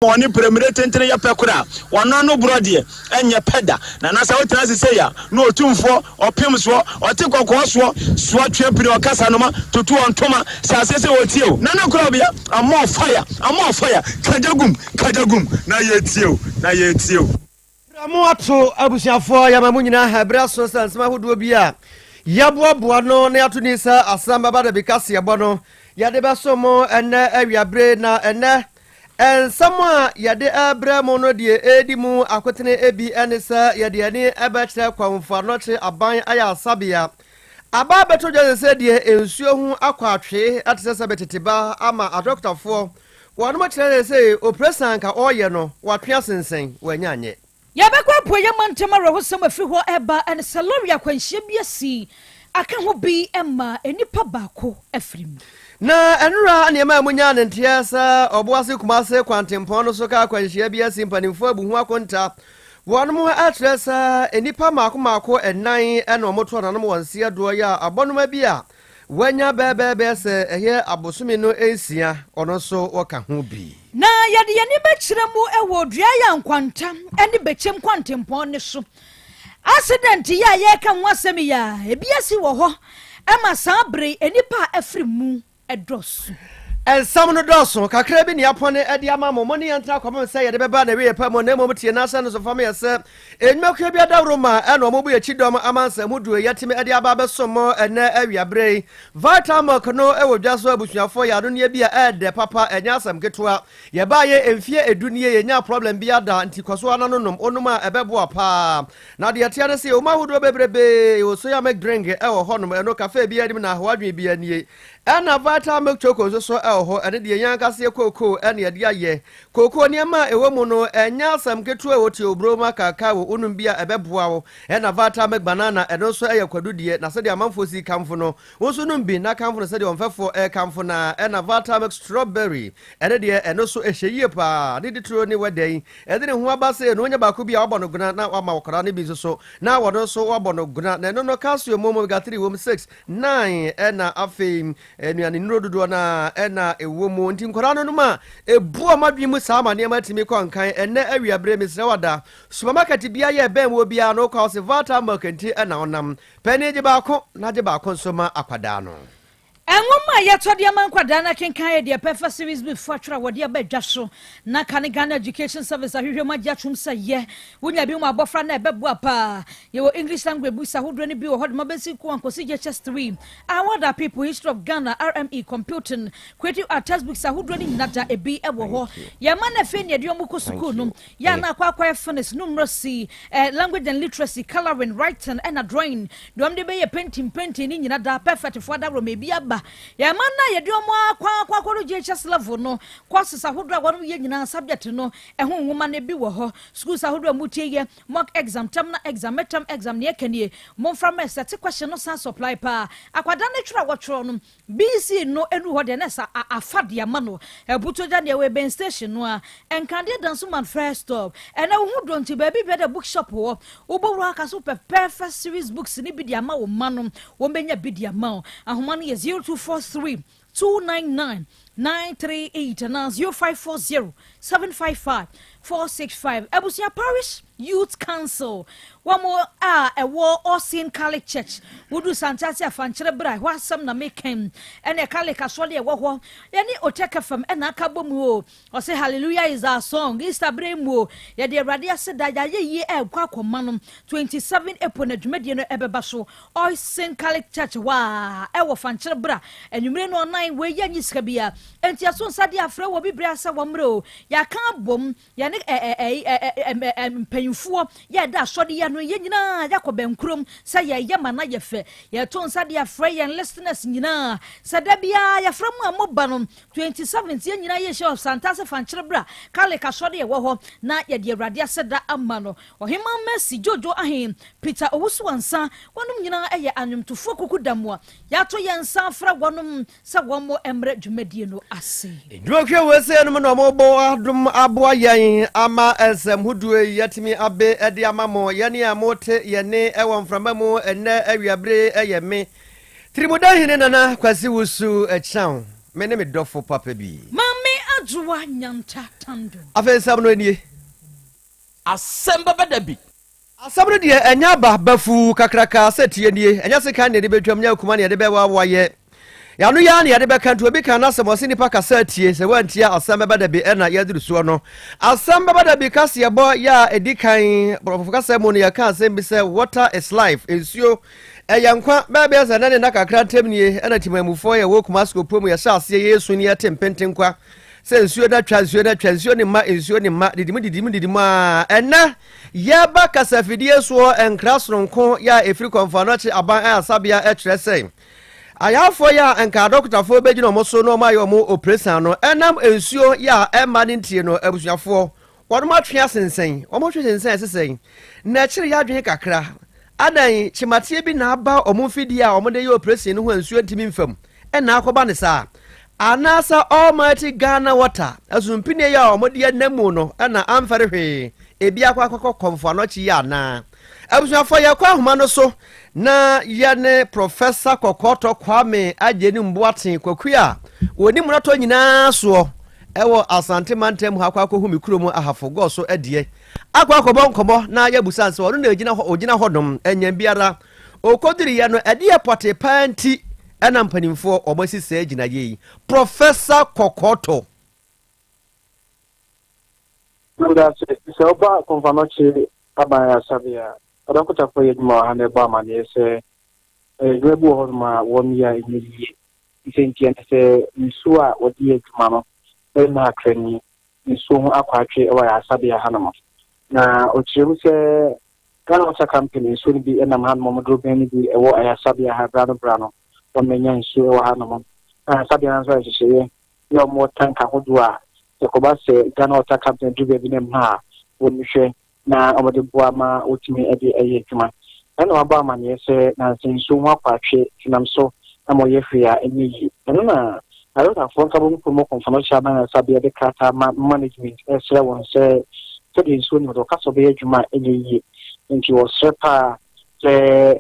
Wɔne prɛmire tentene yɛ pɛ koraa a, wɔn ano borɔ deɛ, ɛnyɛ pɛ da. Na na sɛ wotena ase sei a, na otumfoɔ, ɔpem soɔ, ɔte kɔkɔɔ soɔ, soɔ twe pini, ɔkasa noma, tutu ɔntoma, hyɛ aseɛ sɛ ɔretie o. Nana Korabea, I'm on fire, I'm on fire, kagya gum, kagya gum, na yɛretie o, na yɛretie o. Berɛ mo ato abusuafoɔ yɛma mo nyinaa ha berɛ aso sɛ nsɛm ahodoɔ bi a yɛboaboa no na yɛato ni sɛ asɛm bɛba da bi kaseɛbɔ no yɛde bɛso mo ɛnɛ awiabere na ɛnɛ nsɛm a yɛde ɛbrɛ mo no deɛ ɛredi mu akotene ebi ɛne sɛ yɛde ani ɛbɛkyerɛ kwamfo anɔkye aban ayɛ asabea aba abɛto dwa sɛ sɛ deɛ nsuo ho akɔ atwee ɛte sɛ sɛ bɛtete ba ama adɔkotafoɔ Wɔnom kyerɛ sɛ opresan anka ɔreyɛ no watwe asensɛn, wannya anyɛ. Yɛbɛkɔ apueeɛ mantam awerɛhosɛm a ɛfiri hɔ reba ne sɛ lɔre akwanhyia bi asi aka ho bi ma nnipa baako afiri mu. Na ɛnora nneɛma a munyaa no nteɛ sɛ Ɔboase Kumase kwantempɔn no so kaa akwanhyia bi asi mpanimfoɔ abu ho akonta. Wɔnom kyerɛ sɛ nnipa mmaako mmaako nnan na wɔto ananom wɔn seɛ doɔ yɛ a abɔnoma bi a Wanya bɛɛbɛɛbɛɛ sɛ ɛyɛ abosome no nsia, ɔno nso wɔka ho bi. Na yɛde yɛn ani bɛkyerɛ mu wɔ Duaya Nkwanta ne Bɛkyɛm kwantempɔn no so. Accident yi a yɛreka ho asɛm yi a, ebi asi wɔ hɔ ma saa bere yi nnipa a afiri mu dɔɔso. Nsɛm no dɔɔso, kakra bi na yɛapɔne de ama mo. Mo ne yɛn ntena kɔpem sɛ yɛde bɛba n'awieeɛ pa mu, na mmom tie n'asɛm no so fa ma yɛ sɛ Nnwumakuo bi adaworoma na wɔn bu yɛ kyidɔm amansɛm ho duro yɛatumi de aba abɛsom mo ɛnnɛ awiaberɛ yi. Vitamilk no wɔ dwa so abusuafoɔ yɛ anonneɛ bi a ɛɛdɛ papa ɛnyɛ asɛm ketewa. Yɛbaeɛ mfeɛ ɛdu nie yɛnyaa problem biara da nti kɔ so ara na no nom wonom a ɛbɛboa paa. Na deɛ ɛteɛ ne sɛ yɛwɔ mu ahodoɔ bebrebee yɛwɔ soya milk drink ɛwɔ hɔ nom ɛno cafe biara nim na ahoadwene biara nie. Ɛna Vitamilk choco nso so ɛwɔ hɔ ɛno deɛ yɛn ankasa yɛ kookoo ɛna yɛde ayɛ. Kookoo nneɛma a ɛwɔ mu no, ɛnyɛ asɛm ketewa o, te oburo ma kakao, wonom bi a ɛbɛboa wo. Ɛna Vata Milk Banana, ɛno nso yɛ kwadu deɛ, na sɛdeɛ amanfoɔ si kamfo no, wo nso nom bi na kamfo no sɛdeɛ wo mfɛfoɔ rekamfo no ara. Ɛna Vata Milk Strawberry, ɛno deɛ, ɛno nso ɛhyɛ yie pa ara. Ne dituro ne wɛda yi, ɛde ne ho aba sei no, wonya baako bi a woabɔ no gona na woama akwadaa no bi nso so na ɔno nso woabɔ no gona. Na ɛno no, calcium wom, omega 3 wom, 6, 9, ɛna afei Nnuane nnuro dodoɔ no ara na ɛwɔ mu. Nti nkwadaa no nom a, ɛbu wɔn adwene mu saa ma nneɛma tumi kɔ nkan. Ɛnnɛ awiaberɛ, mesrɛ wo ada, supermarket biara yɛ ɛbɛn woɔ biara no, wokɔ a wɔse Vata milk nti na wonam. Panin gye baako na gye baako nso ma akwadaa no. Nwoma a yɛtɔ de ama nkwadaa no akenkan yɛ deɛ Pɛfa Series Book fo atwerɛ a wɔde aba dwa so na ka ne Ghana Education Service ahwehwɛ mu agye atom sɛ yɛ. Wonya bi ma abɔfra no a ɛbɛboa paa. Yɛwɔ English language books ahodoɔ no bi wɔ hɔ de ma basic 1 kɔsi JHS 3. Award People, History of Ghana, RME, Computing, Creative Art, Textbooks ahodoɔ no nyina da ebi wɔ hɔ. Yɛn mma no afei na yɛde wɔn kɔ sukuu no, yɛ a na akɔ akɔyɛ phonics, numeracy, eh, language and literacy, colouring, writing ɛna drawing. Deɛ wɔn de bɛyɛ painting, painting ne nyina da, perfect foɔ adaworo ma ebi aba. Yɛn mma no a yɛde wɔn akɔ akɔ akɔdo JHS level no, courses ahodoɔ a wɔn yɛ nyinaa subject no ɛho nwoma no ebi wɔ hɔ. Schools ahodoɔ a motie yɛ, Mock exam, terminal exam, midterm exam, nea ɛka nie, momfra mmɛ sɛte question no san supply paa. Akwadaa no twerɛ a wɔtwerɛ no, BC no ɛnuru hɔ deɛ na ɛsɛ a afa de ama no. Abutuogya deɛ ɛwɔ Ebɛn station no a, Nkadeɛ Dansoman first stop. Ɛnɛ wo ho dɔ nti baabi biara dɛ bookshop wɔ, wobɛwura hɔ aka sɛ wopɛ perfect series books no bi de ama wo mma no, wɔbɛnya bi de ama wo. Ahoma no yɛ 0243 299 938 anaa 0540 755 465. Abusua Parish Youth Council, wɔn a ɛwɔ Austin Catholic Church, wodu Santase Afankyerɛ berɛ a ɛhɔ asɛm na meka ɛne Catholic asɔre a ɛwɔ hɔ, yɛne Otek FM ɛna aka bɔ mu o. Ɔse Hallelujah is our song, Easter berɛ mu o, yɛde Awurade ase da, yɛayɛ yie ɛrekɔ akɔma no. 27 April na dwumadie no ɛbɛba so. Oisin Catholic Church hɔ a ɛwɔ Fankyere bra anwummere no ɔnan wei yɛ nye sika bia enti ɛso nsa de afrɛ wɔ bi bere asɛ wɔn mmerɛ o yɛaka abom yɛne ɛ ɛ ɛ ɛ mpanyinfoɔ yɛ ɛda asɔre yɛ no yɛ nyinaa yɛakɔ bɛnkurom sɛ yɛyɛ ma na yɛ fɛ yɛto nsa de afrɛ yɛn listeners nyinaa sɛ da biara yɛfrɛ mu a mo ba no 27 yɛn nyinaa yɛhyɛ wɔ Santase Fankyere bra Catholic asɔre ɛwɔ hɔ na yɛde Awurade aseda ama no Ɔhemaa Mercy Jojo Ahen, Peter Owusu Ansah, wɔnom nyinaa yɛ anwomtofoɔ kukudamoa. Yɛato yɛn nsa afrɛ wɔnom sɛ wɔmmɔ mmrɛ dwumadie no ase. Nnwumakuo wei sei nom na wɔbɔ adom aboa yɛn ama nsɛm hodoɔ yi yɛatumi abe de ama mo. Yɛne a mote yɛn nne wɔ mframa mu ɛnnɛ awiabere yi yɛ me, Tirimudanhene Nana Kwasi Wusu Kyeaw, me ne me dɔfo papa bi. Maame. Adwoa Nyanta Tando. Afei nsɛm no nie. Asɛm bɛba da bi. Asɛm no deɛ ɛnyɛ aba bafuu kakraka sɛ tie nie, ɛnyɛ sekan na yɛde bɛtwam, nyɛ akuma na yɛde bɛwawa yɛ. Yɛano yi ara na yɛde bɛka nti obi ka n'asɛm ɔse nipa kasa tie, sɛ woantie a asɛm bɛba da bi ɛna yɛaduru soɔ no. Asɛm bɛba da bi kaseɛbɔ yɛ a ɛdi kan, borɔfo kasa mu no yɛka asɛm bi sɛ water is life, nsuo ɛyɛ nkwa, bɛyɛ bɛyɛ sɛ ɛnɛ ne nna kakra ntam nie ɛna timamufoɔ yɛwɔ Kumasi Kopuo mu yɛhyɛ aseɛ yɛsu ne yɛte mpentenkwa sɛ nsuo no atwa, nsuo no atwa, nsuo ne mma, nsuo ne mma, didimu didimu didimu a ɛnɛ Yɛba kasafidie soɔ nkra sononko yɛ a ɛfiri Kɔmfoanɔkye Aban Ayasabea kyerɛ sɛ ayarefoɔ yɛ a nka adɔkotafoɔ bɛgyina wɔn so na wɔn ayɛ wɔn opresan no ɛnam nsuo yɛ a ɛmma no ntie no abusuafoɔ wɔnom atwe asensɛn wɔn twe sensɛn ɛsesɛn na ɛkyere yɛ adwene kakra adan kyemateɛ bi na aba wɔn mfidie a wɔn de yɛ opresan no ho a nsuo ntumi mfa mu ɛna akɔba ne saa Anaasɛ Almighty Ghana Water asumpinie yi a wɔde anam mu no na amfɛre hwee, ebi akɔ akɔkɔ Kɔmfo Anɔkye yi anaa? Abusuafoɔ yɛkɔ ahoma no so na yɛne Professor Kɔkɔɔtɔ Kwame Agyenim Boateng Kwaku a wɔni mmarato nyinaa soɔ ɛwɔ Asante mantam ha akɔ akɔhu me kurom Ahafo Gɔɔ so adiɛ akɔ akɔbɔ nkɔmmɔ na yɛabusa nsɛ ɔno na ɛgyina hɔ ɔgyina hɔ nom ɛnyɛn biara Okoduruiɛ no, ɛdeɛ pɔtee paa nti na mpanimfoɔ wɔn asi saa gyinaeɛ yi? Professor Kɔkɔɔtɔ. Medase. Sɛ woba Komfo-Anokye Aban Ayaresabea a, adɔkotafoɔ yɛ adwuma wɔ ha na ɛbɔ amaneɛ sɛ adwuma bi wɔ hɔnom a wɔyɛ a ɛnyɛ yie. Ne sɛ nti ɛne sɛ nsuo a wɔde yɛ adwuma no mma akra ni nsuo ho akwaatwe wɔ ayaresabea hanom. Na ɔkyerɛ mu sɛ Ghana Water Company nsuo no bi nam hanom, wɔn dorobɛn no bi wɔ ayaresabea ha berɛ ano berɛ ano, wɔmmɛnya nsuo wɔ hanom. Na ayaresabea no nso ayɛ nhyehyɛeɛ yɛ wɔn wɔ tank ahodoɔ a sɛ ɛkɔba sɛ Ghana Water Company duru baabi na ɛmma a, wɔhwɛ na wɔde boa ma wɔtumi de yɛ adwuma. Ɛna wɔabɔ amaneɛ sɛ nansa nsuo ho akwaatwe nam so ma wɔyɛ hwee a ɛnyɛ yie. Ɛno na Ayaresafoɔ Nkabom Kuo mu Kɔmfono Hyɛ Aban Ayaresabea de krataa ma management resrɛ wɔn sɛ sɛdeɛ nsuo no wɔka sɛ wɔbɛyɛ adwuma a ɛnyɛ yie nti wɔsrɛ paa sɛ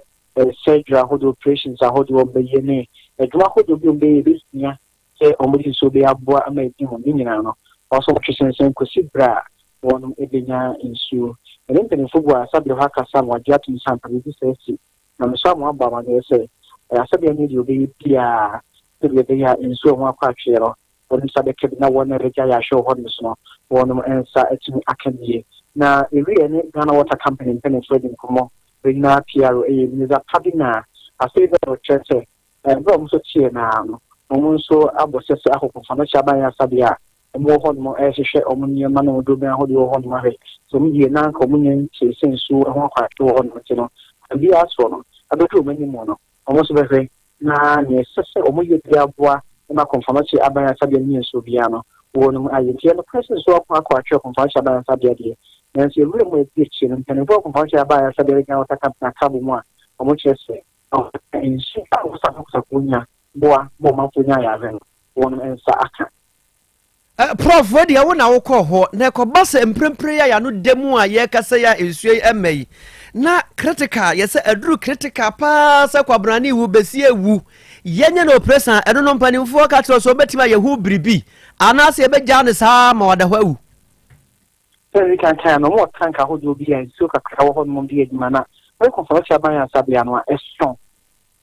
surgery ahodoɔ, operations ahodoɔ wɔbɛyɛ ne adwuma ahodoɔ bi wɔbɛyɛ ɛbɛhia sɛ wɔde nsuo bɛyɛ aboa ama adi mu ne nyinaa no wɔn nso wɔtwe sensɛn kɔsi berɛ a wɔn bɛnya nsuo. Ɛne mpanimfoɔ gu ayaresabea hɔ akasa ma wɔagye atom sɛ ampa biribi saa asi. Na me nso ama wɔabɔ amanneɛ sɛ ayaresabea no deɛ wɔbɛyɛ biara sɛdeɛ ɛbɛyɛ a nsuo a ɛho akɔ atweɛ no wɔn nsa bɛka bi na wɔn a ɛbɛgya yɛ ahwɛ wɔ hɔ nom so no wɔn nsa atumi aka bie. Na yɛwieɛ ne Ghana Water Company mpanimfoɔ adi nkɔmmɔ Regional PRO ɛyɛ Ebenezer Pabina afei bɛ na ɔkyerɛ sɛ Bere a wɔn nso teɛɛ no ara no, wɔn nso abɔ sɛsɛ akɔ Kɔmfoanɔkye Aban Ayaresabea a wɔwɔ hɔnom rehwehwɛ wɔn nneɛma ne wɔn dorobɛn ahodoɔ wɔ hɔnom ahwɛ sɛ wɔn yie na anka wɔnnya nkyerɛ sɛ nsuo ho akwanhwɛ wɔ hɔnom nti no, kwan biara soɔ no, abɛduru wɔn anim no, wɔn nso bɛhwɛ na nea ɛsɛ sɛ wɔyɛ biara aboa ma Kɔmfoanɔkye Aban Ayaresabea no nya nsuo biara no, wɔnom ayɛ. Nti ɛyɛ nokorɛ sɛ nsuo ako akɔ atwerɛ Kɔmfoanɔkye Aban Ayaresabea deɛ, nanso yɛn mu a ɛdi akyire no, mpanimfoɔ wɔ Kɔmfoanɔkye Aban Ayaresabea Regional Water Company aka abɔ mu a wɔkyerɛ sɛ Nsu a wɔsakosako nya boa ma ɔmanfoɔ nya ayarehwɛ no, wɔn nsa aka. Prof wei deɛ wo na wokɔɔ hɔ na ɛkɔba sɛ mprempren yi a yɛano da mu a yɛrekasa yi a nsuo yi ɛmma yi na critical yɛ sɛ aduru critical paa sɛ kwabrane wu bɛsi ewu yɛnyɛ no operation a ɛno no mpanimfoɔ ka kyerɛ sɛ wɔbɛtumi ayɛ ho biribi anaasɛ yɛbɛgyaa no saa ma wada hɔ awu. Sɛnea yɛadi kan kae no, wɔwɔ tank ahodoɔ bi a nsuo kakra wɔ hɔnom de yɛ adwuma, na wɔyɛ Kɔmfɔnɔkye Aban Ayaresabea no a, ɛsõ.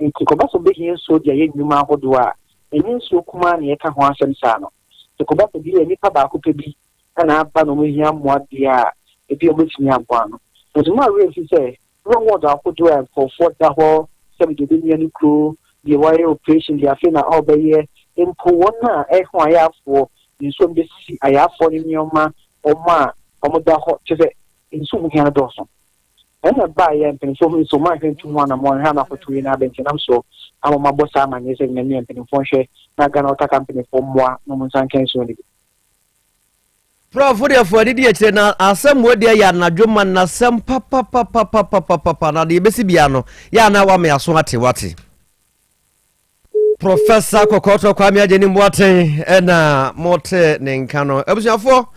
Enti kɔba sɛ wobɛhia nsuo de ayɛ nnwuma ahodoɔ a, ɛnyɛ nsuo kumaa na yɛka ho asɛm saa no. Sɛ kɔba sɛ bi a nnipa baako pɛ bi na aba na wɔhia mmoa deɛ a, ebia wɔbɛtumi aboa no. Nanso mma wo werɛ mfi sɛ, Wɔ ward ahodoɔ a nkorɔfoɔ da hɔ sɛ deɛ ɔbɛmia ne kuro, deɛ wayɛ operation, deɛ afei na ɔrebɛyɛ, mpo wɔn a ɛho ayaafoɔ, nsuo a wɔbɛsisi ayaafoɔ ne nneɛma, wɔn a wɔda hɔ, kyerɛ sɛ nsuo ho hia no dɔɔso. Ɛna ɛbaeɛ a mpanimfoɔ hui sɛ wɔn anhwɛ ntu ho anamɔn anhwɛ ama akɔto yei na abɛntenam soɔ ama wɔabɔ saa amanneɛ sɛ nyame a mpanimfoɔ nhwɛ na Ghana Water Company foɔ mmoa na wɔn nsa nka nsuo no bi. Prɔfo deɛ fo adidi akyire na asɛm wɔ deɛ yɛ anadwo ma nasɛm papapapapapapa na deɛ ɛbɛsi bia no yɛ ana wame aso ate wate. Professor Kɔkɔɔtɔ Kwame Agyenim Boateng ɛna mote ne nka no. Abusuafoɔ,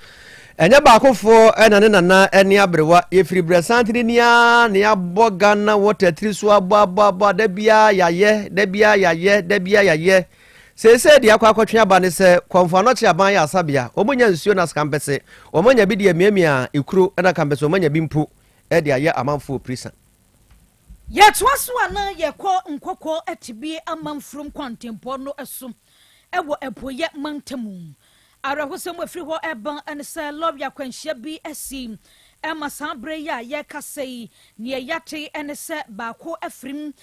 ɛnyɛ baakofoɔ ɛna ne nana ɛne aberewa. Yɛfiri berɛ santene ni ara na yɛabɔ Ghana water tiri so abɔ abɔ abɔ da biara yɛayɛ, da biara yɛayɛ, da biara yɛayɛ. Seesei deɛ akɔ akɔtwe aba ne sɛ Kɔmfo Anɔkye aban yɛ asabea, wɔnya nsuo na kampɛse wɔanya bi de amiamia ekuro na kampɛse wɔanya bi mpo de ayɛ amanfoɔ prisa. Yɛtoa so a na yɛkɔ Nkɔkɔɔ Atibie Amanfurom kwantempɔn no so wɔ Apueeɛ mantamu. Awerɛhosɛm a ɛfiri hɔ reba ne sɛ lɔre akwanhyia bi asi ma saa berɛ yi a yɛrekasa yi, deɛ yɛate ne sɛ baako afirim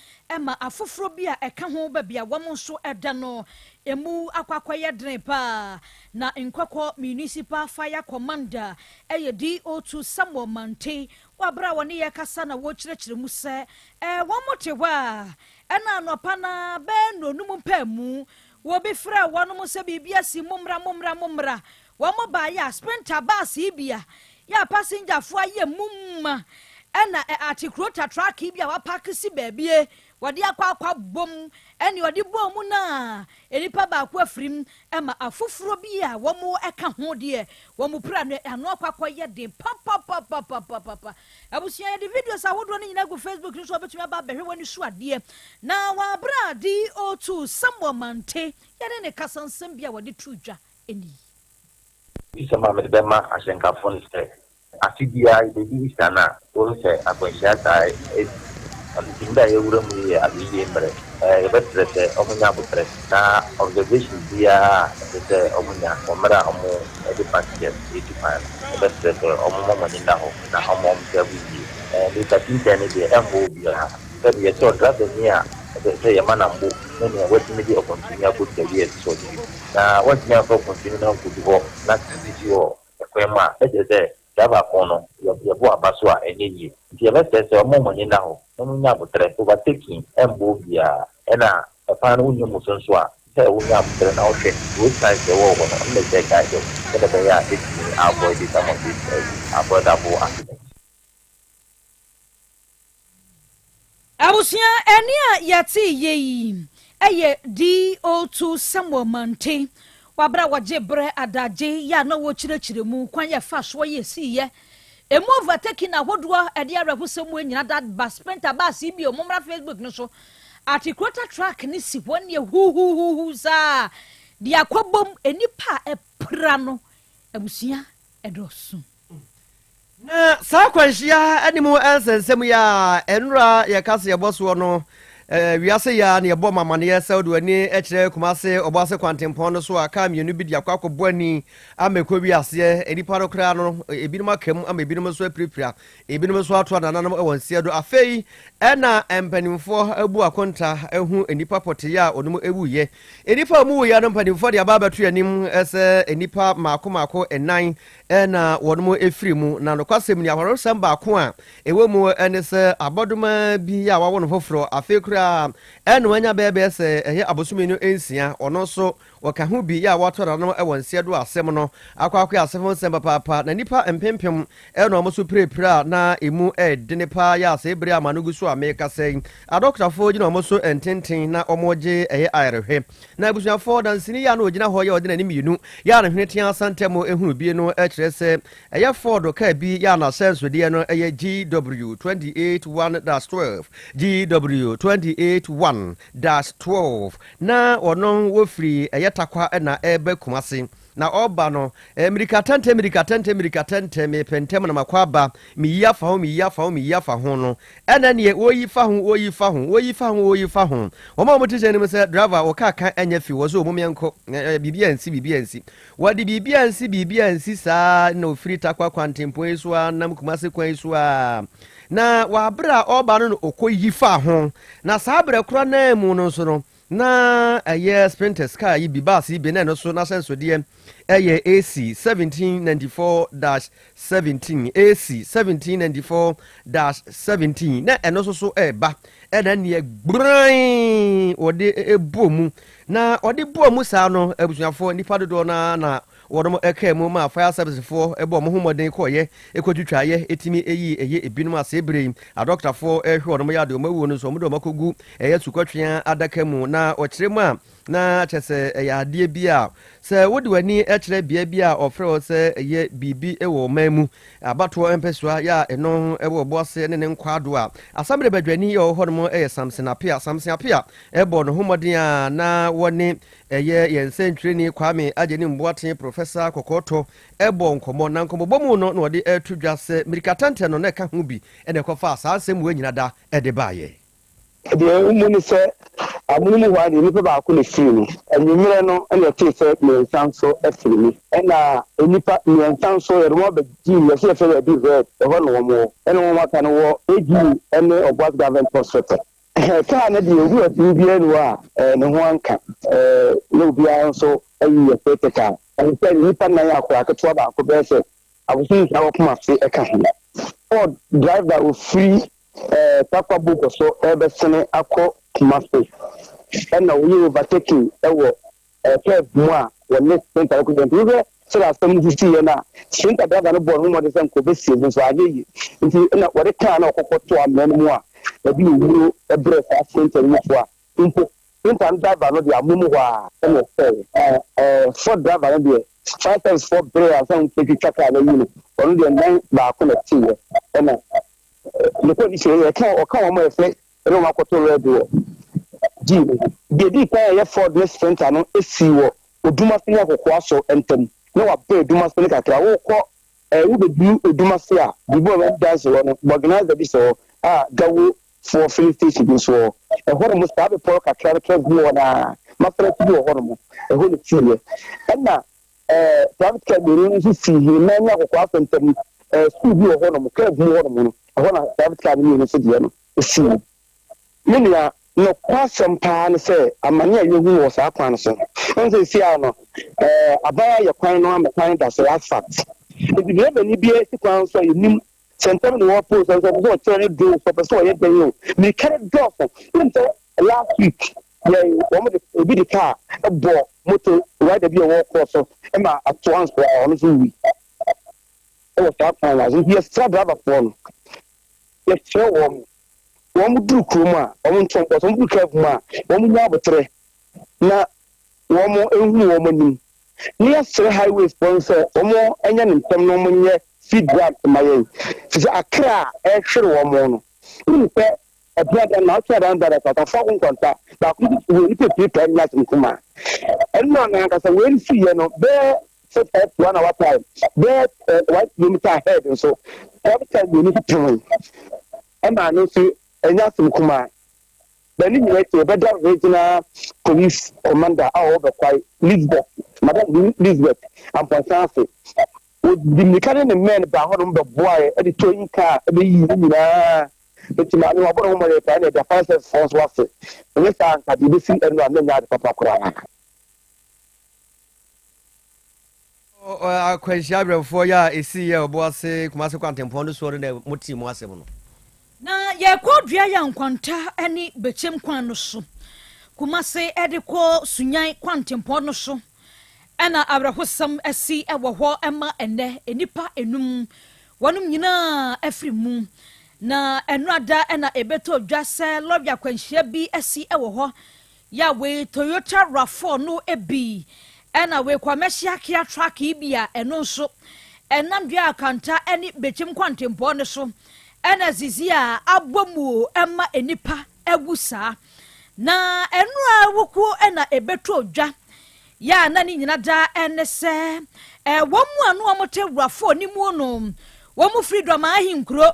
ma afoforɔ bi a ɛka ho baabi a wɔn nso da no, ɛmu akɔ akɔyɛ dene pa ara. Na Nkɔkɔ Municipal Fire Commander yɛ DO2 Samuel Mante wɔ berɛ a wɔne yɛn rekasa na wɔrekyerɛkyerɛ mu sɛ wɔte hɔ a ɛna anɔpa no ara bɛyɛ nnɔnum mpaamu Obi frɛɛ wɔnom sɛ biribi asi, mommra, mommra, mommra. Wɔn baeɛ a, sprinter bus yi bi a yɛ a pasengyafoɔ ayɛ mu ma, ɛna ɛ atikrota truck yi bi a wapaake si baabie, wɔde akɔ akɔ abɔ mu, ɛne ɔde bɔɔ mu no a, nnipa baako afiri mu, ɛma afoforɔ bi a wɔn ka ho deɛ, wɔn pira no, ano akɔ akɔyɛ den papapapapapapa. Abusua, yɛde videos ahodoɔ no nyinaa gu Facebook no so a wobɛtumi aba abɛhwɛ w'ani so adeɛ. Na wɔ aberɛ a DO2 Samuel Mante yɛne no kasa nsɛm bi a wɔde too dwa nie. Afutusɛm a mede bɛma ahyɛnkafo ne sɛ, afe biara yebedu Easter no a, wohu sɛ akwanhyia taa si. Ɛno nti, mmere a yɛwura mu yi yɛ ayɛyie mmerɛ. Yɛbɛsrɛ sɛ wɔnyɛ aboterɛ na observation biara a ɛsɛ sɛ wɔnya wɔ mmerɛ a wɔde passengers retu kwan no, yɛbɛsrɛ sɛ wɔmma wɔn ani nna hɔ na wɔn observe yie. Mmirika tintɛn no deɛ, ɛmmoa obiara. Sɛdeɛ yɛsɛ ɔdrabani a, ɛsɛ sɛ yɛma no ambo ne nea watumi de ɔkwantuni akɔdu baabi a ɛsɛ sɛ ɔde no du. Na wantumi amfa ɔkwantuni no ankɔdu hɔ na sɛ biribi si wɔ kwan mu a, na kyerɛ sɛ driver ko no, yɛbɔ aba so a, ɛnyɛ yie. Nti yɛbɛsrɛ sɛ wɔmma wɔn ani nna hɔ na wɔnnya aboterɛ. Overtaking ɛmmoa obiara. Ɛna ɛkwan no wonyɛ mu so nso a, sɛ wonya aboterɛ na wohwɛ road signs a ɛwɔ hɔ no, ɛno na ɛsɛ guide wo sɛdeɛ ɛbɛyɛ a ɛbɛtumi avoid some of these avoidable accidents. Abusua ɛnne a yɛtee yɛ yi yɛ DO2 Samuel Mante wɔ abere a wɔgye berɛ adagye yɛ a na wɔkyerɛkyerɛ mu kwan yɛ fa soɔ yɛ siiɛ emu overtaking ahodoɔ ɛde awerɛhosɛm mu nyina da ba sprinter bus yi bio mommra Facebook no so atikrota truck ne si hɔ neɛ huhuhuhu saa de akɔbom nnipa a ɛpra no abusua ɛdɔɔso. Na saa akwanhyia ne mu nsɛnsɛm yi a nnora yɛka sɛ yɛbɔ soɔ no, wiase yi ara na yɛbɔ ma amaneɛ sɛ wode w'ani kyerɛ Kumase Ɔboase kwantempɔn no so a kaa mmienu bi de akɔ akɔbɔ ani ama ɛkɔ wi aseɛ. Nnipa no koraa no, ebinom aka mu ama ebinom nso apirapira, ebinom nso ato anananom wɔ nseɛ do. Afei ɛna mpanimfoɔ abu akonta ahu nnipa pɔtee a wɔnom wuiɛ. Nnipa a wɔwuiɛ no mpanimfoɔ de aba abɛto anim sɛ nnipa mmaako mmaako nnan na wɔn firi mu. Na nokwasɛm ni, awerɛhosɛm baako a ɛwɔ mu ne sɛ abɔdoma bi a wɔawo no foforɔ afei koraa na wanya bɛyɛ bɛyɛ sɛ ɛyɛ abosome no nsia, ɔno nso ɔka ho bi a wɔato n'ano wɔ nseɛ do asɛm no akɔ akɔyɛ asɛm ho nsɛm papaapa, na nnipa mpempem na wɔn nso pirapira a na ɛmu ɛdene paa yɛ a sɛ bere a ma no gu so a merekasa yi adɔkotafoɔ gyina wɔn so ntenten na wɔregye ɛyɛ ayarehwɛ. Na abusuafoɔ danseni yi a na ɔgyina hɔ yɛ ɔde n'ani mmienu yɛ a ne hwene tea santam hunu bie no kyerɛ sɛ ɛyɛ Ford kaa bi yɛ a n'ahyɛnsodeɛ no yɛ GW 28 1-12, GW 28 1-12, na ɔno wɔfiri ɛyɛ Takwa na ɛreba Kumase. Na ɔreba no, mmirika tɛntɛm, mmirika tɛntɛm, mmirika tɛntɛm, mepɛ ntɛm na makɔ aba, meyi afa ho, meyi afa ho, meyi afa ho no, ɛna neɛ wɔyi fa ho, wɔyi fa ho, wɔyi fa ho, wɔyi fa ho. Wɔn a wɔte hyɛn no mu sɛ, driver, wo kaa ka ɛnyɛ fi, wɔ so wɔn yɛnkɔ, biribi ansi, biribi ansi. Wɔde biribi ansi, biribi ansi saa na ofiri Takwa kwantempɔn yi so a, nam Kumase kwan yi so a, na wɔabrɛ a ɔreba no na ɔkɔyi fa ho. Na saa berɛ korɔ naa mu no nso no, na ɛyɛ Sprinters kaa yi bi, bus yi bi, na ɛno nso n'ahyɛnsodeɛ ɛyɛ AC 1794-17, AC 1794-17, na ɛno nso so ɛreba, ɛna neɛ gburan wɔde ɛbɔ mu, na ɔde bɔ mu saa no, abusuafoɔ nipa dodoɔ no ara na wɔnom ɛkaa mu ma fire service foɔ ɛbɔ wɔn ho mmɔden kɔɔyɛ ɛkɔtwitwaeɛ ɛtumi ɛyi ɛyɛ ebinom ase bere yi adɔktafoɔ ɛhwɛ wɔnom yɛ adeɛ wɔn awuo no nso wɔn de wɔn akɔgu ɛyɛ sukɔtwea adaka mu na ɔkyerɛ mu a. Na kyerɛ sɛ ɛyɛ adeɛ bi a sɛ wode w'ani kyerɛ bea bi a ɔfrɛ hɔ sɛ ɛyɛ biribi wɔ ɔman mu abatoɔ mpɛsoa yɛ a ɛno wɔ Ɔboase ne ne nkwaado a Asamble badwani yɛ ɔwɔ hɔ nom yɛ Samson Apea. Samson Apea bɔ ne ho mmɔden a na wɔne ɛyɛ yɛn nsɛntwerɛni Kwame Agyenim Boateng Professor Kɔkɔɔtɔ bɔ nkɔmmɔ na nkɔmmɔbɔ mu no na ɔde reto dwa sɛ mmirikatɛntɛ no na ɛka ho bi na ɛkɔfaa saa nsɛm wei nyina da de baeɛ. Deɛ ɛwɔ mu ne sɛ, amonom hɔ ara deɛ, nnipa baako na ɛfirii mu. Anwummerɛ no na yɛtee sɛ mmiɛnsa nso afiri mu. Ɛnna nnipa mmiɛnsa nso, yɛde wɔn aba GU, yɛse yɛfrɛ baabi Red, ɛhɔ na wɔn wɔ. Ɛnna wɔn a wɔaka no wɔ AGU ne Obuasi Government Hospital. Kaa no deɛ, obi a ɔte mu biara nni hɔ a ne ho anka, na obiara nso ayi yɛ critical. Ɛne sɛ nnipa nnan a akwadaa ketewa baako bɛyɛ sɛ abosome nsia wɔ Kumasi ka ho. Ford driver a ɔfiri Tarkwa Bogor so rebɛsene akɔ Kumasi ɛna ɔyɛ overtaking wɔ curve mu a wɔne Sprinter no kɔhyia. Nti wohwɛ sɛdeɛ asɛm no sisiiɛ no a, Sprinter driver no bɔɔ ne ho mmɔden sɛ nka ɔbɛsave nso anyɛ yie. Nti ɛna wɔde kaa no a ɔkɔkɔtoo amena no mu a ɛde owuo brɛɛ saa Sprinter no mufoɔ a mpo Sprinter no driver no deɛ amonom hɔ ara ɛna ɔsɛeɛ. Ford driver no deɛ fire service foɔ brɛɛ ansa na wɔtwitwa kaa no ayi no, ɔno deɛ nan baako na ɛteeɛ ɛna Ne condition yɛ ɛka ɔka wɔn a ɛsɛ ɛne wɔn akɔto red wɔ G no ho. Deɛ ɛdii kan a ɛyɛ Ford ne Sprinter no sii wɔ Odumase ne Akokoaso ntam na wabɛn Odumase no kakra. Wokɔ ɛɛ wobɛduru Odumase a biribi wɔ Red Junction hɔ no Bɔginaza bi sɛ hɔ a Gawo foɔ filling station bi nso wɔ hɔ. Ɛhɔ nom saa bepɔ no kakra no curve bi wɔ hɔ no ara Maserati bi wɔ hɔ nom ɛhɔ na ɛsiiɛ. Ɛna Ɛɛ, private car mmienu no nso sii Heman ne Akokoafo ntam. Ɛɛ, sukuu bi wɔ hɔnom, curve mu hɔnom no, ɛhɔ na private car no mmienu nso deɛ no sii. Me nua, nokwasɛm paa ne sɛ, amane a yɛhu wɔ saa kwan no so no, wohu sɛ seesei ara no, ɛɛ, aban ayɛ kwan no ama kwan no da so, asphalt. Enti driverni biara si kwan so a, yɛnim sɛ ntɛm na wɔrepow, sɛ ɔpɛ sɛ ɔkyerɛ ne do, sɛ ɔpɛ sɛ ɔyɛ dɛn o, mmirika no dɔɔso. Wonim sɛ last week, yɛn wɔn de obi de kaa bɔ moto rider bi a wɔrekɔ so ma atoa nso a ɔno nso wui wɔ saa kwan no ase. Nti yɛsrɛ driverfoɔ no, yɛsrɛ wɔn, wɔn duru kurom a wɔn nto wɔn bɔs, wɔn duru curve mu a wɔn nya aboterɛ na wɔn nhunu wɔn anim. Na yɛsrɛ highways foɔ no sɛ wɔn nyɛ ne ntɛm na wɔn nyɛ speed ramp ma yɛn, firi sɛ akra a ɛrehwere wɔn no, wonim sɛ Ɛberɛ da na ɔtwe adan dada tata fa wo nkwanta baako bi si hɔ nipa pii paa nyɛ asɛm kumaa. Ɛno na na ankasa wei no siiɛ no bɛyɛ sɛ 5 to 1 hour time bɛyɛ 1 kilometer ahead nso private car mmienu nso pemee ɛma no nso ɛnyɛ asɛm kumaa. Bɛ ne nyinaa akyi yɛbɛda regional police commander a ɔwɔ Bɛkwae Lisbeth Madam Lisbeth Amponsah ase. Wɔde mmirika ne ne mmɛn baa hɔnom bɛboaeɛ de towing car bɛyii ne nyinaa. Enti maame wabɔ ne ho mmɔden paa na ɛda fire service foɔ nso ase. Ɛnyɛ saa a anka deɛ ɛbɛsi ɛno a na ɛnyɛ ade papa koraa. Akwanhyia awerɛhofoɔ yɛ a ɛsii yɛ Ɔboase Kumase kwantempɔn no soɔ no na motee mu asɛm no. Na yɛkɔ dua yɛ nkwanta ne Bekyem kwan no so, Kumase de kɔ Sunyan kwantempɔn no so. Ɛna awerɛhosɛm asi wɔ hɔ ma ɛnnɛ nnipa enum, wɔnom nyinaa afiri mu. Na ɛnora da na ɛbɛtɔ dwa sɛ lɔre akwanhyia bi asi wɔ hɔ. Ya wei Toyota Rav4 no bi, ɛna wei Commercial Kia truck yi bi a ɛno nso ɛnam dua Akanta ne Bekyem kwantempɔn no so ɛna zizi a abɔ mu ma nnipa awu saa. Na ɛnora wukuo na ɛbɛtɔ dwa. Yɛ a na ne nyina daa ne sɛ, wɔn mu a na wɔte Wurafoɔ no mu no, wɔn firi Dɔmaa ahenkuro,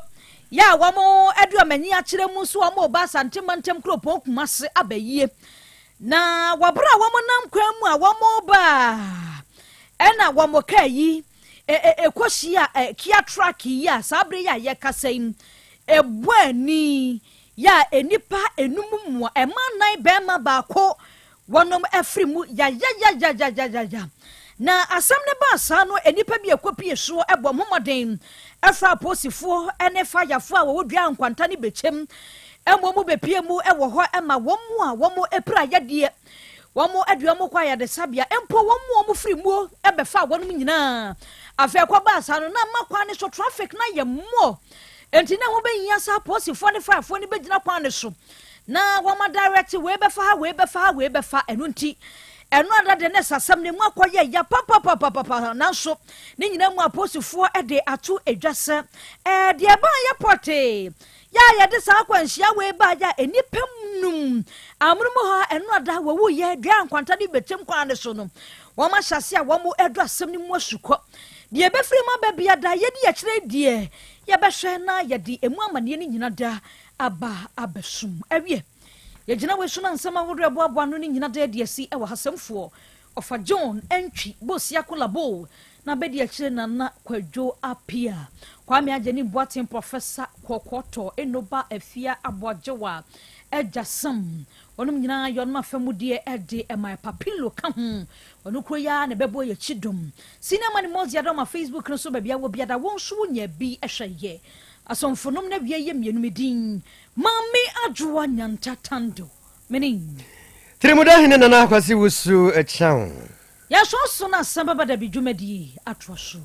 yɛ a wɔn de wɔn ani akyerɛ mu nso wɔn reba Asante mantam kuropɔn Kumase abɛyie. Na wɔ berɛ a wɔn nam kwan mu a wɔn reba a, ɛna wɔn kaa yi ɛkɔhyia Kia truck yi a saa berɛ yi a yɛkasa yi, ɛbɔ ani yɛ a nnipa enum mmoa, mmaa nnan barima baako Wɔnom afiri mu yayayayayayaya. Na asɛm no baa saa no, nnipa bi a ɛkɔpie soɔ bɔɔ ho mmɔden frɛɛ apolisifoɔ ne fayafoɔ a wɔwɔ Dua Nkwanta ne Bekyem ma wɔn bɛpie mu wɔ hɔ ma wɔn a wɔn apira yadeɛ wɔn de wɔn kɔ ayaresabea, mpo wɔn a wɔn firi muo bɛfaa wɔnom nyinaa. Afei ɛkɔbaa saa no, na ama kwan no so traffic no ayɛ mmɔ, enti na ɛho bɛhia sɛ apolisifoɔ ne fayafoɔ no bɛgyina kwan no so. Na wɔn adirect wei bɛfa ha, wei bɛfa ha, wei bɛfa ɛno nti ɛno ada de ne sasɛm ne mu akɔyɛ ya papapapapa. Nanso ne nyinaa mu, apolisifoɔ de ato edwa sɛ deɛ ɛbaa yɛ pɔtee yɛ a yɛde saa akwanhyia wei baa yɛ a nnipa num amono mu hɔ ɛno ada wɔwu yɛ dua nkwanta de bɛkyɛm kwan ne so no, wɔn ahyɛ ase a wɔn ɛdo asɛm no mu asukɔ. Deɛ ɛbɛfiri mu aba biada, yɛdi akyerɛ deɛ yɛbɛhwɛ na yɛde emu amanneɛ no nyina da aba abɛsum awie. Yɛgyina wei so na nsɛm ahodoɔ ɛboaboa no ne nyina da adi asi ɛwɔ hasɛmfoɔ Ɔfa John Antwi Bosiako Labo na bɛdi akyire Nana Kwadwo Apia, Kwame Agyani Boateng, Professor Kɔkɔtɔ Enoba Afia Aboagyewa Agya Sam, wɔnom nyinaa yɛ ɔnom afamudeɛ ɛde ɛma Papilo ka ho. Ɔno kuro yi ara na ɛbɛbɔ yɛ akyi dom. Senior Man Mozi Adɔma Facebook no so, baabi a wɔ biada wɔn nso wonya bi hwɛ yɛ asɔmfonom na wie yɛ mmienu. Me din Maame Adwoa Nyanta Tando mene. Tirimuda hene Nana Akwasi Wusu Kyɛw. Yɛsɔso no asɛm bɛba da bi dwumadie atoa so.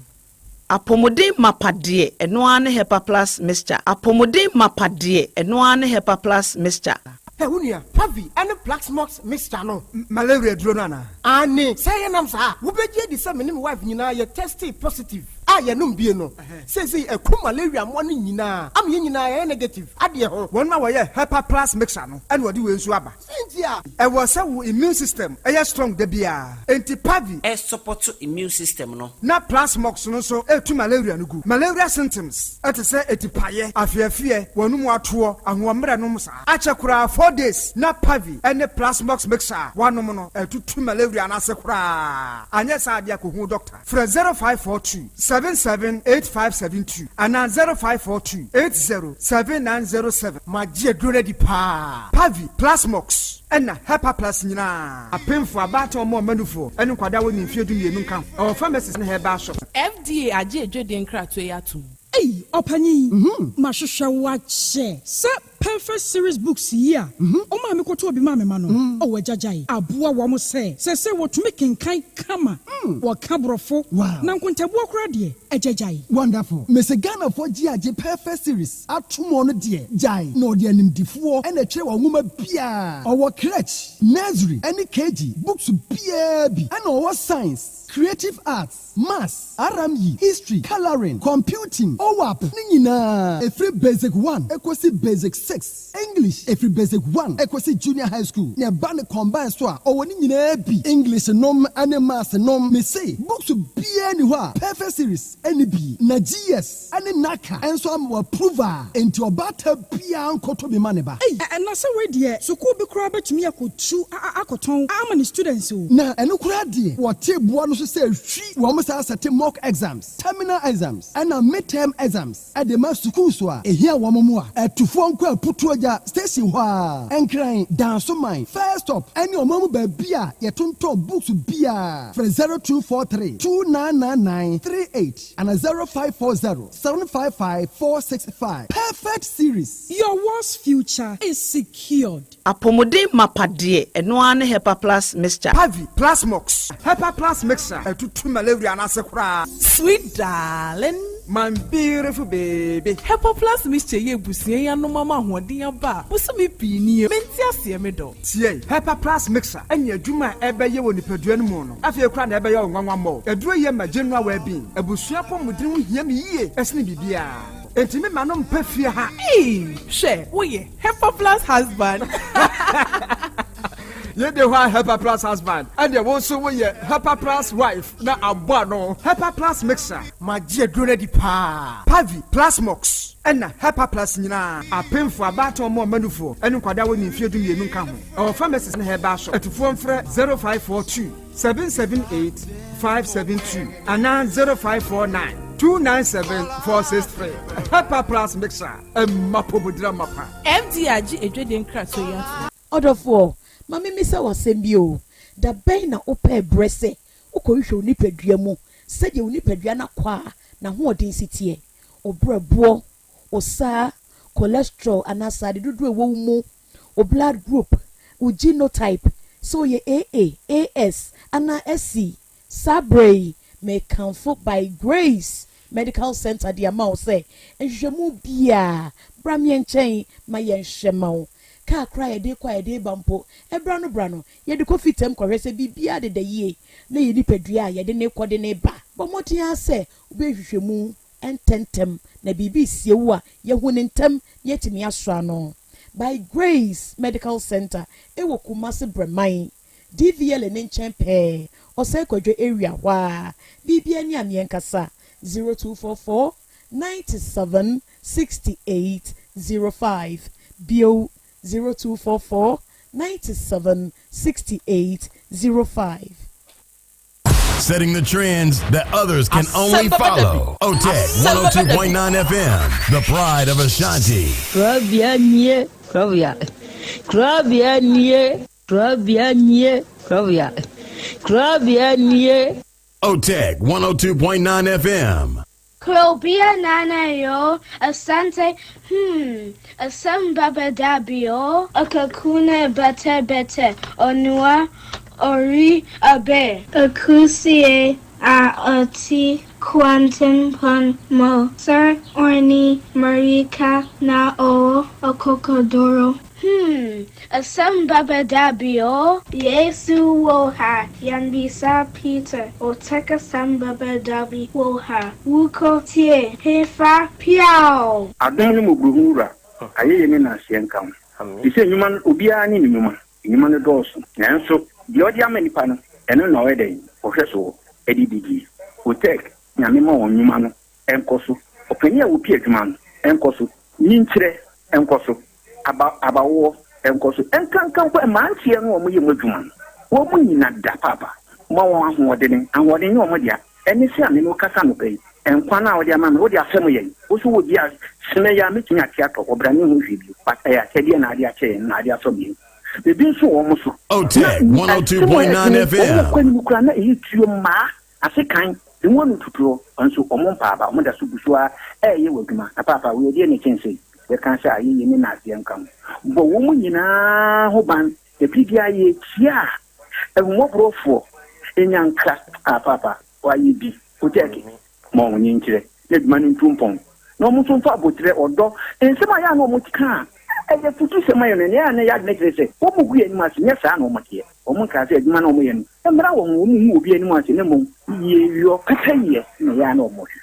Apɔmuden mapa deɛ, ɛno ara ne Hepa Plus Mixture. Apɔmuden mapa deɛ, ɛno ara ne Hepa Plus Mixture. Hɛ, wo nua, Pavi ne Plaxmox mixture no. Malaria duro no anaa? Aane, sɛ ɛyɛ nam saa a, wobɛgye adi sɛ me ne me wife nyinaa yɛ testee positive a yɛnom bie no. Seesei ɛku malaria mmoa no nyinaa ama yɛn nyinaa yɛayɛ negative adeɛ ho. Wɔn a wɔyɛ Hepa Plus mixture no na wɔde wei nso aba. Sɛ nti a. Ɛwɔ sɛ wo immune system yɛ strong da biara, enti Pavi. Ɛsupɔto immune system no. Na Plasmox no nso ɛretu malaria no gu. Malaria symptoms te sɛ atipaeɛ, afeafeɛ, w'anum atoɔ, ahoɔmmerɛ nom saa. Akyɛ koraa 4 days na Pavi ne Plasmox mixture a woanom no atutu malaria no ase koraa. Anyɛ saa adeɛ a, kɔhu doctor. Frɛ 0542 778572 anaa 0542 807907. Magye aduro no adi paa. Pavi, Plasmox ɛna Hepa Plus nyinaa. Apemfo, abaatan, ɔmo ɔmanufoɔ ɛne nkwadaa wɔ ne mfeɛ 12 nka ho. Ɛwɔ pharmacies ne herbal shop. FDA agye edwadie nkratoɔ yi atom. Ei, ɔpanyin, mahwehwɛ wo akyɛ sɛ Perfect Series books yi a ɔmaa me kɔtɔɔ bi maa me ma no. Ɔwɔ agyagyae aboa wɔn sɛ wɔtumi kenkan kama, wɔka Borɔfo na nkontabuo koraa deɛ, agyagyae. Wonderful. Mese Ghanafoɔ gye agye Perfect Series atom no deɛ, gyae na ɔde animdifoɔ ɛna ɛtwerɛ wɔ nwoma biara. Ɔwɔ crèche, nursery ɛne KG books biara bi, ɛna ɔwɔ science, creative arts, maths, RME, history, colouring, computing, OWAP ne nyinaa, ɛfiri basic 1 ɛkɔsi basic 6, English ɛfiri basic 1 ɛkɔsi junior high school, na ɛba ne combine so a, ɔwɔ ne nyinaa bi, English nom ne maths nom. Mese books biara ni hɔ a Perfect Series ɛne bi, na GS ɛne NaCCA ɛnso ama wɔ approve a, enti ɔbaata biara nkɔtɔ bi ma ne ba. Ei, ɛna sɛ wei deɛ, sukuu bi koraa bɛtumi akɔtu akɔtɔn ama ne students o. Na ɛno koraa deɛ, wɔte boa no so sɛ hwi wɔn saa sɛte mock exams, terminal exams ɛna midterm exams ɛde ma sukuu so a ehia wɔn mu a ɛtufoɔ nkɔ Aputuogya station hɔ a, Nkran, Dansoman first stop ɛne ɔman mu baabi a yɛtontɔn books biara. Frɛ 0243 299938 ana 0540 755 465. Perfect Series. Your world's future is secured. Apɔmuden mapa deɛ, ɛno ara ne Hepa Plus Mixture. Pavi, Plasmox, Hepa Plus mixture ɛtutu malaria no ase koraa. Sweet darling. My beautiful baby. Hepa Plus Mixture yɛ ebusua yi anom ama ahoɔden aba a bosome pii nie. Mente aseɛ, me dɔ. Tie, Hepa Plus mixture ɛnyɛ adwuma a ɛbɛyɛ wɔ nipadua no mu no, afei koraa na ɛbɛyɛ wo nwanwa mmɔ. Aduro yɛ ma general well-being. Abusua pɔmuden ho hia me yie ɛsene biribiara, enti me ma no mpɛ fie ha. Ee, hwɛ, woyɛ Hepa Plus husband. Yɛde hɔ a, Hepa Plus husband, ɛdeɛ wo nso woyɛ Hepa Plus wife na abɔ ano. Hepa Plus mixture. Magye aduro no adi paa. Pavi, Plasmox ɛna Hepa Plus nyinaa. Apemfo, abaatan, ɔmo ɔmanufoɔ ɛne nkwadaa wɔ ne mfeɛ 12 nka ho. Ɛwɔ pharmacies ne herbal shop. Atufoɔ mfrɛ 0542 778 572 anaa 0549 297 463. Hepa Plus mixture, ɛma pomodira mapa. FDA agye edwadie nkratoɔ yi atom. Ɔdɔfoɔ, ma memisa wo asɛm bi o. Da bɛn na wopɛɛ berɛ sɛ wokɔhwehwɛ wo nipadua mu sɛdeɛ wo nipadua no akɔ a n'ahoɔden si teɛ, wo berɛboɔ, wo saa cholesterol anaa sade dodoɔ ɛwɔ wo mu, wo blood group, wo genotype, sɛ woyɛ AA, AS anaa SC? Saa berɛ yi, mekamfo By Grace Medical Center de ama wo sɛ nhwehwɛmu biaa, bra meɛ nkyɛn ma yɛnhwɛ ma wo. Kaa koraa a yɛde rekɔ a yɛde reba mpo, ɛberɛ ano berɛ ano, yɛde kɔ fitam kɔhwɛ sɛ biribiara deda yie na yɛn nipadua a yɛde no rekɔ de no reba. Bɔ mmɔden ara sɛ wobɛyɛ nhwehwɛmu ntɛmntɛm na biribi resie wo a, yɛahu no ntɛm na yɛatumi asɔ ano. By Grace Medical Centre wɔ Kumasi Brɛman, DVLA no nkyɛn pɛɛ, Ɔsɛe Kwadwo area hɔ ara. Biribiara ni a meɛnkasa, 0244 97 68 05, bio, 0244 97 68 05. Setting the trends that others can only follow. OTEC 102.9 FM, the pride of Ashanti. Kurabea nie, kurabea. Kurabea nie, kurabea nie, kurabea. Kurabea nie. OTEC 102.9 FM. Krobea nana yo, asante, hmm, asem baba dabio, akakuna bete bete, onua, ori abe. Akusie a ɔte kwantempɔn mu, Sir Orni Marika na ɔwɔ akokoduro. Hmm, asɛm bɛba da bi o. Yesu wɔ ha, yɛnbisa Peter, Otec asɛm bɛba da bi wɔ ha, Wokɔ tie, hefa, piaw! Adom ne mmɔborɔhunu Wura, ayɛyie ne nnaseɛ nka wo. Te sɛ nnwuma no, obiara ne ne nnwuma. Nnwuma no dɔɔso, nanso deɛ ɔde ama nnipa no, ɛno na ɔyɛ dɛn? Ɔhwɛ soɔ de didie. Otec, Nyame ma wɔn nnwuma no nkɔ so. Ɔpanin a ɔpi adwuma no nkɔ so. Nyinkyerɛ nkɔ so. Aba, abawoɔ nkɔ so. Nkanka mpo mmeranteɛ no a wɔyɛ mu adwuma no, wɔn nyina da paapa. Ma wɔn ahoɔdene. Ahoɔden nyɛ wɔn dea. Ɛne sɛ a me ne wo kasa anɔpa yi, nkwa no a wode ama me, wode afɛm yɛn. Wo nso wɔ bi a, sene yi ara mɛtumi ate atɔ hɔ, bra menhu hwee bio. But ɛyɛ akyɛdeɛ na ade akyɛ yɛn, na ade afɛm yɛn. Ebi nso wɔ wɔn so. Otec Na asɛm a ɛyɛ 102.9 den, wɔn kɔ FM. anim koraa na ɛyɛ tuo mmaa, asekan, emu ano tutuo, nso wɔn mpa aba, wɔn da so gu so ara reyɛ wɔ adwuma. Na paapa, wei ɛdeɛn na ɛkyɛn sei? Yɛka sɛ ayɛyie ne nnaseɛ nka ho. Bɔ wɔn nyinaa ho ban, na biribiara yɛretia a, ahummɔborɔfoɔ nya nkra. Ah, paapa, wɔayɛ bi. Otec, ma wɔn nkyerɛ na adwuma no ntu mpɔn, na wɔn nso mfa aboterɛ, ɔdɔ, nsɛm a ɛyɛ a na wɔka a ɛyɛ afutusɛm ma yɛn no, nea ɛyɛ a na ɛyɛ adwene kyerɛ sɛ wɔgu yɛn anim ase, nyɛ saa na wɔteɛ. Wɔnkaa sɛ adwuma no a wɔyɛ no mmra wɔn ho, wɔnhu obi anim ase, na mmom yieyɔ, pɛpɛyɛ na ɛyɛ a na wɔhwehwɛ.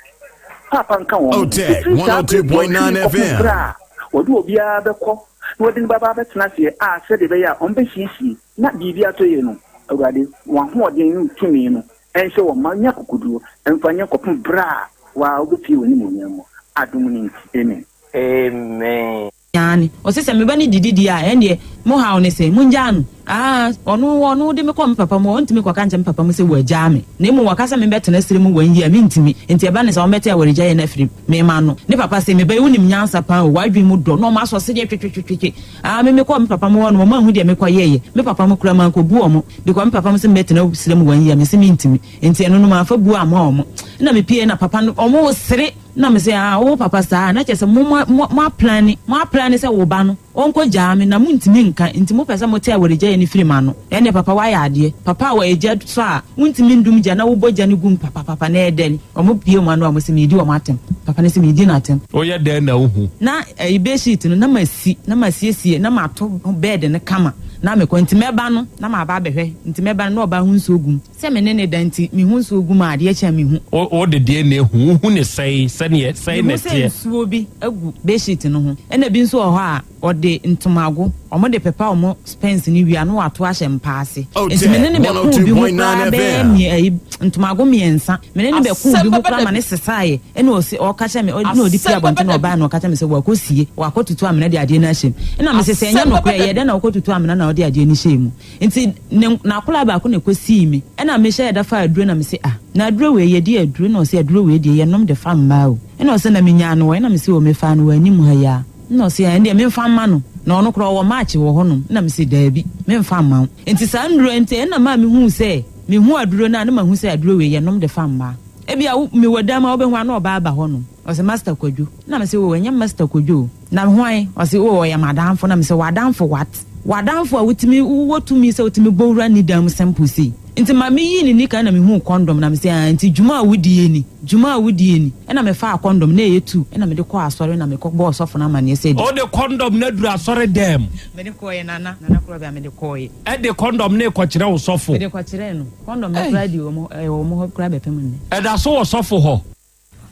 Paapa nka wɔn ho. Otec Ɛfiri saa berɛ deɛ ɔtwe 102.9 kɔpem berɛ FM. a wɔde obiara bɛkɔ na wɔde no bɛba abɛtena aseɛ a sɛdeɛ ɛbɛyɛ a wɔbɛsiesie na biribi atɔ yie no, Awurade, wɔn ahoɔden ne wo tumi no nhyɛ wɔn ma nya akokoduro mfa nyɛ kɔpem berɛ a wo ara wobɛpue w'animuonyam mu. Adom no nti, amen. Amen. Aane, ɔse sɛ me ba no didi deɛ a, ɛndeɛ mo haw ne sɛn? Mongyaa no. Aa, ɔno, ɔno de me kɔ me papa mu a, ɔntumi nkɔka nkyerɛ me papa mu sɛ wagyaa me, na mmom ɔka sɛ membɛtena serɛ mu one year a, mentumi. Nti ɛba no saa, wɔbɛte awaregyaeɛ no afiri me ma no. Ne papa se, me ba yi wonim nyansa paa o, w'adwene mu dɔ, na wɔn asɔ sedeɛ twetwetwetwe. Aa, me mekɔɔ me papa mu hɔ no, wɔn anhu deɛ mekɔyɛeɛ. Me papa mu koraa mankɔbu wɔn, because me papa mu se mebɛtena serɛ mu one year, mese mentumi. Nti ɛno no mamfa buo amma wɔn. Ɛna mepieeɛ na papa no, wɔresere. Na me se, Ah, wo papa saa a, na kyerɛ sɛ mo, mo, mo, mo aplane, mo aplane sɛ wo ba no, ɔnkɔ gyaa me, na montumi nka, nti mopɛ sɛ mote awaregyaeɛ no firi m'ano. Ɛnneɛ papa woayɛ adeɛ. Papa a wɔyɛ gya sɔ a, wontumi ndum gya na wobɔ gya no gu mu papapapa na ɛyɛ dɛn? Wɔn bue wɔn ano a, wɔse meredi wɔn atɛm. Papa no se meredi no atɛm. Woyɛ dɛn na wuhu? Na ɛyi bedsheet no, na masi, na masiesie, na mato bed no kama, na mekɔ. Nti mɛba no, na maba abɛhwɛ. Nti mɛba no, na ɔbaa ho nsuo gu mu. Sɛ me ne no da nti, mehu nsuo gu mu a, adeɛ kye a mehu. Wo, wode deɛn na ehu? Wohu no sɛn? Sɛdeɛ, sɛn na Mehu sɛ ɛteɛ? nsuo bi agu bedsheet no ho. Ɛna bi nso wɔ hɔ a, wɔde ntomago, wɔde pepa wɔn spɛns no wie a, na wɔato ahyɛ mpa ase. Nti me ne no bɛkoo bi ho koraa bɛyɛ mmiɛ, ayi, ntomago mmiɛnsa. Me ne no bɛkoo bi ho koraa ma no sesaeɛ. Ɛna ɔse, ɔka kyerɛɛ me, ɛna ɔde pue abɔnten na ɔbaeɛ na ɔka kyerɛɛ me sɛ wakɔsie, wakɔtutu amena de adeɛ no ahyɛ mu. Ɛna mese, sɛ ɛnyɛ nokorɛ a, ɛyɛɛ dɛn na wokɔtutu amena na wode adeɛ no hyɛɛ mu? Nti ne n'akwadaa baako na ɛkɔsii me ɛna mehyɛɛ da faa aduro na mese ah na aduro wei yɛdi aduro ɛna ɔse aduro wei deɛ yɛnom de fa mmaa o ɛna ɔse na menyaa no wɔ ɛna mese o mefaa no wɔ anim ha yi ara ɛna ɔse ah ɛndeɛ memfa mma no na ɔno koraa ɔwɔ match wɔ hɔnom ɛna mese daabi memfa mma wo nti saa nnuro nti ɛna maa mehuu sɛ mehu aduro no a na mahu sɛ aduro wei yɛnom de fa mmaa. Ebia wo mewɔ dan mu a wobɛhu a na ɔbaa aba hɔnom ɔse master Kwadwo ɛna mese o ɛnyɛ master Kwadwo o. Na hwan? Ɔse, Oh, ɔyɛ m'adamfo. Na mese, W'adamfo what? W'adamfo a wotumi, wowɔ tumi sɛ wotumi bɔ wura ne dan mu simple sei? Nti ma me yii ne nika na me huu kɔndɔm na me se aa nti dwuma a wo die ni, dwuma a wo die ni. Ɛna me faa kɔndɔm na ɛyɛ tuu ɛna me de kɔɔ asɔre na me kɔ bɔɔ sɔfo no amaneɛ sɛ. Wo de kɔndɔm no aduru asɔre dɛm? Me de kɔɔɛ Nana, Nana Korɔbea me de kɔɔɛ. Ɛde kɔndɔm no rekɔkyerɛ wo sɔfo? Me de kɔkyerɛɛ no. Kɔndɔm no koraa di wɔn ɛwɔ wɔn hɔ koraa bɛpem nnɛ. Ɛda so wɔ sɔfo hɔ?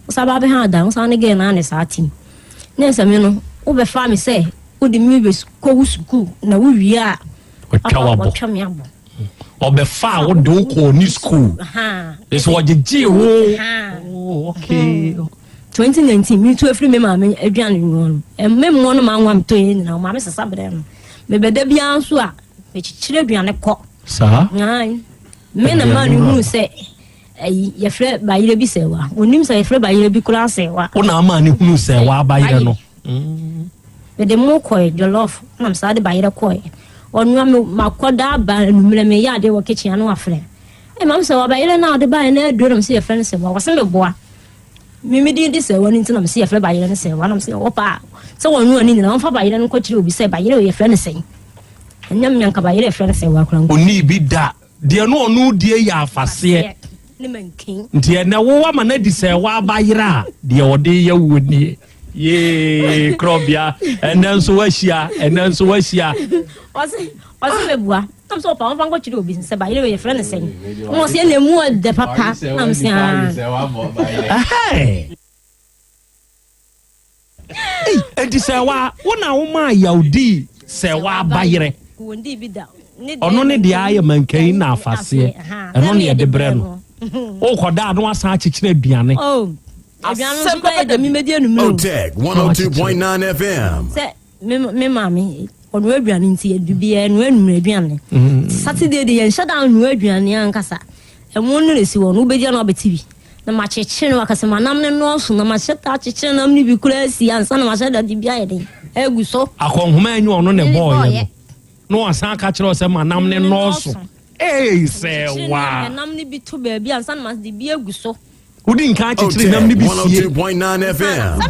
Wo san ba bɛha da, wo san ne girl no ara ne saa team. Na ɛsɛ me no, wo bɛ fa me sɛ wo de me bɛ kɔ wo sukuu na wo wie a, Ɔtwa wo abɔ. Ɔtwa me abɔ. Ɔbɛ fa wo de wo kɔɔ ne sukuu. Ɛsɛ ɔgyegye wo. Oh, okay. 2019 me tu afiri me maame aduane noa no. Me mmoa no ma nwa me tɔ yɛ nyinaa, maame sesa brɛ no. Me bɛda biara nso a, mekyekyere aduane kɔ. Saa? Me na maa no hunu sɛ Ayi, yɛfrɛ bayerɛ bi sɛwa. Onim sɛ yɛfrɛ bayerɛ bi koraa sɛwa. Wo na ama ne hunu sɛwa bayerɛ no. Mede mo kɔe jollof na mesaa de bayerɛ kɔe. Ɔnoa me makɔda aba anummerɛ meyɛ adeɛ wɔ kitchen ano afrɛ. Ee maame sɛwa bayerɛ no a ɔde baeɛ no aduro na mese yɛfrɛ no sɛwa. Wɔse meboa. Me me din de sɛwa no nti na mese yɛfrɛ bayerɛ no sɛwa na mese ɔwɔ paa sɛ wɔnoa ne nyinaa ɔmfa bayerɛ no nkɔkyerɛ obi sɛ bayerɛ yɛfrɛ no sɛn. Ɛnyɛ me anka bayerɛ yɛfrɛ no sɛwa koraa. Ɔnii bi da. Deɛ no ɔno die yɛ afaseɛ. Nti ɛnɛ wo ama no adi sɛ waba yera a deɛ ɔde yɛ wo nie. Yee korɔbea ɛnɛ nso wahyia ɛnɛ nso wahyia. Ɔse ɔse mebua nam sɛ ɔpa wɔmfa nkɔkyerɛ obi sɛ bayerɛ wei yɛfrɛ no sɛn na ɔse ɛna mu ɔdɛ papa nam sɛ aa. Ei, enti sɛ wa wo na wo maa yaw dii sɛ wa ba yerɛ. Ɔno ne deɛ ayɛ mankayi na afaseɛ. Ɛno ne yɛde brɛ no. Wokɔ da a na wasan akyekyere aduane. Oh, aduane nso kora yɛ dɛ memɛdi anumere o. Otec 102.9 FM. Sɛ me me maame ɔnoa aduane nti yɛde biara noa anumere aduane. Mm. Saturday de yɛnhyɛ da noa aduane ankasa. Ɛmo no na esi hɔ no wobɛdi ano abɛte bi. Na makyekyere no aka sɛ manam no nnɔɔso na mahyɛ da akyekyere nam no bi koraa asi ansa na mahyɛ da de bi ayɛ den agu so. Akɔnhoma enye ɔno na ɛbɔɔyɛ no na wasan aka kyerɛ sɛ manam no nnɔɔso. Ee sɛ waa. Ɛnam no bi to baabi ansa na made bi agu so. Wodi nkan akyekyere nam no bi sie.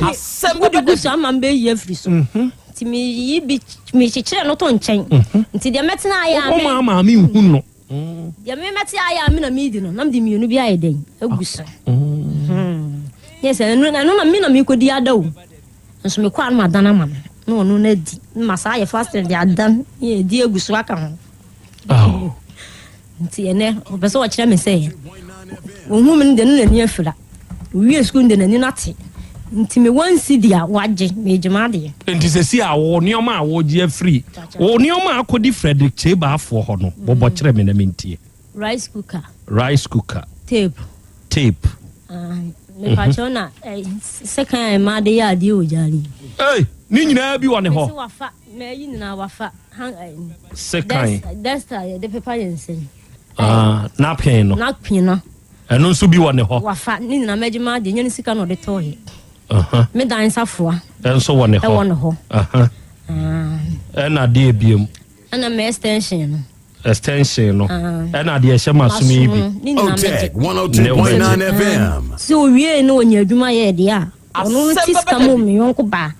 Asɛm wode gu so ama mbɛyi afiri so. Mhm. Nti meyi bi mekyekyere no to nkyɛn. Mhm. Nti deɛ mɛtena ayɛ a. Wo maa maame nhu no. Deɛ me mɛte ayɛ a me na medi no na mede mmienu bi ayɛ dɛn agu so. Yɛ sɛ ɛno ɛno na me na mekɔdi ada o. Nso mekɔ a na madan ama no na ɔno no adi. Na ma saa yɛ fasting de adan ne yɛdi agu so aka ho. Nti ɛnɛ ɔpɛ sɛ ɔkyerɛ me sɛ ɔhu me no deɛ no n'ani afira. Owie sukuu no deɛ n'ani no ate. Nti me one cedi a wagye megye m'adeɛ. Nti sɛsi a wo nneɛma a wogye afiri wo nneɛma a akɔdi Frederick Kyei Baafoɔ hɔ no bobɔ kyerɛ me na mentie. Rice cooker. Rice cooker. Tape. Tape. Ah, mepakyɛw na eh, sekan a mmaa de yɛ adeɛ wɔ gyaare yi. Ei, ne nyinaa bi wɔ ne hɔ. Mese wafa, mayi nyinaa wafa. Han, eh, Sekan. Duster yɛde pepa yɛn nsam. Ah, napkin no. Napkin no. Ɛno nso bi wɔ ne hɔ. Wafa ne nyinaa mɛgye maa deɛ nyɛ ne sika na ɔde tɔɔyɛ. Me dan safoa. Ɛnso wɔ ne hɔ. Ɛwɔ ne hɔ. Ɛna adeɛ ebiem. Ɛna mɛ extension no. Extension no. Ɛna adeɛ ɛhyɛ ma som yi bi. Ne nyinaa mɛgye. Otec 102.9 FM. Sɛ owie na ɔnya adwuma yɛ deɛ a ɔno no ti sika mu me yɔnko baa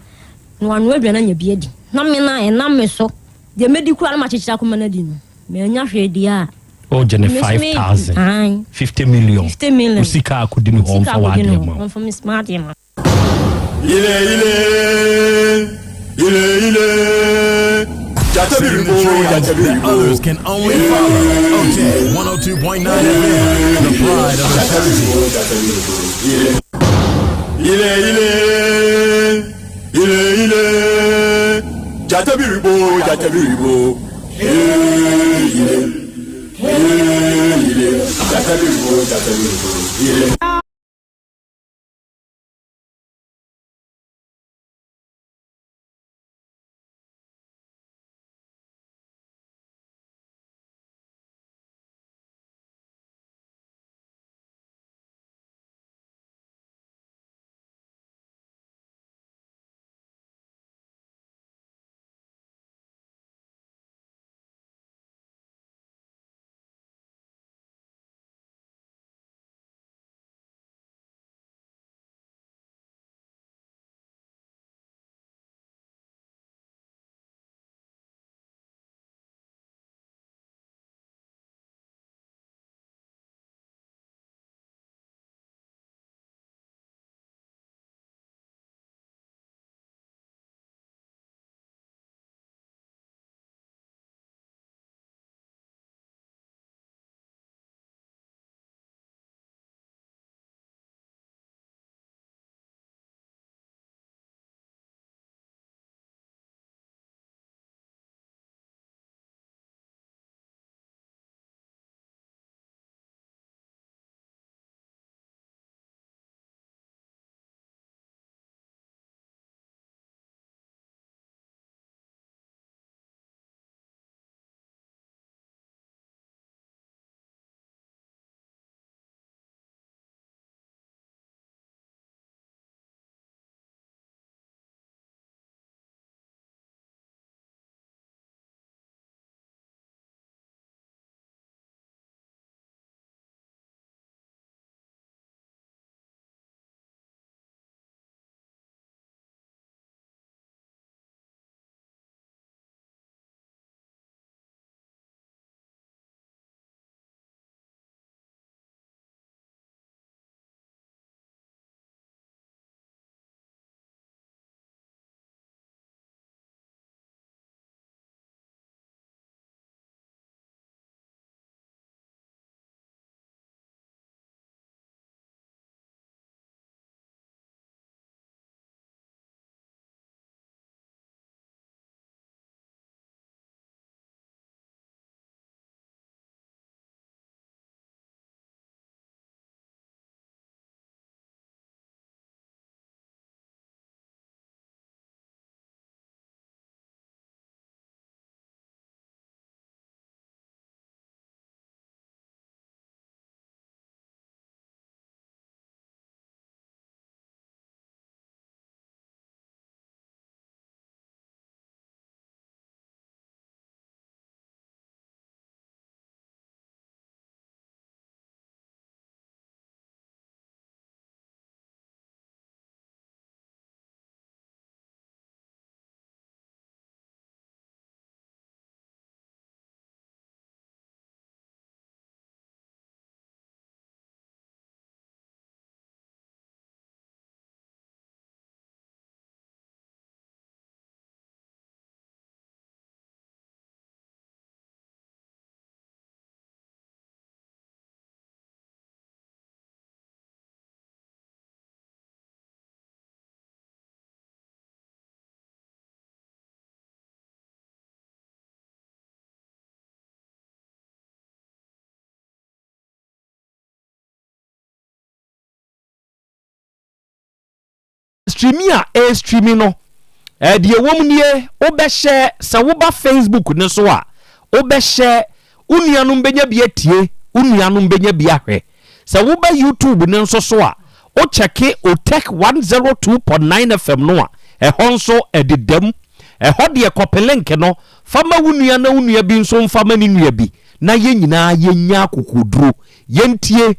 na wanoa aduane anya bi adi na me na ɛnam me so deɛ mɛdi koraa na makyekyere akoma no adi no. Manya hwee deɛ a. O gye ne 5,000. 50 million. 50 million. O sika akodi ne hɔ ɔmfa w'adeɛ ma wo. Ɔmfa m'adeɛ ma. Ile ile ile ile. Setting the trends that others can only follow. Otec 102.9 FM, the pride of Ashanti. Ile ile ile ile. Jatebiribo jatebiribo. Ile ile. Jatebiribo jatebiribo. Ile. Ɛstreami a ɛrestreami no, deɛ ɛwɔ mu nie, wobɛhyɛ, sɛ woba Facebook no so a, wobɛhyɛ, wo nuanom bɛnya bi atie, wo nuanom bɛnya bi ahwɛ. Sɛ woba YouTube no nso so a, wo kyɛke Otech 102.9 FM no a, ɛhɔ nso ɛdeda mu. Ɛhɔ deɛ kɔpe link no fa ma wo nua na wo nua bi nso mfa ma ne nua bi na yɛn nyinaa yɛnnya akokoɔduro, yɛntie,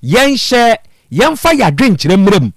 yɛnhyɛ, yɛmfa yɛn adwenkyerɛ mmra mu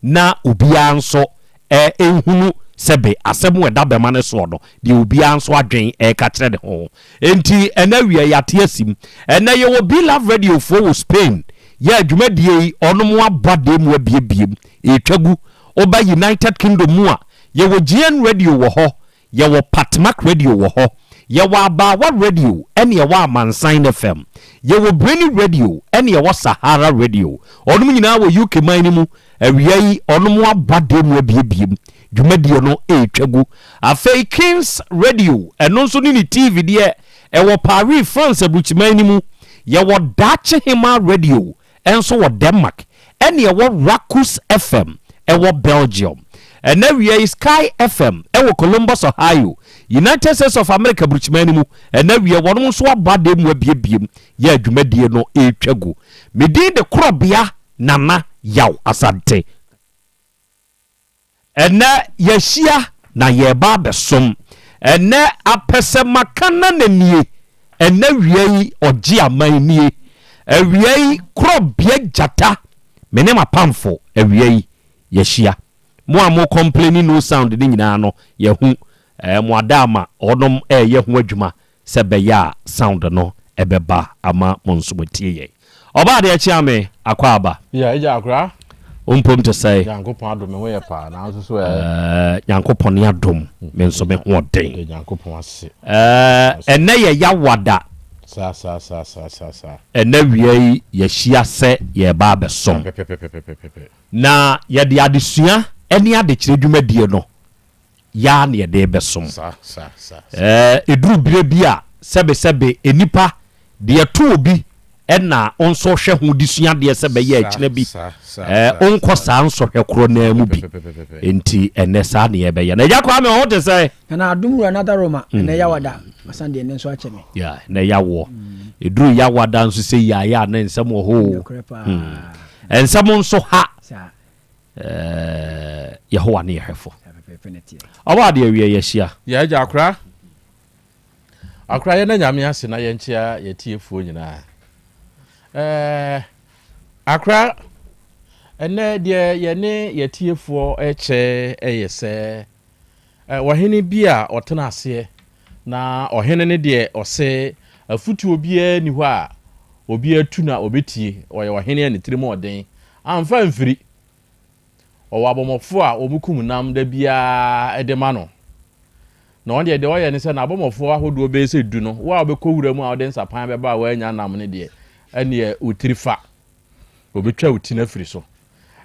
na obiara nso nhunu sɛbe asɛm a ɛda bɛma no soɔ no, deɛ obiara nso adwen reka kyerɛ ne ho. Enti ɛnɛ awia yɛate asim. Ɛnɛ yɛwɔ Be Love Radio foɔ wɔ Spain. Yɛ dwumadie yi ɔnom abɔ adeɛ mu abiebiem, ɛretwa gu. Woba United Kingdom mu a, yɛwɔ GN Radio wɔ hɔ, Yɛwɔ Patmak Radio wɔ hɔ, yɛwɔ Abaawa Radio ɛne yɛwɔ Amansan FM, yɛwɔ Breni Radio ɛne yɛwɔ Sahara Radio. Ɔnom nyinaa wɔ UK man no mu. Awia yi ɔnom abɔ adeɛ mu abiebiem. Dwumadie no ɛretwa gu. Afei Kings Radio, ɛno nso ne ne TV deɛ ɛwɔ Paris, France aburukyiman no mu. Yɛwɔ Daakye Hemaa Radio nso wɔ Denmark, ɛne ɛwɔ Rakus FM ɛwɔ Belgium. Ɛnnɛ awia yi Sky FM ɛwɔ Columbus, Ohio, United States of America burukyiman no mu. Ɛnnɛ awia wɔnom nso abɔ adeɛ mu abiebiem yɛ adwumadie no ɛretwa gu. Me din de Korɔbea Nana Yaw Asante. Ɛnnɛ yɛahyia na yɛreba abɛsom. Ɛnnɛ apɛsɛmaka nana nie. Ɛnnɛ awia yi ɔgye aman nie. Awia yi korɔbea gyata. Me ne m'apamfo awia yi yɛahyia. Mo a mo complaini no sound no nyinaa no yɛahu. Ɛɛ mo adaama wɔnom ɛreyɛ ho adwuma Sɛ ɛbɛyɛ a sound no ɛbɛba ama mo nso moatie yɛn. Ɔbaa deɛ kyea me, Akwaaba. Yeah, agya akora. Wo mpom te sɛn? Nyankopɔn adom me ho yɛ paa, na wo nso so ɛ? Ɛɛ, Nyankopɔn ne adom, me nso me ho ɔden. Yɛda Nyankopɔn ase. Ɛɛ, ɛnnɛ yɛ Yawada. Saa, saa, saa, saa, saa, saa. Ɛnnɛ awia yi yɛahyia sɛ yɛreba abɛsom. Pɛpɛpɛpɛpɛpɛ. Na yɛde adesua ne adekyerɛ dwumadie no yɛ ara na yɛde rebɛsom. Ɛduru berɛ bi a, sɛbesɛbe nnipa, deɛ ɛto obi na wo nso hwɛ ho de sua adeɛ sɛ bɛyɛ akyina bi, wonkɔ saa nsɔhwɛ korɔ no ara mu bi. Enti ɛnnɛ saa na yɛbɛyɛ no. Agya Kwame, wo ho te sɛn? Nana Adom Wura Nada Roma, ɛnnɛ Yawada, masan deɛ ɛnnɛ nso akyɛ me. Yeah, ɛnnɛ Yawoɔ. Ɛduru Yawada nso sɛ yi a, yɛ a na nsɛm wɔ hɔ o. Nsɛm nso ha. Eh, Yehowa ne yɛhwɛfo. Ɔbɔ adeɛ awie yɛahyia. Yɛ agya akora. Akora yɛn na nyame ase na yɛnkyea yɛtiefoɔ nyinaa. Eh, akora ɛnɛ deɛ yɛne yɛtiefoɔ ɛkyɛ ɛyɛ sɛ eh, ɔhene bi a ɔtena aseɛ na ɔhene no deɛ ɔse afutuo biara ni hɔ a obi atu na ɔbɛtie ɔyɛ ɔhene a ne tirim ɔden Amfa amfiri. Ɔwɔ abɔmmɔfoɔ a wɔkum nam da biara de ma no. Na ɔno deɛ, deɛ ɔyɛ ne sɛ, n'abɔmmɔfoɔ ahodoɔ bɛyɛ sɛ du no, wo a wobɛkɔ wura mu a wode nsapan bɛba a woannya nam no deɛ, ɛnneɛ wo tiri fa. Wɔbɛtwa wo ti no afiri so.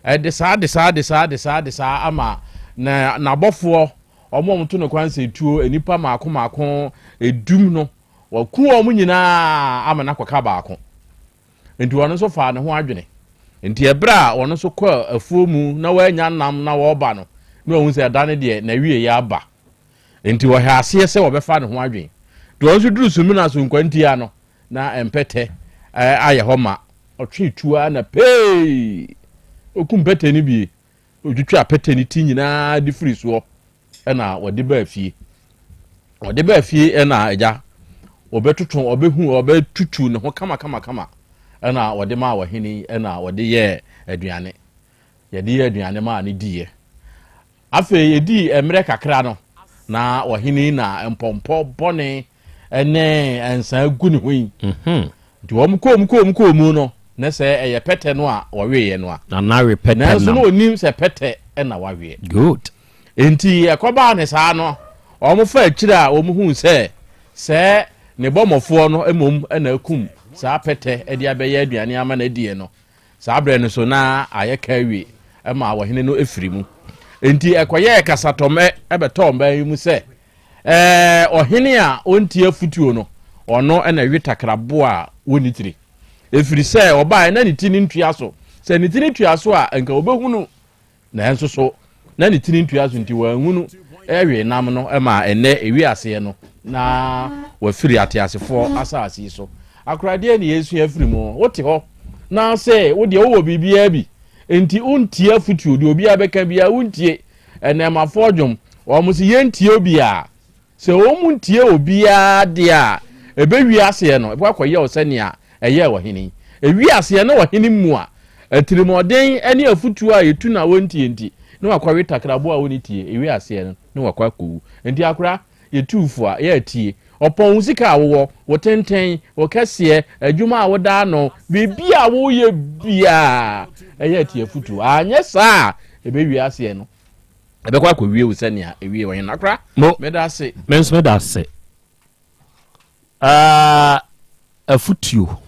Ɛde saa, de saa, de saa, de saa, de saa ama na n'abɔfoɔ, wɔn a wɔto no kwansɛtuo, nnipa mmaako mmaako edum no, wɔaku wɔn nyinaa ama no akɔka baako. Enti ɔno nso faa ne ho adwene. Enti ɛberɛ a ɔno nso kɔɔ afuo mu na wannya nam na wɔreba no, na wahu sɛ ɛda no deɛ n'awieeɛ aba. Enti ɔhɛɛ aseɛ sɛ ɔbɛfa ne ho adwene. Nti ɔno nso duruu Sumina so nkwantia no, na mpɛtɛ ayɛ hɔ ma. Ɔtwee tuo ara na pee! Ɔkum mpɛtɛ no bie. Ɔtwitwaa pɛtɛ no ti nyinaa de firi soɔ na ɔde baa fie. Ɔde baa fie na agya ɔbɛtoto ɔbɛhu ɔbɛtutu ne ho kama kama kama ɛna ɔde maa ɔhene yi ɛna ɔde yɛɛ aduane. Yɛde yɛɛ aduane maa no diiɛ. Afei ɛdii mmerɛ kakra no na ɔhene yi na mpɔmpɔ bɔne ne nsa gu ne ho yi. Mhm. Nti wɔn kɔɔ mu kɔɔ mu kɔɔ mu no na sɛ ɛyɛ pɛtɛ no a wɔweeɛ no a. Na na we pɛtɛ nam. Nanso na onim sɛ pɛtɛ na waweɛ. Good. Nti ɛkɔbaa ne saa no wɔn fa akyire a wɔn huu sɛ sɛ ne bɔmmɔfoɔ no mmom na akum saa pɛtɛ de abɛyɛ aduane ama no adiɛ no. Saa berɛ no so na ayɛ ka awie ma ɔhene no firi mu. Nti ɛkɔyɛɛ kasatɔmmɛ bɛtɔɔ mmaa yi mu sɛ Ɛɛ, ɔhene a ɔntie afotuo no, ɔno na ɛwe takraboa a wɔnni tiri. Ɛfiri sɛ ɔbaeɛ na ne ti no ntua so. Sɛ ne ti no tua so a, anka ɔbɛhunu. Nanso so, Na ne tiri ntua so nti wanhunu wee nam no ma ɛnnɛ ewi aseɛ no na wafiri ateasefoɔ asase yi so. Akoradeɛ ne yɛsua afiri mu. Wote hɔ na sɛ wo deɛ wowɔ biribiara bi nti wontie afotuo, deɛ obiara bɛka biara wontie. Ɛnɛɛmafoɔ dwom, wɔn se yɛntie obiara. Sɛ wɔn ntie obiara deɛ a, ɛbɛwie aseɛ no, ɛbɛkɔ akɔyɛ wo sɛnea ɛyɛɛ ɔhene yi. Ɛwie aseɛ na ɔhene mmua atirimuɔden ne afotuo a ɛtu no a wɔntie nti, na wakɔwe takraboa a ɔnni tie. Ɛwie aseɛ no, na wakɔ akɔwu. Enti akora, yɛtu wo fo a, yɛ atie. Ɔpɔn wo sika a wowɔ, wo tenten, wo kɛseɛ, adwuma a woda ano, biribi a woyɛ biara, ɛyɛ atie afotuo. Anyɛ saa a, ɛbɛwie aseɛ no, ɛbɛkɔ akɔwie wo sɛnea ɛwie ɔhene no. Akora, meda ase. Me nso meda ase. Uh, afutuo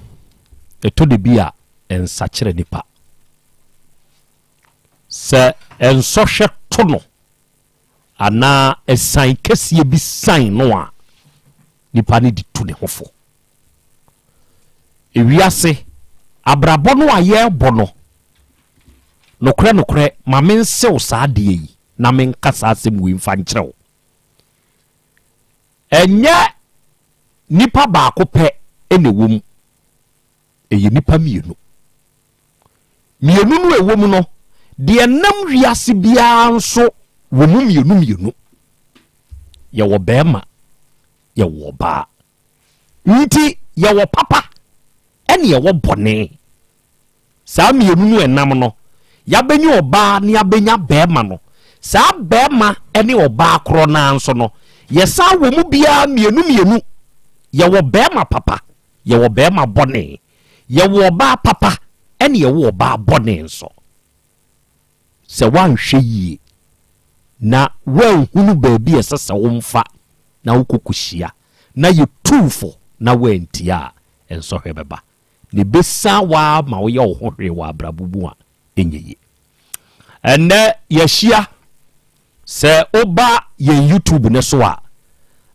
ɛtɔ de bi a ɛnsakyerɛ nipa. Sɛ ɛnsɔhwɛ to no anaa ɛsan kɛseɛ bi san no a, nipa no de tu ne ho fo. Ewiase abrabɔ no a yɛrebɔ no, nokorɛ nokorɛ ma mensew saa adeɛ yi na menka saa asɛm wei mfa nkyerɛ wo. Ɛnyɛ nipa baako pɛ na ɛwɔ mu, ɛyɛ nipa mmienu. Mmienu no ɛwɔ mu no, deɛ nam wiase biara nso wɔ mu mmienu mmienu. Yɛwɔ bɛrima, yɛwɔ ɔbaa. Nti yɛwɔ papa ɛne yɛwɔ bɔne. Saa mmienu no ɛnam no, yɛabɛnya ɔbaa ne yɛabɛnya bɛrima no. Saa bɛrima ne ɔbaa korɔ no ara nso no, yɛsan wɔ mu biara mmienu mmienu. Yɛwɔ bɛrima papa, yɛwɔ bɛrima bɔne. Yɛwɔ ɔbaa papa ɛne yɛwɔ ɔbaa bɔne nso. Sɛ woanhwɛ yie na woanhunu baabi a ɛsɛ sɛ womfa na wokɔ kɔhyia na yɛtu wo fo na woantie a, nsɔhwɛ bɛba. Na ɛbɛsiane wo ara ma woyɛ wo ho hwee wɔ abrabɔ mu a ɛnyɛ yie. Ɛnnɛ yɛahyia, sɛ woba yɛn YouTube no so a,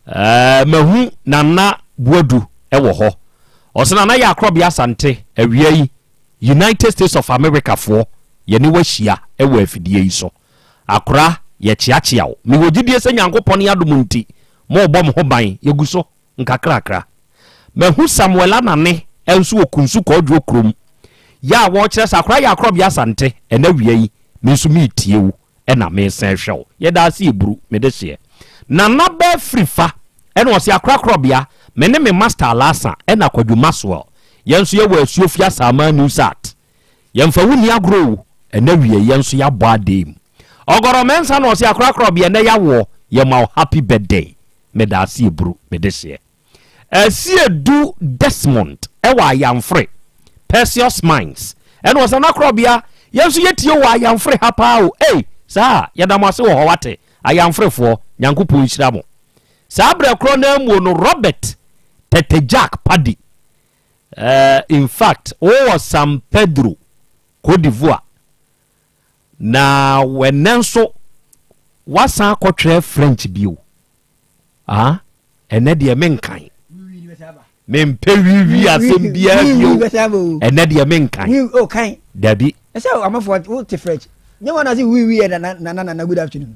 ɛɛ mahu Nana Boadu wɔ hɔ. Ɔsɛ Nana yɛ Akorɔbea Asante awia yi United States of America foɔ yɛne wo ahyia wɔ afidie yi so. Akora yɛkyeakyea wo. Mewɔ gyidie sɛ Nyankopɔn adom nti morebɔ mo ho ban. Yɛgu so nkakrakra. Mahu Samuel Anane nso wɔ Kunsu Kɔɔdwoɔ kurom. Yɛ a wɔrekyerɛ sɛ akora yɛ Akorɔbea Asante ɛnɛ awia yi me nso meretie wo na meresan hwɛ wo. Yɛda ase Eburu, me dehyeɛ. Nana bɛ firi fa ɛna ɔse akora Korɔbea me ne me master Alasa ɛna Kwadwo Maxwell yɛn nso yɛwɔ Asuofie Asaman New Sat. Yɛmfa wo nni agorɔ o, ɛnɛ awia yi yɛn nso yɛabɔ adee mu. Ɔgɔrɔ Mensah na ɔse akora Korɔbea ɛnɛ yawoɔ yɛma wo happy birthday. Meda ase Eburu, me dehyeɛ. Asiedu Desmond wɔ Ayamfre, Perseus Mines. Ɛna ɔsɛ Anakorɔbea, yɛn nso yɛtie wɔ Ayamfre ha paa o. Ei, saa, yɛda mo ase wɔ hɔ wate. Ayamfrefoɔ, Nyankopɔn nhyira mo. Saa berɛ korɔ no ara muo no, Robert Tete Jack Paddy, eh, in fact, wowɔ San Pedro, Cote d'Ivoire, na ɛnnɛ nso woasan akɔtwerɛ French bio. Ah, ɛnɛ deɛ menkan. Mempɛ wiwi asɛm biara bio. Ɛnɛ deɛ menkan. Oh, kan. Dabi. Ɛsɛ amafoɔ wote French. Nyɛ wɔn ase wiwi yɛ nana nana nana good afternoon.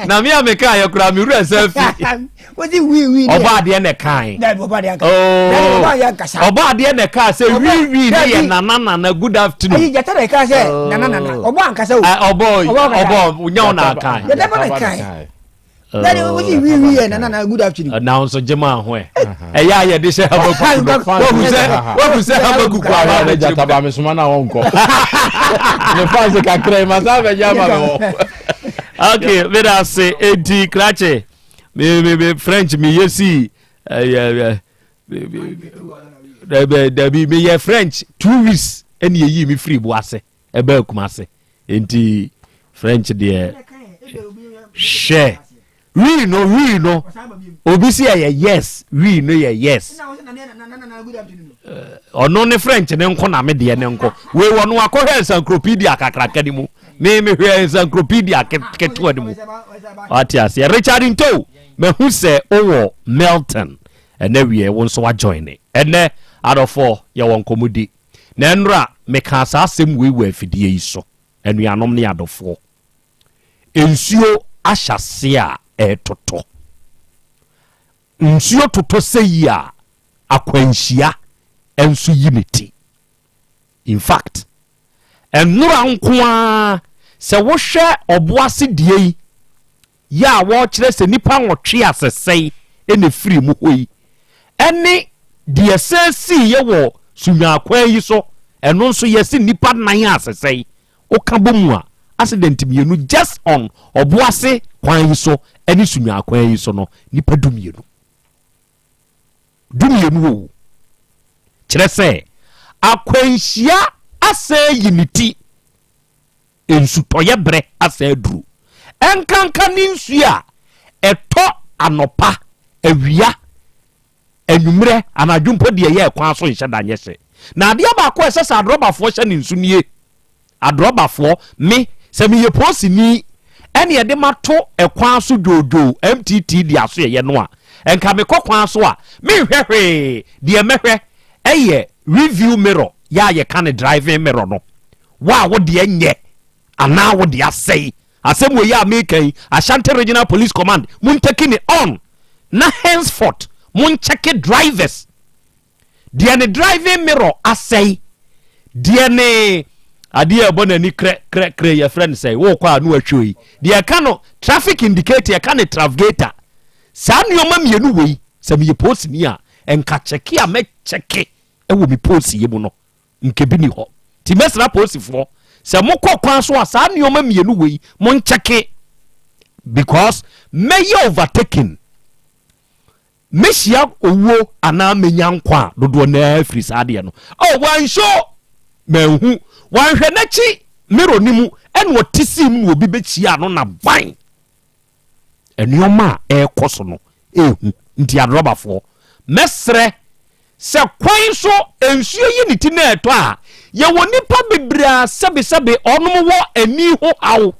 Na me a meka yɛ koraa me wura sɛ fi. Wosi wiwi. Ɔbɔ adeɛ na ɛkan. Dabi ɔbɔ adeɛ anka. Dabi ɔbɔ adeɛ ankasa. Ɔbɔ adeɛ na ɛka sɛ wiwi ne yɛ nana nana good afternoon. Ayi gyata na ɛka sɛ nana nana ɔbɔ ankasa o. Ɔbɔ ɔbɔ nyɛ ɔna akan. Gyata bɔ na ɛkan. Dabi wosi wiwi yɛ nana nana good afternoon. Na nso gye maa ho ɛ. Ɛyɛ a yɛde hyɛ Habakuk no. Wahu sɛ wahu sɛ Habakuk aba na gyata ba me soma na wɔnkɔ. Ne fans kakra yi ma saa bɛgye ama me wɔ. Okay, meda ase enti krakye. Me me me French me yɛ si ɛyɛ dabi meyɛ French 2 weeks ɛne ɛyii me firi bo ase ɛbɛ akuma ase nti French deɛ hwɛ oui no oui no obi si ɛyɛ yes oui no yɛ yes ɔno ne French ne nko na me deɛ ne nko wei wɔ no akɔhwɛ encyclopedia kakraka ne mu me mehwɛ encyclopedia ketewa ne mu wate aseɛ. Richard Nto, mahu sɛ wowɔ Melton ɛnɛ wie wo nso wajoin ne ɛnɛ. Adɔfoɔ, yɛwɔ nkɔmmɔdi na ɛnora mekaa saa asɛm wei wɔ afidie yi so. Anuanom ne adɔfoɔ. Nsuo ahyɛ aseɛ a ɛretotɔ. Nsuo totɔ sɛ yi a, akwanhyia nso yi ne ti. In fact, nnora nko ara, sɛ wohwɛ Ɔboase deɛ yi, yɛ a wɔrekyerɛ sɛ nnipa nwɔtwe a sɛsɛe na ɛfiri mu hɔ yi, ɛne deɛ ɛsan siiɛ wɔ Sunyani kwan yi so, ɛno nso yɛse nnipa nan a sɛsɛe, woka bɔ mu a, accident mmienu just on Ɔboase kwan yi so ne Sunyani kwan yi so no, nnipa dumienu. Dumienu o. Kyerɛ sɛ, akwanhyia asan ayi ne ti. Nsutɔeɛ berɛ asan aduru. Ɛnkanka ne nsuo a ɛtɔ anɔpa, awia, anwummerɛ, anadwo mpo deɛ ɛyɛ ɛkwan so nhyɛ da nyɛ hye. Na adeɛ baako a ɛsɛ sɛ adrɔbafoɔ hyɛ ne nso nie. Adrɔbafoɔ, me, sɛ meyɛ polisini ɛne ɛde mato ɛkwan so dwoodwoo MTT de asoɛyɛ no a, nka mekɔ kwan so a, menhwɛ hwee, deɛ mɛhwɛ ɛyɛ review mirror, yɛ a yɛka no driving mirror no. Wo a wo deɛ nyɛ anaa wo deɛ asɛe. Asɛm wei a meka yi, Ashanti Regional Police Command, montake ne on na henceforth monkyɛke drivers. Deɛ ne driving mirror asɛe, deɛ ne adeɛ a ɛbɔ n'ani krɛ krɛ krɛ yɛfrɛ no sɛ wokɔ a no ahwɛ yi, deɛ ɛka no traffic indicator, ɛka ne trafficator. Saa nneɛma mmienu wei, sɛ meyɛ polisini a, nka kyɛke a mɛkyɛke wɔ me polisiyɛ mu no, nka bi ni hɔ. Nti mɛsrɛ apolisifoɔ sɛ mokɔ kwan so a saa nneɛma mmienu wei monkyɛke because mɛyɛ overtaking, mɛhyia owuo anaa mɛnya nkwa a dodoɔ no ara firi saa adeɛ no. Oh, wanhwɛ manhu, wanhwɛ n'akyi mirror no mu ɛna ɔte sii mu na obi bɛhyia no na ban. Nneɛma a ɛrekɔ so no ɛrehu nti adrɔbafoɔ mɛsrɛ sɛ kwan so nsuo yi ne ti na ɛtɔ a yɛwɔ nnipa bebree a sɛbesɛbe ɔnom wɔ ani ho haw.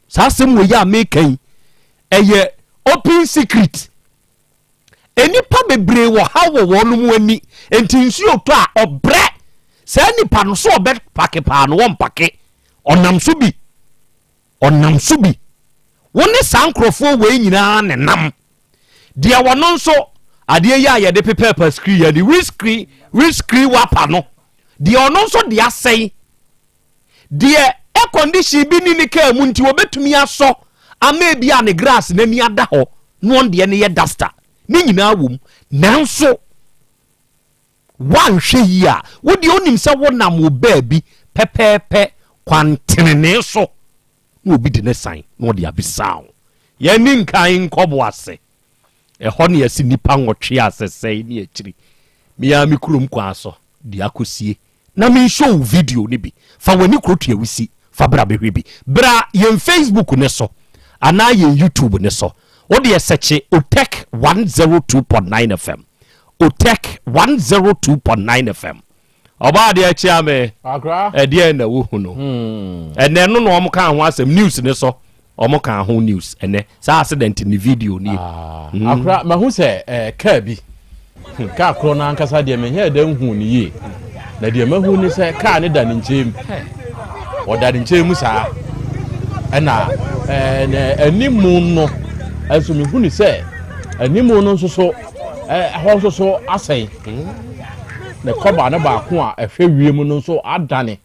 Saa asɛm wɔ yi a meka yi ɛyɛ open secret. Nnipa bebree wɔ haw wɔ wɔn ani nti nsuo tɔ a ɔbrɛ saa nipa no so ɔbɛpake paa no wɔmpake ɔnam so bi. Ɔnam so bi. Wo ne saa nkurɔfoɔ wei nyinaa na ɛnam. Deɛ wɔno nso, adeɛ yi a yɛde pepɛɛpɛ screen yɛde wiskiri wiskiri wapa no, deɛ ɔno nso de asɛe. Deɛ air condition bi ni ne kaa mu nti wɔbɛtumi asɔ ama ebi a ne grass n'ani ada hɔ na ɔn deɛ no yɛ duster. Ne nyinaa wɔ mu. Nanso, Woanhwɛ yie a, wo deɛ wonim sɛ wonam wo baabi pɛpɛɛpɛ kwan tenenee so na obi de ne san na ɔde abisa wo. Yɛnni nkan nkɔ bo ase. Ɛhɔ na yɛse nnipa nwɔtwe a sɛsɛe ne akyiri. Me ara me kurom kwan so de akɔsie na me show wo video no bi. Fa w'ani koro tua wo si fa bra bɛhwɛ bi. Bra yɛn Facebook no so anaa yɛn YouTube no so. Wo deɛ sɛkye Otec 102.9 FM. Otec 102.9 FM. Ɔbaa adeɛ kyea me. Ɛdeɛn na wohu no? Ɛnɛ no na wɔn kaa ho asɛm news ne so. Wɔn kaa ho news ɛnɛ. Saa accident ne video nie. Ah, akora mahu sɛ eh, kaa bi. Hmm, kaa korɔ no ankasa deɛ menyɛɛ dɛ nhuu no yie. Na deɛ mahu ne sɛ kaa no da ne nkyɛn mu. Ɔda ne nkyɛn mu saa. Ɛna ɛɛ na animu no nso mehu ne sɛ animu no nso so ɛhɔ nso so asɛe. Ne kɔba no baako a ɛhwɛ wiem no nso adane.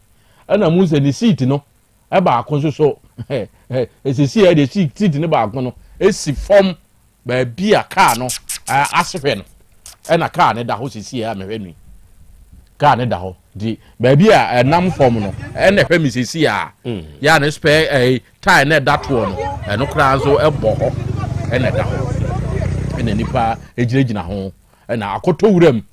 Ɛna mu sɛ ne seat no baako nso so ɛsisi ɛ deɛ seat no baako no esi fam. Baabi a kaa no asehwɛ no ɛna kaa no da hɔ sisi a mehwɛ no yi. Kaa no da hɔ nti baabi a ɛnam fam no ɛna ɛhwɛ me sisi a mm. yɛ a ne spare ɛyi tae na ɛda toɔ no ɛno koraa nso ɛbɔ hɔ ɛna ɛda hɔ ɛna nipa egyinagyina ho ɛna akɔtɔ wuram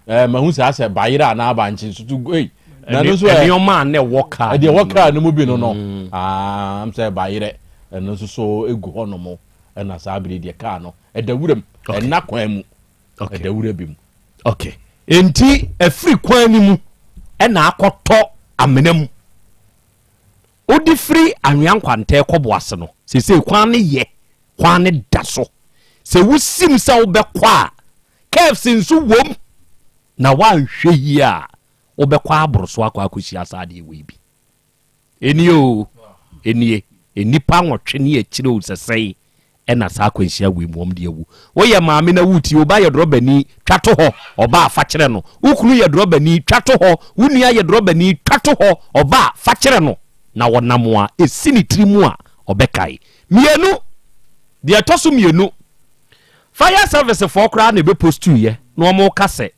ɛɛ mahu saa sɛ bayerɛ anaa bankye nso to ei na ɛno nso nneɛma a na ɛwɔ kaa ɛdeɛ ɛwɔ kaa no mu bi no no mm. aa sɛ bayerɛ ɛno nso so egu hɔ nom. Ɛna saa bere deɛ kaa no ɛda wuram, ɛnna kwan mu, ɛda wura bi mu. Okay. Enti ɛfiri kwan no mu ɛna akɔtɔ amena mu. Wode firi anwea nkwantɛɛ kɔ Boase no, seesei kwan no yɛ, kwan no da so. Sɛ wosim sɛ wobɛkɔ a, curves nso wom, na woanhwɛ yie a, wobɛkɔ aboro so akɔ akɔhyia saa adeɛ wei bi. Ɛnie o, ɛnie. Nnipa nwɔtwe ne akyire o sɛsɛe ɛna saa akwanhyia wei mu wɔn de awu. Woyɛ maame na woretie, wo ba yɛ drɔbani, twa to hɔ, ɔba a fa kyerɛ no. Wo kunu yɛ drɔbani, twa to hɔ, wo nua yɛ drɔbani, twa to hɔ, ɔba a fa kyerɛ no. Na ɔnam a ɛsi ne tiri mu a ɔbɛkae. Mmienu, deɛ ɛtɔ so mmienu, fire service foɔ koraa na ɛbɛpostuiɛ na wɔka sɛ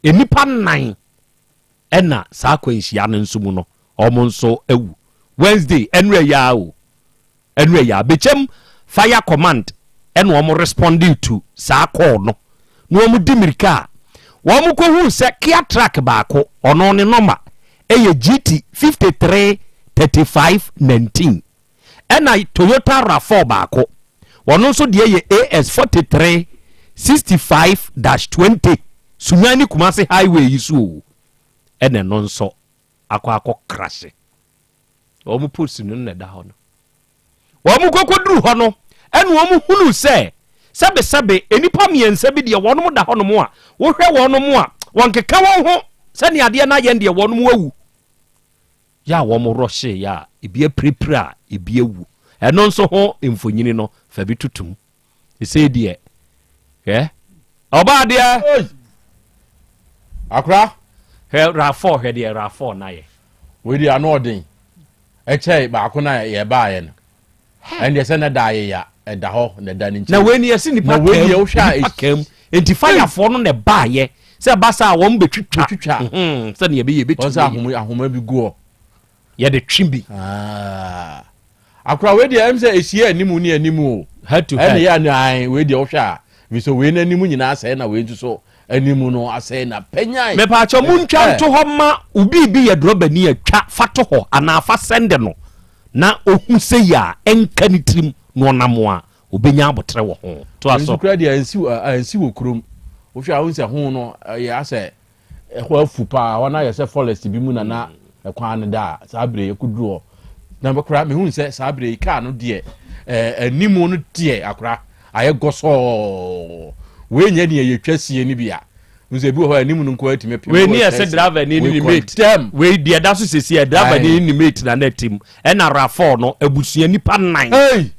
nnipa nnan ɛna saa akwanhyia no nso mu no wɔn nso awu. Wednesday, ɛnora yi ara o, ɛnora yi ara, Bekyem Fire Command ɛna wɔn responded to saa call no na wɔn di mirika a wɔn kɔhuu sɛ Kia truck baako ɔno ne nɔma ɛyɛ GT 53 35 19 ɛna Toyota RAV4 baako wɔn nso deɛ yɛ AS 43 65 dash 20 Sunyani ne Kumasi highway yi so o ɛna ɛno nso akɔ akɔ krahye wɔn post no na ɛda hɔ no wɔn kɔkɔduru hɔ no ɛna wɔn hunu sɛ sɛbesɛbe nnipa mmiɛnsa bi deɛ wɔn da hɔ nom a wohwɛ wɔn a wɔn keka wɔn ho sɛnea adeɛ no ayɛ deɛ wɔn awu yɛ a wɔn rɔhye yɛ a ebi apirapira a ebi awu ɛno nso ho mfonyini no fa bi tutum ɛsei deɛ hwɛ ɔbaa deɛ akora hwɛ rafɔ hwɛ deɛ rafɔ na yɛ wei deɛ ano ɔden ɛkyɛe baako na yɛbaayɛ no ɛndeɛ sɛ na da ayeya ɛda hɔ na ɛda ne nkyɛn na wei ni yɛsi nipa kɛm nipa kɛm nti fayafoɔ no na ɛbaayɛ sɛ ɛba saa wɔn bɛ twitwa twitwa sɛdeɛ ɛbɛyɛ ɛbɛtumi wɔn sɛ ahoma ahoma bi gu hɔ yɛde twe bi ah. Akora wei deɛ ɛm sɛ ɛhyia anim ne anim o. Head to head. Ɛne yɛ ae wei deɛ wohwɛ a fi sɛ wei n'anim nyinaa asɛe na wei nso so anim no asɛe na panyan. Mepaakyɛw montwa nto hɔ ma obi bi yɛ drɔbani a twa fa to hɔ anaa fa sɛnde no na ohu sei a ɛnka ne tirim na ɔnam a obenya aboterɛ wɔ ho. Toa so. Nso kura deɛ ansi wɔ kurom wohwɛ a wohu sɛ ho no ɛyɛ asɛ Ɛhɔ afu paa, hɔ no ayɛ sɛ forest bi mu na na ɛkwan no da a saa berɛ yi ɛkɔduru hɔ. Na koraa mehu sɛ saa berɛ yi kaa no deɛ ɛɛ anim no deɛ akora ayɛ gɔsɔɔ. Wei nyɛ deɛ yɛtwa sie no bi a. N sɛ ebi wɔ hɔ a anim no nko atumi apem. Wei ni ɛsɛ driver ni ne mate. Wei deɛ ɛda so sisi ɛ driver ni ne mate na na ɛte mu. Ɛna Rafael no abusua nipa nnan. Hey!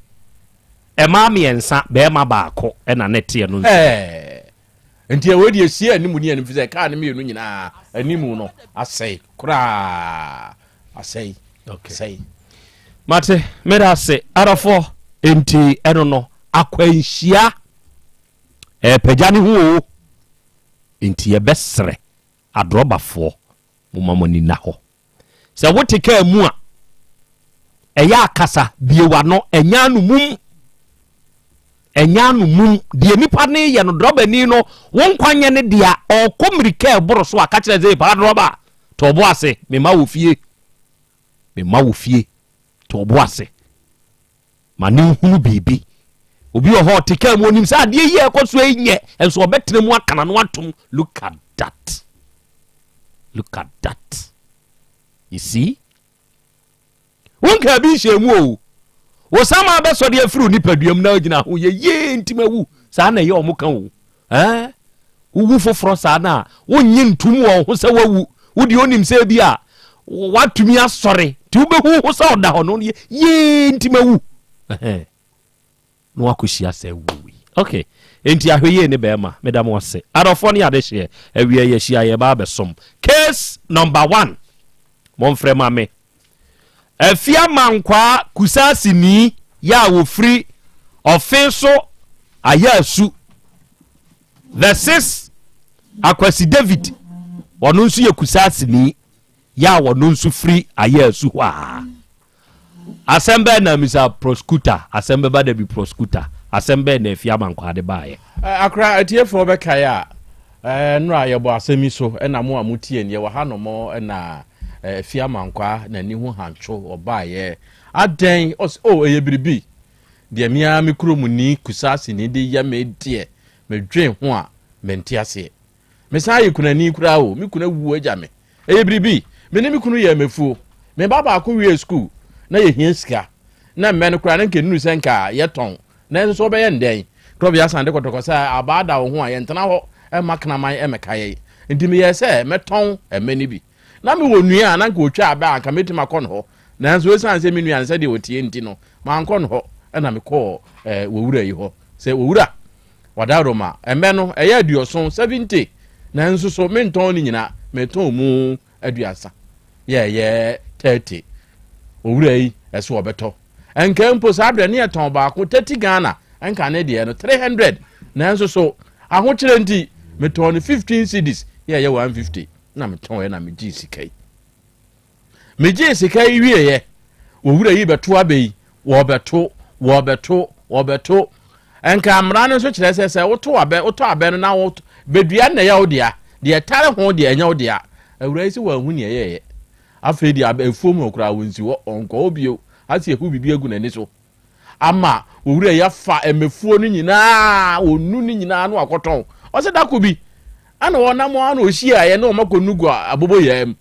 Ɛmaa mmiɛnsa bɛrima baako ɛna na ɛteɛ no nso. Ɛɛ. Nti wei deɛ sie anim ne anim fi sɛ kaa no mmienu nyinaa anim no asɛe koraa asɛe asɛe. Mate meda ase adɔfoɔ nti ɛno no akwanhyia ɛpagya ne ho o nti yɛbɛsrɛ adrɔbafoɔ moma mo ani nna hɔ Sɛ wote kaa mu a, ɛyɛ a kasa, bue w'ano, ɛnyɛ ano mum. Ɛnyɛ ano mum. Deɛ nipa no yɛ no, drɔbani no, wo nkwa nyɛ ne dea, ɔrekɔ mmirika ɛboro so a, ka kyerɛ sɛ, paa drɔba, tɔ bo ase, mema wo fie. Mema wo fie, tɔ bo ase. Ma ne nhunu biribi. Obi wɔ hɔ ɔte kaa mu, onim sɛ adeɛ yi a ɛkɔ so yi nyɛ, nso ɔbɛtena mu aka n'ano atom. Look at that. Look at that. You see? Wonka bi nhyɛ mu o. Wo sama bɛsɔ de afiri wo nipadua mu na wogyina ho yɛ yie nti mawu. Saa na ɛyɛ ɔmo ka o. Eh? Wowu foforɔ saa na wonnye ntom wɔ ho sɛ wawu. Wo deɛ onim sɛ bi a watumi asɔre nti wobɛhu ho sɛ ɔda hɔ no yɛ yie nti mawu. Na wakɔhyia sɛ wuo yi. Ok, enti ahwɛ yie ne bɛrima, meda mo ase. Adɔfoɔ ne adehyeɛ, awia yi ahyia yɛba abɛsom. Case number one, momfrɛ ma me. Afia Mankwaa Kusaasini yɛ a wɔfiri Ɔfe so Ayɛ Asu versus Akwasi David, ɔno nso yɛ Kusaasini yɛ a ɔno nso firi Ayɛ Asu hɔ a. Asɛm bɛn na Mr. Prosecutor, asɛm bɛba da bi prosecutor, asɛm bɛn na Afia Amankwaa de baeɛ? Akora atiefoɔ bɛkae a, nnora yɛbɔ asɛm yi so na mo a motie no, yɛwɔ hanom na Afia Amankwaa n'ani ho hantwo ɔbaeɛ. Adɛn? Ɔse, oh, ɛyɛ biribi. Deɛ me ara me kuromni Kusasini de yɛ me deɛ, medwen ho a, mente aseɛ. Mesan yɛ kunani koraa o, me kunu awu agya me. Ɛyɛ biribi. Me ne me kunu yɛɛ mmafuo. Me ba baako wiee sukuu, na yɛhia sika. Na mmɛ no koraa, na nka ɛnnuru sɛ nka yɛtɔn. Nanso so wobɛyɛ no dɛn? Korɔbea san de kɔtɔkɔ sɛ abaa da wo ho a, yɛntena hɔ mma kraman mmɛka yɛn. Enti meyɛɛ sɛ mɛtɔn mmɛ no bi. Na mewɔ nua a na anka ɔtwa abɛ a anka mɛtumi akɔ ne hɔ. Nanso ɛsiane sɛ me nua no sɛdeɛ ɔteɛ nti no, mankɔ no hɔ, ɛna mekɔɔ eh, wɔwura yi hɔ sɛ, Owura, wadaroma, mmɛ no ɛyɛ aduɔson, 70, nanso so mentɔn ne nyina, metɔn mu aduasa, yɛ ɛyɛ 30. Owura yi ɛso ɔbɛtɔ. Ɛnka mpo saa berɛ ne yɛtɔn baako 30 Ghana, ɛnka ne deɛ no 300, nanso so ahokyerɛ nti metɔn no 15 cedis, yɛ ɛyɛ 150, na metɔn na megyee sika yi. Megyee sika yi wieeɛ, owura yi bɛto abɛ yi, wɔbɛto, wɔbɛto, wɔbɛto. Nka mmara no nso kyerɛ sɛ sɛ woto abɛ, wotɔ abɛ no na wo bɛdua no na ɛyɛ wo dea, deɛ ɛtare ho deɛ ɛnyɛ wo dea. Awura yi sɛ wanhu nea ɛyɛeɛ. Afei deɛ abɛ afuom hɔ koraa wɔnsi hɔ, ɔnkɔ hɔ bio. Ase ahu biribi agu n'ani so. Ama owura yi afa mmɛfuo no nyinaa, ɔnu no nyinaa na wakɔtɔn. Ɔsɛ dako bi, ɛna ɔnam a na ɔhyiaeɛ na ɔmakɔnu gu aboboyaa mu.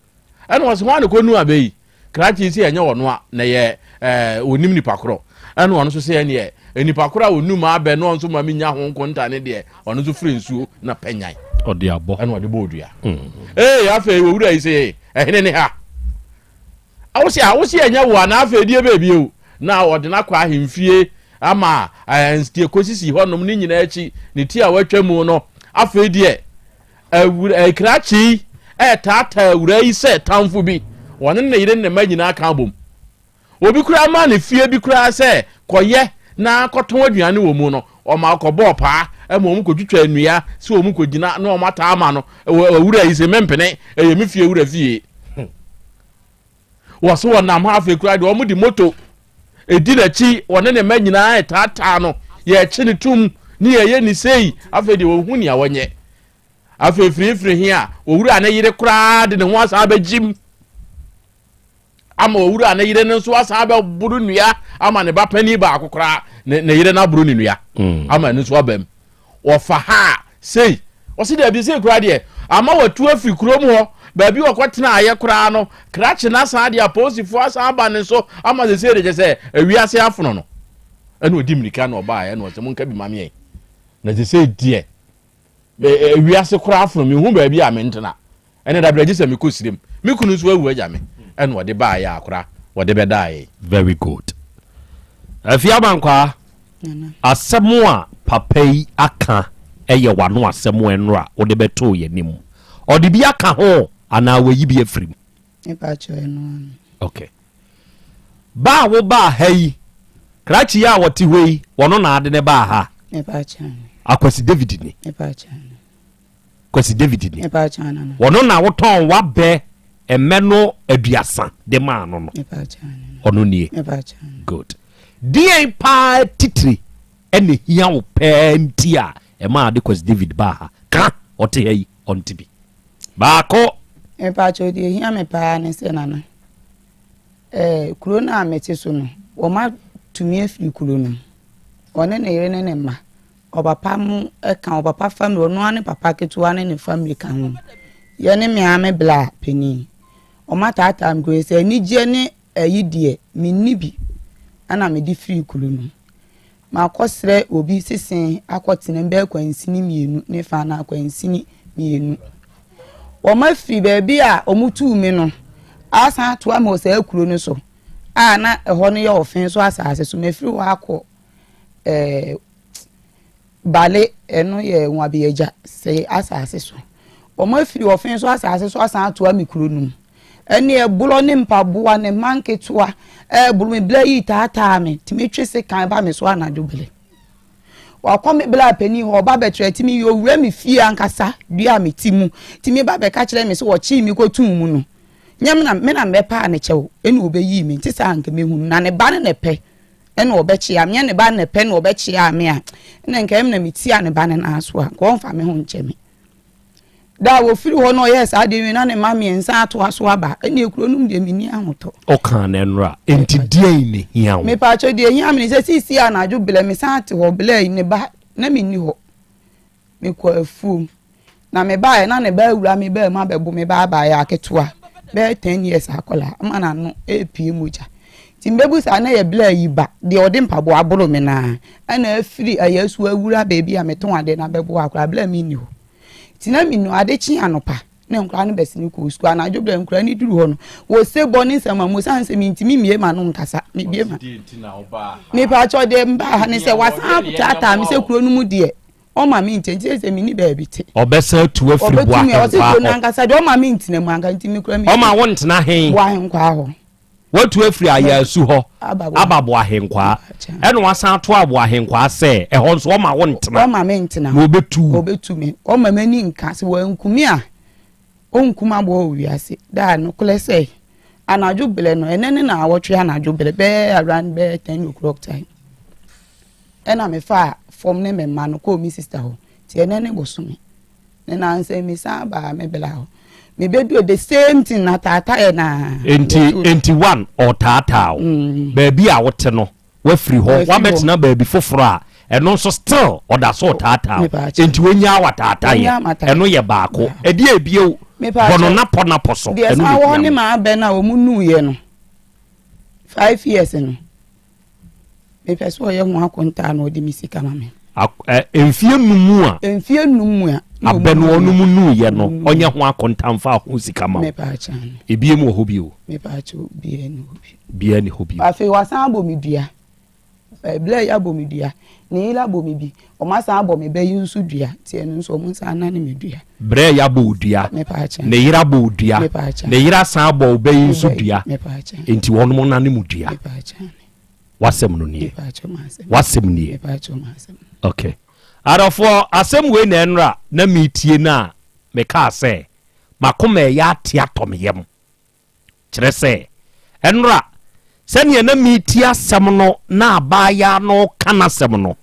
Ɛna ɔse hwan na kɔnu abɛ yi? Krakye yi se ɛnyɛ ɔno a na ɛyɛ ɛɛ ɔnim nipa korɔ. Ɛna ɔno nso se ɛneɛ nipa korɔ a ɔnum abɛ na ɔnso ma menya ho nkonta ne deɛ ɔno nso firi nsuo na pɛnyan. Ɔde abɔ. Ɛna ɔde bɔ odua. Ee afei owura yi se ɛhene ne ha? Wose a wose ɛnyɛ wo a na afei deɛ baabi o. Na ɔde no akɔ ahemfie ama ɛɛ deɛ kɔsisi hɔnom ne nyinaa akyi ne ti a watwa mu no afei deɛ Awura krakye yi retaataa awuraa yi sɛ tamfo bi. Ɔne ne yere ne ne mma nyinaa ka abom. Obi koraa maa no fie bi koraa sɛ kɔyɛ na kɔtɔn aduane wɔ mu no, ɔma ɔkɔbɔɔ paa ma wɔn kɔtwitwa nnua sɛ wɔn kɔgyina na wɔn ataa ama no. Awura yi sɛ mempene, ɛyɛ me fie wura fie. Wɔ so wɔnam ha afei koraa deɛ wɔn de moto edi n'akyi, wɔne ne mma nyinaa retaataa no, yɛrekye no tum ne yɛyɛ ne sei, afei deɛ wɔhu nea wɔnyɛ. Afei firifiri he a owura ne yere koraa de ne ho asan abɛgyim ama owura ne yere no nso asan abɛboro nnua ama ne ba panin baako koraa ne ne yere no aboro ne nnua mm. ama ɛno nso aba mu. Wɔfa ha a sei ɔsi daabi sei koraa deɛ ama watu afiri kurom hɔ baabi wɔkɔtena ayɛ koraa no krakye no asan deɛ apolisifoɔ asan aba ne so ama sɛ sei de kyɛ sɛ awiase afono no ɛna ɔdi mmirika na ɔbaeɛ ɛna ɔsɛ monka bi ma meɛ na sɛ sei deɛ Wiase koraa afono me, mehu baabi a mentena. Ɛnɛ dabrɛ gye sɛ mekɔ sirem. Me kunu nso awu agya me. Ɛna ɔde baeɛ a akora wɔde bɛdaa yɛn. Very good. Afie Amankwaa, asɛm a papa yi aka yɛ w'ano asɛm ɛnora wode bɛtoo yɛn anim. Ɔde bi aka ho anaa wayi bi afiri mu? Mepakyɛw ɛno ano. Okay. Ba a wobaa ha yi, krakye yi a wɔte hɔ yi, wɔno na ade ne baa ha. Mepakyɛw. Akwasi David ni. Mepakyɛw. Kwasi David ni. Mepakyɛw nana. Wɔno na wotɔn wabɛ mmɛ no aduasa de maa no no. Mepakyɛw. Ɔno nie. Mepakyɛw. Good. Deɛn paa titiri ɛna hia wo pɛɛ nti a ɛmaa ade Kwasi David baa ha? Ka ɔte ha yi ɔnte bi. Baako. Mepakyɛw deɛ ehia me paa ne sɛ nana ɛɛ kuro no a mete so no wɔatu me afiri kuro no mu ɔne ne yere ne ne mma ɔpapa mo ɛka ɔpapa family ɔno ara ne papa ketewa ne ne family ka ho yɛ ne me ara me bla panin wɔataataa me kuro sɛ anigyeɛ ne ɛyi deɛ menni bi ɛna mede firi kuro no mu. Makɔsrɛ obi sese akɔtena mu bɛyɛ kwansini mmienu ne fa anaa kwansini mmienu. Wɔafiri baabi a wɔtuu me no asan atoa me wɔ saa kuro no so a na ɛhɔ no yɛ ɔfe so asase so. Mafiri hɔ akɔ ɛɛ Bale, ɛno yɛ Nwabiagya sɛ asase so. Wɔafiri ɔfe so asase so asan atoa me kuro no mu. Ɛne ɛborɔ ne mpaboa ne mma nketewa ɛreboro me bla yi taataa me tumi twe sekan ba me so anadwo bere. Wakɔ me bla panin hɔ ɔba bɛkyerɛ tumi yɛ owura me fie ankasa dua a me ti mu tumi ba bɛka kyerɛ me sɛ wɔkyee me kɔtuu mu no nyɛ me na me na mɛpaa ne kyɛw ɛna ɔbɛyii me nti saa anka mɛhunu na ne ba no na ɛpɛ ɛna ɔbɛkyea me nyɛ ne ba no na ɛpɛ na ɔbɛkyea me a ɛna nka ɛm na metia ne ba no nan so a nka ɔmfa me ho nkyɛ me. Da a wɔfiri hɔ na ɔyɛɛ saa adeɛ wie na ne mma mmiɛnsa atoa so aba ɛnneɛ kuro no mu deɛ menni ahotɔ. Ɔkaa no nnora, enti deɛn na ɛhia wo? Mepaakyɛw deɛ ɛhia me ne sɛ seesei anadwo belɛ mesan te hɔ belɛ yi ne ba na menni hɔ mekɔ afuom na mebaeɛ na ne ba awura me baa mu abɛbo me ba abaeɛ aketewa bɛyɛ ten years akwadaa ama n'ano ɛrepue mogya nti mbɛbu saa na yɛ belɛ yi ba deɛ ɔde mpaboa aboro me naa ɛna afiri ayɛsu awura baabi a metɔn adeɛ na abɛbo akwadaa belɛ menni hɔ. Nti na menu ade kye anɔpa. Na nkwadaa no bɛsene kɔɔ sukuu. Anadwo berɛ nkwadaa no duru hɔ no, wɔse bɔ ne nsɛm a mu sane sɛ mentumi mmie ma no nkasa. Mebie ma. Mepaakyɛw deɛ mbaa ha ne sɛ wasan taataa me sɛ kuro no mu deɛ ɔma me nkyɛn nti sɛ menni baabi te. Ɔbɛsan atu afiri Boahenkwaa hɔ. Ɔse kuro no ankasa deɛ ɔma me ntena mu anka nti mekura me. Ɔma wo ntena he? Boahenkwaa hɔ. Watu afiri Ayasu hɔ aba Boahenkwaa, ɛna wasan ato Aboahenkwaa sɛ ɛhɔ nso ɔma wo ntena. Ɔma me ntena. Na ɔbɛtu wo. Ɔbɛtu me. Ɔma m'ani nka sɛ wanku me a, ɔnku m'aboa wɔ wiase. Daa nokorɛ sɛ, anadwo berɛ no, ɛnɛ ne naawɔtwe anadwo berɛ, bɛyɛ around bɛyɛ ten o'clock time, ɛna mefaa fam ne me mma no kɔɔ me sister hɔ. Nti ɛnɛ ne bosome. Ne nansa mi san baa me bla hɔ. Me bɛ duro the same thing na taataa yɛ naa. Enti enti one ɔtaataa wo. Mm. Baabi a wote no wafiri hɔ wabɛtena baabi foforɔ a ɛno nso still ɔda so ɔtaataa wo. Enti wonyaa wataataa yɛ ɛno yɛ baako. Ɛdeɛ ebio bɔ no napɔ napɔ so. Deɛ san wɔ ne maa bɛ no a wɔn nuiɛ no five years no. Mepɛ sɛ ɔyɛ ho akontaa na ɔde me sika ma me. Mfie num mu a. Mfie num mu a. Abɛ no ɔno mu nuiɛ no ɔnyɛ ho akontaa mfa ho sika ma wo. Ebiem wɔ hɔ bio. Mepaakyɛw biara ni hɔ bio. Biara ni hɔ bio. Afei wasan abɔ me dua. Ɛblɛ yi abɔ me dua. Ne yere abɔ me bi. Wɔn asan abɔ me bɛ yi nso dua. Nti ɛno nso wɔn nsa anane me dua. Brɛ yi abɔ wo dua. Ne yere abɔ wo dua. Ne yere asan abɔ wo bɛ yi nso dua. Nti wɔn nane mo dua. W'asɛm no nie. W'asɛm nie. Okay. Adɔfoɔ, asɛm wei na ɛnora na metie no a mekaa sɛ makoma ɛyɛ ate atɔ me yam. Kyerɛ sɛ, ɛnora, sɛdeɛ na meretie asɛm no na abaayaa no reka n'asɛm no,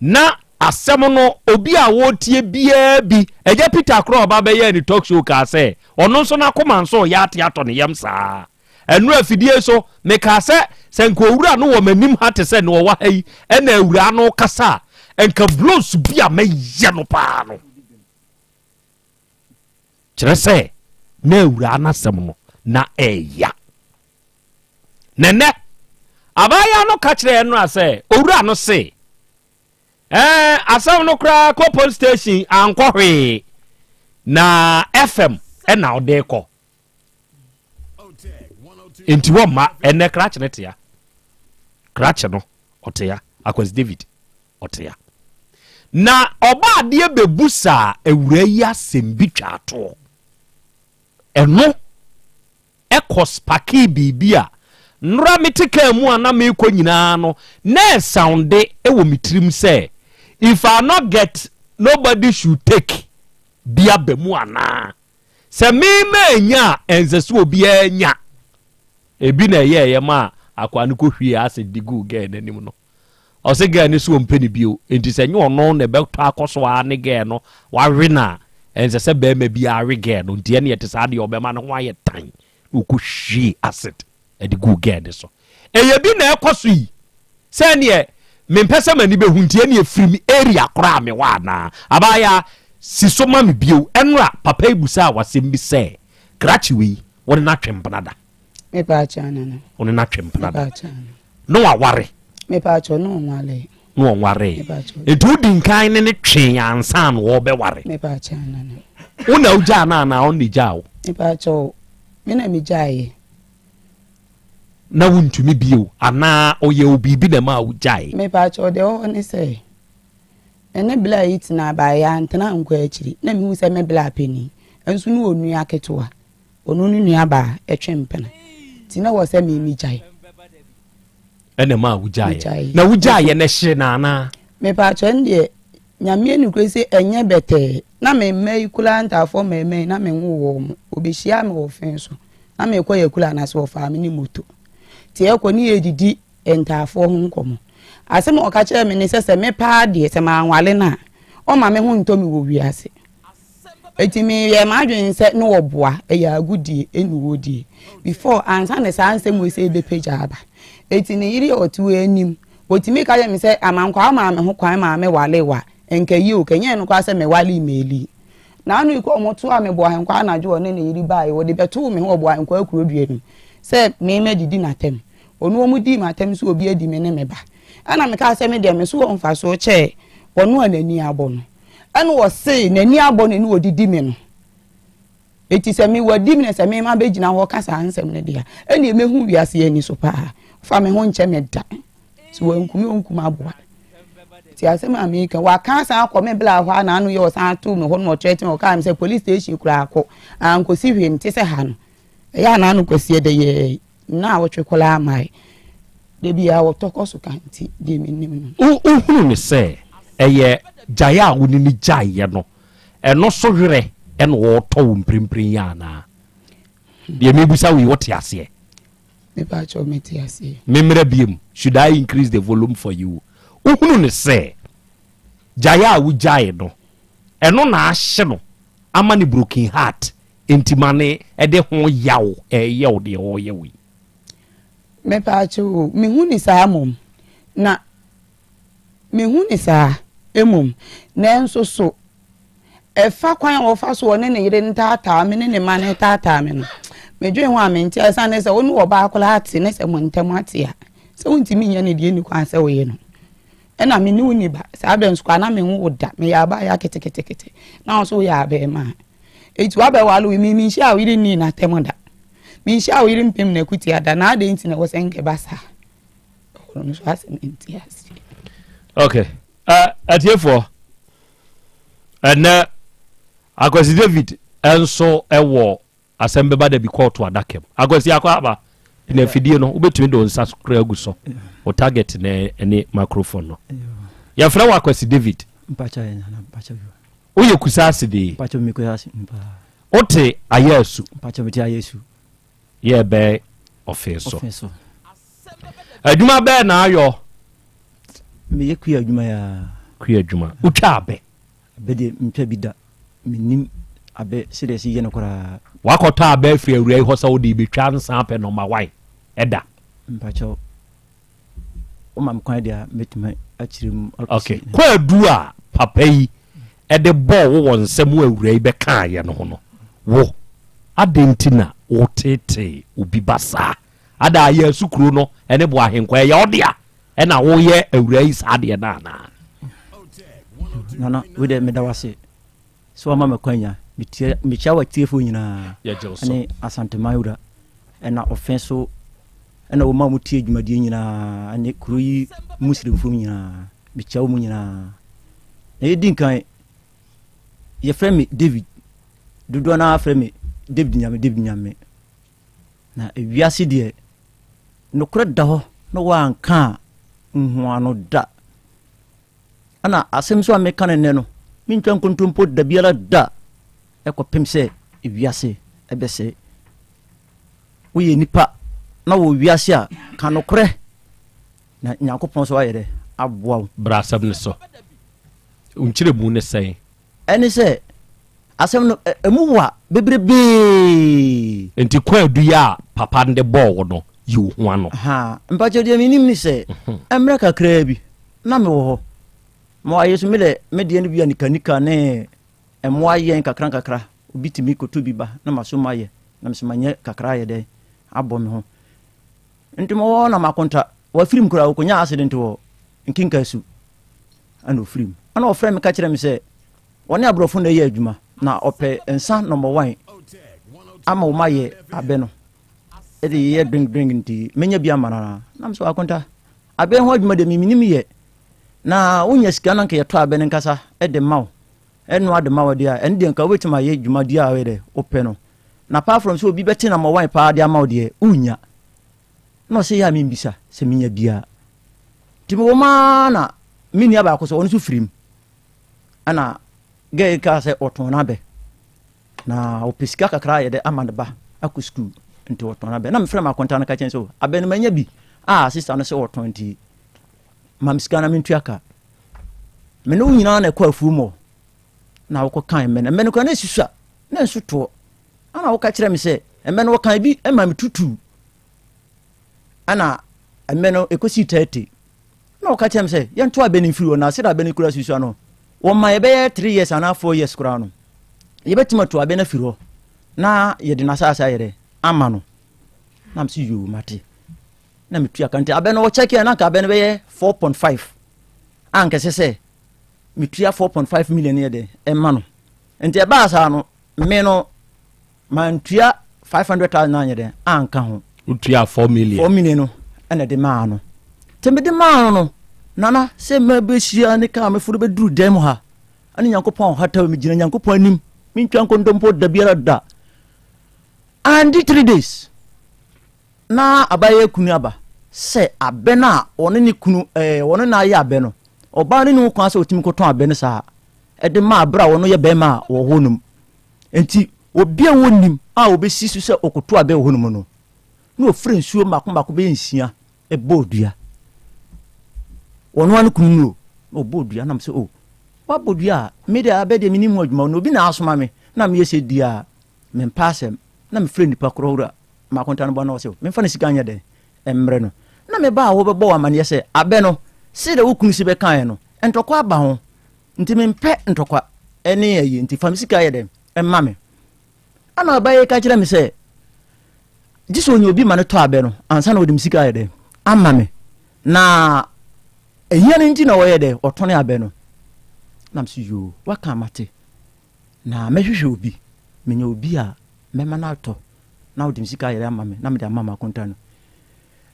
na asɛm no obi a wɔretie biara bi, Agya Peter koraa a ɔba bɛyɛɛ ne talk show kaa sɛ ɔno nso n'akoma nso reyɛ ate atɔ ne yam saa. Ɛnora afidie so, mekaa sɛ, sɛ nka owura no wɔ m'anim ha te sɛ nea ɔwɔ ha yi ɛna awuraa no rekasa a, nka blows bi a mɛyɛ no paa no. Kyerɛ sɛ, na awuraa no asɛm no, na ɛya. Na ɛnɛ, abaayewa no ka kyerɛɛ Nora sɛ, owura no se, ɛɛ, asɛm no koraa kɔ police station ankɔ hwee, na FM ɛna ɔde kɔ. Nti wɔmma ɛnɛ krakye no tea. Krakye no, ɔtea. Akwasi David. Ɔtea. Na ɔbɔadeɛ bɛbusaa awuraa yi asɛm bi twaa toɔ. Ɛno kɔ spakee biribi a nnora mete kaa mu a na merekɔ nyinaa no na ɛsaunde wɔ me tirim sɛ if I not get nobody should take bi aba mu anaa. Sɛ me mannya a ɛnsɛ sɛ obiara nya. Ebi na ɛyɛɛyɛ maa akwaa no kɔhwiee acid de guu girl no anim no. Ɔse girl no se ɔmpɛ no bio nti sɛ nyɛ ɔno na ɛbɛtɔ akɔ so ara ne girl no wawe no a ɛnsɛ sɛ barima biara we girl no nti ɛneɛ ɛte saa deɛ ɔbɛma ne ho ayɛ tan na ɔkɔ hwie acid de guu girl no so. Ɛyɛ bi na ɛkɔ so yi sɛ ɛneɛ mempɛ sɛ m'ani bɛhu nti ɛneɛ firi me area koraa a mewɔ anaa? Abaayaa si so ma me bio ɛnora papa yi busaa w'asɛm bi sɛ krakye wei wo ne no atwe mpena da? Mepaakyɛw nana. Wo ne no atwe mpena da? Mepaakyɛw. Na waware? Mepaakyɛw na ɔnwaree. Na ɔnwaree. Mepaakyɛw. Nti wodi nkan ne ne twee ansa na wɔbɛware? Mepaakyɛw nana. Wo na wogyaa no anaa ɔno na egyaa wo? Mepaakyɛw me na megyaeɛ. Na wontumi bio anaa ɔyɛ wo biribi na ɛmaa wogyae? Mepaakyɛw deɛ ɛwɔ hɔ ne sɛ me ne bla yi tenaa baeɛ antena ankɔ akyiri na mehu sɛ me bla panin nso ne onua ketewa. Ɔno ne nua baa ɛtwe mpena nti na wɔ sɛ me me gyae. Ɛna ɛmaa wo gyaeɛ. Na wo gyaeɛ no ɛhye no anaa? Mepaakyɛ no deɛ Nyame anukure sɛ ɛnyɛ bɛtɛɛ na me mma yi koraa ntaafoɔ mmarima yi na me nwo wɔn mo ɔbɛhyia me wɔ fɛn so na mekɔ yɛ kura no ase wɔfaa me ne moto nti ɛkɔ ne yɛdidi ntaafoɔ ho nkɔmmɔ asɛm a ɔka kyerɛ me ne sɛ sɛ me paa deɛ sɛ manwale no a ɔma me ho ntɔ me wɔ wiase. Enti meyɛɛ m'adwene sɛ ne wɔboa, ɛyɛ agodie ɛne wɔdie. Before ansa na saa nsɛm wei sɛ ɛbɛpagya aba. Enti ne yere a ɔte wɔ anim, ɔtumi ka kyerɛ me sɛ amankwaa maa me ho kwan maa me wale wa, nka yie o, kɛnyɛ no koraa sɛ me wale Meli. Na ano yi kɔ wɔn toa me Boahenkwaa anadwo ɔne ne yere baeɛ, wɔde bɛtoo me ho wɔ Boahenkwaa kuro dua no mu sɛ me mɛdidi n'atɛm. Ɔno wɔn dii m'atɛm sɛ obi adi me ne me ba. Ɛna mekaa sɛ me deɛ me so wɔ mfasoɔ kyɛɛ ɔno a n'ani abɔ no. Ɛna ɔse n'ani abɔ no ne ɔdidi me no. Enti sɛ me wadi me na sɛ me ma bɛgyina hɔ ka saa nsɛm no deɛ a, ɛnneɛ mɛhu wiase ani so paa. Fa me ho nkyɛ me da. So wankum ɔnkum aboa. Nti asɛm a meka, waka asan akɔ me bla hɔ a na ano yɛ ɔsan too me hɔ no ɔkyerɛ tene ɔkaa me sɛ police station koraa kɔ ankɔsi hwee nte sɛ ha no. Ɛyɛ a na ano kwasi ɛdɛ yɛ nna a wɔtwe koraa mae. Da bi a wɔtɔ kɔ so ka nti deɛ menim no. Wohunu no sɛ ɛyɛ gyae a wo ne no gyaeɛ no, ɛno so werɛ na ɔretɔ wo mprempren yi anaa? Deɛ merebisa wo yi, wote aseɛ? Mepakyɛw, mete aseɛ. Memmra biom, should I increase the volume for you? Wohunu no sɛ gyae a wogyae no, ɛno na ahye no ama no broken heart nti ma ne ɛde ho yaw ɛreyɛ wo deɛ ɔreyɛ wo yi? Mepaakyɛw o, mehu ne saa mmom, na mehu ne saa mmom, nanso so ɛfa kwan a wɔfa so ɔne ne yere no taataa me ne ne mma no taataa me no, medwen ho a mente ase. Ɛsiane sɛ wo ne ɔbaa koraa te ne sɛ mo ntam ate a, sɛ wontumi nyɛ ne deɛ ɛnni kwan sɛ woyɛ no. Ɛna me ne wo ni ba, saa berɛ nso koraa na menwo wo da, meyɛ abaayewa keteketekete, na wo nso woyɛ abarimaa. Enti wabɛwale wo, me menhyia wo yere nnii n'atɛm da. Menhyia wo yere mpem n'akutia da, na adɛn nti na ɛwɔ sɛ nka ɛba saa? Ɛhɔ no nso asɛ mente aseɛ. Okay. Uh, atiefoɔ, ɛnɛ Akwasi David nso wɔ asɛm bɛba da bi kɔɔto adaka mu. Akwasi akɔ aba na afidie no wobɛtumi de wo nsa kora agu so. Wo target na ɛne microphone no. Yɛfrɛ wo Akwasi David. Woyɛ Kusaase de? Wote Ayasu? Yɛ bɛn ɔfe so? Adwuma bɛn na ayɔ? Meyɛ kua adwuma ya. Kua adwuma. Wotwa abɛ? Abɛ deɛ mentwa bi da. Mennim abɛ sɛdeɛ ɛsi yɛ no koraa. Wakɔtɔ abɛ afiri awura yi hɔ sɛ wode rebɛtwa nsa apɛ nɔma wan ɛda? Mpakyɛw. Woma me kwan deɛ a mɛtumi akyerɛ mu akɔsi. Okay. Kwaadu a papa yi de bɔɔ wo wɔ nsɛm a awura yi bɛkaeɛ no ho no, wo, adɛn nti na woteetee obi ba saa? Ada Ayasu kuro no ne Boahenkwa, ɛyɛ wo dea ɛna woyɛ awura yi saa deɛ no anaa? Nana, wei deɛ meda wo ase sɛ wama me kwanya. Mekyia w'atiefoɔ nyinaa ne Asanteman wura ɛna ɔfɛ so ɛna wɔn a wɔtie dwumadie nyinaa ne kuro yi mu sremfoɔ nyinaa. Mekyia wɔn nyinaa. Na yɛdi nkan, yɛfrɛ me David. Dodoɔ no ara frɛ me David Nyame, David Nyame. Na wiase deɛ, nokorɛ da hɔ na wɔanka a, nhuano da. Ɛna asɛm nso a meka no nnɛ no, mentwa nkontompo da biara da ɛkɔpem sɛ wiase ɛbɛsɛe. Woyɛ nipa na wɔ wiase a, ka nokorɛ na Nyankopɔn nso ayɛ dɛ aboa wo. Bra asɛm no so. Wo nkyerɛmu ne sɛn? Ɛne sɛ, asɛm no, ɛmu wa bebrebee. Enti kwaadu yi a papa no de bɔɔ wo no, yi wo ho ano. Ahaa, mpakyɛw deɛ menim ne sɛ, mmerɛ kakraa bi, na mewɔ hɔ. Ma wɔayɛ so, me deɛ, me deɛ no bi a nikanika ne mmoa yɛn kakra nkakra. Obi tumi kɔtɔ bi ba na maso mayɛ, na mesɛ manyɛ kakra ayɛ dɛn abɔ me ho. Nti mewɔ hɔ na makonta, wafirim koraa, ɔkɔnyaa accident wɔ Nkinkasu. Ɛna ɔfiri mu. Ɛna ɔfrɛ me ka kyerɛ me sɛ wɔne aborɔfo na ɛyɛ adwuma na ɔpɛ nsa nɔmba wan ama wɔn ayɛ abɛ no ɛde yɛ drink drink nti menya bi ama no anaa. Na mesɛ akonta abɛ ho adwuma deɛ memenim yɛ na wonya sika na nka yɛtɔ abɛ no nkasa de ma wo ɛnoa de ma wo deɛ a ɛno deɛ nka wobɛtumi ayɛ dwumadie a woyɛ dɛ wopɛ no na apart from sɛ obi bɛte nɔmba wan paa de ama wo deɛ wonnya. Na ɔsɛ yɛ a membisa sɛ menya biaa. Nti mewɔ mu ara na me nua baako sɛ ɔno nso firim. Ɛna gɛɛ kaa sɛ ɔtɔn n'abɛ. Na ɔpɛ sika kakra ayɛ dɛ ama ne ba akɔ sukuu. Nti ɔtɔn n'abɛ. Na mefrɛ m'akonta no ka kyɛn sɛ oh, abɛ no manya bi. A sista no sɛ ɔtɔn nti ma me sika na mentua ka. Me ne wo nyinaa na ɛkɔ afuo mu hɔ. Na wokɔ kan mmɛ no. Mmɛ no koraa na ɛsusua na ɛnso toɔ. Ɛna woka kyerɛ me sɛ mmɛ no wɔkan bi ma me tutuu. Ɛna mmɛ no ɛkɔsii 30. Na wɔka kyerɛ me sɛ yɛnto abɛ no mfiri hɔ na sɛdeɛ abɛ no kura susua no wɔma yɛbɛyɛ 3 years anaa 4 years koraa no yɛbɛtumi ato abɛ no afiri hɔ na yɛde n'asase ayɛ dɛ ama no. Na mese yoo mate. Na metua ka nti abɛ no wɔkyɛkeɛ na anka abɛ no bɛyɛ 4.5 a anka ɛsɛ sɛ metua 4.5 million yɛ dɛ ɛma no. Nti ɛbaa saa no me no. Mantua 500,000 anyɛ dɛn anka ho. Wotua 4 million. 4 million no ɛna de maa no. Nti mede maa no no, nana sɛ mabɛhyia ne kaa meforo bɛduru dan mu ha. Ɛne Nyankopɔn ɔhata me gyina Nyankopɔn anim. Mentwa nkontompo da biara da. Andi 3 days. Na abayɛ kunu aba sɛ abɛ no a ɔne ne kunu ɛɛ ɔne no ayɛ abɛ no, ɔbaa no ne ho kwan sɛ ɔtumi kɔtɔn abɛ no saa ɛde ma abere a ɔno yɛ bɛrima a wɔ hɔ nom. Nti obi a wɔnim a ɔbɛsi so sɛ ɔkɔto abɛ wɔ hɔ nom no, na ɔfiri nsuo mmaako mmaako bɛyɛ nsia ɛbɔɔ dua. Ɔno ara ne kunu no o, na ɔbɔɔ dua nam sɛ o, wabɔ dua a, me deɛ abɛ deɛ menim ho adwuma, na obi na asoma me na meyɛ sɛ dua a, mempɛ asɛm. Na mefrɛ nnipa korɔ wura m'akonta no bɔ na ɔsɛ memfa ne sika nyɛ dɛn mmerɛ no. Na meba a wɔbɛbɔ wo amaneɛ sɛ abɛ no, sɛdeɛ wo kunu si bɛkaeɛ no, ntɔkwa aba ho, nti mempɛ ntɔkwa ne ayi, nti fa me sika yɛ dɛn ma me. Ɛna ɔbaa yi ka kyerɛ me sɛ, gye sɛ ɔnya obi ma no tɔ abɛ no ansa na ɔde me sika ayɛ dɛn ama me. Na ɛhia no nti na ɔyɛ dɛn ɔtɔne abɛ no. Na me so yoo, waka mate. Na mɛhwehwɛ obi, menya obi a mɛma no atɔ na ɔde me sika ayɛ ama me na mede ama m'akonta no.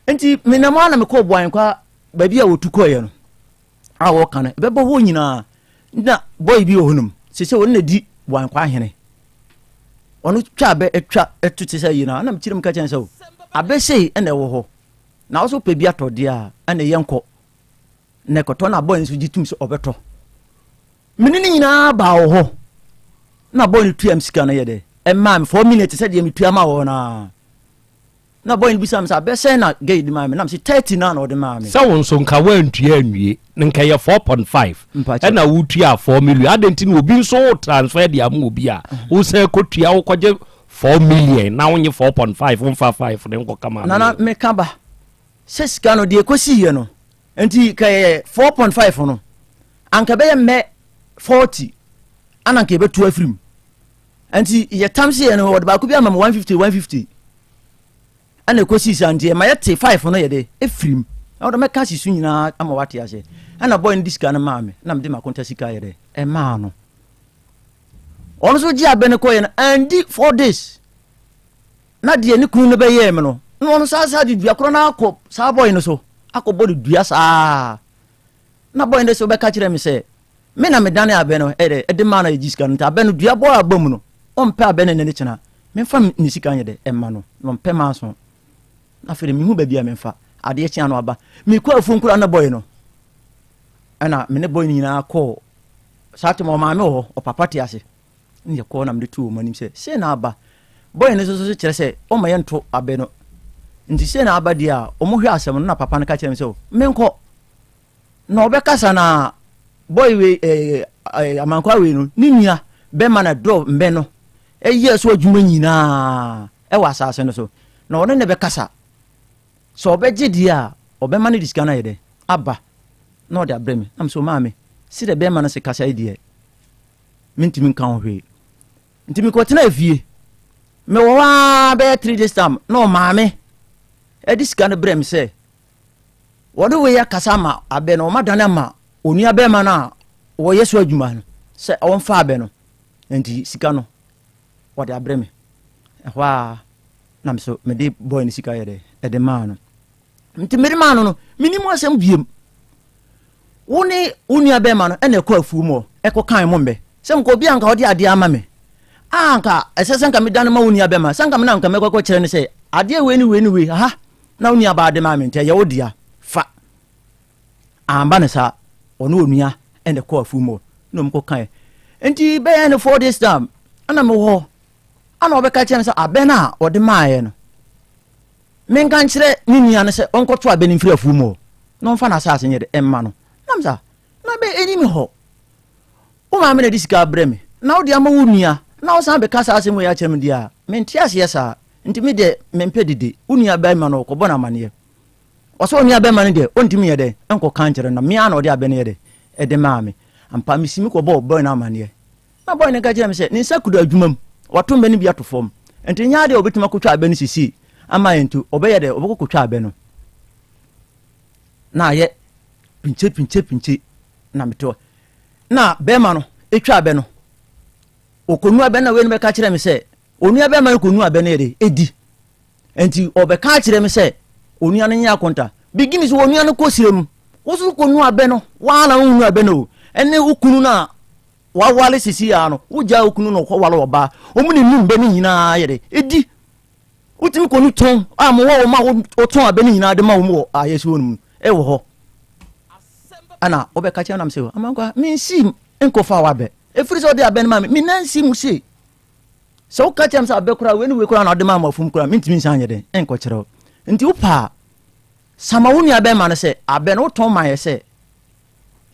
Nti menam a na mekɔɔ Boankwa baabi a wɔtu kɔeɛ no a wɔka no ɛbɛbɔ hɔ nyinaa na bɔyi bi wɔ hɔnom sɛ sɛ ɔno na di Boankwa ahene ɔno twa abɛ atwa ɛto te sɛ yi na na mekyerɛ mu ka kyɛn sɛ o abɛ sei ɛna ɛwɔ hɔ na wo so pɛ bi atɔ deɛ a ɛna yɛnkɔ na ɛkɔtɔ na bɔyi nso gye tum sɛ ɔbɛtɔ Me ne no nyinaa baa wɔ hɔ na bɔy no tua me sika no yɛ dɛ ɛmaa me 4 million te sɛ deɛ metua ma wɔ no a na bɔy no bisa me sɛ abɛsɛn na gay de maa me na me sɛ 30 na na ɔde maa me. Sɛ wo nso nka woantua anwie no nka ɛyɛ 4.5 ɛna wotuaa 4 million adɛn nti na obi nso wo transfer de ama obi a wosan kɔtua wokɔgye 4 million na wonye 4.5 womfa 5 no nkɔka maame Nana meka ba sɛ sika no deɛ ɛkɔsiiɛ no Nti ka yɛ 4.5 no anka ɛbɛyɛ mmɛ 40 ana anka yɛbɛtu afiri mu. Nti yɛtam se yɛ no wɔde baako bi ama mu 150 150 ɛna ɛkɔsii saa nti ɛma yɛte 5 no yɛde ɛfiri mu. Na wɔde mɛka si so nyinaa ama wate aseɛ. Ɛna bɔyɛ no de sika no maa me na mede m'akonta sika yɛ dɛ ɛmaa no. Ɔno nso gye abɛ no kɔyɛ no andi 4 days. Na deɛ ne kunu no bɛyɛɛ me no, na ɔno saa saa de dua korɔ no akɔ saa bɔe no so akɔbɔ no dua saa. Na bɔe no sɛ wobɛka kyerɛ me sɛ me na medane abɛ no ɛdɛ ɛde maa no yɛgye sika no nti abɛ no dua bɔ aba mu no ɔmpɛ abɛ no ne ne kyena memfa ne sika nyɛ dɛ ɛma no na ɔmpɛ maa so. Na afei de mehu baabi a memfa adeɛ kyea no aba mekɔ afuom koraa na bɔe no ɛna me ne bɔe no nyinaa kɔɔ saa tem ɔmaame wɔ hɔ ɔpapa te ase ne yɛkɔɔ na mede too wɔn anim sɛ sei na aba bɔyɛ no nso so kyerɛ sɛ ɔma yɛnto abɛ no nti sei na aba deɛ a wɔhwɛ asɛm no na papa no ka kyerɛ me sɛ menkɔ na ɔbɛkasa na bɔyɛ wei ɛɛ ɛɛ amankwa wei no ne nua bɛma na dɔ mbɛ no ɛyɛ so adwuma nyinaa ɛwɔ asase no so na ɔne ne bɛkasa sɛ ɔbɛgye deɛ a ɔbɛma no de sika no ayɛ dɛ aba na ɔde abrɛ me na mesɛ maame si dɛ bɛrima no se kasa yi deɛ mentumi nka ho hwee nti mekɔtena fie mewɔ hɔ ara bɛyɛ three days time na ɔmaame ɛde sika no brɛ me sɛ wɔde wei akasa ama abɛ no ɔma dane ama onua bɛrima no a wɔyɛ so adwuma no sɛ ɔmfa abɛ no nti sika no wɔde abrɛ me ɛhɔ a na me so mede bɔɔ ne sika yɛ dɛ ɛde maa no Nti mede maa no no, menni mu asɛm biem. Wo ne wo nua bɛrima no ɛna ɛkɔ afuo mu hɔ ɛkɔ kan mo mbɛ. Sɛ nka obi a nka ɔde adeɛ ama me a nka ɛsɛ sɛ nka medane ma wo nua bɛrima sɛ nka me na nka mɛkɔ kɔkyerɛ no sɛ adeɛ wei ne wei ne wei aha na wo nua baa de maa me nti ɛyɛ wo dea fa. Amba no saa ɔne onua ɛna ɛkɔ afuo mu hɔ na ɔmo kɔ kan. Nti bɛyɛ no four days time ɛna mewɔ hɔ ɛna ɔbɛka kyerɛ me sɛ abɛn a ɔde maaeɛ no Menka nkyerɛ ne nua no sɛ ɔnkɔto abɛ no mfiri afuo mu hɔ na ɔmfa n'asase nyɛ dɛ mma no. Na mesa, na bɛ ɛni me hɔ. Wo maame na ɛde sika abrɛ me, na wode ama wo nua, na wosan bɛka saa asɛm wei akyerɛ me deɛ a, mente aseɛ saa. Nti me deɛ mempɛ dede. Wo nua barima no ɔkɔbɔ no amaneɛ. Ɔsɛ onua barima no deɛ ɔntumi nyɛ dɛ nkɔka nkyerɛ no, na me ara na ɔde abɛ no yɛ dɛ ɛde maa me. Ampa mesi me kɔbɔɔ bɔe no amaneɛ. Na bɔe no ka kyerɛɛ me sɛ ne nsa kuda adwuma mu, wato mmɛ no bi ato fam, enti ɛnyɛ ade a obetumi akotwa abɛ no seesei ama yɛn nti, ɔbɛyɛ dɛ, ɔbɛkɔ kotwa abɛ no. Na ayɛ pinkye pinkye pinkye na mete hɔ. Na bɛrima no etwa abɛ no, okonu abɛ no na wei no bɛka kyerɛ me sɛ, Onua bɛrima no kɔnu abɛ no yɛ de ɛdi. Nti ɔbɛka akyerɛ me sɛ onua no nyɛ akonta. Bigini sɛ onua no kɔ sire mu. Wo so kɔnu abɛ no, waa na wonu abɛ no o. Ɛne wo kunu no a wawale sisi a no, wogyaa wo kunu no ɔkɔwale ɔbaa. Wɔn ne num bɛ no nyinaa yɛ de ɛdi. Wotumi kɔnu tɔn a mowɔ wɔn a wotɔn abɛ no nyinaa de ma wɔn wɔ ayɛsi hɔ no mu ɛwɔ hɔ. Ɛna wobɛka kyerɛ nam sɛ amankwa mensi nkɔfa w'abɛ. Ɛfiri sɛ ɔde abɛ no ma me, me nan si mu sei. Sɛ woka kyerɛ me sɛ abɛ koraa wei ne wei koraa na ɔde maa mo afum koraa mentumi nsan nyɛ dɛn nkɔkyerɛ wo. Nti wopɛ a sama wo nua bɛrima no sɛ abɛ no wotɔn ma yɛ sɛ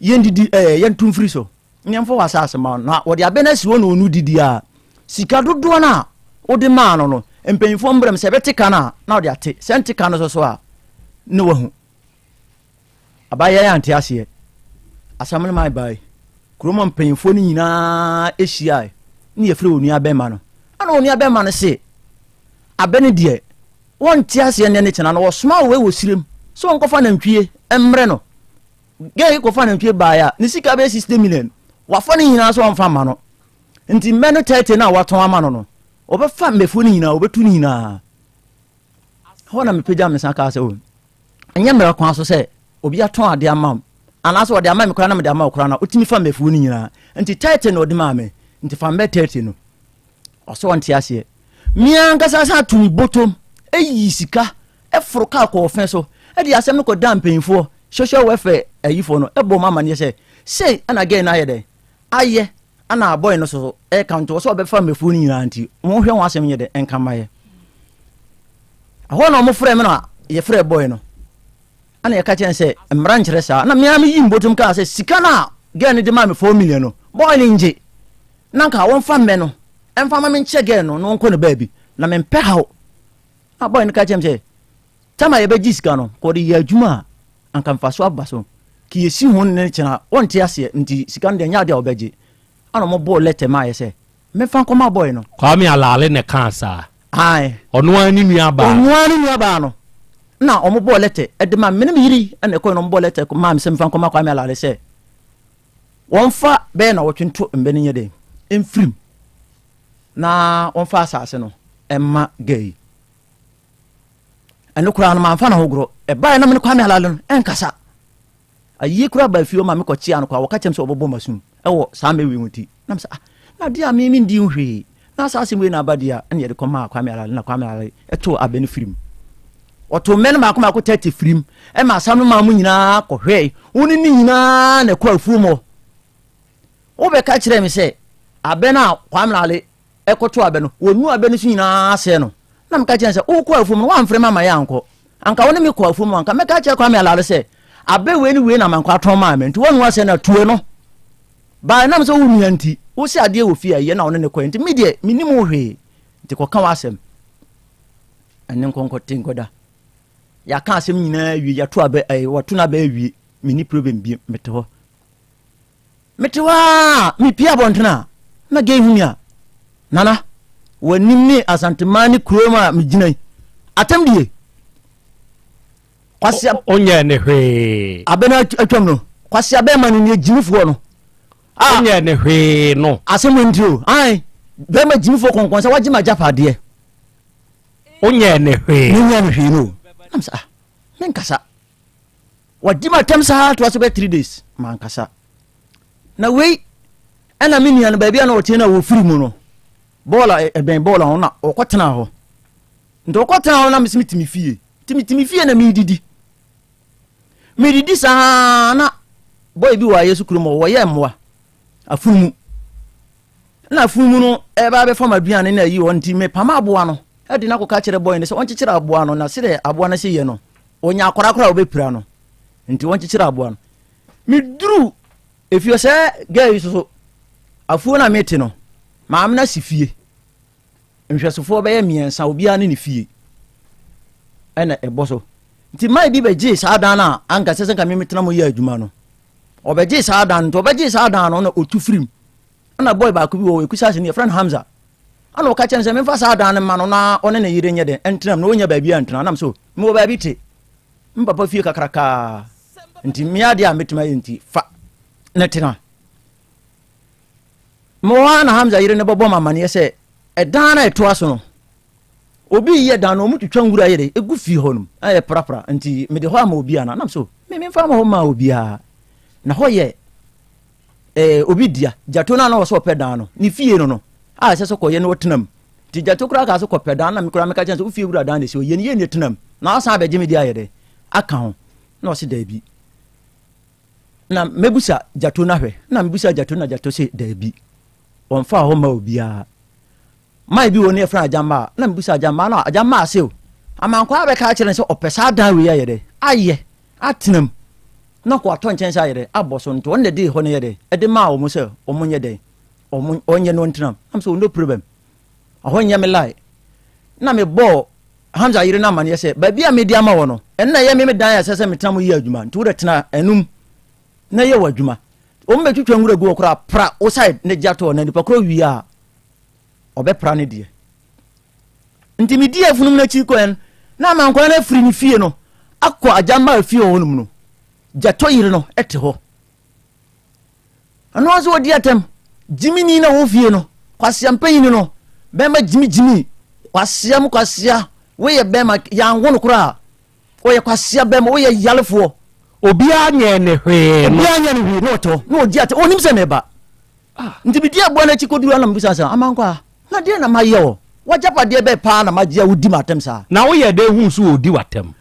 yɛndidi ɛɛ yɛnto mfiri so ne yɛmfa wɔ asase ma no na wɔde abɛ no asi hɔ na ɔno didi a sika dodoɔ no a wode maa no no mpanyinfoɔ mbrɛ m sɛ ɛbɛte ka no a na wɔde ate sɛ nte ka no so so a ne wahu. Abaayewa yi ante aseɛ. Asɛm no mae bae. Kurom hɔ mpanyimfoɔ no nyinaa hyiae ne yɛfrɛ onua bɛrima no. Ɛna onua bɛrima no se, abɛ no deɛ, wɔnte aseɛ nnɛ ne kyena no. Wɔsoma wei wɔ sirem sɛ wɔnkɔfa nantwie mmrɛ no. Gɛɛ yi kɔfa nantwie baeɛ a, ne sika bɛyɛ 60 million. Wafa ne nyinaa sɛ ɔmfa mma no. Nti mmɛ no 30 no a watɔn ama no no, wɔbɛfa mmɛfuo no nyinaa, wɔbɛtu no nyinaa. Hɔ na mepagya me nsa kaa sɛ, o, ɛnyɛ mmara kwan so sɛ obi atɔn adeɛ ama wo anaasɛ ɔde ama me koraa na mede ama wo koraa na wotumi fa mmafuo no nyinaa nti 30 na ɔde maa me nti fa mmɛ 30 no ɔsɛ ɔnte aseɛ me ankasa san to me bɔtɔm ɛyi sika ɛforo kaa kɔɔ fɛ so ɛde asɛm no kɔda mpanyinfoɔ social welfare ayifoɔ no ɛbɔ mu amaneɛ sɛ sei ɛna gɛn no ayɛ dɛn ayɛ ɛna abɔe no so ɛka nti ɔsɛ ɔbɛfa mmafuo no nyinaa nti wɔhwɛ wɔn asɛm nyɛ dɛn ɛnka ma yɛ Ɛhɔ na wɔfrɛɛ me na yɛfrɛɛ bɔe no. Ɛna yɛka kyerɛ no sɛ mmara nkyerɛ saa. Na mea meyi mbotom kaa sɛ sika no a girl no de maa me 4 million no, bɔe no ngye. Na nka wɔmfa mmɛ no, ɛmfa ma menkyɛ girl no na ɔnkɔ ne baabi. Na mempɛ haw. Na bɔe no ka kyerɛ me sɛ, tam a yɛbɛgye sika no, ka ɔde yɛ adwuma a, anka mfaso aba so. Ka yɛsi ho ne kyena, wɔnte aseɛ, nti sika no deɛ ɛnyɛ adeɛ a wɔbɛgye. Ɛna wɔbɔɔ lɛtɛ maa yɛ sɛ, memfa nkɔma bɔe no. Kwame Alale na ɛkaa saa. Ae. Ɔno ara ne nua baa. Ɔno ara ne nua baa no. Na wɔn bɔɔ lɛtɛ ɛde ma me ne me yiri ɛna ɛkɔɛ na wɔn bɔɔ lɛtɛ maa me sɛ mefa nkɔma Kwame Alale sɛ wɔnfa bɛyɛ na wɔtwe nto mbɛ no nyɛ dɛ mfirim na wɔnfa asase no ɛma gɛ yi. Ɛno koraa no mamfa no ho gorɔ. Ɛbaeɛ na me ne Kwame Alale no ɛnkasa. Ayie koraa baa fie hɔ ma mekɔkyeaa no koraa, wɔka kyerɛɛ me sɛ wɔbɛbɔ m'asom wɔ saa mmɛ wei ho nti. Na mesɛ, ah, na adeɛ a me mendi ho hwee, na saa asɛm wei na aba deɛ a, ɛna yɛde kɔmaa Kwame Alale, na Kwame Alale too abɛ no firim. Ɔtoo mmɛ no mmaako mmaako 30 firim, ɛma asam no maa mu nyinaa kɔhwɛe. Wo ne ne nyinaa na ɛkɔ afuom hɔ. Wobɛka kyerɛɛ me sɛ abɛ no a Kwame Alale ɛkɔto abɛ no, wɔnu abɛ no so nyinaa sɛɛ no. Na meka kyerɛ no sɛ, wokɔ afuom no, woamfrɛ me ama yɛankɔ. Anka wo ne me kɔ afuom anka mɛka akyerɛ Kwame Alare sɛ, abɛ wei ne wei na mankɔ atɔn maa me, nti woanu asɛe no a, tue no. But ɛnam sɛ wo nua nti, wo sɛ adeɛ wɔ fie a ɛyɛ na wo ne no kɔɛ nti, me deɛ, mennim wo hwee, nti kɔka w'asɛm. Ɛne nkɔnkɔte nkɔda. Yɛaka asɛm nyinaa awie, yɛato abɛ, ɛɛ, wɔato no abɛ awie, menni problem bio, mete hɔ. Mete hɔ ara mepie abɔntene a, na gay hu me a, Nana, w'anim ne Asanteman ne kurom a megyina yi, atɛm die. Kwasi Onyɛ ne hwee. Abɛ no atwam no, Kwasi abɛɛma no nie gyimifoɔ no. Onyɛ ne hwee no. Asɛm wɔ nti o, ae, bɛɛma gyimifoɔ kɔnkɔn sɛ wagye m'agyapadeɛ. Onyɛ ne hwee. Menyɛ ne hwee no. Nam sɛ, ah, menkasa. Wadi m'atɛm saa toa so bɛ 3 days mankasa. Na wei ɛna me nua no baabi a na ɔte na wɔfiri mu no bɔɔla ɛbɛn bɔɔla ho na ɔkɔtena hɔ. Nti ɔkɔtena hɔ na mesi metumi fie. Nti metumi fie na medidi. Medidi saa na bɔyɛ bi wɔ ayɛ so kurom hɔ wɔyɛ mmoa afunumu. Na afunumu no ɛba abɛfa m'aduane na ayi hɔ nti mepam aboa no ɛde no akɔka kyerɛ bɔyɛ no sɛ ɔnkyekyere aboa no na sɛdeɛ aboa no se yɛ no Ɔnya akwadaa koraa a ɔbɛpira no nti wɔnkyekyere aboa no. Meduru efie sɛ gɛɛ yi soso afuo no a mete no maame no asi fie nhwɛsofoɔ bɛyɛ mmiɛnsa obiara ne ne fie ɛna ɛbɔ so nti man bi bɛgyee saa dan no a anka sɛ sɛ nka memetena mu yɛ adwuma no ɔbɛgyee saa dan no nti ɔbɛgyee saa dan no na ɔtu firim ɛna boy baako bi wɔ hɔ ɛkusa ase no yɛfrɛ no Hamza ɛna ɔka kyerɛ no sɛ memfa saa dan no ma no na ɔne ne yere nyɛ dɛn ɛntena mu na ɔnya baabi a ntena nam so mewɔ baabi te me papa fie kakrakaa nti mmea adeɛ a mɛtumi ayɛ nti fa ne tena mewɔ hɔ na Hamza yere no bɛbɔ m amaneɛ sɛ Ɛdan no a ɛtoa so no, obi reyɛ dan no, wɔtwitwa nwura yɛ dɛ egu fie hɔ nom, ɛyɛ prapra. Nti mede hɔ ama obi ana? Nam so me memfa ama hɔ maa obiara. Na hɔ yɛ ɛɛ obi dea. Gyato no a na ɔsɛ ɔpɛ dan no, ne fie no no a ɛsɛ sɛ kɔyɛ na ɔtena mu. Nti gyato koraa kaa sɛ kɔpɛ dan na me koraa meka kyerɛ sɛ wo fie wura dan na ɛsi hɔ, yɛ ne yie na ɛtena mu. Na wasan abɛgye me deɛ ayɛ dɛ aka ho. Na ɔse daabi. Na mɛbusa gyato no ahwɛ. Na mebusa gyato na gyato se daabi. Wɔmfaa hɔ mma obiara. Mae bi wɔ ne yɛfrɛ no Agyammaa. Na mebusa Agyammaa na Agyammaa se o, Amankwaa bɛka akyerɛ no sɛ ɔpɛ saa dan wei ayɛ dɛ, ayɛ, atena mu. Na ɔkɔ atɔ nkyɛnse ayɛ dɛ, abɔ so. Nti ɔno na ɛde hɔ no yɛ dɛ, ɛde maa wɔn sɛ wɔn nyɛ dɛn, wɔn ɔnyɛ no ntena mu. Na me sɛ, no problem. Ɛhɔ nyɛ me lie. Na mebɔɔ Hamza yere no amaneɛ sɛ, baabi a mede ama wɔ no, ɛno na ɛyɛ me me dan a ɛsɛ sɛ metena mu yɛ adwuma. Nti wode tena ɛno mu na yɛ w'adwuma. Wɔn bɛtwitwa nwura gu hɔ koraa, pra wo side na gya to hɔ na nipa korɔ wie a, ɔbɛpra ne deɛ. Nti medii afunum no akyi kɔɛ no, na amankwaa no afiri ne fie no akɔ agyammaa fie hɔ nom no, gyatɔ yere no te hɔ. Ɛno ara nso wɔdi atɛm. Gyimini na wɔ fie no, kwasea mpanyini no, bɛrima gyimigyimi, kwasea mu kwasea, woyɛ bɛrima, yɛanwo no koraa, ɔyɛ kwasea bɛrima, woyɛ yalefoɔ. Obiara nyɛɛ ne hwee no. Obiara nyɛɛ ne hwee na ɔte hɔ na ɔdi atɛm, ɔnim sɛ meba. Ah. Nti medi aboa no akyi kɔduru ana mebisa sɛ, Amankwaa, na deɛ na mayɛ wɔ? W'agyapadeɛ bɛɛ paa na magye a wodi m'atɛm saa? Na woyɛɛ dɛn huu sɛ ɔredi w'atɛm?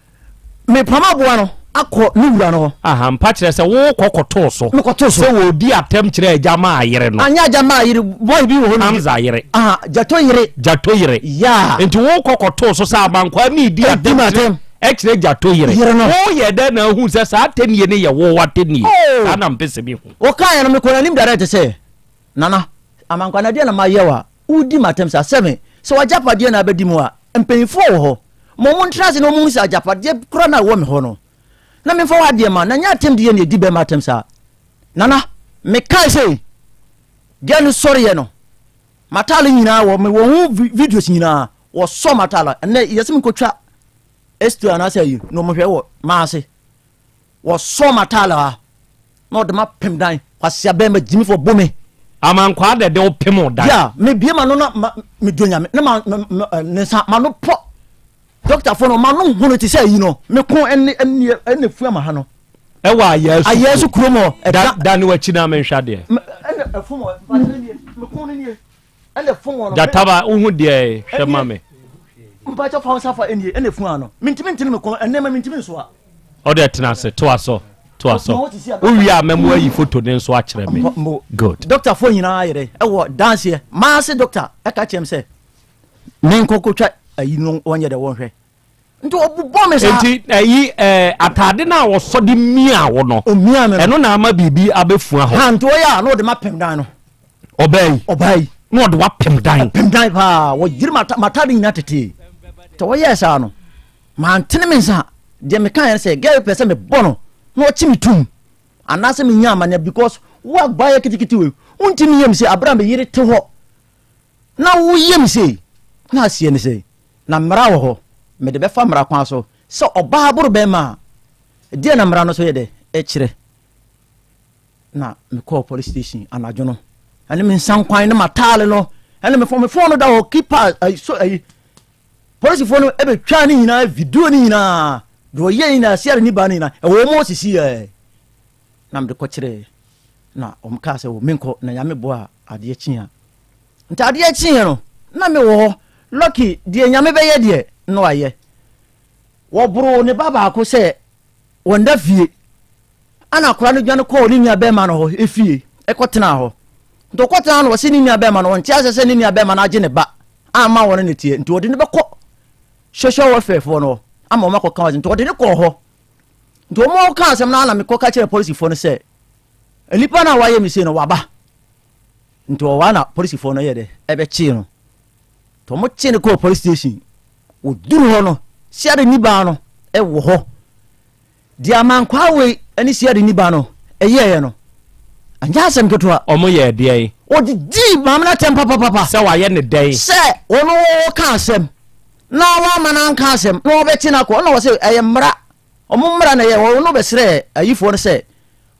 Mepam aboa no akɔ ne wura no hɔ. Aha, mpa kyerɛ sɛ wokɔ kɔtoo so. Mekɔtoo so. Sɛ wɔredi atɛm kyerɛ agya maa yere no. Anyɛ agya maa yere, boy bi wɔ hɔ no. Hamza yere. Aha, Gyato yere. Gyato yere. Yeah. Nti wokɔ kɔtoo so sɛ Amankwaa ne redi atɛm kyerɛ ɛkyerɛ Gyato yere. Yere no. Woyɛɛ dɛn na ahuu sɛ saa atɛnnie no yɛ wo atɛnnie? Oh! Saa na mpɛ sɛ mehu. Wɔkaeɛ no, mekɔɔ n'anim direct sɛ, Nana, Amankwaa na deɛ na mayɛ wo a woredi m'atɛm saa? Sɛbe, sɛ w'agyapadeɛ na abɛdi mu a, mpanyinfoɔ wɔ hɔ. Ma wɔn ntena ase na wɔnhunu sɛ agyapadeɛ koraa na ɛwɔ me hɔ no, na memfa w'adeɛ mma, na nyɛ atɛmdie na ɛdi bɛrima atɛm saa. Nana, mekae sei, girl no sɔreɛ no, m'ataale nyinaa wɔ, mewɔ ho videos nyinaa, wɔsɔ m'ataale, ɛnɛ yɛsɛ menkɔtwa S2 anaasɛ ayi, na wɔhwɛ wɔ m'ase. Wɔsɔɔ m'ataare ha na wɔde m'apem dan. Kwasea bɛrima gyimifoɔ bo me. Amankwaa dɛ de wo pem wo dan. Yeah, mebie m'ano na ma medɔ nyame na ma ne nsa m'ano pɔ. Dɔktafoɔ no m'ano hono te sɛ ayi no. Me ko ɛne ɛne ɛne fua ma ha no. Ɛwɔ ayaasu Ayaasu kurom hɔ. Da da ne w'akyi na menhwɛ adeɛ. Ɛne ɛfom hɔ mpakyɛ nie me ko no nie. Ɛna fom hɔ no. Gyataba wohu deɛ hwɛ ma me. Mpakyɛ fa wo nsa fa ɛnie ɛna fun ano. Mentumi ntene me kɔn ɛnneɛma mentumi nsoa. Ɔde tena ase toa so toa so. Wowie a mɛmo ayi foto ne nso akyerɛ me. Good. Doctor fo nyinaa yɛ dɛ ɛwɔ danseɛ maase doctor ɛka kyerɛ me sɛ menkɔ kɔtwa ayi no wɔnyɛ dɛ wɔnhwɛ. Nti ɔbobɔ me saa. Nti ɛyi ɛɛ ataade no a wɔsɔ de mia wo no. Omia me no. Ɛno na ama biribi abɛfua hɔ. Ha nti ɔyɛ a na ɔde ma pem dan no. Ɔbaa yi. Ɔbaa yi. Na ɔde wapem dan. Ɔpem dan paa wɔyere m'ataade nyinaa tetee. Nti ɔyɛɛ saa no mantene me nsa deɛ meka yɛn sɛ girl pɛ sɛ mebɔ no na ɔkye me tum anaasɛ menya amaneɛ because wo abayɛ ketekete wei wontumi yɛ me sei aberɛ a me yere te hɔ na woyɛ me sei na aseɛ ne sɛ Na mmara wɔ hɔ, mede bɛfa mmara kwan so, sɛ ɔbaa boro bɛrima a, ɛdeɛn na mmara no nso yɛ dɛ ɛkyerɛ? Na mekɔɔ police station anadwo no, ɛne me nsankwan ne m'ataale no, ɛne me fon, me fon no da hɔ, keeper, ayi, so, ayi, polisifoɔ no ɛbɛtwaa ne nyinaa, video ne nyinaa, deɛ ɔyɛ nyinaa, siare ne baa no nyinaa, ɛwɔ wɔn sisi yɛ. Na mede kɔkyerɛɛ, na wɔn kaa sɛ, menkɔ, na nyame boa a adeɛ kye a. Nti adeɛ kyeeɛ no, na mewɔ hɔ. Lucky, deɛ Nyame bɛyɛ deɛ, na wayɛ. Wɔboroo ne ba baako sɛ wɔnda fie. Ɛna akwadaa no dwane kɔɔ ne nua bɛrima no hɔ efie, ɛkɔtenaa hɔ. Nti ɔkɔtenaa no, ɔse ne nua bɛrima no, ɔnte aseɛ sɛ ne nua bɛrima no agye ne ba amma wɔne no teɛ. Nti ɔde no bɛkɔ social welfare foɔ no hɔ ama wɔn akɔka wɔn asɛm. Nti ɔde no kɔɔ hɔ. Nti wɔn ka asɛm no ara na mekɔka kyerɛɛ polisifoɔ no sɛ, nnipa no a wɔayɛ me sei no, wɔaba. Nti ɔwɔ na polisifoɔ no yɛ dɛ ɛbɛkyee no. Nti wɔn kyee no kɔɔ police station. Wɔduru hɔ no, siade ni baa no ɛwɔ hɔ. Deɛ amankwaa wei ɛne siade ni baa no ɛyɛɛyɛ no, anyɛ asɛm ketewa. Wɔn yɛɛ deɛn? Wɔdidii maame no atɛm papapapa. Sɛ wayɛ ne dɛn? Sɛ ɔno ɔka asɛm na wamma no anka asɛm na wɔbɛkye no akɔ. Ɛna wɔsɛ ɛyɛ mmara. Wɔn mmara na ɛyɛ. Wɔn no bɛsrɛɛ ayifoɔ no sɛ.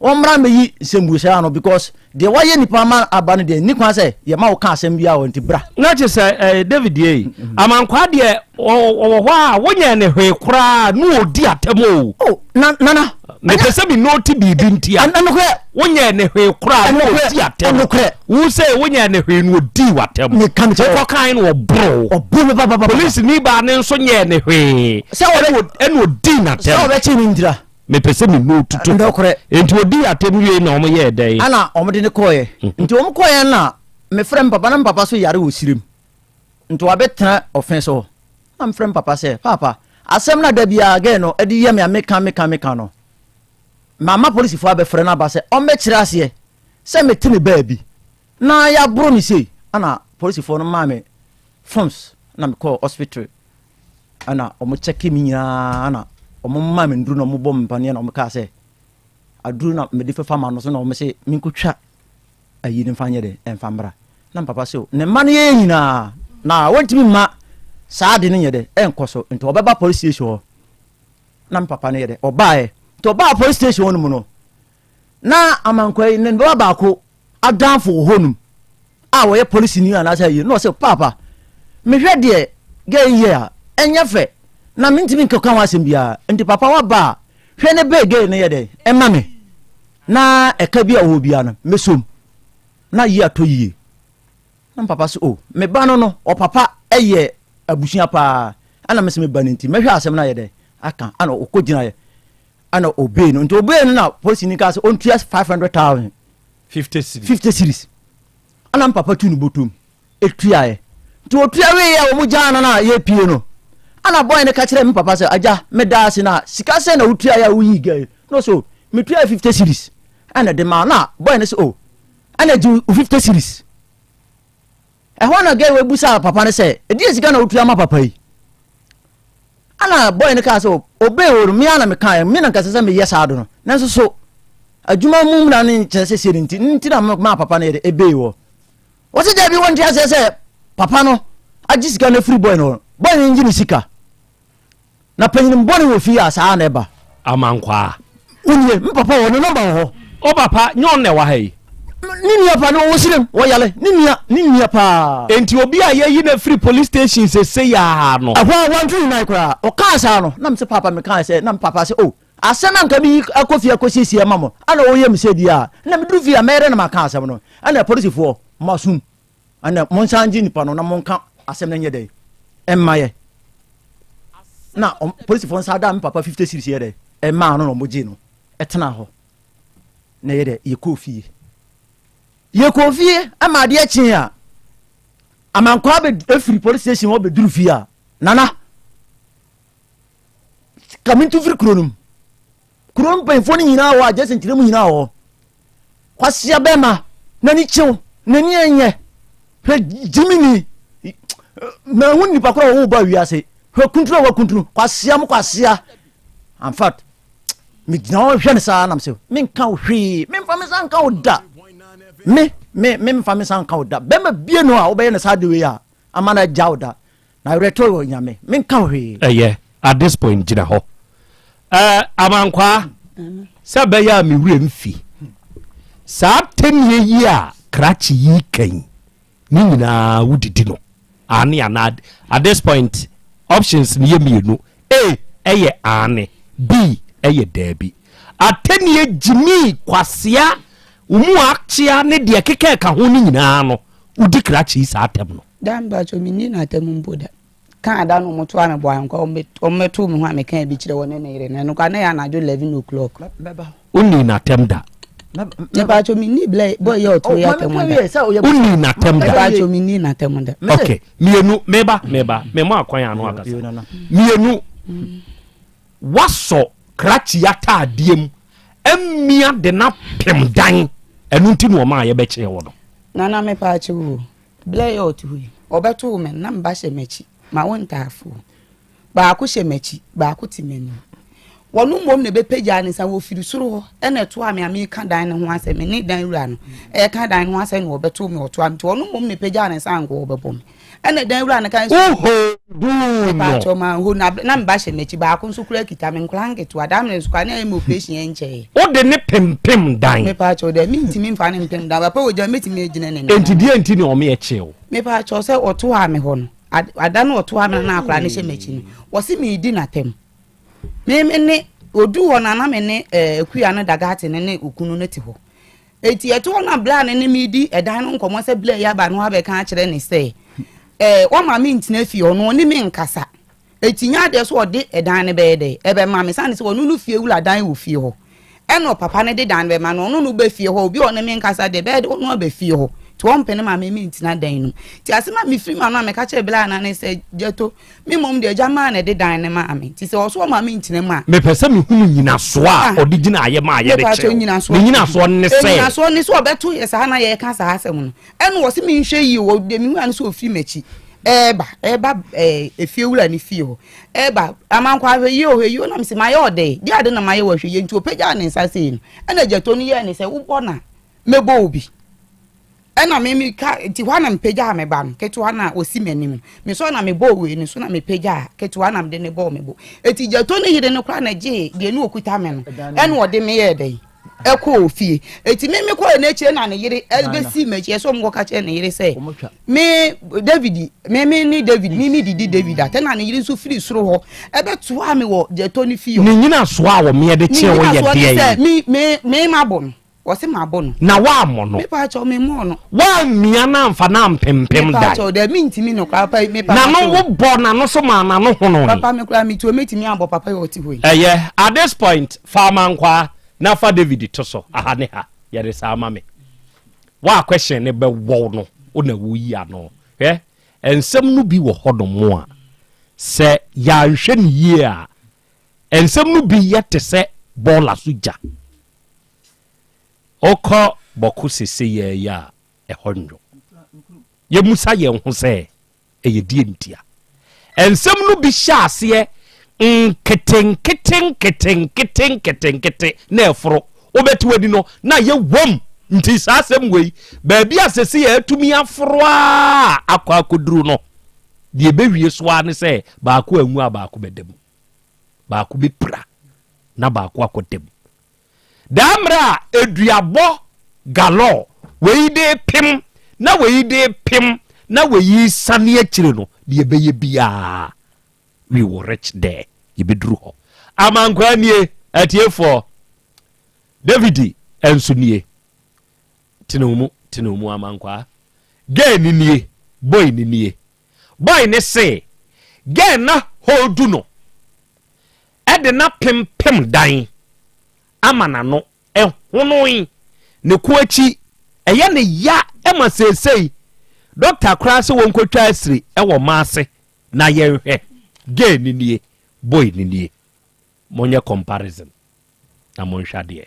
Wɔmmra mmɛyi nsɛmbusa ano because deɛ wayɛ nipa ama aba no deɛ nni kwan sɛ yɛma wo ka asɛm biara wɔ nti bra. Na kyerɛ sɛ eh, David ei, mm-hmm. Amankwaa deɛ ɔwɔ hɔ a wonyɛ ne hwee koraa na ɔdi atɛm o. Oh, na nana. Mepɛ sɛ me note biribi nti a. Ɛnokorɛ. Wonyɛ ne hwee koraa na ɔdi atɛm. Ɛnokorɛ. Wo sɛ wonyɛ ne hwee na ɔdi w'atɛm. Meka me kyerɛ. Wokɔ kan na ɔboro. Ɔboro me papapapa. Polisi ni baa ne nso nyɛɛ ne hwee. Sɛ ɔbɛ ɛna ɔdi n'atɛm. Sɛ ɔbɛkye ne ntira. Mepɛ sɛ me note to. Nokorɛ. Enti ɔdii atɛm wiei na wɔn yɛɛ dɛn? Ɛna wɔn de no kɔeɛ. Nti wɔn kɔeɛ na mefrɛ me papa na me papa so yare wɔ sirem. Nti wabɛtena ɔfe so hɔ. Na mefrɛ me papa sɛ, Paapa, asɛm no a da biara gɛɛ no de yɛ me a meka meka meka no, mama polisifoɔ abɛfrɛ no aba sɛ ɔmmɛkyerɛ aseɛ sɛ mete ne baabi na yɛaboro me sei. Ɛna polisifoɔ no maa me forms na mekɔɔ hospital. Ɛna wɔn kyɛke me nyinaa ɛna wɔn maa me nduru na wɔn bɔ me mpaneɛ na wɔn kaa sɛ aduru na mede fefa ma no so na wɔn se menkotwa ayi no mfa nyɛ dɛ ɛmfa mmra na papa sɛ ne mma no yɛyɛ nyinaa na wɔntumi mma saa ade no nyɛ dɛ ɛnkɔ so nti ɔbɛba police station hɔ na papa no yɛ dɛ ɔbaeɛ nti ɔbaa police station hɔ no mu no na amankwa yi ne ba baako adamfo wɔ hɔnom a wɔyɛ polisini anaasɛ ayi na ɔsɛ paapa mehwɛ deɛ gɛ yi yɛ a ɛnyɛ fɛ na mentumi nkeka ho asɛm biara nti papa waba a hwɛ ne bɛɛ gɛ no yɛ dɛ ɛma me na ɛka bi a ɔwɔ biara no mɛsom na yi atɔ yie na papa sɛ o oh, me ba no no ɔpapa ɛyɛ abusua paa ɛna mesɛ me ba no nti mɛhwɛ asɛm no ayɛ dɛ aka ana ɔkɔ gyinaeɛ ɛna obey no nti obey no na polisini kaa sɛ ɔntua 500000 50 series 50 series ɛna mpapa tu no bɔtom ɛtuaeɛ nti ɔtua wieɛ a wɔn gyaa no no a yɛpie no ɛna bɔyɛ no ka kyerɛ me papa sɛ agya meda ase na sika sɛ na wotuaeɛ a woyii gɛ no so metuaeɛ 50 series ɛna de maa na bɔyɛ no sɛ o ɛna gye 50 series Ɛhɔ na gɛɛ wei busaa papa no sɛ, ɛdeɛn sika na wotua ma papa yi? Ɛna bɔy no kaa sɛ, obey o no, me ara na mekaeɛ, me na nka ɛsɛ sɛ meyɛ saa do no. Nanso so adwuma mu mmara no nkyerɛ sɛ sei no nti, nti na maa papa no yɛ de ebey wɔ. Wɔse daabi wɔnte aseɛ sɛ papa no agye sika no afiri bɔy no hɔ. Bɔy no ngye ne sika. Na panyin bɔne wɔ fie a saa na ɛba. Amankwaa. Wonie, me papa wɔ ne nɔmba wɔ hɔ. O papa, nyɛ ɔno na ɛwɔ ha yi. Ne nua paa no ɔwɔ sirem, wɔyale, ne nua, ne nua paa. Enti obi a yɛayi no afiri police station sesei ara no. Ɛhɔ a wantu ne nan koraa. Ɔkaa saa no, na mese paapa mekaa sɛ, na me papa se oh, asɛm a nka meyi akɔ fie akɔsiesie ama mo, ɛna ɔyɛ me sɛ deɛ a, na meduru fie a mɛyɛ dɛn na maka asɛm no? Ɛna apolisifoɔ, moasom. Ɛnna monsan ngye nipa no na monka asɛm no nyɛ dɛn mma yɛ. Na polisifoɔ nsa da me papa 50 series yɛ dɛn ɛmaa no na wɔn gye no ɛtena hɔ na yɛ dɛ yɛkɔɔ fie yɛkɔɔ fie ɛma adeɛ kyee a amankwaa bɛ efiri police station hɔ bɛduru fie a nana kamintu firi kuro no mu Kuro mpanyinfoɔ no nyinaa wɔ adjacent no mu nyinaa wɔ hɔ. Kwasia bɛrima, n'ani kyew, n'ani ɛnyɛ. Hwɛ gyimini, mahu nipa korɔ wɔwo ba wiase. Hwɛ kuntunu a wakuntunu, kwasia mo kwasia. In fact, megyina hɔ hwɛ no saa nam sɛ menka wo hwee, memfa me nsa nka wo da. Me, me, memfa me nsa nka wo da. Bɛrima bie no a wobɛyɛ no saa de wei a, ama no agya wo da. Na awerɛtɔ wɔ Nyame, menka wo hwee. Ɛyɛ, at this point gyina hɔ. Ɛɛ, Amankwaa, sɛ ɛbɛyɛ a me werɛ mfi saa tɛmie yi a krakye yi ka yi, ne nyinaa wodidi no aane anaa? At this point, options no yɛ mmienu, A ɛyɛ aane, B ɛyɛ daabi. Atɛnie, gyimii, kwasea, wo mu akyea ne deɛ ɛkeka ɛka ho no nyinaa no, wodi krakye yi saa atɛm no. Da mpakyɛw menni no atam mpo da. Kaa da no wɔtoaa me bɔɔ ankwa wɔmmɛtoo me ho a mekaa bi kyerɛ wɔne ne yere no ɛno koraa na ɛyɛ anadwo 11 o'clock. Wonnii no atɛm da. Mepakyɛw menni blɛ bɔ yɛ ɔtoo yɛ atɛm da. Wonnii no atɛm da. Mepakyɛw menni no atɛm da. Ok mmienu meba meba mema akwan ano akasa mmienu wasɔ krakye ataadeɛ mu amia de no apem dan ɛno nti na ɔma a yɛbɛkyerɛ wɔ no. Nana mepakyɛw o. Berɛ yɛ ɔte hɔ yi, ɔbɛtoo me no, na me ba hyɛ m'akyi, mawo ntaafoɔ. Baako hyɛ m'akyi, baako te m'anim. Wɔn mmom na ɛbɛpagyaa ne nsa, wɔfiri soro hɔ na ɛtoa me a meka dan no ho asɛm, me ne dan wura no ɛreka dan no ho asɛm na wɔbɛtoo me, wɔtoa me. Nti wɔn mmom na ɛpagyaa ne nsa anka wɔbɛbɔ me. Ɛna dan wura no kan so. Woho duu no. Mepaakyɛw ma ho na na meba hyɛ m'akyi baako nso kura kita me nkora nketewa daa mmerɛ nso kora na ɛyɛ me operation yɛ nkyɛɛ. Wode ne pempem dan. Mepaakyɛw dɛ mentumi mfa ne mpem dan papa wɔ gya mɛtumi agyina ne nan. Enti deɛ nti na ɔmo yɛ kyew. Mepaakyɛw sɛ ɔto a me hɔ no ada no ɔto a me na akora ne hyɛ m'akyi no wɔse medi n'atɛm. Me me ne odu hɔ no na me ne ɛɛ akuya no dagate no ne okunu no te hɔ. Enti ɛto hɔ na bla no ne me di ɛdan no nkɔmmɔ sɛ bla yi aba no abɛka akyerɛ ne sɛ ɛɛ wɔma me ntena fie ɔno ɔne me nkasa. Eti nyɛ adeɛ so ɔde ɛdan no bɛyɛ dɛ ɛbɛma me sane sɛ ɔno no fie wura dan wɔ fie hɔ ɛna ɔpapa no de dan no bɛma no ɔno no bɛ fie hɔ obi a ɔne me nkasa deɛ bɛyɛ de ɔno aba fie hɔ nti ɔmpene ma me mentena dan no mu. Nti asɛm a mefiri ma no a meka kyerɛ bla no ne sɛ gyato Me mmom deɛ, Agya maa na ɛde dan no maa me, nti sɛ ɔso ɔma me ntena mu a. Mepɛ sɛ mehunu nyinasoɔ a ɔde gyinaeɛ maa yɛde kyerɛ wo. Ne nyinasoɔ ne sɛ. Nyinasoɔ ne sɛ ɔbɛto yɛ saa na yɛreka saa asɛm no. Ɛna ɔse menhwɛ yie wɔ deɛ mehu ano sɛ ɔfiri m'akyi ɛreba, ɛreba ɛɛ efiewura ne fie hɔ. Ɛreba, Amankwa ahwɛ yie o, hwɛ yie o, na mese mayɛ ɔdɛn? Deɛ ade na mayɛ wɔ ahwɛ yie nti ɔpagyaa ne nsa sei no, ɛna gyato no yɛɛ ne sɛ wobɔ no a mɛbɔ wo bi. Ɛna me me ka nti hɔ a na mepagyaa me ba no ketewa no a ɔsi m'anim no mesɔre na mebɔɔ wei no so na mepagyaa ketewa na mede ne bɔɔ me bo eti gyato ne yere no koraa na gyee deɛ ne ɔkuta me no ɛna ɔde me yɛɛ dɛn ɛkɔɔ fie eti me me kɔɔ n'akyire na ne yere ɛbɛsi m'akyi ɛsɛ ɔmo kɔka kyerɛ ne yere sɛ me David me me ne David me me didi David atɛ na ne yere nso firi soro hɔ ɛbɛtoa me wɔ gyato ne fie hɔ. Ne nyinasoɔ a wɔmeɛ de kyerɛ wo yɛ deɛn? Ne nyinasoɔ ne sɛ me me me mabɔ no. Wɔse mabɔ no. Na woammɔ no. Mepa kyɛw me mmɔɔ no. Woammia no amfa no ampempem dan. Mepa kyɛw dɛ mentumi no koraa papa mepa N'ano wobɔ n'ano so maa n'ano honoe. Papa me koraa metuo mɛtumi abɔ papa yi ɔte hɔ yi. Ɛyɛ, at this point, fa amankwaa na fa David to so, aha ne ha, yɛde saa ma me. Wo a question no bɛwɔw no, wo na woyi ano. Hwɛ, nsɛm no bi wɔ hɔnom a, sɛ yɛanhwɛ no yie a, nsɛm no bi yɛ te sɛ bɔɔla so gya. Wokɔ Bɔko seseiaa yi a, ɛhɔ nnwo. Yɛmmisa yɛn ho sɛ, ɛyɛ deɛ ntia? Nsɛm no bi hyɛ aseɛ nketenkete nketenkete nketenkete na ɛforo. Wobɛte w'ani no na ayɛ wam. Nti saa asɛm wei, baabi a sesei atumi aforo a akɔ akɔduru no, deɛ ɛbɛwie so ara ne sɛ baako anwu a baako bɛda mu. Baako bɛpira na baako akɔda mu. Daa mmerɛ a aduabɔ galore, wei de repem na wei de repem na wei resane akyire no, deɛ ɛbɛyɛ biara, we will reach there. Yɛbɛduru hɔ. Amankwaa nie, atiefoɔ. David nso nie. Tene wo mu, tene wo mu amankwaa. Girl ni nie, boy ni nie. Boy ne se, girl na holdu no. de no apempem dan ama n'ano honoe ne ko akyi ɛyɛ ne ya ma seesei dɔkta koraa sɛ wɔnkɔtwa asiri wɔ ma ase na yɛnhwɛ gay ni nie boy ni nie monyɛ comparison na monhwɛ adeɛ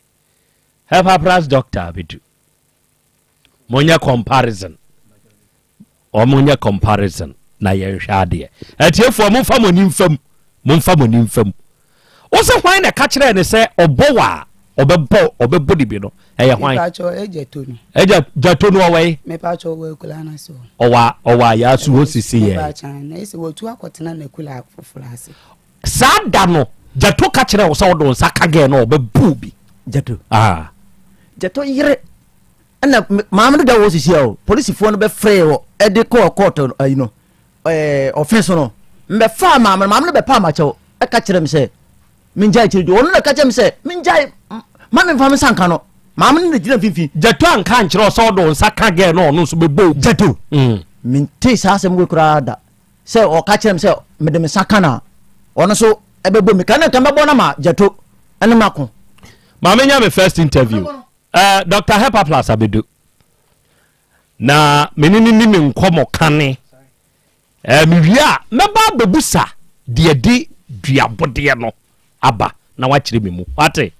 Hepapras doctor abɛdu monyɛ comparison wɔn nyɛ comparison na yɛnhwɛ adeɛ atiefoɔ momfa mo ani mfam momfa mo ani mfam wo sɛ hwan na ɛka kyerɛɛ ne sɛ ɔbɔ wɔ a ɔbɛbɔ ɔbɛbɔ ne bi no ɛyɛ hwan ɛgya gyato no ɔwɔ yi ɔwɔ ɔwɔ ayaasu hɔ sisi yɛ saa da no gyato ka kyerɛ wo sɛ wode wo nsa ka gɛɛ no ɔbɛbu bi gyato ah. gyato yere ɛna maame no da wɔ sisi a o polisifoɔ no bɛfrɛ wɔ ɛde kɔɔ kɔɔtɔ ayi no ɛɛ ɔfin so no mbɛfa maame no maame no bɛpa amakyɛw ɛka kyerɛ mi sɛ mengyae kyerɛ dwo ɔno na ɛka kyerɛ mi sɛ mengyae ma me nfa me nsa nka no maame no na gyina mfimfini. Gyato anka ankyerɛ ɔsɛ ɔde nsa ka gɛɛ no ɔno nso bɛbɔ o. Gyato mm. mente saa asɛm wei koraa da sɛ ɔka kyerɛ me sɛ mede me nsa ka no a ɔno nso ɛbɛbɔ mi ka na nka mɛbɔ no ma gyato ɛne mako. Maame nya me first interview. Eh, Dr. Hepaplas abedu. Na me ne ne ni me nkɔmɔ kane. Eh, mewie a, mɛba abɛbusa deɛ de duabodeɛ no aba na wakyerɛ me mu. Wate?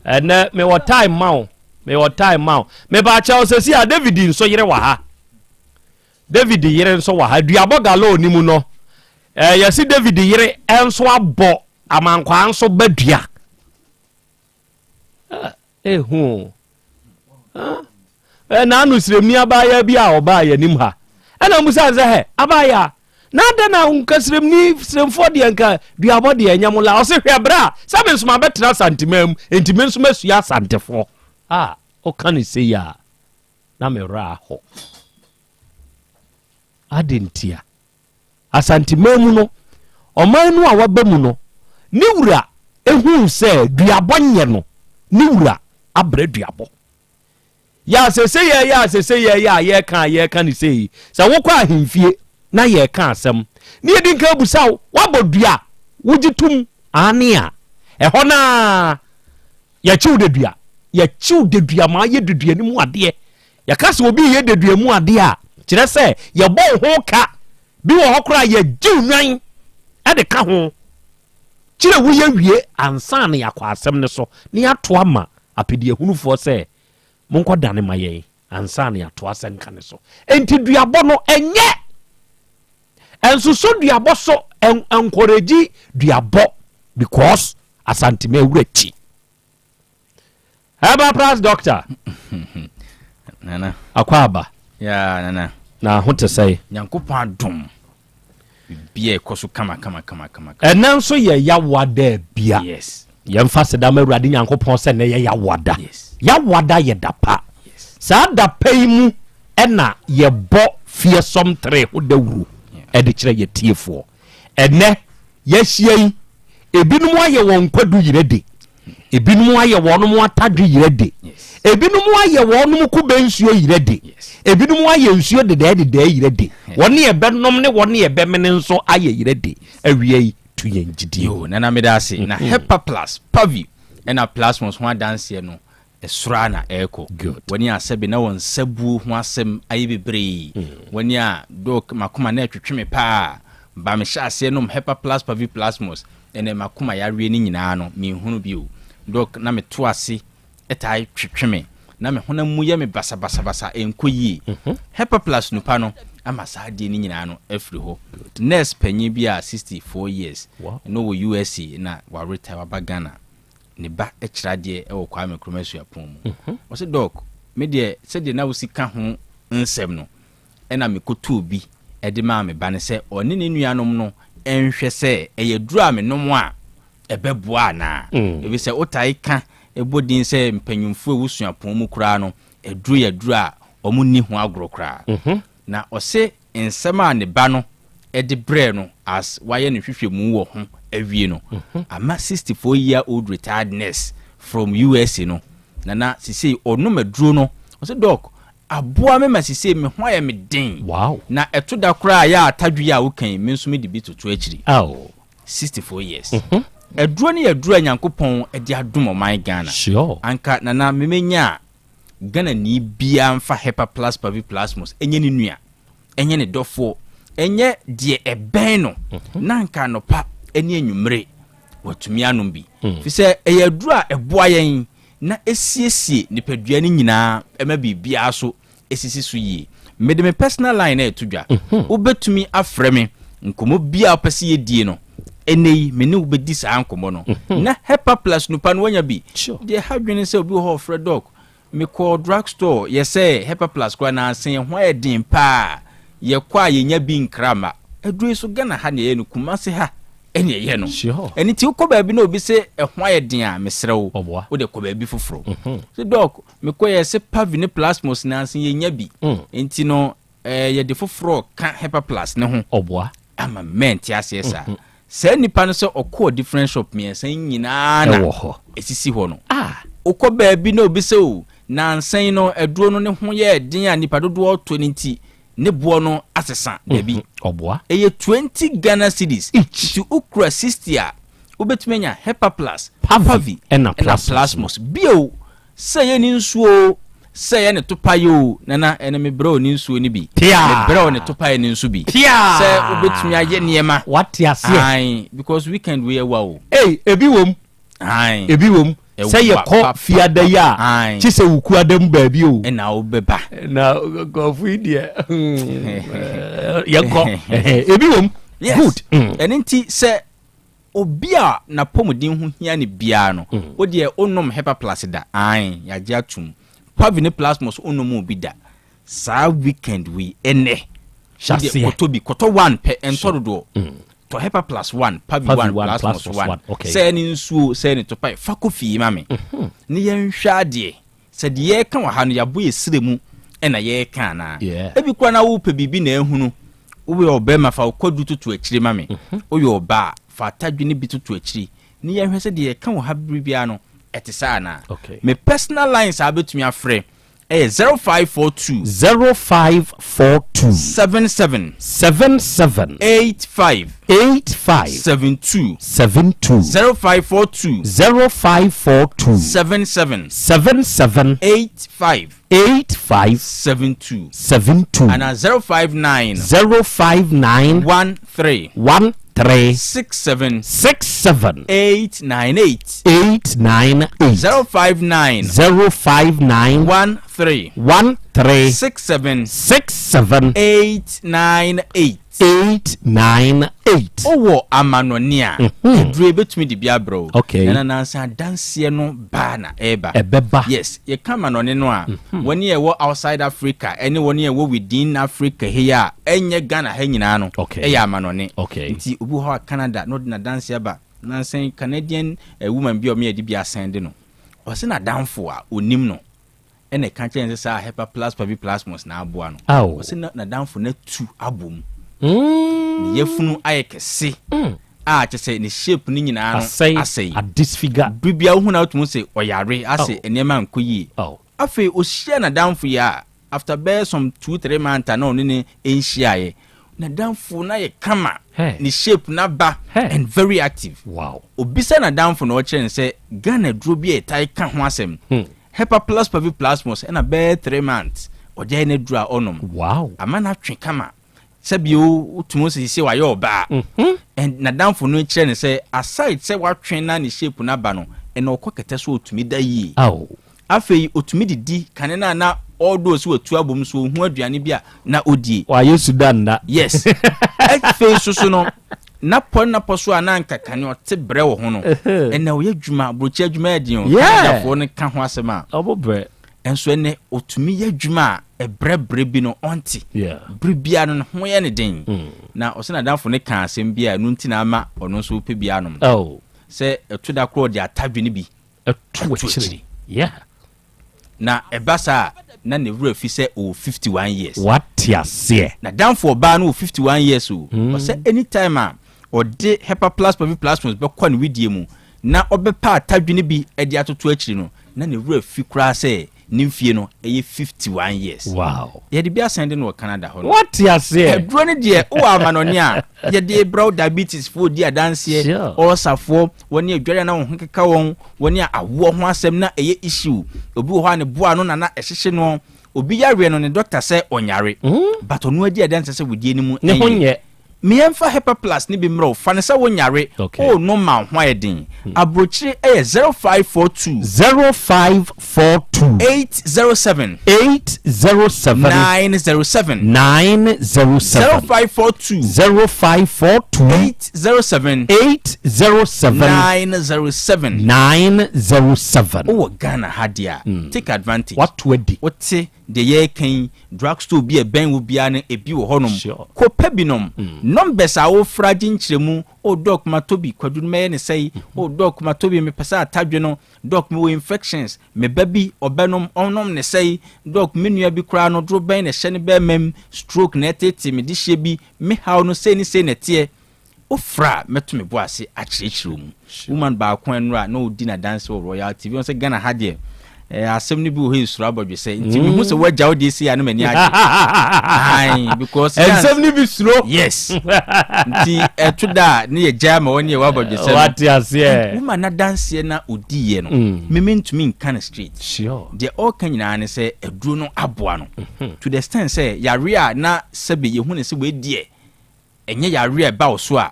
Ɛnɛ, mewɔ time ma wo. Mewɔ time ma wo. Meba akyɛw sɛ si a David nso yere wɔ ha. David yere nso wɔ ha. Duabɔ galore ni mu no, eh, yɛsi David yere nso abɔ amankwaa nso ba dua. Ehu o. Naano sremni abaayaa bi a ɔbaa yɛn anim ha. Ɛna ɔbisaa no sɛ, Hɛ, abaayaa, na adɛn na nka sremni, sremfoɔ deɛ nka duabɔ deɛ ɛnyɛ mo la? Ɔse, Hwɛ bra, sɛ me nso mabɛtena Asanteman mu, enti me nso masua Asantefoɔ. Ah, woka no sei a, na me werɛ aho. Adɛn ntia? Asanteman mu no, ɔman no a waba mu no, ne wura huu sɛ duabɔ nyɛ no, ne wura abrɛ duabɔ. Yɛ a sese yɛ yɛ a sese yɛ yɛ a yɛka a yɛka ne sei, sɛ wokɔ ahemfie na yɛka asɛm ne yɛdi nka abusa wo, woabɔ dua, wogye tom aane a, ɛhɔ no ara yɛkyew dadua, yɛkyew dadua ma ayɛ dadua no mu adeɛ. Yɛka sɛ obi reyɛ dadua mu adeɛ a, kyerɛ sɛ yɛbɔ wo ho ka. Bi wɔ hɔ koraa yɛgye wo nwan de ka ho. Kyerɛ woyɛ wie ansa na yɛakɔ asɛm no so na yɛato ama apɛdiahunufoɔ sɛ monkɔdane ma yɛn ansa na yɛato asɛnka no so. Enti duabɔ no ɛnyɛ ɛnsosɔ duabɔ so ɛnkɔrɛgyi duabɔ because Asantema awura ti. Herbal Plus Doctor. Nana. Akwaaba. Yeah, Nana. Na ho te sɛe. Nyankopɔn adom. Biribi a ɛkɔ so kama kama kama kama. Ɛnɛ nso yɛ yawa da bia. Yes. Yɛmfa seda ma Awurade Nyankopɔn sɛ nnɛ yɛ yawa da. Yes. Yawa da yɛ da pa. Yes. Saa da pa yi mu ɛna yɛbɔ fearsome tere ho dawuro ɛde kyerɛ yɛ tiefoɔ. Ɛnnɛ, yɛahyia yi, ebinom ayɛ wɔn kwadu yerɛ de, ebinom ayɛ wɔnom atadwe yerɛ de, ebinom ayɛ wɔnom kube nsuo yerɛ de, ebinom ayɛ nsuo dedɛɛ dedɛɛ yerɛ de, wɔne ɛbɛnom ne wɔne ɛbɛmene nso ayɛ yerɛ de. Awia yi, tu yɛn gyidie. Yoo, Nana meda ase. Na Hepa Plus, Pavi, ɛna Plasmos ho adanseɛ no, Ɛsoro ara na ɛrekɔ. Wɔn a sɛbe na wɔn nsabuo ho asɛm ayɛ bebree, wɔn a Doc m'akoma na ɛtwetwe me paa, ba mehyɛ aseɛ nom Hepa Plus Pavi Plasmos, ɛnɛ m'akoma yareɛ no nyinaa no menhunu bio. Doc na meto ase taa twetwe me, na me honam mu yɛ me basabasabasa ɛnkɔ yie. Hepa Plus nupa no ama saa adeɛ no nyinaa no afiri hɔ. Nurse panyin bi a 64 years na ɔwɔ USA na wa retire waba Ghana. ne ba kyerɛ adeɛ wɔ Kwame Nkrumah Suapɔn mu. Ɔse Doc, me deɛ sɛdeɛ na wosi ka ho nsɛm no, ɛna mekɔtɔɔ bi de maa me ba no sɛ ɔne ne nuanom no nhwɛ sɛ ɛyɛ aduro a menom a ɛbɛboa anaa. Ɛfiri sɛ wotae ka bɔ din sɛ mpanyimfoɔ a ɛwɔ suapɔn mu koraa no, aduro yɛ aduro a wɔnni ho agorɔ koraa. Na ɔse nsɛm a ne ba no de brɛɛ no as wayɛ ne nhwehwɛmu wɔ ho awie no, ama 64 year old retired nurse from USA no, Nana sesei ɔnom aduro no, ɔse Doc, aboa me ma sesei me ho ayɛ me den, Wow. na ɛto da koraa a yɛ a tadwe yi a woka yi, me nso mede bi toto akyiri. Aw. 64 years. Aduro no yɛ aduro a Nyankopɔn de adom ɔman Ghana. Sure. Anka Nana me menya a, Ghanani biara mfa Hepa Plus Paviplasmos nyɛ ne nua, nyɛ ne dɔfoɔ, nyɛ deɛ ɛbɛn no, na anka anɔpa ne anwummere watumi anom bi. Fi sɛ ɛyɛ aduro a ɛboa yɛn na ɛsiesie nipadua no nyinaa ɛma biribiara so ɛsisi so yie. Mede me personal line na ɛto dwa. Wobɛtumi afrɛ me nkɔmmɔ biara wopɛ sɛ yɛdie no. Ɛnɛ yi me ne wo bɛdi saa nkɔmmɔ no. Na Hepa Plus nupa no wanya bi. Deɛ ɛha dwene sɛ obi wɔ hɔ ɔfrɛ dɔk, mekɔɔ drug store yɛ sɛ Hepa Plus koraa nansa yi ɛho ayɛ den paa. Yɛkɔ a yɛnya bi nkra mma. Aduro yi so Ghana ha na yɛyɛ no, Kumasi ha na yɛyɛ no. Ɛno nti wokɔ baabi na obi se ɛho ayɛ den a, mesrɛ wo, wode kɔ baabi foforɔ. Sɛ dɔk, mekɔ yɛ sɛ Pavi ne Plasmos nansa yɛnya bi. Nti no Eh, yɛde foforɔ ka Hepa Plus ne ho. Ɔboa. Ama mɛnte aseɛ saa. Mm -hmm. Saa nipa no sɛ ɔkɔɔ different shop mmiɛnsa yi nyinaa na ɛwɔ hɔ. Ɛsisi hɔ no. Ah. Wokɔ baabi na obi sɛ o, nansa yi no aduro no ne ho yɛ den a nipa dodoɔ tɔ no nti ne boɔ no asesa. Dabi. Mm -hmm. Ɔboa. Ɛyɛ 20 Ghana cedis. Each. Nti wokura 60 a, wobɛtumi anya Hepa Plus, Pavi, ɛna Plasmos. Bio, Sɛ ɛyɛ ne nsuo oo, sɛ ɛyɛ ne topaeɛ oo, Nana, ɛnɛ mebrɛ wo ne nsuo no bi. Piaa! Mebrɛ wo ne topaeɛ no nso bi. Piaa! Sɛ wobɛtumi ayɛ nneɛma. Wate aseɛ? Ae, because weekend wei ɛwa o. Ei, ebi wom. Ae. Ebi wom. Sɛ yɛkɔ fiada yi a, kye sɛ wukuada mu baabi o. Ɛna wobɛba. Na nkurɔfo yi deɛ, yɛnkɔ. Ebi wom. Yes. Good. Ɛno nti sɛ Obi a n'apɔmuden ho hia no biara no, wo deɛ wonnom Hepa Plus da? Aane, yɛagye atom. Pavi ne Plasmos wonnomoo bi da. Saa weekend wei, ɛnnɛ, Hyɛ Wodeɛ aseɛ. Kɔtɔ bi, kɔtɔ one pɛ, ɛntɔ dodoɔ. Tɔ Hepa plus one, Pavi Pavi one, one, Plasmos Plasmos one. one, okay. Sɛ ɛne nsuo, sɛ ɛne topae, fa kɔ fie ma me. Ne yɛnhwɛ adeɛ. Sɛ deɛ yɛreka wɔ ha no, yɛabɔ yɛ srɛ mu ɛna yɛreka anaa? Yeah. Ebi koraa na wopɛ biribi na ahunu. Woyɛ ɔbarima, fa wo kwadu toto akyire ma me. Woyɛ ɔbaa, fa atadwene bi toto akyiri. Ne yɛnhwɛ sɛ deɛ yɛka wɔ ha bere biara no, ɛte saa anaa? Okay. Me personal lines a wobɛtumi afrɛ ɛyɛ 0542. 0542. 77. 77. 85. 85. 72. 72. 0542. 0542. 77. 77. 85. 85. 72. 72. Ana 059. 059. 13. 13. 67. 67. 898. 898. 059. 059. 13. 13. 67. 67. 898. 898. Wowɔ amanɔne a, aduro ebetumi de bi abrɛ wo. Okay. Nana nansa adanseɛ no baa na ɛreba. Ɛbɛba. Yes, yɛka amanɔne no a, wɔn a ɛwɔ outside Africa ɛne wɔn a ɛwɔ within Africa ha yi a ɛnyɛ Ghana ha nyinaa no, Okay. ɛyɛ amanɔne. Okay. Nti obi wɔ hɔ a Canada na ɔde n'adanseɛ aba. Nansa yi Canadian eh, woman bi a ɔmo yɛ de bi asɛn de no. Ɔsɛ n'adamfo a onim no ɛna ɛka kyerɛ no sɛ saa Hepa plus Pavi Plasmos na aboa no. Aw. Ɔsɛ na n'adamfo no atu abom. Ne yafunu ayɛ kɛse a kyɛ sɛ ne shape no nyinaa no Asɛe, asɛe. a disfigure. Biribiara wohu na wotumi hu sɛ ɔyare ase nneɛma nkɔ yie. Afei ohyia n'adamfo yi a after bɛyɛ some 2, 3 months a na ɔne ne nhyiaeɛ, n'adamfo no ayɛ kama, ne shape no aba and very active. Obisa n'adamfo na ɔkyerɛ no sɛ Ghana duro bi a yɛtae ka ho asɛm, Hepa plus Pavi Plasmos, ɛna bɛyɛ 3 months ɔde ayɛ n'aduro a ɔnom. Ama no atwe kama sɛbio wotumi sɛ sɛ wayɛ ɔbaa. And n'adamfo no kyerɛ no sɛ aside sɛ watwe na ne shape no aba no, ɛna ɔkɔ kɛtɛ so ɔtumi da yie. Afei ɔtumi didi kane no a na ɔdɔ sɛ watu abom so ɔhu aduane bi a na ɔdie. Wayɛ Sudan da. Yes, afei so so no napɔ napɔ so a na anka kane ɔte brɛ wɔ ho no, ɛnɛ ɔyɛ adwuma, aburokyi adwuma yɛ den o. Canadafoɔ no ka ho asɛm a ɔmo brɛ. Ɛnso ɛnɛ ɔtumi yɛ adwuma a ɛbrɛbrɛ bi no ɔnte. Bere biara no ne ho yɛ ne den. Na ɔsɛ n'adamfo no ka asɛm bi a ɛno nti na ama ɔno nso pɛ bi anom no. Sɛ ɛto da korɔ ɔde atadwe no bi ɛto akyire. Na ɛba saa a na ne werɛ fi sɛ ɔwɔ 51 years. Wate aseɛ. N'adamfo ɔbaa no wɔ 51 years o. Ɔsɛ anytime a ɔde Hepa plus Pavi Plasmos bɛkɔ ne widie mu na ɔbɛpa atadwe no bi de atoto akyiri no, na ne werɛ fi koraa sɛ ne mfie no ɛyɛ 51 years. Yɛde bi asan de no wɔ Canada hɔ no. Wate aseɛ. Aduro no deɛ, wowɔ amanɔne a yɛde brɛ wo, diabetes foɔ di adanseɛ, ɔɔsafoɔ, wɔne adware a na wɔn ho keka wɔn, wɔne a awoɔ ho asɛm na ɛyɛ issue. Obi wɔ hɔ a ne boa no na na ɛhyehye no. Obi yareɛ no ne doctor sɛ ɔnyare, but ɔno adi adanseɛ sɛ wɔdie no mu Ne ho nyɛ. Mmiɛnfa Hepa plus ne bi mmerɛ wo, fa ne sɛ wonyare. O no ma wo ho ayɛ den. Aburokyire ɛyɛ 0542. 0542. 807. 807. 907. 907. 0542. 0542. 807. 807. 907. 907. Wowɔ Ghana ha deɛ a, take advantage. Wato adi. Wote deɛ yɛreka yi, drugstore bi a ɛbɛn wo biara no ebi wɔ hɔnom. Kɔpɛ binom. Numbers a wofra gye nkyerɛmu: "O doc, matɔ bi, kwadu no mɛyɛ ne sɛyi. O doc, matɔ bi, mepɛ sɛ atadwe no. Doc, mewɔ infections, me ba bi ɔbɛnom, ɔnom ne sɛyi. Doc, me nua bi koraa no doro bɛn na ɛhyɛ ne bɛrima mu, stroke na ɛtete me de hyɛ bi, me haw no sei ne sei na ɛteɛ." Wofra a mɛto me bo ase akyerɛkyerɛ mu. Woman baako ɛnora na ɔdi n'adanse wɔ Royal TV wɔn sɛ Ghana ha deɛ asɛm no bi wɔ hɔ esuro abɔdwe sɛ nti mehu sɛ woagya wo deɛ si a no m'ani agye ae because nsɛm no bi suro. Yes, nti ɛto da a ne yɛ gya ma wɔne yɛ wɔ abɔdwe sɛ no. Wate aseɛ. Woman n'adanseɛ na ɔdiiɛ no, meme ntumi nka no straight. Deɛ ɔreka nyinaa ne sɛ aduro no aboa no to the extent sɛ yare a na sɛbe yɛhu ne sɛ wɔadiɛ ɛnyɛ yare a ɛba wo so a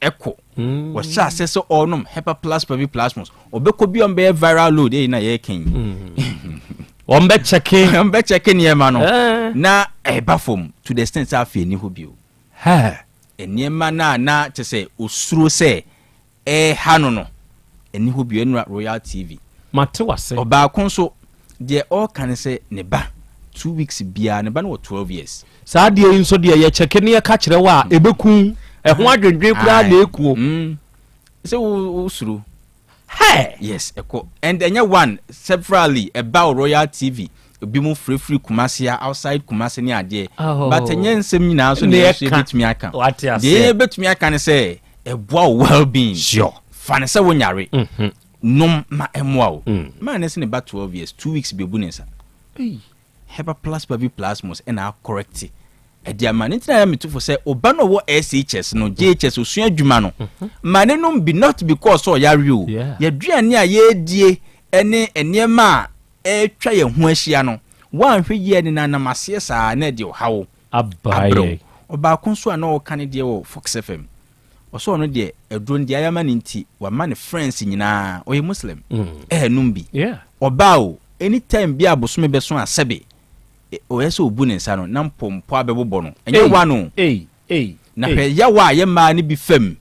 ɛkɔ. Wɔhyɛ ase sɛ ɔrenom Hepa plus Pavi Plasmos, ɔbɛkɔ bi a ɔmbɛyɛ viral load ɛyi na yɛreka yi. Wɔn bɛ kyɛke. Wɔn bɛ kyɛke nneɛma no na ɛba fam to the extent sɛ afei ni hɔ bio. Nneɛma no a na kyɛ sɛ osuro sɛ ɛha no ɛni hɔ bio. Ɛnura Royal TV. Mate wase. Ɔbaako nso deɛ ɔreka ne sɛ ne ba 2 weeks biara ne ba no wɔ 12 years. Saa adeɛ yi nso deɛ yɛkyɛke ne yɛka kyerɛ wo a, ɛbɛku ɛho adwendwen koraa na ɛkuo. Sɛ wo suro. Hey! Yes, ɛkɔ. And ɛnyɛ one, severally, ɛba wɔ Royal TV. Ebi mu firifiri Kumasi a outside Kumasi ne adeɛ. Oh. But ɛnyɛ nsɛm nyinaa so na Ne yɛn nso yɛka. yɛbɛtumi aka. Wate aseɛ. Deɛ yɛbɛtumi aka ne sɛ ɛboa wo well being. Sure. Fa ne sɛ wonyare. Nom ma ɛmmoa wo. Maa ne sɛ ne ba 12 years, 2 weeks bɛbu ne nsa. Hepa Plus Pavi Plasmos ɛna acorrect ɛde ama ne ntina yɛ metofo sɛ ɔba no ɔwɔ SHS no JHS osua adwuma no ma ne nom bi, not because ɔyare o. Yɛduane a yɛredie ɛne nneɛma a ɛtwa yɛn ho ahyia no, woanhwɛ yie ne nanam aseɛ saa na ɛde ɔhaw Aba abrɛw. yɛ. Ɔbaako nso a na ɔka ne deɛ wɔ Fox FM, ɔsɛ ɔno deɛ aduro no deɛ ayɛ ama ne nti wama ne friends nyinaa, ɔyɛ Muslim, ɛɛnum bi. Ɔbaa o, anytime bi a bosome bɛso a sɛbe ɔyɛ sɛ ɔbu ne nsa no na mpɔmpɔ abɛbobɔ no, ɛnyɛ Ei, wa no ei, ei, na ei. hwɛ yawa a yɛ mmaa no bi fam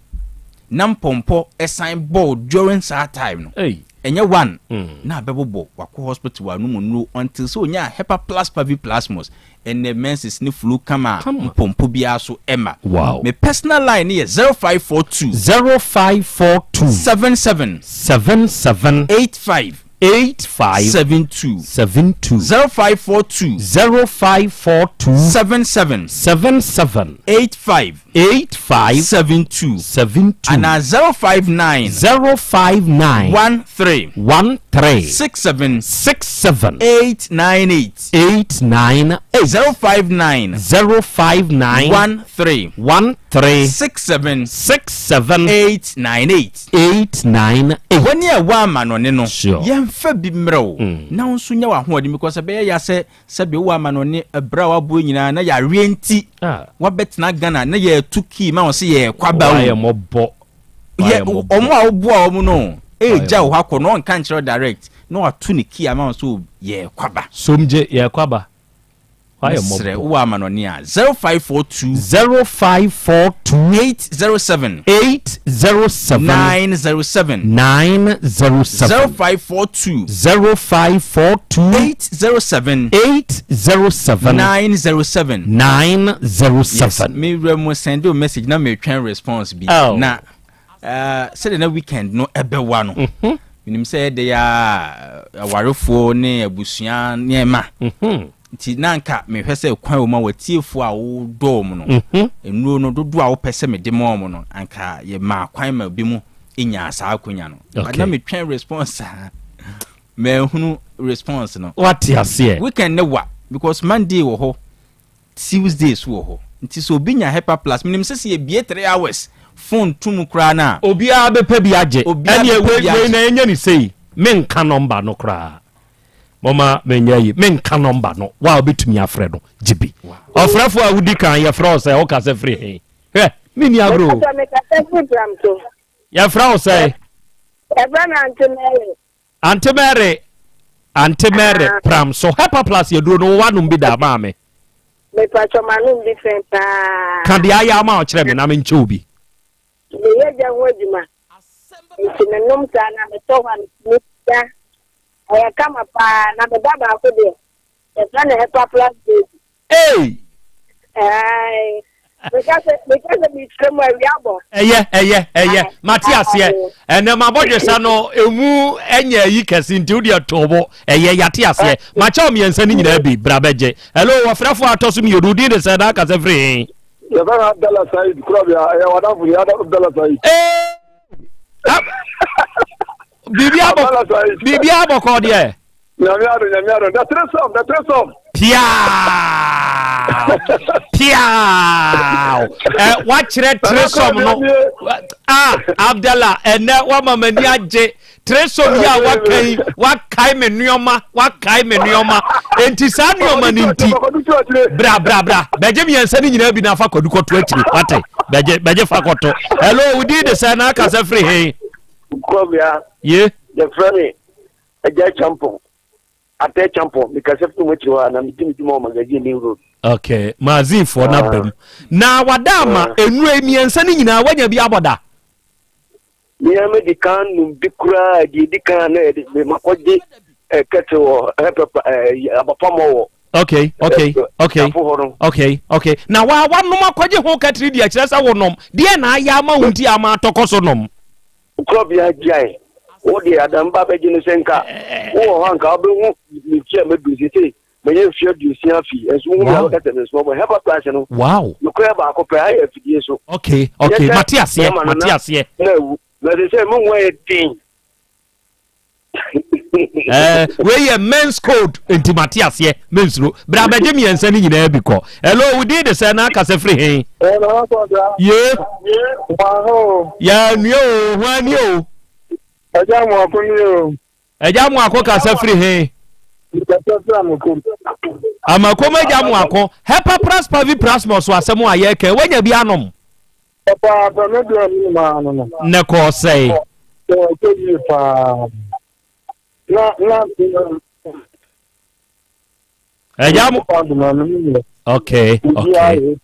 na mpɔmpɔ ɛsan bɔɔ during saa time no, Ei. ɛnyɛ one na abɛbobɔ, wakɔ hospital wanum nnuro until sɛ onya Hepa Plus Pavi Plasmos, ɛnɛ menses ne flu kama a mpɔmpɔ biara so ɛma. Me personal line ne yɛ 0542 0542 77 77 85 85 72 72 0542 0542 77 77 85 85 72 72 ana 059 059 13 13 67 67 898 898 059 059 13 13 67 67 898 898. Wɔne a ɛwɔ amanɔne no, yɛmfa bi mmerɛ wo na wo nso nya w'ahoɔden, because ɛbɛyɛ ya sɛ sɛbi wowɔ amanɔne ɛberɛ a waboɔ nyinaa na yareɛ nti wabɛtena Ghana na yɛtu kii ma wo sɛ yɛkɔ aba Wayɛ o mmɔbɔ. yɛ Wayɛ mmɔbɔ. ɔmo a woboa ɔmo no ɛgya Wayɛ wo hɔ akɔ na ɔnka nkyerɛ wo direct na wato ne kii ama wo so yɛkɔ aba. Somgye yɛkɔ aba. Wayɛ Mesrɛ mmɔbɔ. wowɔ amanɔne a, 0542 0542 807 807 907 907 0542 0542 807 807 907. 907. Yes, mewura mu send o message na metwɛn response bi. Oh. Na sɛdeɛ na weekend no ɛbɛwa no, menim sɛ ɛde a awarefoɔ ne abusua nneɛma nti na nka mehwɛ sɛ kwan wɔ mu a watiefoɔ a wodɔɔ mu no, nnuro no dodoɔ a wopɛ sɛ mede ma mu no, anka yɛmaa kwan ma bi mu nyaa saa akonya no. But na metwɛn response a mahunu response no. Wate aseɛ. Weekend ne wa because Monday wɔ hɔ, Tuesday so wɔ hɔ, nti sɛ obi nya Hepa Plus, menim sɛ sɛ yɛbie 3 hours phone tum koraa no a, obiara bɛpɛ bi agye. Obiara ɛneɛ bɛpɛ wei bi wei agye. na ɛnyɛ ne sei, menka number no koraa, mɔma menya yi, menka number no wa wobɛtumi afrɛ no gye bi. Ɔfrɛfoɔ a wodi kan, yɛfrɛ wo sɛ woka sɛ firi he? Hwɛ, menni agorɔ o. Mekasa firi Pramto. Yɛfrɛ wo sɛ? Ɛfrɛ me Auntie Mary. Auntie Mary, Auntie Mary, Pram so Hepa Plus yɛduro no, wowanom bi da maame? Mepatwɔ, manom bi fɛn paa. Ka deɛ ayɛ ama ɔkyerɛ me na menkyɛ wo bi. Meyɛ gya ho adwuma. Nti menom saa na metɔ hɔ a metumi da. Ɛyɛ kama paa na meba baako deɛ. Yɛfrɛ no Hepa Plus Baby. Ei! Ɛɛ. Meka sɛ meka sɛ mekyerɛ mu awia bɔ. Ɛyɛ, ɛyɛ, ɛyɛ, mate aseɛ. Ɛnɛ mabɔdwesa no ɛmu ɛnyɛ ayi kɛse nti wodeɛ too bo. Ɛyɛ, yɛate aseɛ. Makyɛ wo mmiɛnsa no nyinaa bi, bra bɛgye. Hello, wɔfrɛfoɔ a atɔ so mmienu, wodin de sɛ na aka sɛ firi he? Yɛfrɛ no Abdallah Said Kurabea, ɛyɛ wadamfo ni Abdallah Said. Biribi abɔ, biribi abɔkɔ deɛ. Nyame adom, Nyame adom. The threesome, the threesome. Piaa! Piaa! Ɛ wakyerɛ threesome no. Ah, Abdallah, ɛnɛ wama m'ani agye. Threesome yi a waka yi, wakae me nneɛma, wakae me nneɛma. Enti saa nneɛma no nti, bra bra bra, bɛgye mmiɛnsa no nyinaa bi na afa kwadu kɔto akyiri. Wate, bɛgye bɛgye fa kɔto. Hello, wo din de sɛ na aka sɛ firi he? Kurabea. Ye. Yɛfrɛ me Agya Champon, Atɛ Champon, mekasa firi mu akyiri hɔ a na medi me dwuma wɔ Magazine New Road. Okay, magazinefoɔ no aba mu. Na wada ama nnuro yi mmiɛnsa no nyinaa woanya bi abɔ da? Mea medi kan nom bi koraa, deɛ ɛdi kan a na yɛde me makɔgye kɛte wɔ pɛpa abapamɔ wɔ. Okay, okay, okay, okay, okay. Na wa wanom akɔgye ho katiri deɛ kyerɛ sɛ wonom. Deɛ na ayɛ ama wo nti ama atɔkɔ so nom. Korɔbea gyae. Wo deɛ Adam ba bɛgye no sɛ nka wowɔ hɔ a nka wobɛhu me mfe a madu seesei manya mfe aduosia afi nso wohu me a wobɛka sɛ mensoma bɔ Hepa Plus no. Wow. Nokorɛ baako pɛ ayɛ afidie so. Okay, okay, mate aseɛ, mate aseɛ. Na awu. Na seesei me ho ayɛ den. Eh, wei yɛ men's code nti mate aseɛ mensuro berɛ abɛgye mmiɛnsa no nyinaa bi kɔ hello wo din de sɛ na akasɛ firi he ye yɛnua o ho ani o ɛgya mmoako ni o ɛgya mmoako kasa firi he amakom agya mmoako hepa praspavi prasmos asɛm a yɛkɛ woanya bi anom Papaapa me deɛ me nyinaa no no. Ne kɔɔ sɛe. Ɛkɔ yie paa. Na na. Ɛgya mo. Okay okay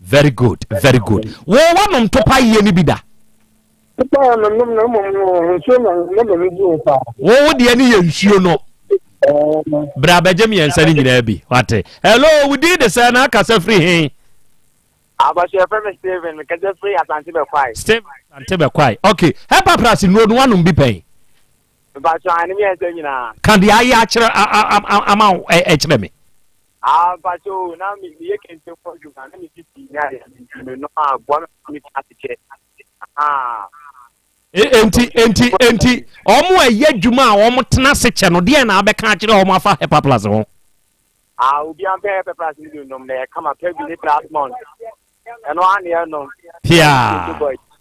very good very good. Wo wanom topa yie ni bi da. Topa yɛ no nom na mmom no nsuo na na m'ani gye ho paa. Wo wo deɛ ne yɛ nsuo no. Bra bɛgye mmiɛnsa no nyinaa bi wate. Hello wo din de sɛ na akasa firi he. Abɔhyɛ yɛfrɛ me Steven mekasa firi Asante Bɛkwae. Steven Asante Bɛkwae ok Hepapras nnuro no wanom bi pɛn? Mpakyɛ ane mmiɛnsa nyinaa. Ka deɛ ayɛ akyerɛ ama wo ɛkyerɛ me. Ah mpakyɛ o na meyɛ kente ho adwuma na me sisi ne adeɛ nti me nom a boa me ma me tena ase kyɛ. Ah. Enti enti enti wɔn a ɛyɛ adwuma a wɔn tena ase kyɛ no deɛ na abɛka akyerɛ wɔn afa Hepaplas ho? Ah obiara mpɛ pepper no bi nnom na ɛyɛ kama pɛ bi ne plasmon ɛno ara na yɛnom. Piaa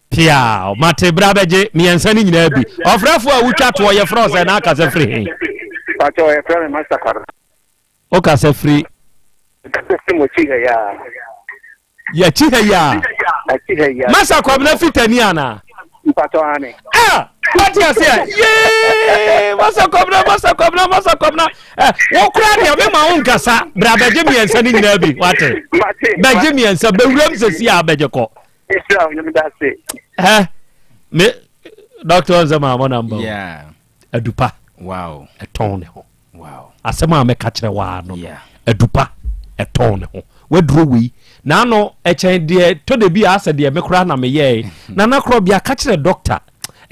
piaa mate bra bɛgye mmiɛnsa no nyinaa bi ɔfrɛfoɔ a wotwa toɔ yɛfrɛ wo sɛ na akasa firi he? Pakyɛ yɛfrɛ me Master Kwabena. Wokasa firi? Kasa firi mo akyi ha yi ara. Yɛakyi ha yi a. Akyi ha yi a. Masa Kwabena Fitani ana? Mpatɔ ane. Ah, wate aseɛ. Yee, Masa Kwabena, Masa Kwabena, Masa Kwabena. Eh, wo kora deɛ me ma wo nkasa. Bra bɛgye mmiɛnsa no nyinaa bi, wate. Bɛgye mmiɛnsa, bɛwuram sɛsi a bɛgye kɔ. Isra, onyam da ase. Eh, me, doctor ɔnsɛ maa mɔ namba o. Yeah. Adupa. Wow. Ɛtɔn ne ho. Wow. Asɛm a mɛka kyerɛ waa no no, adupa ɛtɔn ne ho. Waduro wei n'ano ɛkyɛn deɛ tɔ de bi a asɛ deɛ me koraa na meyɛe. Nana korɔ bia ka kyerɛ dɔkta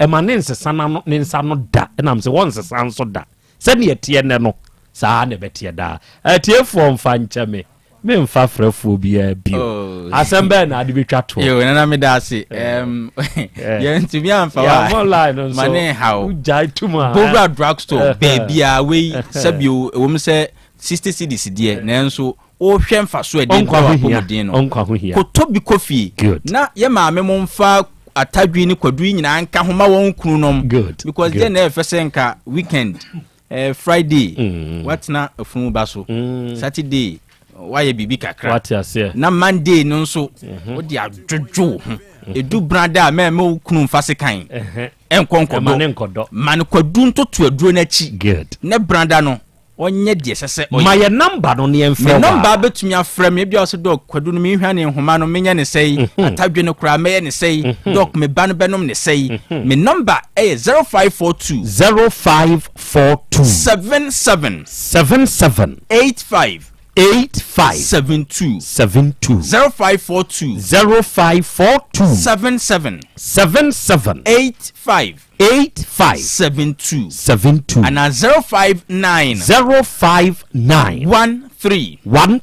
ɛma ne nsesa n'ano ne nsa no da ɛnam sɛ wɔnsesa nso da. Sɛdeɛ ɛteɛ nnɛ no saa na ɛbɛteɛ daa. Atiefoɔ mfa nkyɛ me. Memfa frɛfoɔ biara bio. Oh. Asɛm bɛɛ na ade bɛtwa toɔ. Yo, nana meda ase. Um, yɛntumi amfa wa. Yɛabɔ line no nso. Ma ne nhaw. Wogyae tum a. Bowura drugstore baabi a wei sɛbio ɛwom sɛ 60 cedis deɛ nanso wohwɛ mfaso ɛde brɛ w'apɔmuden no. Ɔnkwa ho hia. Kɔtɔ bi kɔ fie. Good. Na yɛ maame mo mfa atadwi ne kwadu yi nyinaa nka ho ma wɔn kunu nom. Good. Because deɛ na ɛfɛ sɛ nka weekend Eh, Friday, mm. watena afunu ba so. Mm. Saturday, wayɛ biribi kakra. Wate aseɛ. Na Monday no nso, mhm. wode adwodwo wo ho. Mhm. Edu brada a mɛmɛ wo kunu nfa se kan. Ɛnkɔ nkɔdɔ. Ma no kwadu ntoto aduro n'akyi. Good. Ne brada no, ɔnyɛ deɛ ɛsɛ sɛ ɔyɛ. Ma yɛ namba no ne yɛmfrɛ wa. Me namba bɛtumi afrɛ me ebi a ɔsɛ dɔk kwadu no mehwa ne nhoma no menyɛ ne sɛyi mhm. atadwe no koraa mɛyɛ ne sɛyi dɔk me ba no bɛnom ne sɛyi me namba ɛyɛ 0542 0542 77 77 85 85 72 72 0542 0542 77 77 85 85 72 72 anaa 059 059 13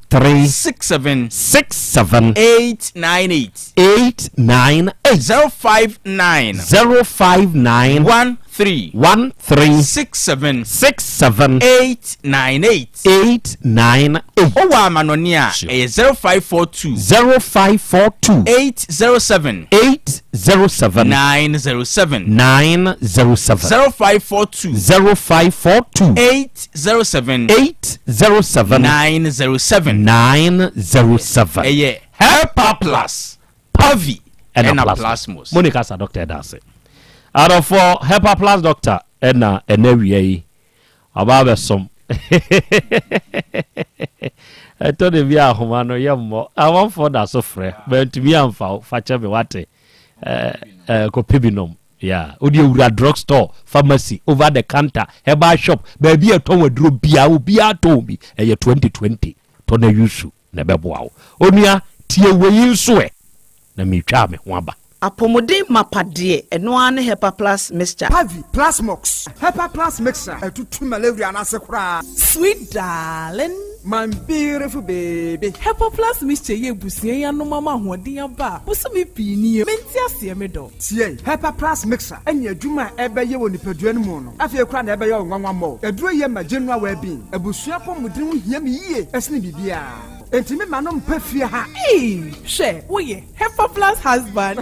13 67 67 898 898 059 059 13 13 67 67 898 898 Wowɔ amanɔne a, ɛyɛ 0542 0542 807 807 907 907 0542 0542 807 807 907 907 Ɛyɛ Hepa Plus, Pavi ɛna Plasmos. Mo ne kasa doctor ɛda ase. Adɔfoɔ Hepa Plus doctor ɛna ɛna awia yi ɔba abɛsom. Ɛtɔ da bi a ahoma no yɛ mmɔ amanfoɔ da so frɛ mantumi amfa wo fa kyɛ me wate kɔpɛ bi nom yeah wode awura drug store pharmacy over the counter herbal shop baabi a ɛtɔn aduro biara obiara tɔn bi ɛyɛ 2020. Tɔ na use na ɛbɛboa wo. Onua, tie wei nso ɛ, na meretwa me ho aba. Apɔmuden mapa deɛ, ɛno ara ne Hepa Plus Mixture. Pavi, Plasmox, Hepa Plus Mixture, ɛtutu malaria no ase koraa. Sweet darling. My beautiful baby. Hepa Plus Mixture yi abusua yi anom ama ahoɔden aba a bosome pii nie. Mente aseɛ me dɔ. Tie, Hepa Plus Mixture ne adwuma a ɛbɛyɛ wɔ nipadua no mu no, afei koraa na ɛbɛyɛ wo nwanwa mmɔ. Aduro yi yɛ ma general well-being. Abusua apɔmuden ho hia me yie sene biribiara. Enti me ma no mpa fie ha. Eii hwɛ woyɛ Hepa plus husband.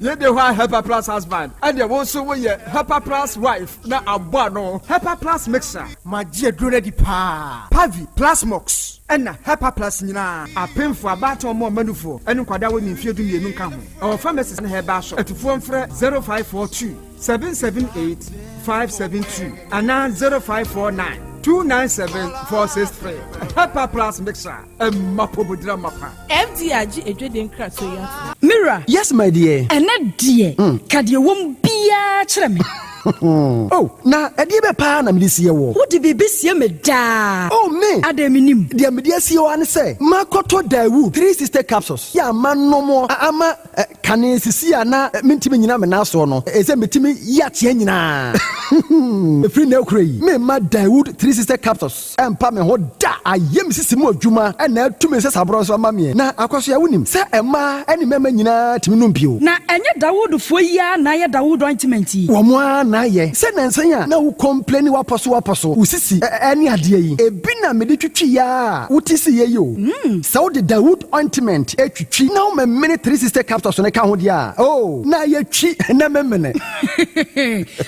Yei de hɔ a Hepa plus husband ɛdeɛ wo nso woyɛ Hepa plus wife na abɔ ano. Hepa plus mixer. Magye aduro no adi paa. Pavi, Plasmox ɛna Hepa plus nyinaa. Apemfoɔ, abaatan ɔmo ɔma nufoɔ ɛne nkwadaa a wɔnni mfeɛ 12 nka ho. Ɛwɔ pharmacies ne herbal shop. Atufoɔ mfrɛ 0542 778 572 anaa 0549 297 463. Hepa plus mixer ɛma pomodira mapa. FDA agye adwadie nkratoɔ yi atom. Me wura. Yes my dear. Ɛnnɛ deɛ, ka deɛ ɛwɔ mu biara kyerɛ me. Oh, na ɛdeɛ bɛ paa na mede sie woɔ? Wode biribi sie me daa. Oh, me! Adɛn mennim? Deɛ mede asie wo ara ne sɛ, makɔtɔ Daewoo 360 capsules yɛ a manom ama Kane sisi a na mentumi nnyina me nan soɔ no, ɛsɛ metumi yi ateɛ nyinaa. Ɛfiri nnɛ rekora yi, meremma Daewoo 360 capsules mpa me ho da. Ayɛ me sisi mu adwuma na atu me nsasaborɔ nso ama meɛ. Na Akwasoa, wonim sɛ mmaa ne mmarima nyinaa tumi nom bio. Na ɛnyɛ Dawoodfoɔ yi ara na ayɛ Dawood ointment yi? Wɔn ara na ayɛ. Sɛ nnansa yi a na wo complaini wapɔso wapɔso, wo sisi ne adeɛ yi, ebi na mede twitwiiɛ ara a wote siiɛ yi o. Sɛ wode Dawood ointment twitwi na womemene 360 capsules no ka ho deɛ a, oh, na ayɛ twi na memene.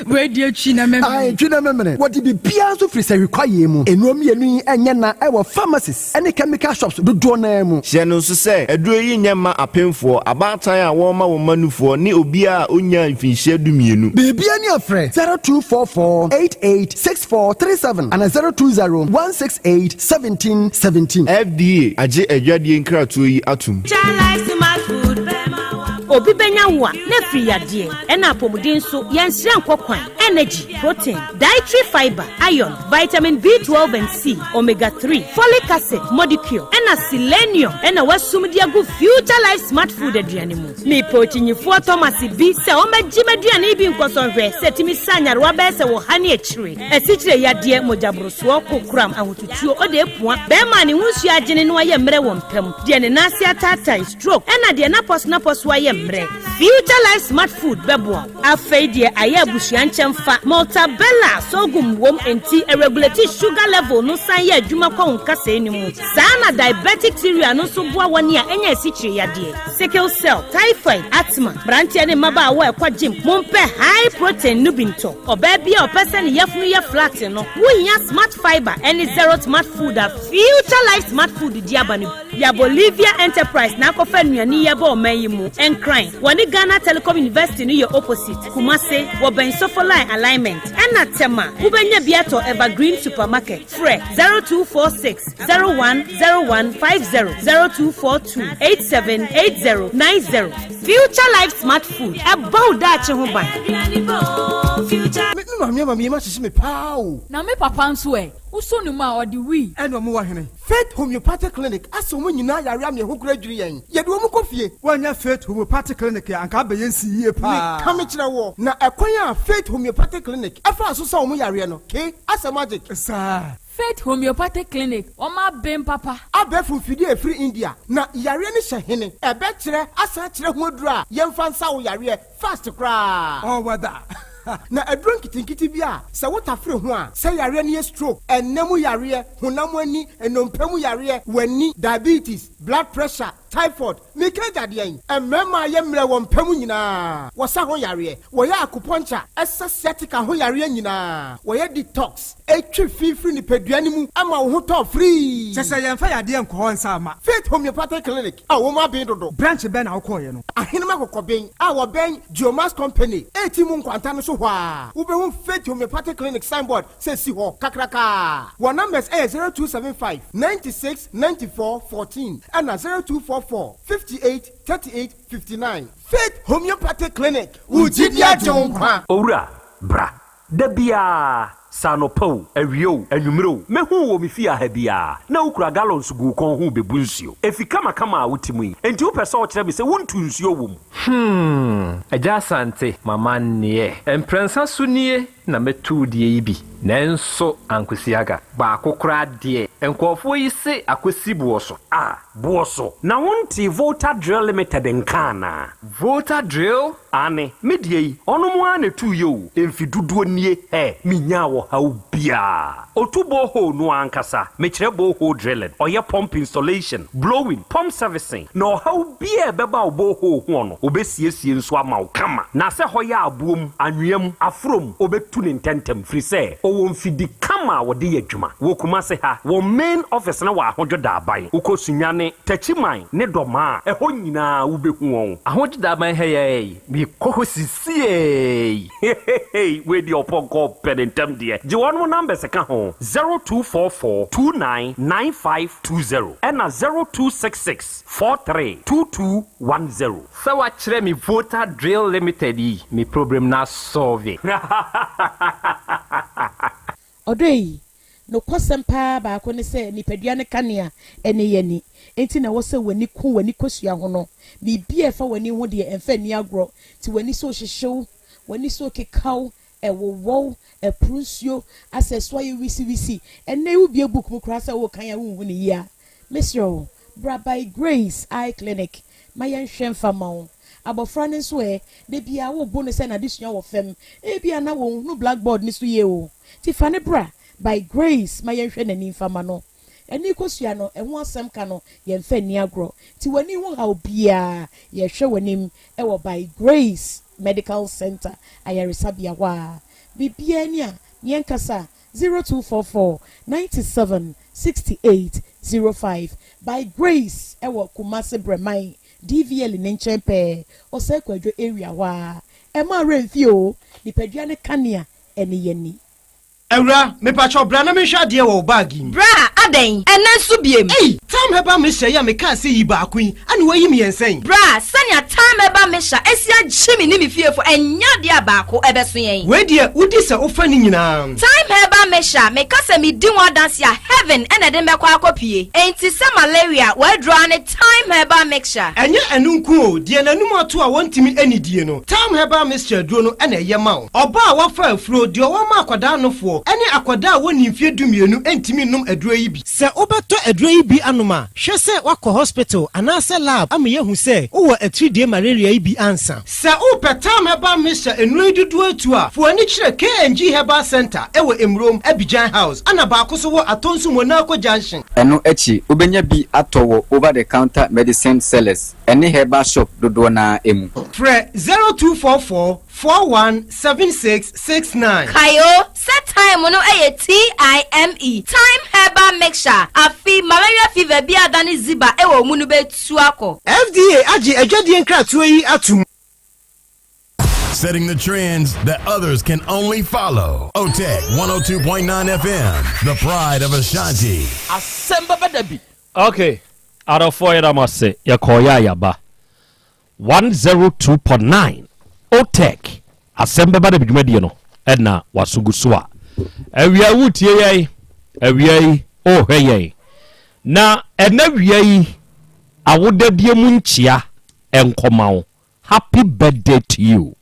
Wei deɛ twi na memene. Ae, twi na memene. Wɔde biribiara nso firi sahwi kwaeɛ mu. Nnuro mmienu yi nyɛ na wɔ pharmacies ne chemical shops dodoɔ no ara mu. Hyɛ no nso sɛ, aduro yi nyɛ mma apemfoɔ, abaatan a wɔrema wɔn mma nufoɔ ne obiara a ɔnnyaa mfinhyia 12. Biribiara ni a frɛ 0244 88 6437 anaa 020 168 1717. FDA agye adwadie nkratoɔ yi atom. Obi bɛnya wo a, na afiri yadeɛ, ɛna apɔmuden nso, yɛnsrɛ nkɔ kwan, energy, protein, dietary fibre, iron, vitamin B12 and C, omega 3, folic acid, modicure, ɛna selenium ɛna wasum de agu Future Life Smart Food aduane mu. Mepɛ okyinyifoɔ Thomas bi sɛ ɔmmɛgye m'aduane yi bi nkɔsɔ nhwɛ sɛ ɛtumi sa nyarewa bɛyɛ sɛ wɔ ha ne akyire, asikyire yadeɛ, mogyaborosoɔ, kokoram, ahotutuo, odeepua, bɛrima a ne ho nsuo agyene na wayɛ mmerɛ wɔ mpa mu, deɛ ne nan ase ataatae, stroke, ɛna deɛ n'apɔso-n'apɔso ayɛ mmerɛ. Future Life Smart Food bɛboa wo. Afei deɛ ayɛ abusua nkyɛmfa, Maltabella sorghum wom enti ɛregulate sugar level no san yɛ adwuma kɔ wo nkasɛɛ no mu. Saa na diabetic cereal no nso boa wɔn a anya asikyire yadeɛ, sickle cell, typhoid, asthma. Mmeranteɛ ne mmabaawa a ɛkɔ gym, mompɛ high protein no bi ntɔ. Ɔbaa bi a ɔpɛ sɛ ne yafunu yɛ flat no, wohia Smart Fibre ne Zero Smart Food a Future Life Smart Food de aba no bi. Ya Bolivia Enterprise na akɔfa nnuane yi aba ɔman yi mu. Nkran, wɔne Ghana Telecom University no yɛ opposite. Kumase, wɔbɛn Sofoline Alignment. Ɛna Tema, wobɛnya bi atɔ Evergreen Supermarket. Frɛ 0246 010150, 0242 878090. Future Life Smart Food, ɛbɔ wo daakye ho ban. Me maame ama me yam ahyehye me paa o. Na me papa nso ɛ? Wosɔ ne mu a, ɔde wii. Ɛna ɔmo wɔ hene? Faith Homeopathic Clinic asɛ wɔn nyinaa yare ama ɛho kora dwiri yɛn. Yɛde wɔn kɔ fie. Woannya Faith Homeopathic Clinic a, anka abɛyɛ nsi yie paa. Meka mekyerɛ woɔ, na ɛkwan a Faith Homeopathic Clinic faa so sa wɔn yareɛ no, ke, asɛ magic. Saa. Faith Homeopathic Clinic, wɔn aben papa. Abɛɛfo mfidie a ɛfiri India, na yareɛ no hyɛ hene? Ɛbɛkyerɛ asan akyerɛ ho aduro a yɛmfa nsa wo yareɛ fast koraa. All weather. Na aduro nketenkete bi a sɛ wotafere ho a, sɛ yareɛ no yɛ stroke, ɛnna mu yareɛ, honam ani, nnompe mu yareɛ, w'ani, diabetes, blood pressure, typhoid, meka agya deɛn? Mmarima a yɛ mmerɛ wɔ mpa mu nyinaa, wɔsa ho yareɛ, wɔyɛ acupuncture, ɛsa sciatica ho yareɛ nyinaa, wɔyɛ detox, ɛtwe fi firi nipadua no mu ma wo ho tɔ firii. Kyɛ sɛ yɛmfa yadeɛ nkɔ hɔ nsa mma. Faith Homeopathic Clinic a wɔn aben dodo. Branch bɛn na wokɔeɛ no? Ahenem Akokɔben a wɔbɛn Geomax Company a mu nkwanta no so hɔ ara, wobɛhu Faith Homeopathic Clinic signboard sɛ si hɔ kakrakaa. Wɔn numbers yɛ 0275 96 94 14 ɛna 0244 58 38 59. Faith Homeopathic Clinic, wo gyidi agye wo nkwa. Owura, bra. Da biara. Sɛ anɔpa o, awia o, anwummere o, mɛhu wo wɔ me fie ha biara, na wokura gallons gu wo kɔn ho rebebu nsuo. Efi kamakama a wote mu yi, enti wopɛ sɛ wokyerɛ me sɛ wontu nsuo wɔ mu? Hmm, Agya Asante, m'amanneɛ. Mprɛnsa so nie na mɛtu wo deɛ yi bi, nanso ankosi aga. Baako koraa deɛ, nkurɔfoɔ yi se akɔsi boɔ so. Ah, boɔ so? Na wontee Volta Drill Limited nka anaa? Volta Drill? Aane, me deɛ yi, ɔnom ara na ɛtuiɛ o, mfe dodoɔ nie, hɛ, menyaa ɔhaw biara. Ɔtu borehole no ara ankasa, mekyerɛ borehole drilling, ɔyɛ pump installation, blowing, pump servicing, na ɔhaw biara a ɛbɛba wo borehole hoɔ no, ɔbɛsiesie nso ama wo kama. Na sɛ hɔ yɛ aboɔ mu, anwea mu, aforɔ mu, ɔbɛtu no ntɛntɛm, firi sɛ ɔwɔ mfidi kama a wɔde yɛ adwuma. Wɔ Kumase ha, wɔn main office no wɔ Ahodwo Daaban. Wokɔ Sunyani, Techiman ne Dɔmaa a, ɛhɔ nyinaa wobɛhu wɔn. Ahodwo Daaban ha yi ara yi, mekɔ hɔ sisiei. Hehehe wei deɛ ɔpɔnkɔ pɛ ne ntɛm deɛ. Gye wɔnom numbers ka ho, 0244 29 9520 ɛna 0266 43 2210. Sɛ wakyerɛ me Volta Drill Limited yi, me problem no asɔlve. Ɔdɔ yi, nokwasɛm paa baako ne sɛ nipadua no kanea ne yɛn ani. Enti na ɛwɔ sɛ w'ani ku w'ani kosua ho no. Biribi a ɛfa w'ani ho deɛ, ɛmfa nni agorɔ. Nti w'ani so rehyehye wo, w'ani so rekeka wo, ɛwowɔ wo, ɛporo nsuo, asɛ ɛso ayɛ wisiwisi. Ɛnnɛ yi wobue book mu koraa sɛ worekan a wonhu no yie a, mesrɛ wo, bra By Grace Eye Clinic ma yɛnhwɛ mfa mma wo. Abɔfra no nso ɛ, da biara wobo no sɛ n'adesua wɔ fam. Ebia na wɔnhunu blackboard no so yie o. Nti fa no bra By Grace ma yɛnhwɛ n'ani mfa mma no. Ani kosua no, ɛho asɛm ka no, yɛmfa nni agorɔ. Nti w'ani ho haw biara, yɛhwɛ w'anim wɔ By Grace Medical Centre ayaresabea hɔ a. Biribiara ni a, yɛnkasa 0244 97 68 05. By Grace wɔ Kumasi Brɛman DVL ne nkyɛn pɛɛ, Osei Kwadwo area hɔ ara. Ɛmma werɛ mfi o, nipadua no kanea ne yɛn ani. Awura, mepakyɛw bra na menhwɛ adeɛ wɔ wo bag yi mu. Bra, adɛn? Ɛnnɛ nso biem? Ei! Tam Herbal Mixture yi a mekaa sɛ yi baako yi, ɛna woayi mmiɛnsa yi? Bra, sɛnea Tam Herbal Mixture asi agye me ne me fiefo, ɛnyɛ adeɛ a baako ɛbɛso yɛn. Wei deɛ, wodi sɛ wofa ne nyinaa. Thyme Herbal Mixture, meka sɛ medi ho adanse a, heaven na ɛde me bɛkɔ akɔpue. Enti sɛ malaria, w'aduro ara ne Thyme Herbal Mixture. Ɛnyɛ ɛno nko o, deɛ n'anum ato a wɔntumi nnidie no, Thyme Herbal Mixture aduro no na ɛyɛ ma wo. Ɔbaa a wafa afuro, deɛ ɔwɔ akwadaa nofoɔ, ne akwadaa a wɔnni mfeɛ dumienu ntumi nnom aduro yi bi. Sɛ wobɛtɔ aduro yi bi anom a, hwɛ sɛ woakɔ hospital anaasɛ lab ama yɛahu sɛ wowɔ atiridie malaria yi bi ansa. Sɛ wopɛ Thyme Herbal Mixture nnuro yi dodoɔ atu a, fa w'ani kyerɛ KNG Herbal Centre wɔ Emurom, Abidjan House, ɛna baako nso wɔ Atonsu Monaco Junction. Ɛno akyi, wobɛnya bi atɔ wɔ over-the-counter medicine sellers ne herbal shop dodoɔ no ara mu. Frɛ 0244 417669. Kae o, sɛ thyme no yɛ TIME, Thyme Herbal Mixture, afe malaria fever bi a adane ziba wɔ wo mu no bɛtu akɔ. FDA agye adwadie nkratoɔ yi atom. Setting the trends that others can only follow. OTEC 102.9 FM, the pride of Ashanti. Asɛm bɛba da bi. Ok adɔfoɔ yɛda mo ase yɛkɔɔ yɛ a yɛaba 102.9 OTEC asɛm bɛba da bi dwumadie no ɛna waso gu so a awia wotie yɛn awia yi wohwɛ yɛn na ɛna wia yi awodadie mu nkyea ɛnkɔma wo happy birthday to you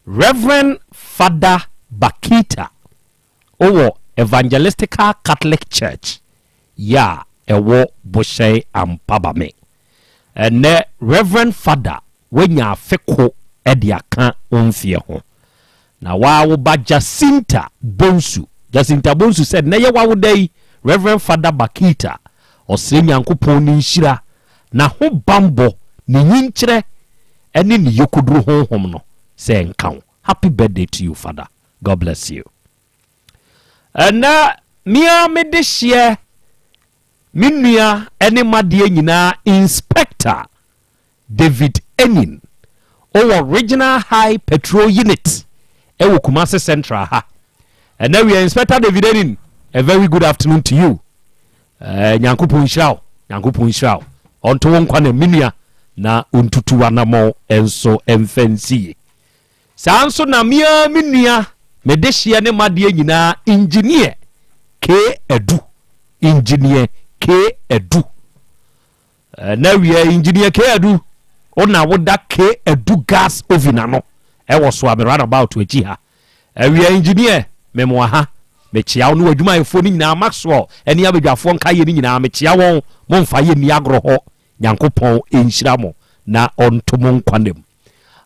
Reverend Father Bakita wowɔ Evangelistical Catholic Church yɛ a ɛwɔ Bohyɛn Ampabame. Ɛnnɛ Rev. Fada woanya afe ko de aka wo mfeɛ ho. Na waa wo ba Jacinta Bonsu, Jacinta Bonsu sɛ nnɛ yɛ w'awoda yi, Rev. Fada Bakita, ɔsrɛ Nyankopɔn ne nhyira, n'ahobanbɔ, ne nyinkyerɛ ne ne yokoduru honhom no sɛ ɛnka wo. Happy birthday to you Fada. God bless you. Ɛnɛ me ara me dehyeɛ, me nua ne m'adeɛ nyinaa Inspector David Enin ɔwɔ Regional High Patrol Unit ɛwɔ Kumasi Central ha. Ɛnɛ wia Inspector David Enin, a very good afternoon to you. Eh, Nyankopɔn nhyira wo, Nyankopɔn nhyira wo. Ɔnto wo nkwa na me nua na ɔntutu w'anammɔn nso mfa nsi yie. Saa nso na me ara me nua, Me dehyeɛ ne m'adeɛ nyinaa Engineer K Adu Engineer K Adu Ɛna awia yi Engineer K Adu wo na woda K Adu gas oven ano ɛwɔ Soame roundabout akyi ha. Awia Engineer memoa ha mekyea wo ne w'adwumayɛfoɔ no nyinaa Maxwell ɛne abadwafoɔ nkaeɛ no nyinaa mekyea wɔn momfa yɛ nni agorɔ hɔ Nyankopɔn nhyira mo na ɔnto mo nkwa nna mu.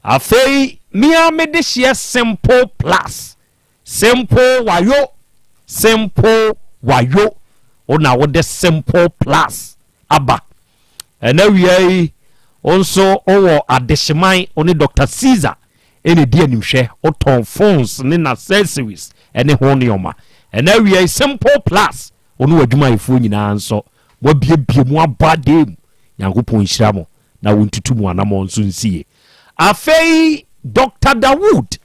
Afei me ara me dehyeɛ simple plus simple wayo simple wayo wo na wode simple plus aba ɛna wia yi wo nso wowɔ adehyeman wo ne Dr. Caesar ɛna di animhwɛ wotɔn phones ne n'accessories ɛne ho nneɛma ɛna wia yi simple plus wo ne w'adwumayɛfoɔ nyinaa nso moabiebie mu abɔ adeɛ mu Nyankopɔn nhyira mo na wontutu mo anamɔn nso nsie. Afei Doctor Dawood,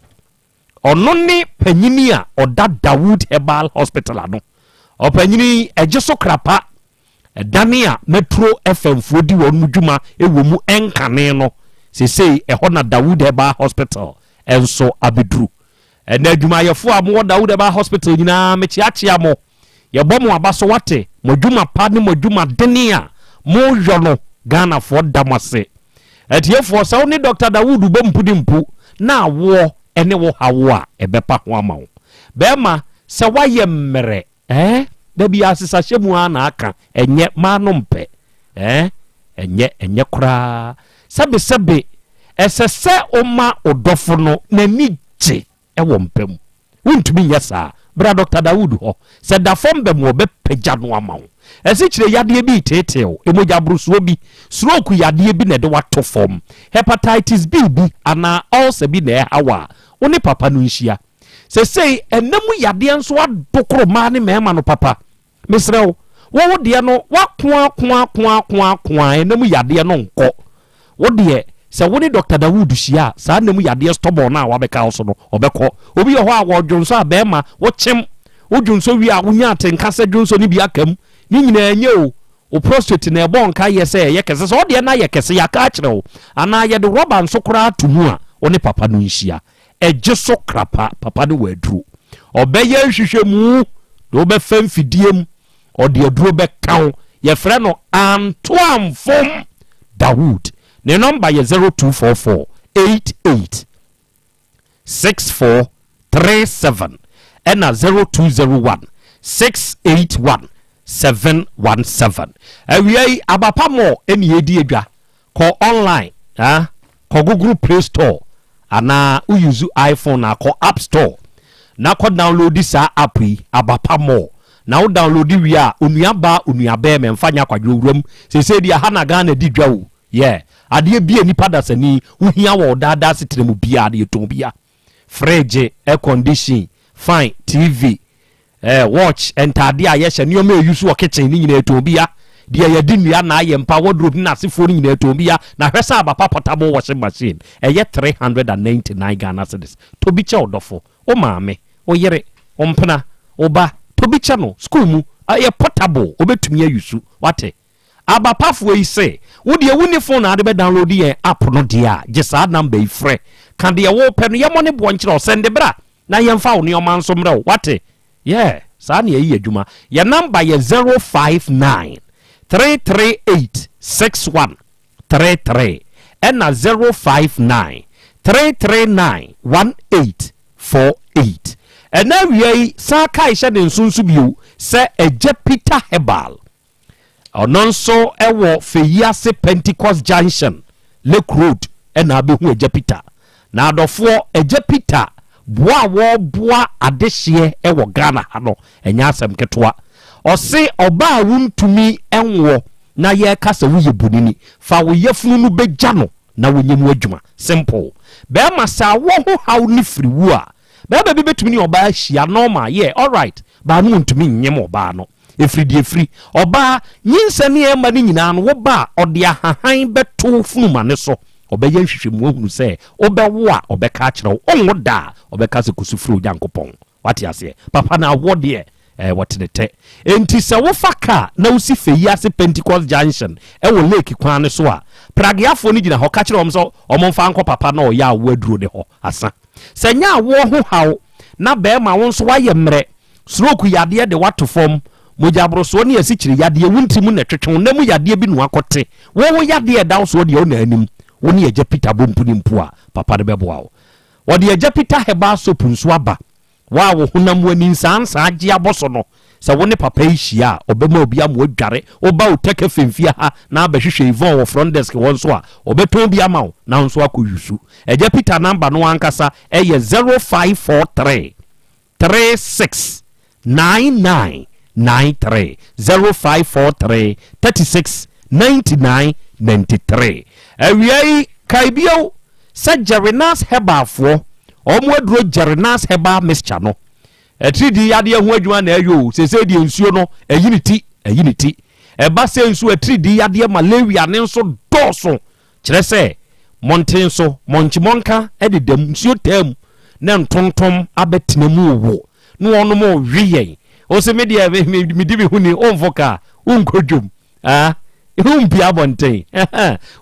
ɔno ne panyini a ɔda Dawood Herbal Hospital ano. Ɔpanyini yi, ɛgye so krapa, ɛdane a Metro FM foɔ di wɔn mu dwuma wɔ mu ɛnkane no, sesei ɛhɔ na Dawood Herbal Hospital nso abɛduru. Ɛnɛ adwumayɛfoɔ a mowɔ Dawood Herbal Hospital nyinaa, mekyeakyea mo. Yɛbɔ mo aba so wate, mo adwuma pa ne mo adwuma dene a mo yɔ no Ghanafoɔ da mo ase. Atiefoɔ sɛ wo ne Doctor Dawood bɔ mpu ne mpu na awoɔ ne wo haw a ɛbɛpa ho ama wo. Bɛɛma sɛ woayɛ mmerɛ eh da biara sesahyɛ mu ara na aka ɛnyɛ maa no mpɛ eh ɛnyɛ ɛnyɛ koraa sɛbe sɛbe ɛsɛ sɛ woma wo dɔfo no n'ani gye wɔ mpa mu. Wontumi nyɛ saa. Bra Dɔkta Dawood hɔ. Sɛ da fam bɛ mu ɔbɛpagya no ama wo. Asikyire yadeɛ bi reteetee wo, mogyaborosoɔ bi, stroke yadeɛ bi na ɛde wo ato fam, hepatitis B bi anaa ulcer bi na ɛreha wo a, wo ne papa no nhyia. Sesei ɛna mu yadeɛ nso adokoro mmaa ne mmarima no papa. Mesrɛ wo, wo wo deɛ no woakoakoakoakoakoa ɛna mu yadeɛ no nkɔ. Wo deɛ, sɛ wo ne Dɔkta Dawood hyia a, saa nna mu yadeɛ stubborn no a wabɛka wo so no, ɔbɛkɔ. Obi wɔ hɔ a, wɔdwonsɔ a, bɛrima, wokyem. Wodwonsɔ wie a, wonya atenka sɛ dwonsɔ no bi aka mu. Ne nyinaa ɛnyɛ o. Wo prostate na ɛbɔ nkaeɛ sɛ ɛyɛ kɛse. Sɛ wo deɛ no ayɛ kɛse, yɛaka akyerɛ wo, anaa yɛde rɔba nso koraa to mu a, wo ne papa no nhyia. Ɛgye so krapa, papa no wɔ aduro. Ɔbɛyɛ nhwehwɛmu de wobɛfa mfidie mu. Ɔde aduro bɛka wo. Yɛfrɛ no Antoamfom Dawood. Ne nɔmba yɛ 0244 88 64 37 ɛna 0201 681 717. Awia yi, Abapa Mall ɛne yɛredi adwa. Kɔ online ah, kɔ Google Play Store anaa wo use iPhone a kɔ App Store na kɔ download saa app yi, Abapa Mall. Na wo download wie a, onua baa onua bɛɛma mfa nyɛ akwadworɔ wura mu. Seesei deɛ ha na Ghana di dwa o, yeah. Adeɛ bi a nipa dasani wo hia wɔ wo daa daa asetena mu biara no yɛtɔn bi a. Fridge, air condition, fan, TV, Eh, watch, ntaadeɛ a yɛhyɛ, nneɛma a yɛuse wɔ kitchen ne nyinaa ɛtɔn bi ya. Deɛ yɛde nnua na ayɛ mpa, wardrobe ne n'asefoɔ no nyinaa ɛtɔn bi ya. Na hwɛ sɛ aba pa portable washing machine, ɛyɛ 399 Ghana cedis. Tɔ bi kyɛ wo dɔfo, wo maame, wo yere, wo mpena, wo ba, tɔ bi kyɛ no, school mu, ɛyɛ portable, ɔbɛtumi ayusu, wate. Aba pafoɔ yi se, wo deɛ wonni phone a wode bɛ download yɛn app no deɛ a, gye saa number yi frɛ. Ka deɛ wopɛ no, yɛmmɔ ne boɔ nkyerɛ wo, sɛnde bra. Na yɛmfa wo nneɛma nso mmerɛ wo, wate? Yeah, saa na yɛyi adwuma. Yɛn namba yɛ 059 338 6133 ɛna 059 339 1848. Ɛna awia yi, san kae hyɛ ne nso nso bio sɛ Agya Peter Herbal Ɔno nso wɔ Feyiase Pentecost Junction, Lake Road na abɛhu Agya Peter. Na adɔfoɔ, Agya Peter boa a wɔreboa adehyeɛ wɔ Ghana ha no, ɛnyɛ asɛm ketewa. Ɔse ɔbaa a wontumi nwoɔ na yɛreka sɛ woyɛ bonini, fa wo yafunu no bɛgya no na wonyɛ mu adwuma. Simple. Bɛrima, sɛ awoɔ ho haw no firi wo a, bɛrima bi bɛtumi ne ɔbaa ahyia normal, yeah, alright, baa no ɔntumi nnyem ɔbaa no. Ɛfiri deɛ ɛfiri. Ɔbaa, nyinsɛn ne ɛmma no nyinaa no, wo ba a, ɔde ahahan bɛto wo funuma no so. Ɔbɛyɛ nhwehwɛmu ahunu sɛ wobɛwo a, ɔbɛka akyerɛ wo. Wonwo da a, ɔbɛka sɛ kɔsu frɛ Onyankopɔn. Wate aseɛ? Papa no awoɔ deɛ, ɛɛ, wɔte tɛ. Enti sɛ wofa kaa na wosi Feyiase Pentecost Junction wɔ Lake kwan no so a, Prageafoɔ no gyina hɔ. Ka kyerɛ wɔn sɛ wɔmfa nkɔ papa no a ɔyɛ awoɔ aduro no hɔ. Asa. Sɛ ɛnyɛ awoɔ ho haw. Na bɛɛma wo nso woayɛ mmerɛ, stroke yadeɛ de wo ato fam, mogyaborosoɔ ne asikyire yadeɛ wo ntiri mu na ɛtwetwe wo, nna mu yadeɛ bi na woakɔte, wo wo yadeɛ a ɛda wo soɔ deɛ wo na anim, wo ne Agya Peter bɔ mpunimpu a, papa no bɛboa wo. Wɔde Agya Peter Herbal Soap nso aba. Wo a wo honam w'ani nsaansaa gye abɔ so no, sɛ wo ne papa yi hyia a, ɔbɛma obi ama woadware. Woba Otec FM fie ha na abɛhwehwɛ Yvonne wɔ front desk hɔ nso a, ɔbɛtɔn bi ama wo na wo nso akɔ yusu. Agya Peter number no ankasa yɛ 0543 36 99 93, 0543 36 99 93. Awia yi, kae bio sɛ Jerrynas Herbalfoɔ, wɔn aduro Jerrynas Herbal Mixture no, atiridii yadeɛ ho adwuma na ɛyɛ o, seesei deɛ nsuo no, ayi ne ti, ayi ne ti. Ɛba sɛ nsuo atiridii yadeɛ malaria ne nso dɔɔso Kyerɛ sɛ, mmɔnten so mɔnkyemɔnka deda mu, nsuo taa mu, na ntontom abɛtena mu wo, na wɔnom rewe yɛn. Wo se me deɛ medi me ho ni, womfo kaa, wonkɔ dwom, ah, wompie abɔnten,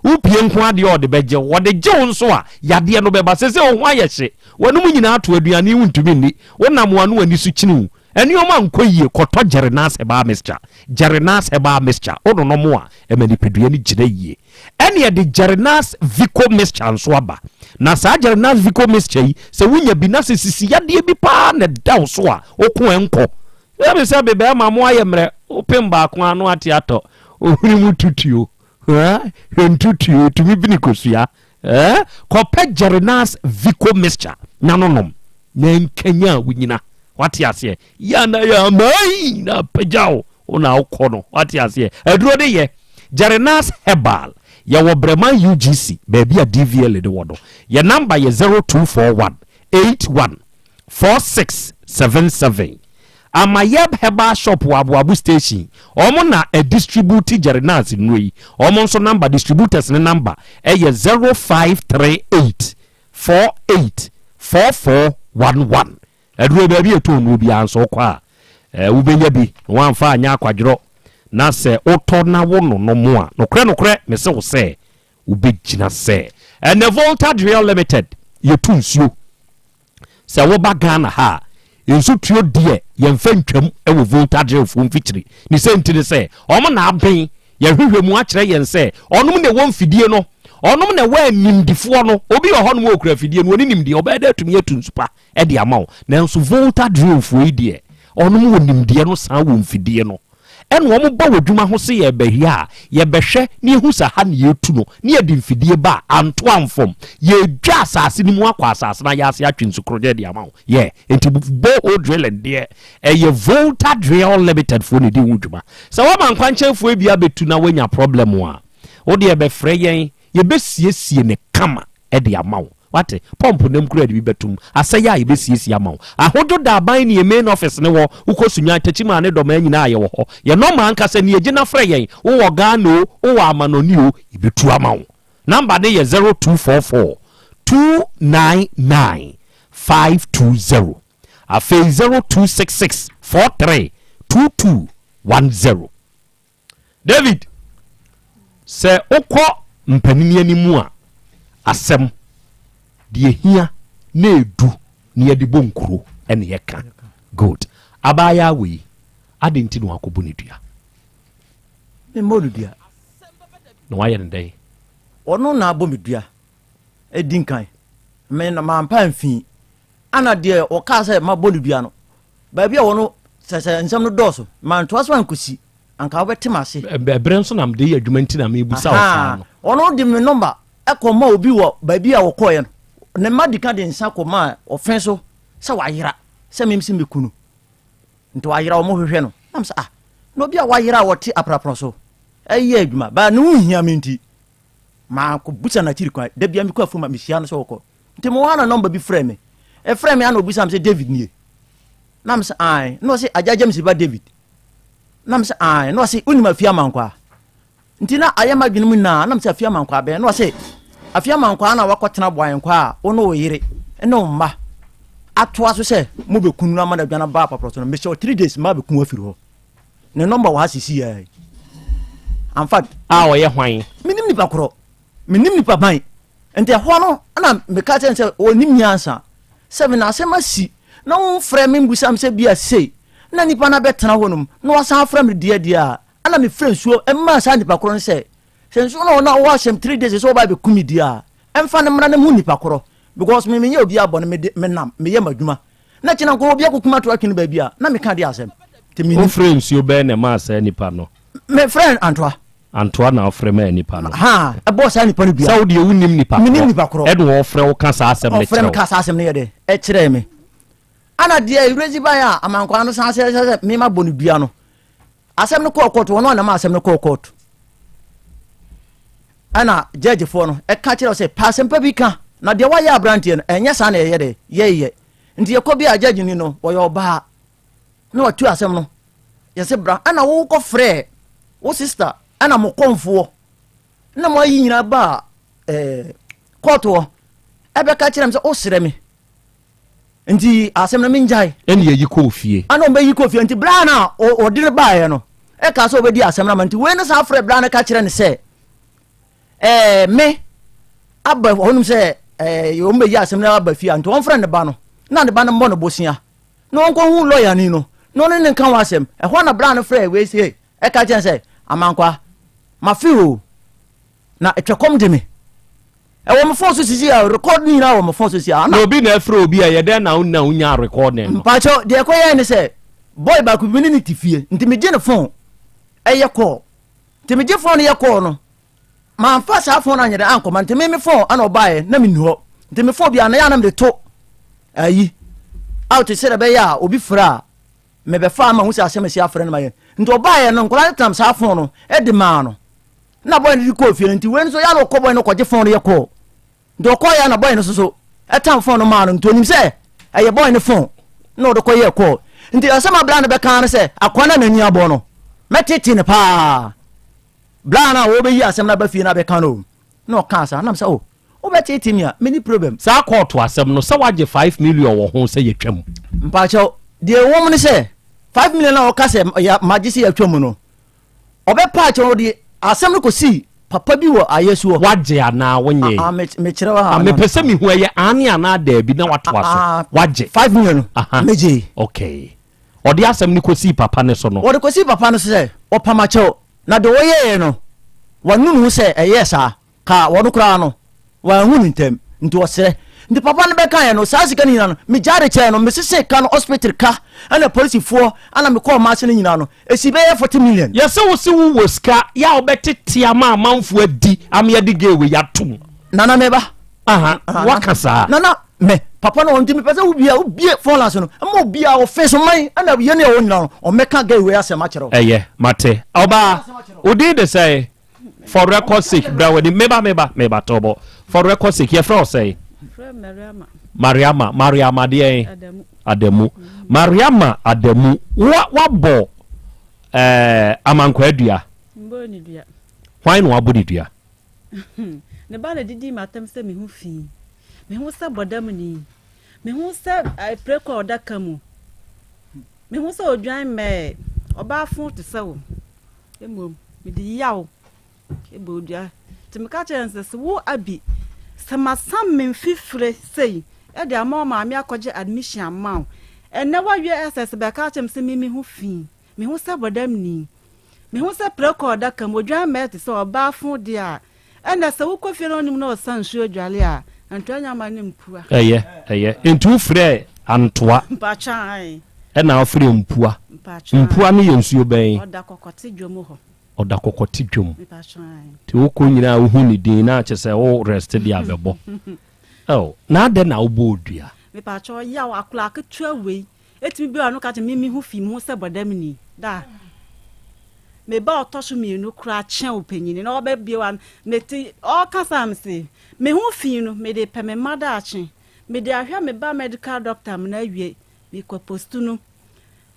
wopie nko adeɛ ɔde bɛgye wo, ɔde gye wo nso a, yadeɛ no bɛba. Sese wo ho ayɛ hye, w'anom nyinaa ato aduane wontumi nni, wonam w'ano ani so kyini wo, nneɛma nkɔ yie, kɔtɔ Jerenas Herbal Mixture, Jerenas Herbal Mixture, wononom a, ɛma nipadua no gyina yie. Ɛne yɛde Jerenas Vico Mixture nso aba. Na saa Jerenas Vico Mixture yi, sɛ wonya bi na sɛ sisi yadeɛ bi paa na ɛda wo so a, woko ɛnkɔ. Sɛbe sɛbe bɛrima mo ayɛ mmerɛ, wopem baako ano ate atɔ, ohwene mu tutuo, hwɛ ntutuo, tumi bini kosua. Eh, kɔpɛ Jerenas Vico Mixture na no nom, na nkanya wo nyina. Wate aseɛ? Yɛ na yɛ amai na apagya wo, wo na wokɔ no. Wate aseɛ? Aduro de yɛ. Jerenas Herbal, yɛwɔ Breman UGC, baabi a DVLA no wɔ no. Yɛ namba yɛ 0241 81 4677. Amayɛb Herbal Shop wɔ Aboabo Station, wɔn na ɛdistribute Jerenas nnuro yi. Wɔn nso namba, distributors no namba yɛ 0538 48 4411. Aduro baabi a ɛtɔn nnuro biara nso wokɔ a, eh, wobɛnya bi na woamfa anyɛ akwadworɔ. Na sɛ wotɔ na wononom a, nokorɛ nokorɛ mese wo sɛ, wobɛgyina sɛ. Ɛnɛ Volta Drill Limited yɛtu nsuo. Sɛ woba Ghana ha a, nsutuo deɛ yɛmfa ntwam wɔ Volta Drillfoɔ mfikyiri. Ne sɛ nti ne sɛ, wɔn na aben Yɛhwehwɛ mu akyerɛ yɛn sɛ ɔnom na ɛwɔ mfidie no, ɔnom na ɛwɔ animdifoɔ no. Obi wɔ hɔnom a ɔkura afidie no, ɔne nimdeɛ, ɔbɛyɛ dɛ atumi atu nsu pa de ama wo. Nanso Volta Drillfoɔ yi deɛ, ɔnom wɔ nimdeɛ no san wɔ mfidie no. Ɛna wɔn ba w'adwuma ho se yɛrebɛhwɛ a, yɛbɛhwɛ na yɛhu sɛ ha na yɛretu no, na yɛde mfidie ba a, anto amfam. Yɛredwa asase no mu akɔ asase no ayaase atwe nsu korɔgyenn de ama wo. Yeah, enti borehole drilling deɛ, ɛyɛ Volta Drill Limited foɔ na ɛdi ho dwuma. Sɛ woama nkwankyɛnfoɔ bi abɛtu na woanya problem a, wo deɛ bɛfrɛ yɛn, yɛbɛsiesie no kama de ama wo. Wate? Pump nam koraa yɛde bi bɛtom. Asɛeɛ a yɛbɛsiesie ama wo. Ahodwo Daban ne yɛn main office no wɔ, wokɔ Sunyani, Techiman ne Dɔmaa nyinaa yɛwɔ hɔ. Yɛn nɔma ankasa nie, gye na frɛ yɛn. Wowɔ Ghana o, wowɔ amanɔne o, yɛbɛtu ama wo. Number no yɛ 0244 299 520. Afei 0266 43 2210. David, sɛ wokɔ mpanini anim a, asɛm deɛ hia na edu na yɛde bɔ nkuro ɛna yɛka. Good. Abaayaa wei, adɛn nti na wakɔbɔ ne dua? Memmɔ no dua. Na wayɛ no dɛn? Ɔno na abɔ me dua edi nkan. Me na mampa amfi. Ana deɛ ɔkaa sɛ mabɔ no dua no, baabi a wɔno sɛ sɛ nsɛm no dɔɔso, mantoa so ankosi, anka wobɛte m'ase. Ɛberɛ nso na mede yɛ adwuma nti na mebusa wo saa no. Ɔno de me nɔmba ɛkɔ ma obi wɔ baabi a wɔkɔɔeɛ no. Ne mma di ka de nsa kɔ maa ɔfɛn so sɛ wayera, sɛ mem sɛ meku no. Nti wayera wɔn hwehwɛ no. Nam sɛ ah, na obi a wayera a wɔte aprapra so ɛyɛ adwuma, baa ne ho hia me nti, maakɔbusa n'akyiri kwan. Da bia mekɔ afuom a mehyia no sɛ wɔkɔ. Nti mewɔ ha na nɔmba bi frɛ me. Ɛfrɛ me ana obisa me sɛ David nie. Na me sɛ ae. Na ɔse Agya James ba David. Na me sɛ ae. Na ɔse wonim Afie Amankwaa. Nti na ayɛ m'adwene mu nyinaa na me sɛ Afie Amankwaa bɛn. Na ɔse Afie Amankwaa na wakɔtena Boayenkwaa a wo ne wo yere ne wo mma atoa so sɛ mobɛku no ama no adwane aba apaprɔ so no. Mehyɛ wo 3 days mma bɛku afiri hɔ. Ne nɔmba wɔ ha sisi yɛ. Amfa. A ɔyɛ hwan? Menim nipa korɔ. Menim nipa ban. Nti ɛhɔ no na meka kyerɛ no sɛ ɔnim nyansa sɛ me na asɛm asi. na womfrɛ me mbusa me sɛ bia sei na nipa no abɛtena hɔnom na wasan afrɛ me deɛ deɛ a, ɛna mefrɛ nsuo ɛmaa saa nipa korɔ no sɛ, sɛ nsuo no na wɔahyɛm 3 days sɛ wɔba abɛku me deɛ a, ɛmfa no mmra na mehu nipa korɔ because me menyɛ obiara bɔne, mede menam meyɛ m'adwuma na kyena nko obi akɔkum ato atwene baabi a na meka deɛ asɛm nti menim. Wofrɛ nsuo bɛn na ɛmaa saa nipa no? Mefrɛ Antoa. Antoa na ɔfrɛ maa nipa no. Ha, ɛbɔɔ saa nipa no dua. Sɛ wo deɛ wonnim nipa korɔ. Mennim nipa korɔ. Ɛna ɔfrɛ wo ka saa asɛm no kyerɛ wo. Ɔfrɛ me ka saa asɛm no yɛ dɛ, ɛkyerɛɛ me. Ɛna deɛ Ewuradzi baeɛ a amankwaa no san sɛ sɛ me ma bɔ no dua no. Asɛm no kɔɔ kɔɔto, wɔn a nam asɛm no kɔɔ kɔɔto. Ɛna gyɛɛgyefoɔ no ɛka kyerɛ sɛ pɛ asɛm pa bi ka na deɛ wayɛ aberanteɛ no ɛnyɛ saa na ɛyɛ dɛ yɛyɛ. Nti yɛkɔ bi a gyɛɛgye ni no wɔyɛ ɔbaa na watu asɛm no yɛsɛ bra ɛna wokɔ frɛ wo sister ɛna mo kɔnfoɔ na mo ayi nyinaa ba ɛɛ kɔɔto hɔ ɛbɛka kyerɛ me sɛ wosrɛ me nti asɛm no mengyae ɛne yɛyi kɔɔ fie ana ɔmbɛyi kɔɔ fie nti bra no a ɔde no baeɛ no ɛka sɛ ɔbɛdi asɛm no ama nti wei no saa frɛ bra no ka kyerɛ no sɛ ɛɛ me aba hɔnom sɛ ɛɛ ɔmbɛyi asɛm no aba fie a nti ɔmfrɛ ne ba no na ne ba no mmɔ no bosea na ɔnkɔhu lɔyani no na ɔne ne nka ho asɛm. Ɛhɔ na bra no frɛɛ wei se ɛka kyerɛ sɛ, Amankwa, mafe o, na twɛkɔm de me. Ɛwɔ me fon so sisi a, record no nyinaa wɔ me fon so sisi a. Na obi na ɛfrɛ obi a, ɛyɛ dɛn na wona wonya recording no? Mpakyɛw, deɛ ɛkɔyɛɛ ne sɛ, boy baako bi me ne no te fie, nti megye ne fon ɛyɛ call. Nti megye fon no yɛ call no, Mamfa saa fon no anyɛ dɛ ankɔma nti me me fon ana ɔbaeɛ na menni hɔ nti me fon biara na yɛ a na mede to ayi out sɛdeɛ ɛbɛyɛ a obi frɛ a mebɛfa ama hu sɛ asɛm asi afrɛ no ma yɛ nti ɔbaeɛ no nkwadaa no tam saa fon no de maa no na bɔyɛ no de kɔɔ fie no nti wei nso yɛ a na ɔkɔ bɔyɛ no kɔgye fon no yɛ kɔɔ Nti ɔkɔeɛ a na boy no soso tam phone no maa no nti onim sɛ ɛyɛ boy no phone na ɔde kɔyɛɛ call. Nti asɛm a bra no bɛka ne sɛ akoa no a n'ani abɔ no mɛtete no paa. Bra no a ɔbɛyi asɛm no aba fie no abɛka no o na ɔkaa saa na mesɛ oh wobɛtete me a menni problem. Saa kɔɔto asɛm no sɛ wagye 5 million wɔ ho sɛ yɛtwa mu. Mpakyɛw deɛ ɛwɔ mu ne sɛ 5 million a ɔka sɛ magye sɛ yɛatwa mu no Ɔbɛpa akyɛw no ɔde asɛm no kɔsii papa bi wɔ ayɛsuɔ. Wagye anaa wonyee? Ah, me, mekyerɛ wo ha. Ah, mepɛ sɛ mehu ɛyɛ aane anaa daabi na watoa so. Ah, Wagye? 5 million no, Aha. megyee. Okay. Ɔde asɛm no kɔsii papa no so no. Wɔde kɔsii papa no so sɛ ɔpam akyɛw, na deɛ ɔyɛeɛ no, wanu ne ho sɛ ɛyɛɛ saa. Ka wɔn koraa no, wanhu no ntɛm, nti ɔsrɛ. Nti papa no bɛkaeɛ no, saa sika no nyinaa no, megyaa de kyɛɛ no, mesesee ka no, hospital ka, ɛna polisifoɔ, ɛna mekɔɔ maase no nyinaa no, ɛsi bɛyɛ 40 million. Yɛse wo se wo wɔ sika yɛ a wobɛtete ama amanfoɔ adi ama yɛde gay wei atom. Nana meba. Aha, waka saa. Nana me, papa no nti mepɛ sɛ wobia, wobie phone lines no, ɛma obia ɔfe so man, ɛna yɛne ɛwɔ nyinaa no, ɔmmɛka gay wei asɛm akyerɛ wo. Ɛyɛ, mate. Ɔbaa, wo din de sɛn? For record sake, bra w'anim. Meba, meba, meba, tɔbɔ. For record sake, yɛfrɛ wo sɛn? Mariama. Mariama, Mariama deɛn? Adamu. Adamu. Mariama Adamu, wa, wabɔ ɛɛ amankwaa dua. Mbɔɔ ne dua. Hwan na wabɔ ne dua? Ne ba na didi m'atam sɛ me ho fi. Me ho sɛ bɔdamni. Me ho sɛ preko a ɔda ka mu. Me ho sɛ odwan mmɛɛ. Ɔbaa fo te sɛ wo. Mmom, mede yaw bɔɔ dua. Nti meka kyerɛɛ no sɛ, Sɛ wo Abi, sɛ masam me mfifire sei de ama wo maame akɔgye admission ama wo, ɛnnɛ woawie SS bɛka akyerɛ me sɛ me me ho fi, me ho sɛ bɔdamni, me ho sɛ prako a ɔda ka mu, odwan mmɛɛ te sɛ ɔbaa fo deɛ a, ɛnnɛ sɛ wokɔ fie na wonim na ɔsa nsuo dwale a, Antoa nya ma ne mpua. Ɛyɛ, ɛyɛ. Nti wofrɛɛ Antoa? Mpakyɛ ae. Ɛna wofrɛɛ Mpua? Mpakyɛ ae. Mpua no yɛ nsuo bɛn? Ɔda Kɔkɔte dwom hɔ. Ɔda Kɔkɔte dwom. Mpakyɛ ae. Nti wokɔ nyinaa wohu ne din na kyerɛ sɛ wo rest deɛ abɛbɔ. Oh, na adɛn na wobɔɔ dua? Mepakyɛ ɔyaw akwadaa ketewa wei Etumi bue ano ka kyerɛ me me ho fi me ho sɛ bɔdamni da a me ba a ɔtɔ so mienu koraa kyɛn ɔpanyin na ɔbɛbue ano mete ɔka saa mese me ho fi no mede pɛ me mma daakye mede ahwɛ me ba medical doctor mena awie mekɔ postu no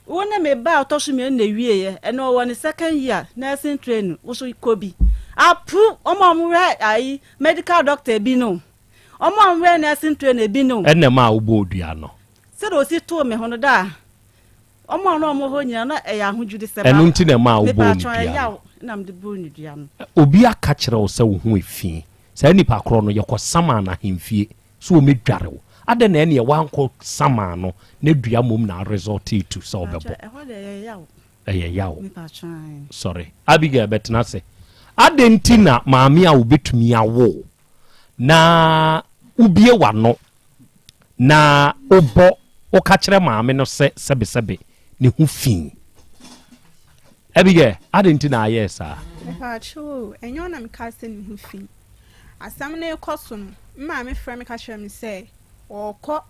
wo ne me ba a ɔtɔ so mienu na ewieɛ ɛna ɔwɔ ne second year nursing training wo so kɔ bi apu wɔn a wɔhwɛ ayi medical doctor bi no wɔn a wɔhwɛ nursing training bi no. Ɛna ɛmaa wobɔɔ dua no. Sɛdeɛ ɔsi too me ho no, da a wɔn a na wɔwɔ hɔ nyinaa, na ɛyɛ ahodwiri sɛ Ɛno nti na ɛmaa wobɔɔ no Mepaatwɔ, dua no. ɛyaw na mede bɔɔ no dua no. Obi aka kyerɛ wo sɛ wo ho efi. Saa nipa korɔ no, yɛkɔsamaa no ahemfie sɛ ɔmmɛdware wo. Adɛn na ɛneɛ woankɔ samaa no na dua mmom na aresɔltee to sɛ wobɛbɔ? Ɛhɔ deɛ ɛyɛ yaw. Ɛyɛ yaw. Mepatwo ae. Sɔre. Abigail bɛtena ase. Adɛn nti na maame a obetumi awo wo na wobue w'ano na wobɔ woka kyerɛ maame no sɛ sɛbesɛbe ne ho fi? Abigail, adɛn nti na ayɛɛ saa? Mepatwo o, ɛnyɛ wo na mekaa sɛ ne ho fi. Asɛm no rekɔ so no, me maame frɛ me ka kyerɛ me sɛ ɔrekɔ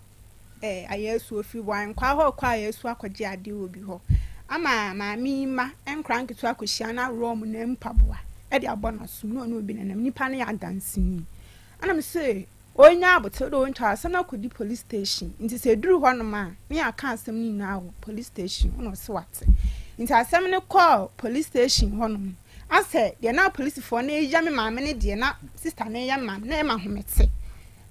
eh, Ayasu, ɔfiri Boankwaa hɔ rekɔ Ayasu akɔgye adeɛ wɔ bi hɔ. Ama maame yi mma nkwadaa nketewa akɔhyia no aworɔ wɔn nan mpaboa de abɔ n'asom na ɔne obi nenam. Nipa no yɛ adanseni. Ɛna me se ɔnya aboterɛ dɛ ɔntwa asɛm no akɔdi police station. Nti sɛ ɛduru hɔnom a, ne yɛaka asɛm no nyinaa wɔ police station. Ɛna ɔse wate. Nti asɛm no kɔɔ police station hɔnom. Asɛ deɛ na apolisifoɔ no reyɛ me maame ne deɛ na sista no reyɛ me maame na ɛyɛ me ahomete.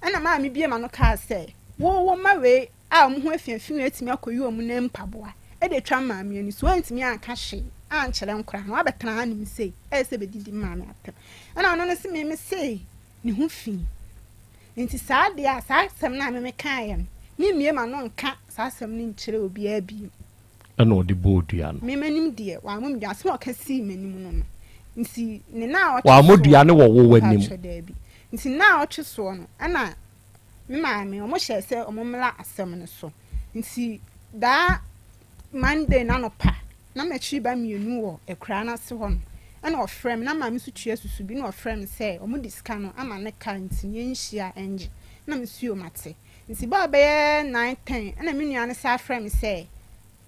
Ɛna maame bue m'ano kaa sɛ, Wo wo mma wei a wɔn ho afiafi no atumi akɔyi wɔn nan mpaboa de atwa me maame ani so, woantumi anka hwee ankyerɛ nkwadaa no, woabɛtena hanom sei, ɛyɛ sɛ bɛdidi me maame atɛm. Ɛna ɔno no se me mese ne ho fi. Nti saa deɛ a saa asɛm no a me mekaeɛ no, memmue m'ano nka saa asɛm no nkyerɛ obiara bio. Ɛna ɔde bɔɔ dua no. Me m'anim deɛ, wammɔ me dua. Asɛm a ɔka sii m'anim no no, nti ne nan a ɔtwe Wammɔ soɔ dua no wɔ wo w'anim. Mpakyɛ, daabi. Nti nna a ɔtwe soɔ no, ɛna me maame, wɔn hyɛɛ sɛ wɔn mmra asɛm no so. Nti daa Monday no anɔpa, na m'akyiri ba mienu wɔ akuraa no ase hɔ nom, ɛna ɔfrɛ me, na maame nso tua susu bi, ɛna ɔfrɛ me sɛ wɔn de sika no ama ne car nti yɛnhyia ɛngye. Ɛna me nso yoo mate. Nti bɛɛ bɛyɛ nine ten, ɛna me nua no san frɛ me sɛ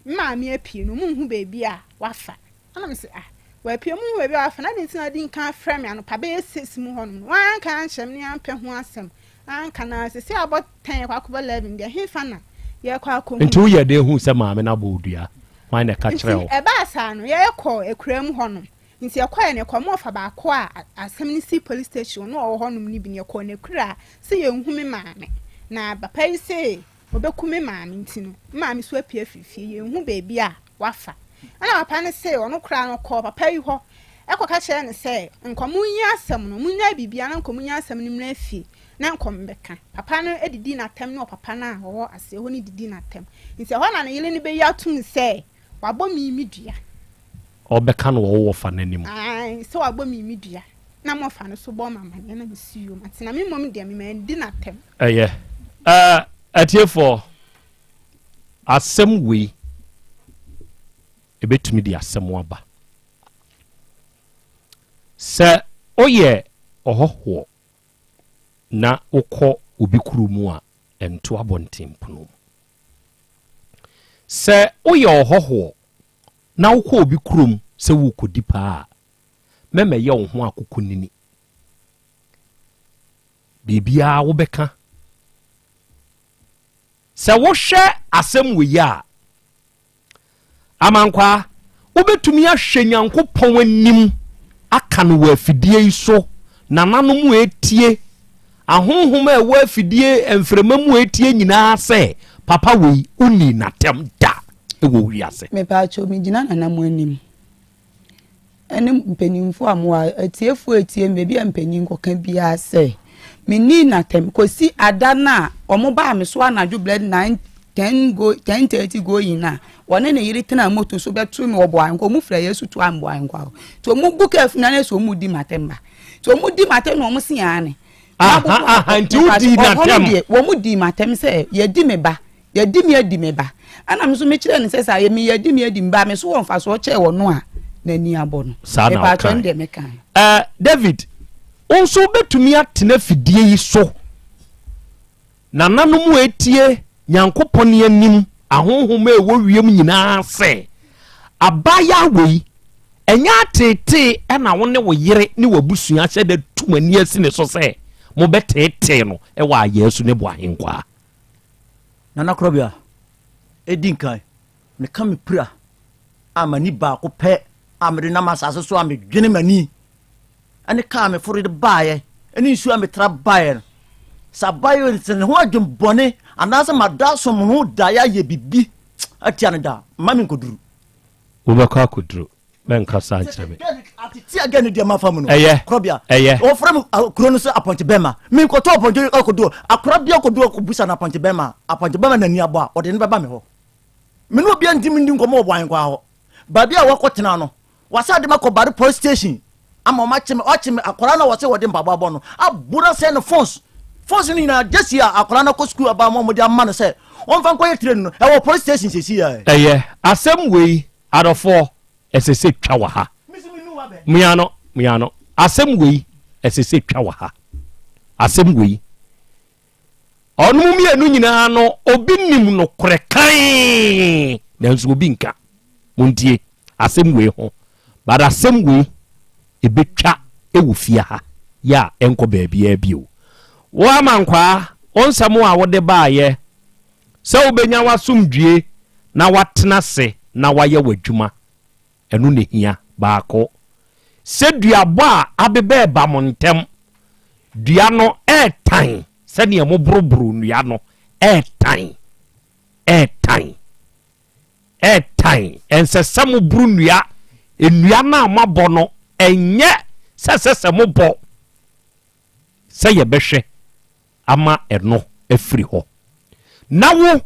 me maame apue no wɔn nhu baabi a wafa. Ɛna mese, Ah, wapue mu baabi a wafa no, adɛn nti na wadi nkan afrɛ me anɔpa bɛyɛ 6 mu hɔnom no? Wanka ankyerɛ me na yɛampɛ ho asɛm anka, na seesei abɔ 10 yɛkɔ akɔbɔ 11 deɛ, hefa na yɛrekɔ akɔhu Nti woyɛɛ dɛn huu sɛ maame no abɔ wo dua? Hwan na ɛka kyerɛɛ Nti wo? ɛbaa saa no, yɛkɔɔ akuraa mu hɔnom. Nti yɛkɔeɛ no, yɛkɔɔ ma ɔfa baako a asɛm no sii police station na ɔwɔ hɔnom no bi no, yɛkɔɔ n'akuraa sɛ yɛnhu me maame. Na papa yi se Ɔbɛku me maame nti no, me maame nso apue afiri fie, yɛnhu baabi a wafa. Ɛna papa no se ɔno koraa no ɔkɔɔ papa yi hɔ kɔka kyerɛɛ no sɛ nka wɔnyi asɛm no, wɔnnyae biribiara na nka wɔnyi asɛm no mmra fie na nka wɔmmɛka. Papa no didii no atɛm ne ɔpapa no a ɔwɔ aseɛ hɔ no didii no atɛm. Nti ɛhɔ na ne yere no bɛyi atom sɛ wabɔ me me dua. Ɔbɛka no wɔ wo wɔfa no anim. Ae, sɛ wabɔ me me dua na mofa no so bɔ me amaneɛ na mesi yom ate na me mmom deɛ me mandi no atɛm. Ɛyɛ. Ɛɛ, atiefoɔ, asɛm wei, ɛbɛtumi de asɛm aba. Sɛ woyɛ ɔhɔhoɔ na wokɔ obi kuro mu a, ɛnto abɔntenpono mu. Sɛ woyɛ ɔhɔhoɔ na wokɔ obi kurom sɛ worekɔdi paa a, mɛmɛyɛ wo ho akokɔnini. Biribiara wobɛka. Sɛ wohwɛ asɛm wei a, Amankwaa, wobɛtumi ahwɛ Nyankopɔn anim aka no wɔ afidie yi so, nananom etie, ahonhom a ɛwɔ afidie mframa mu etie nyinaa sɛ papa wei wonni n'atɛm da wɔ wiase. Mepaakyɛw megyina nana mo anim. ne mpanimfoɔ a mowɔ ha, atiefoɔ a ɛtie me, baabi a mpanin kɔka biara sɛ, menni no atɛm kɔsi ada no a wɔbaa me so anadwo berɛ 9 10 go 10:30 going a wɔne ne yere tena moto so bɛto me wɔ Boankwa. Wɔn fira Yesu to am Boankwa hɔ. Nti wɔn bu kaa funu na sɛ wɔn di m'atɛm ba. Nti wɔn di m'atɛm na wɔn se aane. Aha aha nti wodi n'atɛm. Wɔn di m'atɛm sɛ yɛdi me ba. Yɛadi me adi me ba. Ɛna me nso mekyerɛɛ no sɛ sɛ ayɛ me yɛadi me adi me ba a, me so wɔ mfasoɔ kyɛɛ ɔno a n'ani abɔ no. Saa na Mepatwɔ ɔkae. no deɛ mekae. Eh, David, wo nso wobɛtumi atena fidie yi so. Nananom a ɛtie Nyankopɔn anim, ahonhom a ɛwɔ wiem nyinaa sɛ, abaayaa wei, ɛnyɛ ateetee ɛna wo ne wo yere ne w'abusua ahyɛ da tu mo ani asi ne so sɛ mobɛteetee no wɔ Ayaasu ne Boahenkwaa. Nana Korɔbea, Edi nkan, meka me pira a m'ani baako pɛ a mede nam asase so a medwene m'ani ne kaa meforo de baeɛ ne nsuo a metra baeɛ no, sɛ abayewa no sɛ ne ho adwembɔne anaasɛ mada som ho daeɛ ayɛ biribi atia no da, mma menkɔduru. Wobɛkɔ akɔduru, mɛnka saa nkyerɛ me. Atete agɛ ne deɛ mafa mu no. Ɛyɛ. Korɔbea. Ɛyɛ. Wɔfrɛ me ah, kuro no sɛ apɔnkye bɛma. Menkɔtɔ apɔnkye akɔdu akora bi akɔdu akɔbusa no apɔnkye bɛma. Apɔnkye bɛma n'ani abɔ a ɔde no bɛba me hɔ. Me ne obiara ntumi ndi nkɔmmɔ wɔ Bɔankwa hɔ. Baabi a wakɔtena no, wasa de makɔ Bari police station ama wɔn akye me, wakye me akwadaa no a wɔsɛ wɔde mpaboa bɔ no, abo no asɛe no phones. Phones no nyinaa, gyesi a akwadaa no akɔ sukuu aba ama wɔde ama no sɛ wɔmfa nkɔyɛ training no, ɛwɔ police station seesei ara. Ɛyɛ, asɛm wei, adɔfoɔ, ɛsɛ sɛ twa wɔ ha. Mua no, mua no. Asɛm wei, ɛsɛ sɛ twa wɔ ha. Asɛm wei. Ɔnom mmienu nyinaa no, obi nim nokorɛ kann, nanso obi nka. Montie asɛm wei ho. But asɛm wei, ɛbɛtwa wɔ fie ha yɛ a ɛnkɔ baabiara bio. Wo Amankwaa, wo nsɛm a wode baeɛ sɛ wobɛnya w'asomdwie na woatena ase na woayɛ w'adwuma, Ɛno na ehia. Baako, sɛ duabɔ a abeba reba mo ntam, dua no retan sɛdeɛ moboroboro nnua no, ɛretan, ɛretan, ɛretan. Ɛnsɛ sɛ moboro nnua. Nnua no a moabɔ no, ɛnyɛ sɛ ɛsɛ sɛ mobɔ sɛ yɛbɛhwɛ ama ɛno afiri hɔ. Na wo,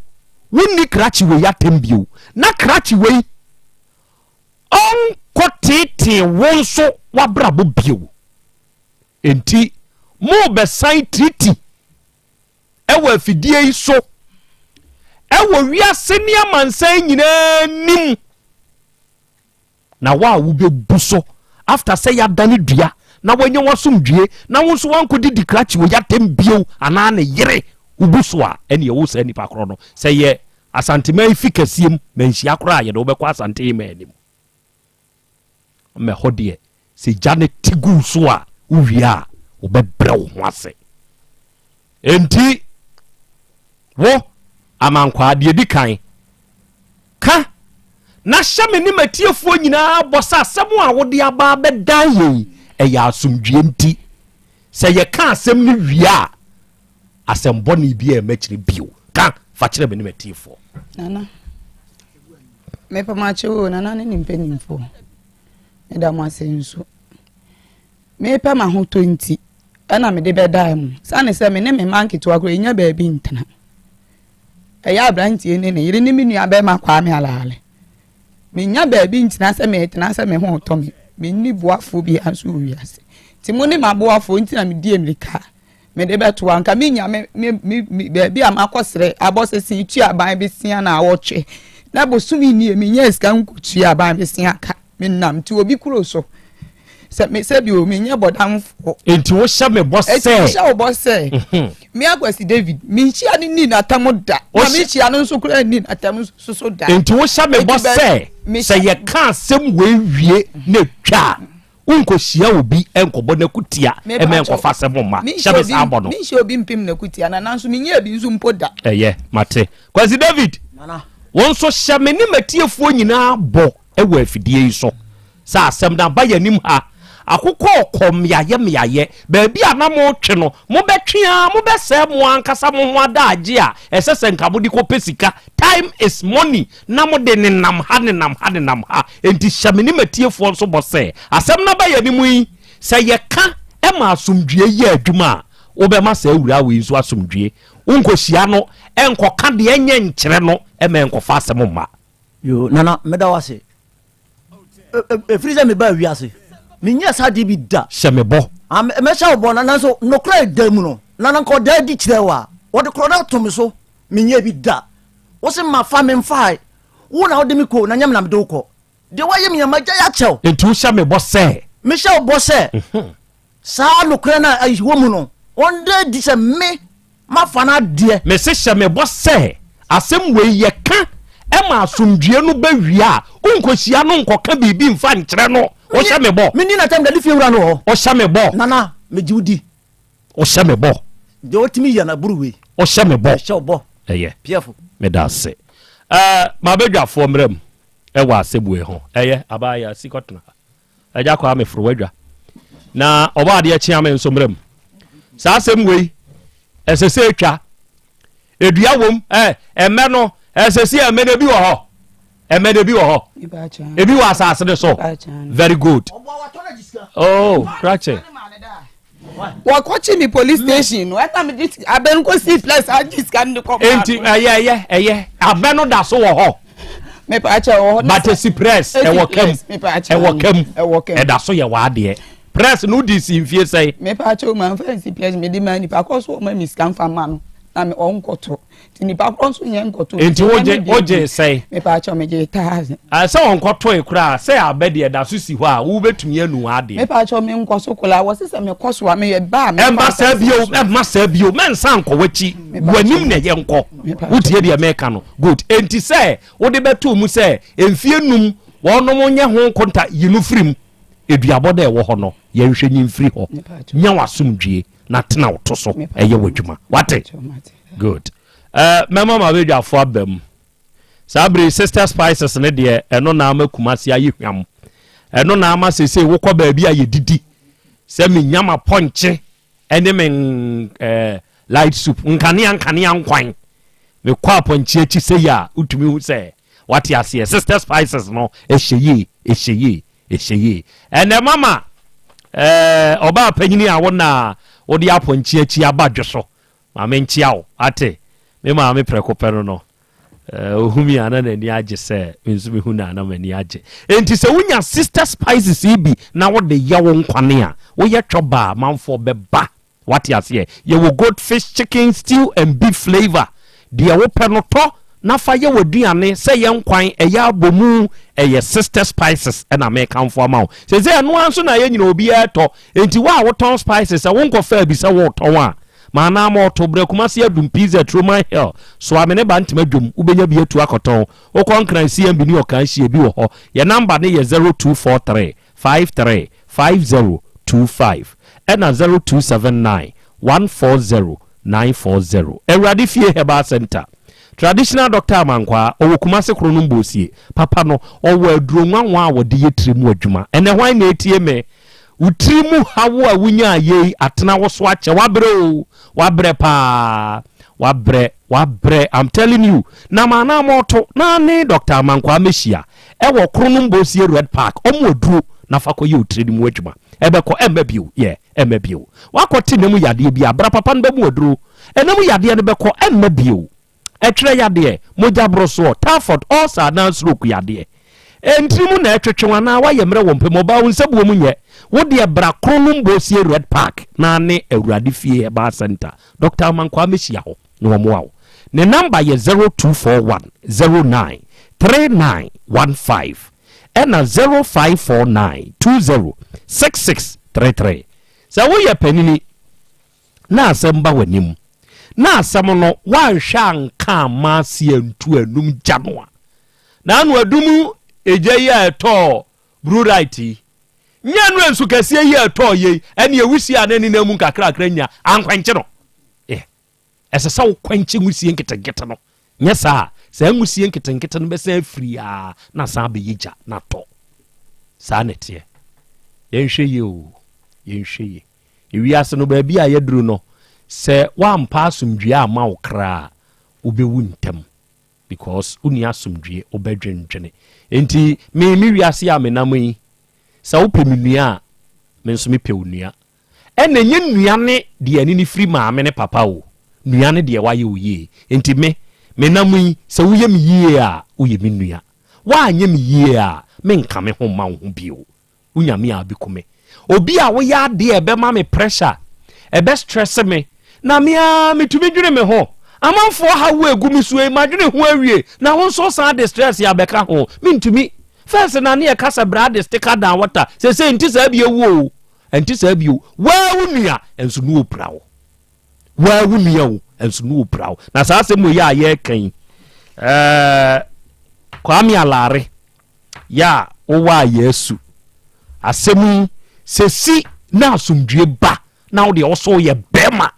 wonni krakye wei atɛm bio, na krakye wei ɔnkɔteetee wo nso w'abrabɔ bio. Enti morebɛsan tiriti wɔ afidie yi so wɔ wiase ne amansan nyinaa nim. Na wo a wobɛbu so after sɛ yɛadane dua na wanya w'asomdwie na wo nso woankɔdidi krakye wɔ yɛatɛm bio anaa ne yere wobu so a, ɛneɛ wo saa nipa korɔ no sɛ yɛ Asanteman fi kɛseɛ mu manhyia koraa a yɛde wo bɛkɔ Asante Hemaa anim. Ma ɛhɔ deɛ sɛ gya no te gu so a wowie a wobɛbrɛ wo ho ase. Enti wo, amankwaa, deɛ ɛdi kan, ka na hyɛ me ne m'atiefoɔ nyinaa bɔ sɛ asɛm a wode aba abɛdan yɛn yi, ɛyɛ asomdwoeɛ nti. Sɛ yɛka asɛm no wie a, asɛm bɔne biara mma akyire bio. Ka fa kyerɛ me ne m'atiefoɔ. Nana, mepɛ mo akyɛ o, Nana ne ne mpanimfoɔ. Meda mo ase nso. Merepɛ m'ahotɔ nti na mede bɛdaa mu. Sane sɛ me ne me mma nketewa koraa yɛnnya baabi ntena. Ɛyɛ aberanteɛ ne ne yere ne me nua bɛrima Kwame Alaale. Mennya baabi ntena sɛ meretena sɛ me ho retɔ me. Menni boafoɔ biara nso wɔ wiase. Nti mo ne m'aboafoɔ nti na medi mmirika mede bɛto anka menya me me me baabi a makɔsrɛ abɔ sese tua aban besia na awɔtwe na bosome nie menya sika nkɔtua aban besia ka. Menam te obi kuro so. Sɛ me sɛ bi o, menyɛ bɔdamfoɔ. Enti wohyɛ me bɔ sɛ. Enti mehyɛ wo bɔ sɛ. Mhm. Me Akwasi David, menhyia no nni n'atam da. Na mehyia no nso koraa nni n'atam nso so da. Enti wohyɛ me bɔ sɛ, sɛ yɛka asɛm wei wie na etwa a, wonkɔhyia obi nkɔbɔ n'akutia mma ɛnkɔfa asɛm mma. Hyɛ me saa bɔ no. Menhyia obi mpem n'akutia na nanso menyɛɛ bi nso mpo da. Ɛyɛ, mate. Kwasi David, wo nso hyɛ me ne m'atiefoɔ nyinaa bɔ. wɔ afidie yi so sɛ asɛm no aba yɛn anim ha, akokɔ rekɔ mmeaeɛ mmeaeɛ, baabi a na moretwe no, mobɛtwe ara, mobɛsɛe mo ankasa mo ho adaagye a ɛsɛ sɛ nka mode kɔpɛ sika, time is money, na mode nenam ha, nenam ha, nenam ha. Enti hyɛ me ne m'atiefoɔ nso bɔ sɛ, asɛm no aba yɛn anim yi, sɛ yɛka ma asomdwoeɛ yɛ adwuma a, wobɛma saa awuraa wei nso asomdwoeɛ. Wonkɔhyia no nkɔka deɛ ɛnyɛ nkyerɛ no ma ɛnkɔfa asɛm mma. Yoo nana meda wo ase. Ɛfiri sɛ mebaa wiase menyɛɛ saa adeɛ bi da. Hyɛ me bɔ. Ah, mɛhyɛ wo bɔ na nanso nokorɛ a ɛda mu no nana nka ɔda adi kyerɛ wo a wɔde korɔ no ato me so menyɛɛ bi da. Wo se mafa memfae wo na wode me kɔ na nyɛ me na mede wo kɔ. Deɛ woayɛ me nyinaa magyae akyɛ wo. Enti wohyɛ me bɔ sɛ. Mehyɛ wo bɔ sɛ saa nokorɛ no a ɛwɔ mu no ɔnda adi sɛ me Mafa no adeɛ. Mese hyɛ me bɔ sɛ asɛm wei yɛka ma asomdwie no ba wie a, wonkɔhyia no nkɔka biribi mfa nkyerɛ no. Wohyɛ me bɔ. Menni n'atɛm da, ne fie wura no wɔ hɔ. Wohyɛ me bɔ. Nana, megye wo di. Wohyɛ me bɔ. Deɛ ɔtumi yɛ no aboro wei. Wohyɛ me bɔ. Mehyɛ wo bɔ. Ɛyɛ. Piɛfo. Meda ase. Ɛɛ, m'abadwafoɔ mmra mu wɔ asɛm wei ho. Ɛyɛ, abaayewa, si kɔtena ha. Agya Kwame foro w'adwa na ɔbɔ adeɛ kyea me nso mmerɛ mu. Saa asɛm wei ɛsɛ sɛ ɛtwa. Edua wom ɛ ɛmɛ no ɛsɛ sɛ ɛmɛ no ebi wɔ hɔ. Ɛmɛ no ebi wɔ hɔ? Ebi wɔ asase no so? Very good. Oh, krakye. Wɔkɔkye mi police station no ɛna mi de abɛ no kɔ si place agye sika no de kɔ maa no. Nti ɛyɛ ɛyɛ ɛyɛ abɛ no da so wɔ hɔ. Mepa kyɛ wɔ hɔ. But esi press ɛwɔ kam ɛwɔ kam ɛwɔ kam ɛda so yɛ w'adeɛ. Press no di si mfie sɛn. Mepa kyɛ o ma nfa nsi press mi de ma nipa kɔ so ɔma mi sika nfa ma no na mi ɔnkɔtɔ. Nti nipa korɔ nso nyɛ nkɔtɔ. Nti wogye wogye sɛn? Mepa akyɛw megye taase. Sɛ ɔnkɔtɔe koraa sɛ abɛ deɛ da so si hɔ a wobɛtumi anu w'adeɛ. Mepa akyɛw me nkɔ so koraa wɔse sɛ mekɔ so a meyɛ ba a mefa Ɛmma saa bio ɛmma saa bio mɛnsan nkɔ w'akyi w'anim na ɛyɛ nkɔ wotie deɛ meka no good enti sɛ wode bɛto mu sɛ mfie num wɔnom nyɛ ho nkonta yi no firi mu eduabɔ dɛ ɛwɔ hɔ no yɛnhwɛ nyi mfiri hɔ nya w'asomdwie na tena wo to so ɛyɛ w'adwuma wate good uh, mɛma ma badwafo aba mu saa bere sister spices ne deɛ ɛno na ama kumase ayɛ hwam ɛno na ama sese wokɔ baabi a yɛdidi sɛ menya ma pɔnkye ɛne me eh, light soup nkanea nkanea nkwan mekɔ apɔnkye akyi sɛ yi a wotumi hu sɛ wate aseɛ sister spices no ɛhyɛ yie ɛhyɛ yie Ɛhyɛ yie. Ɛnɛ mama eh, ɔbaa panyini a wo na wode apɔnkye akyi aba dwo so. Ma menkyea wo, ate? Me maame prɛko pɛ no no, eh, ɔhu mi a na n'ani agye sɛ me nso mehu no a na m'ani agye. Enti sɛ wonya sister spices yi bi na wode yɛ wo nkwane a, woyɛ twɔba a manfoɔ bɛba. Wate aseɛ? Yɛwɔ goat fish, chicken, stew and beef flavour. Deɛ wopɛ no tɔ na fa yɛ w'aduane, sɛ ɛyɛ nkwan, ɛyɛ abomu, ɛyɛ sister spices na mekamfo ama wo. Seesei ɛno ara nso na yɛn nyinaa obiara tɔ. Enti wo a wotɔn spices, sɛ wonkɔfaa bi sɛ woretɔn a, ma anaa ma ɔto. Brɛ Kumasi Adum, PZ, Roman Hill, Soame ne Bantama Dwom, wobɛnya bi atu akɔtɔn. Wokɔ Nkran, CMB ne Ɔkanhyi, ebi wɔ hɔ. Yɛn number no yɛ 0243 53 5025 ɛna 0279 140 940. Awurade Fie Herbal Centre. Traditional Doctor Amankwaa, ɔwɔ Kumase Kronom Bosie. Papa no, ɔwɔ aduro nwanwa a wɔde yɛ tiri mu adwuma. Ɛnɛ hwan na ɛretie me? Wo tiri mu haw a wonyaa yei atena wo so akyɛ. Wabrɛ o, wabrɛ paa. Wabrɛ, wabrɛ, I'm telling you. Na maanaa mɔɔto na ne Doctor Amankwaa mɛhyia. Ɛwɔ Kronom Bosie Red Park, ɔmo aduro na fa kɔ yɛ wo tiri no mu adwuma. Ɛbɛkɔ, ɛmma bio, yeah, ɛmma bio. Wakɔ te nna mu yadeɛ bi a, bra papa no bɛmu aduro. Ɛna mu yadeɛ no bɛkɔ, ɛmma bio. Ɛtwerɛ yadeɛ, mogya borosoɔ, typhoid, ulcer anaa stroke yadeɛ. Ntiri mu na ɛtwetwe wo anaa woayɛ mmerɛ wɔ mpam, ɔbaa wo nsabuo mu nyɛ. Wo deɛ bra Kronom Bosie Red Park na ne Awurade Fie Herbal Centre, Doctor Amankwaa mɛhyia hɔ. na wɔmmoa wo. Ne number yɛ 0241 09 3915 ɛna 0549 20 6633. Sɛ woyɛ panini na asɛm ba w'anim na asɛm no woanhwɛ anka amma ase antu anum gya no a, na ano adum egya yi a ɛtɔɔ Blue-Right yi, nyɛ ɛno nsu kɛseɛ yi a ɛtɔɔ yei ɛne awusie a na ɛnenam mu nkakrakra nya ankwankye no. Ɛsɛ sɛ wokwankye nwusie nketenkete no, nyɛ saa a, saa nwusie nketenkete no bɛsan afiri a na asan abɛyɛ gya na atɔ. Saa na ɛteɛ. Yɛnhwɛ yie o, yɛnhwɛ yie. Ewiase no baabi a yɛaduru no, sɛ woampa asomdwie amma wo kra a, wobɛwu ntɛm because wonni asomdwie, wobɛdwendwene. Enti me me wiase a menam yi, sɛ wopɛ me nua a, me nso mepɛ wo nua. Ɛna ɛnyɛ nua ne deɛ ɛne no firi maame ne papa o, nua ne deɛ wayɛ wo yie. Nti me, me nam yi, sɛ woyɛ me yie a, woyɛ me nua. Woanyɛ me yie a, menka me ho mma wo ho bio. Wonya me a, wobɛku me. Obi a woyɛ adeɛ a ɛbɛma me pressure, ɛbɛ stress me, na me ara metumi dwene me ho. Amanfoɔ haw a ɛgu me so yi, madwene ho awie, na wo nso wosan de stress abɛka ho. Mentumi. First na ne yɛka sɛ bra de sticker down water, seesei nte saa bio o. Ɛnte saa bio. Waa wo nua nso ne opira wo. Waa wo nua o nso ne opira wo. Na saa asɛm wei a yɛreka yi, ɛɛ Kwame Alare yɛ a wowɔ a yɛasu. Asɛm yi sɛ si na asomdwie ba na wo deɛ wo so woyɛ bɛrima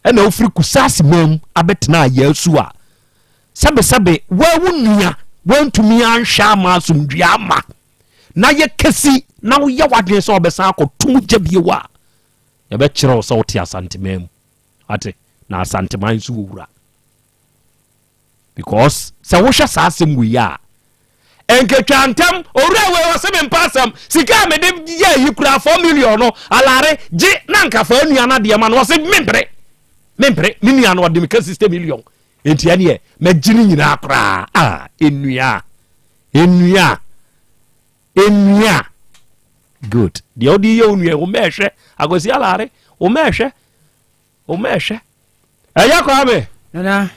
ɛna wofiri Kusasi man mu abɛtena a yɛasu a sɛbesɛbe waa wo nua wantumi anhwɛ ama asomdwie ama na yɛ kɛsi na woyɛ w'adwene sɛ wɔbɛsan akɔto mu gya bio a, yɛbɛkyerɛ wo sɛ wote Asanteman mu. Ate? Na Asanteman nso wɔ wura. Because sɛ wohwɛ saa asɛm wei a, Nketwa ntɛm, owura wei ɔse me mpa asɛm, sika a mede yɛ ayi koraa 4 million no, alare, gye na nka fa nua no adeɛ ma no, ɔse mempere, mempere, me nua no ɔde me ka 60 million, enti ɛneɛ mɛgye ne nyinaa koraa, ah, nnua, nnua, nnua, good, deɛ wode yɛ wo nua, wo mɛɛhwɛ, akwasi alare, wo mɛɛhwɛ, Wo mɛ hwɛ. Ɛyɛ Kwame. Nana.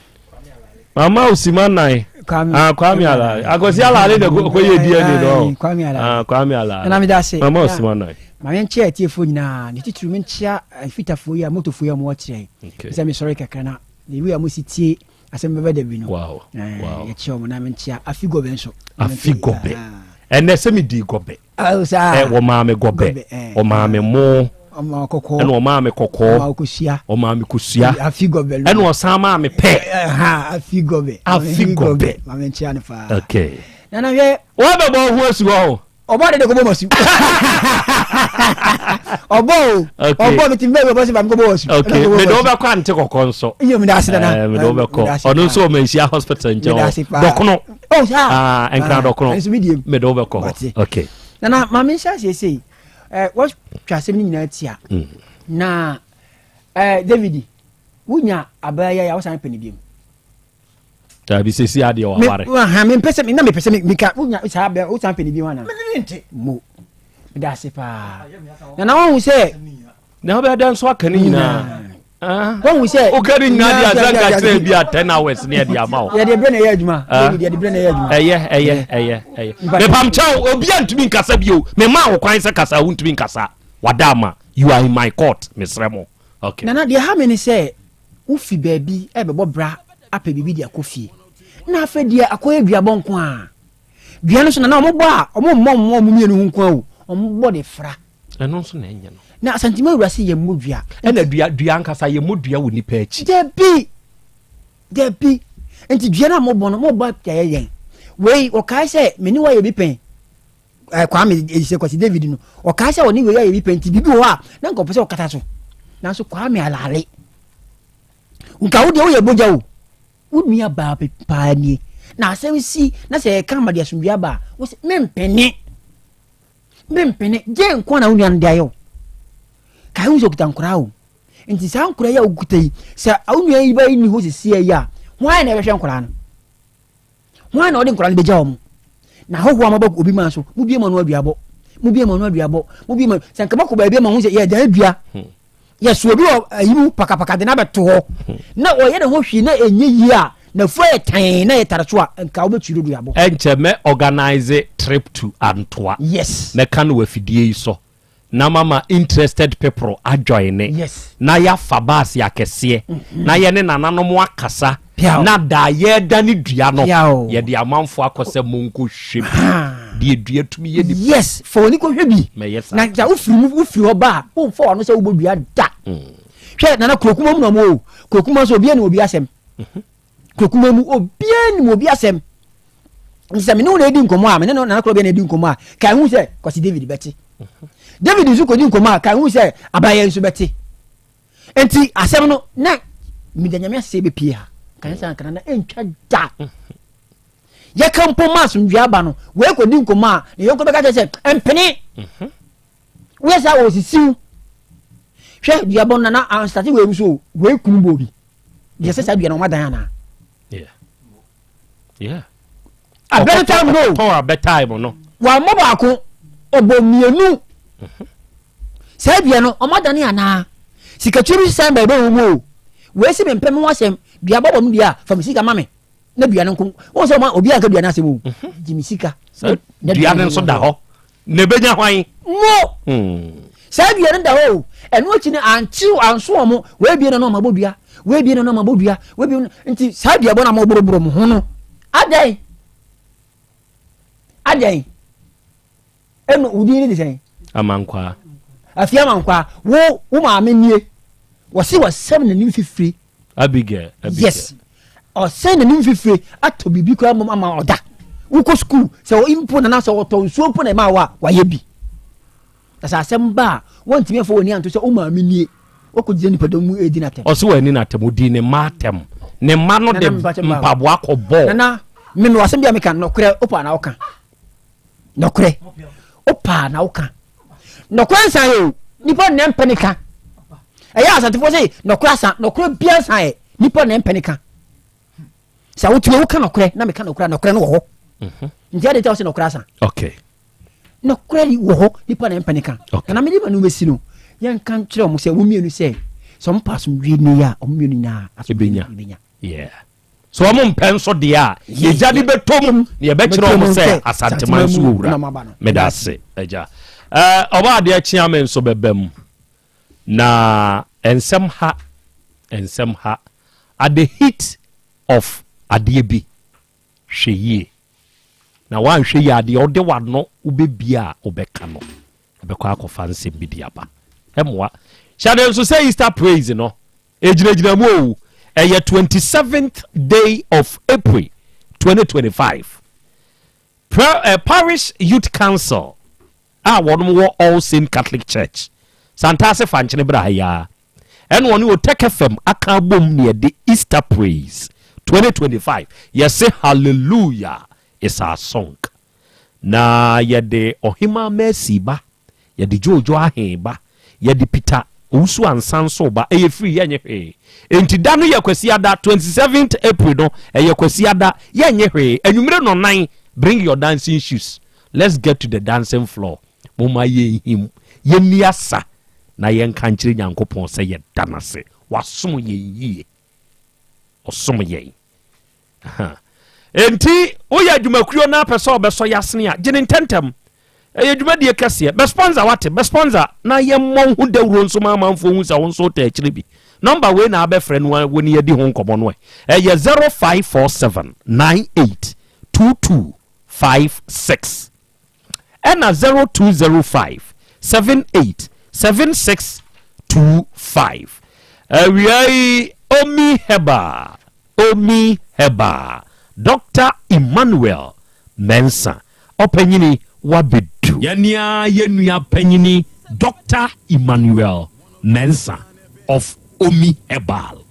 Mama osima nan. Kwame. Ah Kwame Alale. Akwasi Alale na kɔ yɛ DNA no. Kwame Alale. Ah Kwame Alale. Nana mi da ase. Mama osima nan. Maame nkyia atiefoɔ nyinaa ne titiriw me nkyia mfitafoɔ yi a motofoɔ yi a wɔwɔ kyerɛ. Okay. Sɛ mesɔre kakra na the way a mosi tie asɛm bɛbɛ da bi no. Wow. Eh, wow. Yɛkyia wɔn na menkyia afi gɔbɛ nso. Afi gɔbɛ. Ɛnɛ sɛ medi gɔbɛ. Eh, wɔmaa me gɔbɛ, wɔmaa me mo, ɛna wɔmaa me kɔkɔɔ, wɔmaa me kosua, ɛna ɔsan maa me pɛ. Afi gɔbɛ. Afi gɔbɛ. Maame nkyia no paa. Okay. Nana hwɛ. Wɔbɛbɔ ho asu hɔ o. Ɔbɔ de de kɔbɔ ma su. Ɔbɔ o. Ɔbɔ mi ti mbɛ ɔbɔ sɛ maame kɔbɔ wɔ su. Okay. Mede wobɛkɔ ante kɔkɔ nso. Iyo mi da ase nana. Eh, mede wobɛkɔ. Ɔno nso ɔma nhyia hospital nkyɛn hɔ. Dɔkono. Oh, saa. Ah, nkran ah, dɔkono. Nso mi die. Mede wobɛkɔ hɔ. Okay. Nana maame nhyɛ aseɛ sei. Eh, wɔtwa asɛm no nyinaa tia. Mm. Na eh, David, wonya abaa yi a wosan pɛ ne biom. Dabi sisi adeɛ waware. Me ha me mpɛ sɛ na mepɛ sɛ meka wonya saa abaa wosan pɛ ne biom ana? Mo. Meda ase paa. Nana wɔn sɛ Na wobɛyɛ dɛn nso aka ne nyinaa? Wɔn sɛ. Woka ne nyinaa deɛ asɛ nka kyerɛ bi a 10 hours ne ɛde ama wo. Yɛde berɛ na ɛyɛ adwuma. Ah. Yɛde berɛ na ɛyɛ adwuma. Ɛyɛ ɛyɛ ɛyɛ ɛyɛ. Mepam kyɛw obi a ntumi nkasa bio. Mema wo kwan sɛ kasa wontumi nkasa. Wada ama. You are in my court. Mesrɛ mo. Okay. Nana deɛ ha me ne sɛ wofi baabi ɛbɛbɔ bra apɛ biribi de akɔ fie. Na afei deɛ akɔyɛ duabɔ nko a. Dua no so nana wɔn bɔ a wɔn mmɔ wɔn mmienu ho nko a o. Wɔn bɔ de fra. Ɛno nso na ɛnyɛ no. Na Asantuma awura se yɛmmɔ dua. Ɛna dua dua ankasa yɛmmɔ dua wɔ nipa akyi. Dabi! Dabi! Nti dua no a mobɔ no, mobɔ ayɛ yɛn. Wei, ɔkae sɛ me ne wo ayɛ bi pɛn. Eh, Kwame, eh, Kwasi David no, ɔkae sɛ ɔne wei ayɛ bi pɛn nti biribi wɔ hɔ a, na nka ɔpɛ sɛ ɔkata so. Nanso Kwame alale. Nka wo deɛ woyɛ bogya o. Wo nua baa paa nie. Na asɛm si na sɛ yɛka ama de asomdwoe aba a, wo sɛ mempene. Mempene, gye nko na wo nua no de ayɛ wo. Kae hu sɛ okita nkoraa o. Nti saa nkoraa yi a okuta yi, sɛ wo nua yi ba yi ni hɔ sesia yi a, hwan na ɛbɛhwɛ nkoraa no? Hwan na ɔde nkoraa no bɛgya wɔn? Na ahɔhoɔ a maba obi maa so, mobie mo ano aduabɔ, mobie mo ano aduabɔ, mobie mo sɛ nka mɔkɔ baabi ama ho sɛ yɛdan dua. Hmm. Yɛso obi wɔ ayi mu pakapaka de no abɛto hɔ na ɔyɛ ne ho hwee na ɛnyɛ yie a n'afu ayɛ tann na yɛtare so a nka wobɛtwi dodo abɔ. Ɛnkyɛ mɛ organise trip to Antoa. Yes. Mɛka no wɔ afidie yi so na mama interested people ajoine. Yes. Na yɛafa baase akɛseɛ na yɛne nananom akasa Piaw. na da a yɛredane dua no Piaw. yɛde amanfoɔ akɔ sɛ monkɔhwɛ bi deɛ dua tumi yɛ nipa. Yes, fa w'ani kɔhwɛ bi. Mɛyɛ saa. Na sɛ wofiri mu wofiri hɔ ba a, womfa w'ano sɛ wobɔ dua da. Hwɛ nana kurokuma mu na ɔmo o. Kurokuma nso obiara nim obi asɛm. Kurokuma mu obiara nim obi asɛm. Nti sɛ me ne wo na edi nkɔmmɔ a, me ne no nana korɔ bia na edi nkɔmmɔ a, ka ehu sɛ Kwasi David bɛte. David nso kɔdi nkɔmmɔ a, ka ehu sɛ abayɛ nso bɛte. Nti asɛm no na meda nyame ase sɛ ɛbɛpie ha. Ka nyɛ sɛ anka nana ɛntwa da. Yɛka mpo ma asomdwoeɛ aba no, wei kɔdi nkɔmmɔ a, ne yɔnko bɛka kyerɛ sɛ mpene. Woyɛ saa wɔsisiw. Hwɛ duabɔ no nana anstate wei mu so wei kunu bɔ obi. Deɛ sɛ saa dua no ɔma dan anaa? Abɛ time no. Ɔkɔtɔn abɛ time no. Wammɔ baako, ɔbɔ mmienu. Mhm. Saa dua no ɔma dane anaa? Sikatwa bi san bɛbɛ wɔ mu o. Wei si mempɛ me ho asɛm, dua bɔbɔ me dua a, fa me sika ma me. Na dua no nko. Wɔn sɛ ɔma obi anka dua no asɛm o. Mhm. Gye me sika. Dua no nso da hɔ. Na ebenya hwan? Mo! Hmm. Saa dua no da hɔ o. Ɛno akyi no ankyew anso wɔn. Wɔabie na na wɔn abɔ dua. Wɔabie na na wɔn abɔ dua. Wɔabie no nti saa dua bɔ na mo boroboro mo ho no. Adɛn? Adɛn? Ɛno wo din ne de sɛn? Amankwaa. Afie Amankwaa. Wo wo maame nie. Wɔsi wɔsɛm n'anim fifiri. Abigail. Abigail. Yes. Ɔsɛn n'anim fifire atɔ biribi koraa mmom ama ɔda. Wokɔ sukuu sɛ mpo nana sɛ ɔtɔ nsuo mpo na ɛma wo a wayɛ bi. Na sɛ asɛm ba a wɔntumi mfa w'ani anto sɛ wo maame nie. Wakɔgyina nipadɔm mu redi n'atɛm. Ɔse wanni n'atɛm, ɔdii ne mma atɛm. Ne mma no de mpaboa kɔbɔɔ. Nana, me mewɔ asɛm bi a meka, nɔkorɛ wopɛ anaa woka. Nɔkorɛ wopaa na woka nɔkorɛ nsan yɛ o nipa na mpɛ ne ka ɛyɛ asantefoɔ sɛ nɔkorɛ asa nɔkorɛ bia nsan yɛ nipa na mpɛ ne ka sɛ wotumi woka nɔkorɛ na meka nɔkorɛ nɔkorɛ no wɔ hɔ mhm. nti ade nti a wosɛ nɔkorɛ asa okay nɔkorɛ wɔ hɔ nipa na mpɛ ne ka na mede ma no bɛsi no yɛnka nkyerɛ ɔmo sɛ wɔn mmienu sɛ sɛ ɔmo pa asomdwie ne yɛ a ɔmo mmienu nyinaa asomdwie bɛnya yeah So wɔn mpɛ nso deɛ a, yɛgya de bɛtɔ mu na yɛbɛkyerɛ wɔn sɛ Asanteman so wɔ wura. Meda ase, agya. Ɔbɔ adeɛ kyea me nso bɛba mu. Na nsɛm ha, nsɛm ha. At the heat of adeɛ bi, hwɛ yie. Na woanhwɛ yie adeɛ wode w'ano wobɛbie a wobɛka no, ɛbɛkɔ akɔfa nsɛm bi de aba. Ɛmmoa. Hyɛ no nso sɛ Easter praise no, Egyinagyina mu oo, ɛyɛ 27th day of April 2025. Pra, eh, Parish Youth Council a wɔnom wɔ All Saint Catholic Church, Santase Fankyene bra ha yi ara, ɛna wɔne Otek FM aka abom ne yɛde Easter Praise 2025, yɛse Hallelujah is our song. Na yɛde Ɔhemaa Mercy ba, yɛde Jojo Ahe ba, yɛde Peter Owusu Ansah nso ba. Ɛyɛ free, yɛnnye hwee. Enti da no yɛ Kwasiada, 27th April no, ɛyɛ Kwasiada, yɛnnye hwee. Anwummere nnɔnnan, bring your dancing shoes, let's get to the dancing floor. Momma yɛnhim, yɛnni asa, na yɛnka nkyerɛ Nyankopɔn sɛ yɛda no ase. Wasom yɛn yie. Ɔsom yɛn. Enti woyɛ adwumakuo na apɛ sɛ ɔbɛsɔ yasene a, gye ne ntɛntɛm. Ɛyɛ dwumadie kɛseɛ. Bɛ sponsor wate, bɛ sponsor na yɛmmɔ wo ho dawuro nso ma amanfoɔ hu sɛ wo nso wotɛ akyire bi. Nɔmba wei na abɛfrɛ no wo ne yɛdi ho nkɔmmɔ no ɛ. Ɛyɛ 0547 98 22 56 ɛna 0205 78 76 25. Awia yi Omi Herbal Omi Herbal, Dɔkta Emmanuel Mensah, ɔpanyini wabedu. Yɛne ara yɛn nua panyini Dɔkta Emmanuel Mensah of Omi Herbal.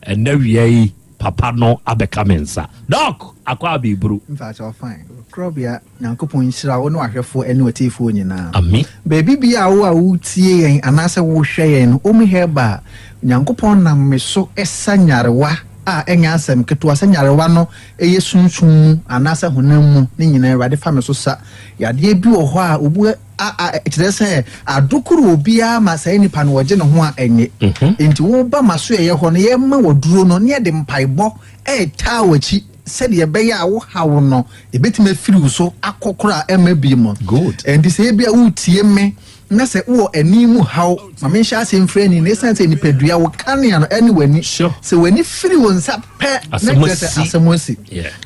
Ɛnnɛ awia yi papa no abɛka me nsa. Doc, akɔ abeburu. Mpakyɛw fine. Korɔbea Nyankopɔn nhyira wo ne w'ahwɛfoɔ ne w'atiefoɔ nyinaa. Ame. Baabi biara a wo a woretie yɛn anaasɛ worehwɛ yɛn no, Omi Herbal, Nyankopɔn nam me so sa nyarewa a ɛnyɛ asɛm ketewa, sɛ nyarewa no yɛ sunsum mu anaasɛ honam mu, ne nyinaa Awurade fa me so sa. Yadeɛ bi wɔ hɔ a obi a a kyerɛ sɛ adokoro obiara ma saa nipa no ɔgye ne ho a ɛnye. Enti woba m'asoɛeɛ hɔ no yɛma w'aduro no na yɛde mpaebɔ ɛretaa w'akyi. Sɛdeɛ ɛbɛyɛ a wo haw no ɛbɛtumi afiri wo so akɔ koraa a ɛmma bio mu. Ɛnti sɛ ebia woretie me na sɛ wowɔ ani mu haw, ma menhyɛ aseɛ mfiri ani no, ɛsiane sɛ nipadua wo kanea no ɛne w'ani. Sɛ w'ani firi wo nsa pɛ na kyerɛ sɛ asɛm asi.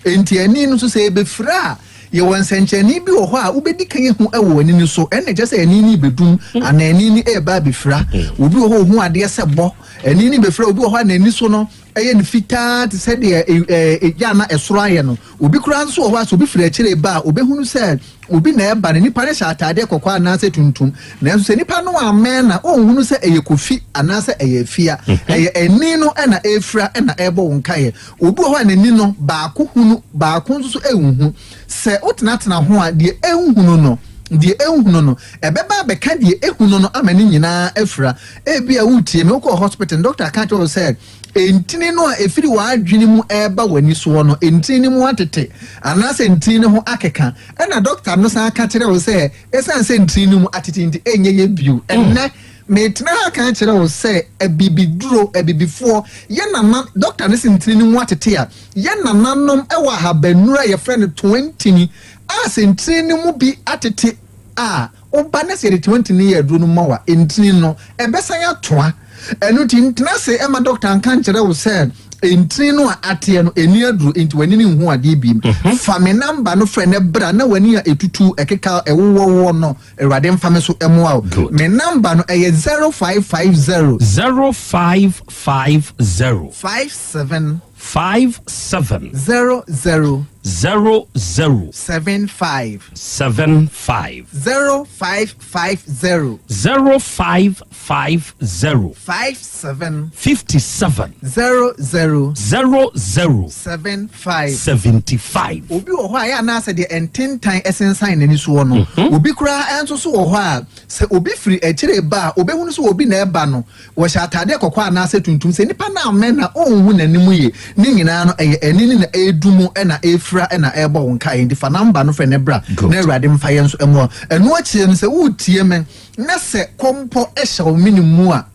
Ɛnti ani no nso sɛ ɛbɛfira a, yɛwɔ nsɛnkyerɛnne bi wɔ hɔ a wobɛdi kan ahu wɔ w'ani no so, ɛnna ɛkyerɛ sɛ ani no rebɛdum anaa ani no reba abɛfira. Obi wɔ hɔ a ɔhu adeɛ sɛ bɔ, ani no rebɛfira, obi wɔ hɔ a n'ani so no ɛyɛ no fitaa te sɛ deɛ egya na ɛsoro ayɛ no. Obi koraa nso wɔ hɔ a sɛ obi firi akyire reba a, obɛhunu sɛ obi na ɛreba no. Nipa no hyɛ ataadeɛ kɔkɔɔ anaasɛ tuntum. Nanso sɛ nipa no ammɛn no a, ɔnhunu sɛ ɛyɛ Kofi anaasɛ ɛyɛ Afia. Mhm. Ɛyɛ ani no na ɛrefira na ɛrebɔ wo nkaeɛ. Obi wɔ hɔ a n'ani no, baako hunu, baako nso so ɛnhu. Sɛ wotenatena ho a, deɛ ɛnhunu no, deɛ ɛnhunu no, ɛbɛba abɛka deɛ ɛhunu no ama ne nyinaa afira. Ebia woretie me, wokɔɔ hospital no, doctor ka kyerɛ wo sɛ ntini no a ɛfiri w'adwene mu ɛreba w'ani soɔ no, ntini no mu atete anaasɛ ntini no ho akeka. Ɛna doctor no san ka kyerɛ wo sɛ ɛsiane sɛ ntini no mu atete nti ɛnyɛ yɛ bio. Ɛnnɛ, metena ha ka kyerɛ wo sɛ abibiduro, abibifoɔ, yɛ nana, doctor no se ntini no mu atete a, yɛ nananom wɔ ahabannuro a yɛfrɛ no toantini a sɛ ntini no mu bi atete a, Woba na sɛ yɛde tomanti no yɛ aduro no ma wo a, ntini no, ɛbɛsan atoa. Ɛno nti, ntena ase mma dɔkta nka nkyerɛ wo sɛ ntini no a ateɛ no, ɛnni aduro, enti w'ani no nhu adeɛ bio. Fa me namba no frɛ na bra na w'ani a ɛtutu, ɛkeka, ɛwowɔwɔ no, Awurade mfa me so mmoa wo. Me namba no, ɛyɛ 0550. 0550. 57. 57. 00. 00. 75. 75. 0550. 0550. 57. 57. 00. 00. 75. 75. Obi wɔ hɔ a, ɛyɛ anaasɛ deɛ ntentan sensan n'ani soɔ no, obi koraa nso so wɔ hɔ a, sɛ obi firi akyire ba a, ɔbɛhunu sɛ obi na ɛreba no, wɔhyɛ ataadeɛ kɔkɔɔ anaasɛ tuntum. Sɛ nipa no ammɛn a, ɔnhu n'anim yie. Ne nyinaa no, ɛyɛ ani no na ɛredu mu na ɛrefira na ɛrebɔ wo nkaeɛ. Nti fa number no frɛ no bra na Awurade mfa yɛn nso mmoa wo. Ɛno akyire no, sɛ woretie me na sɛ kɔmpɔ hyɛ wo mene mu a,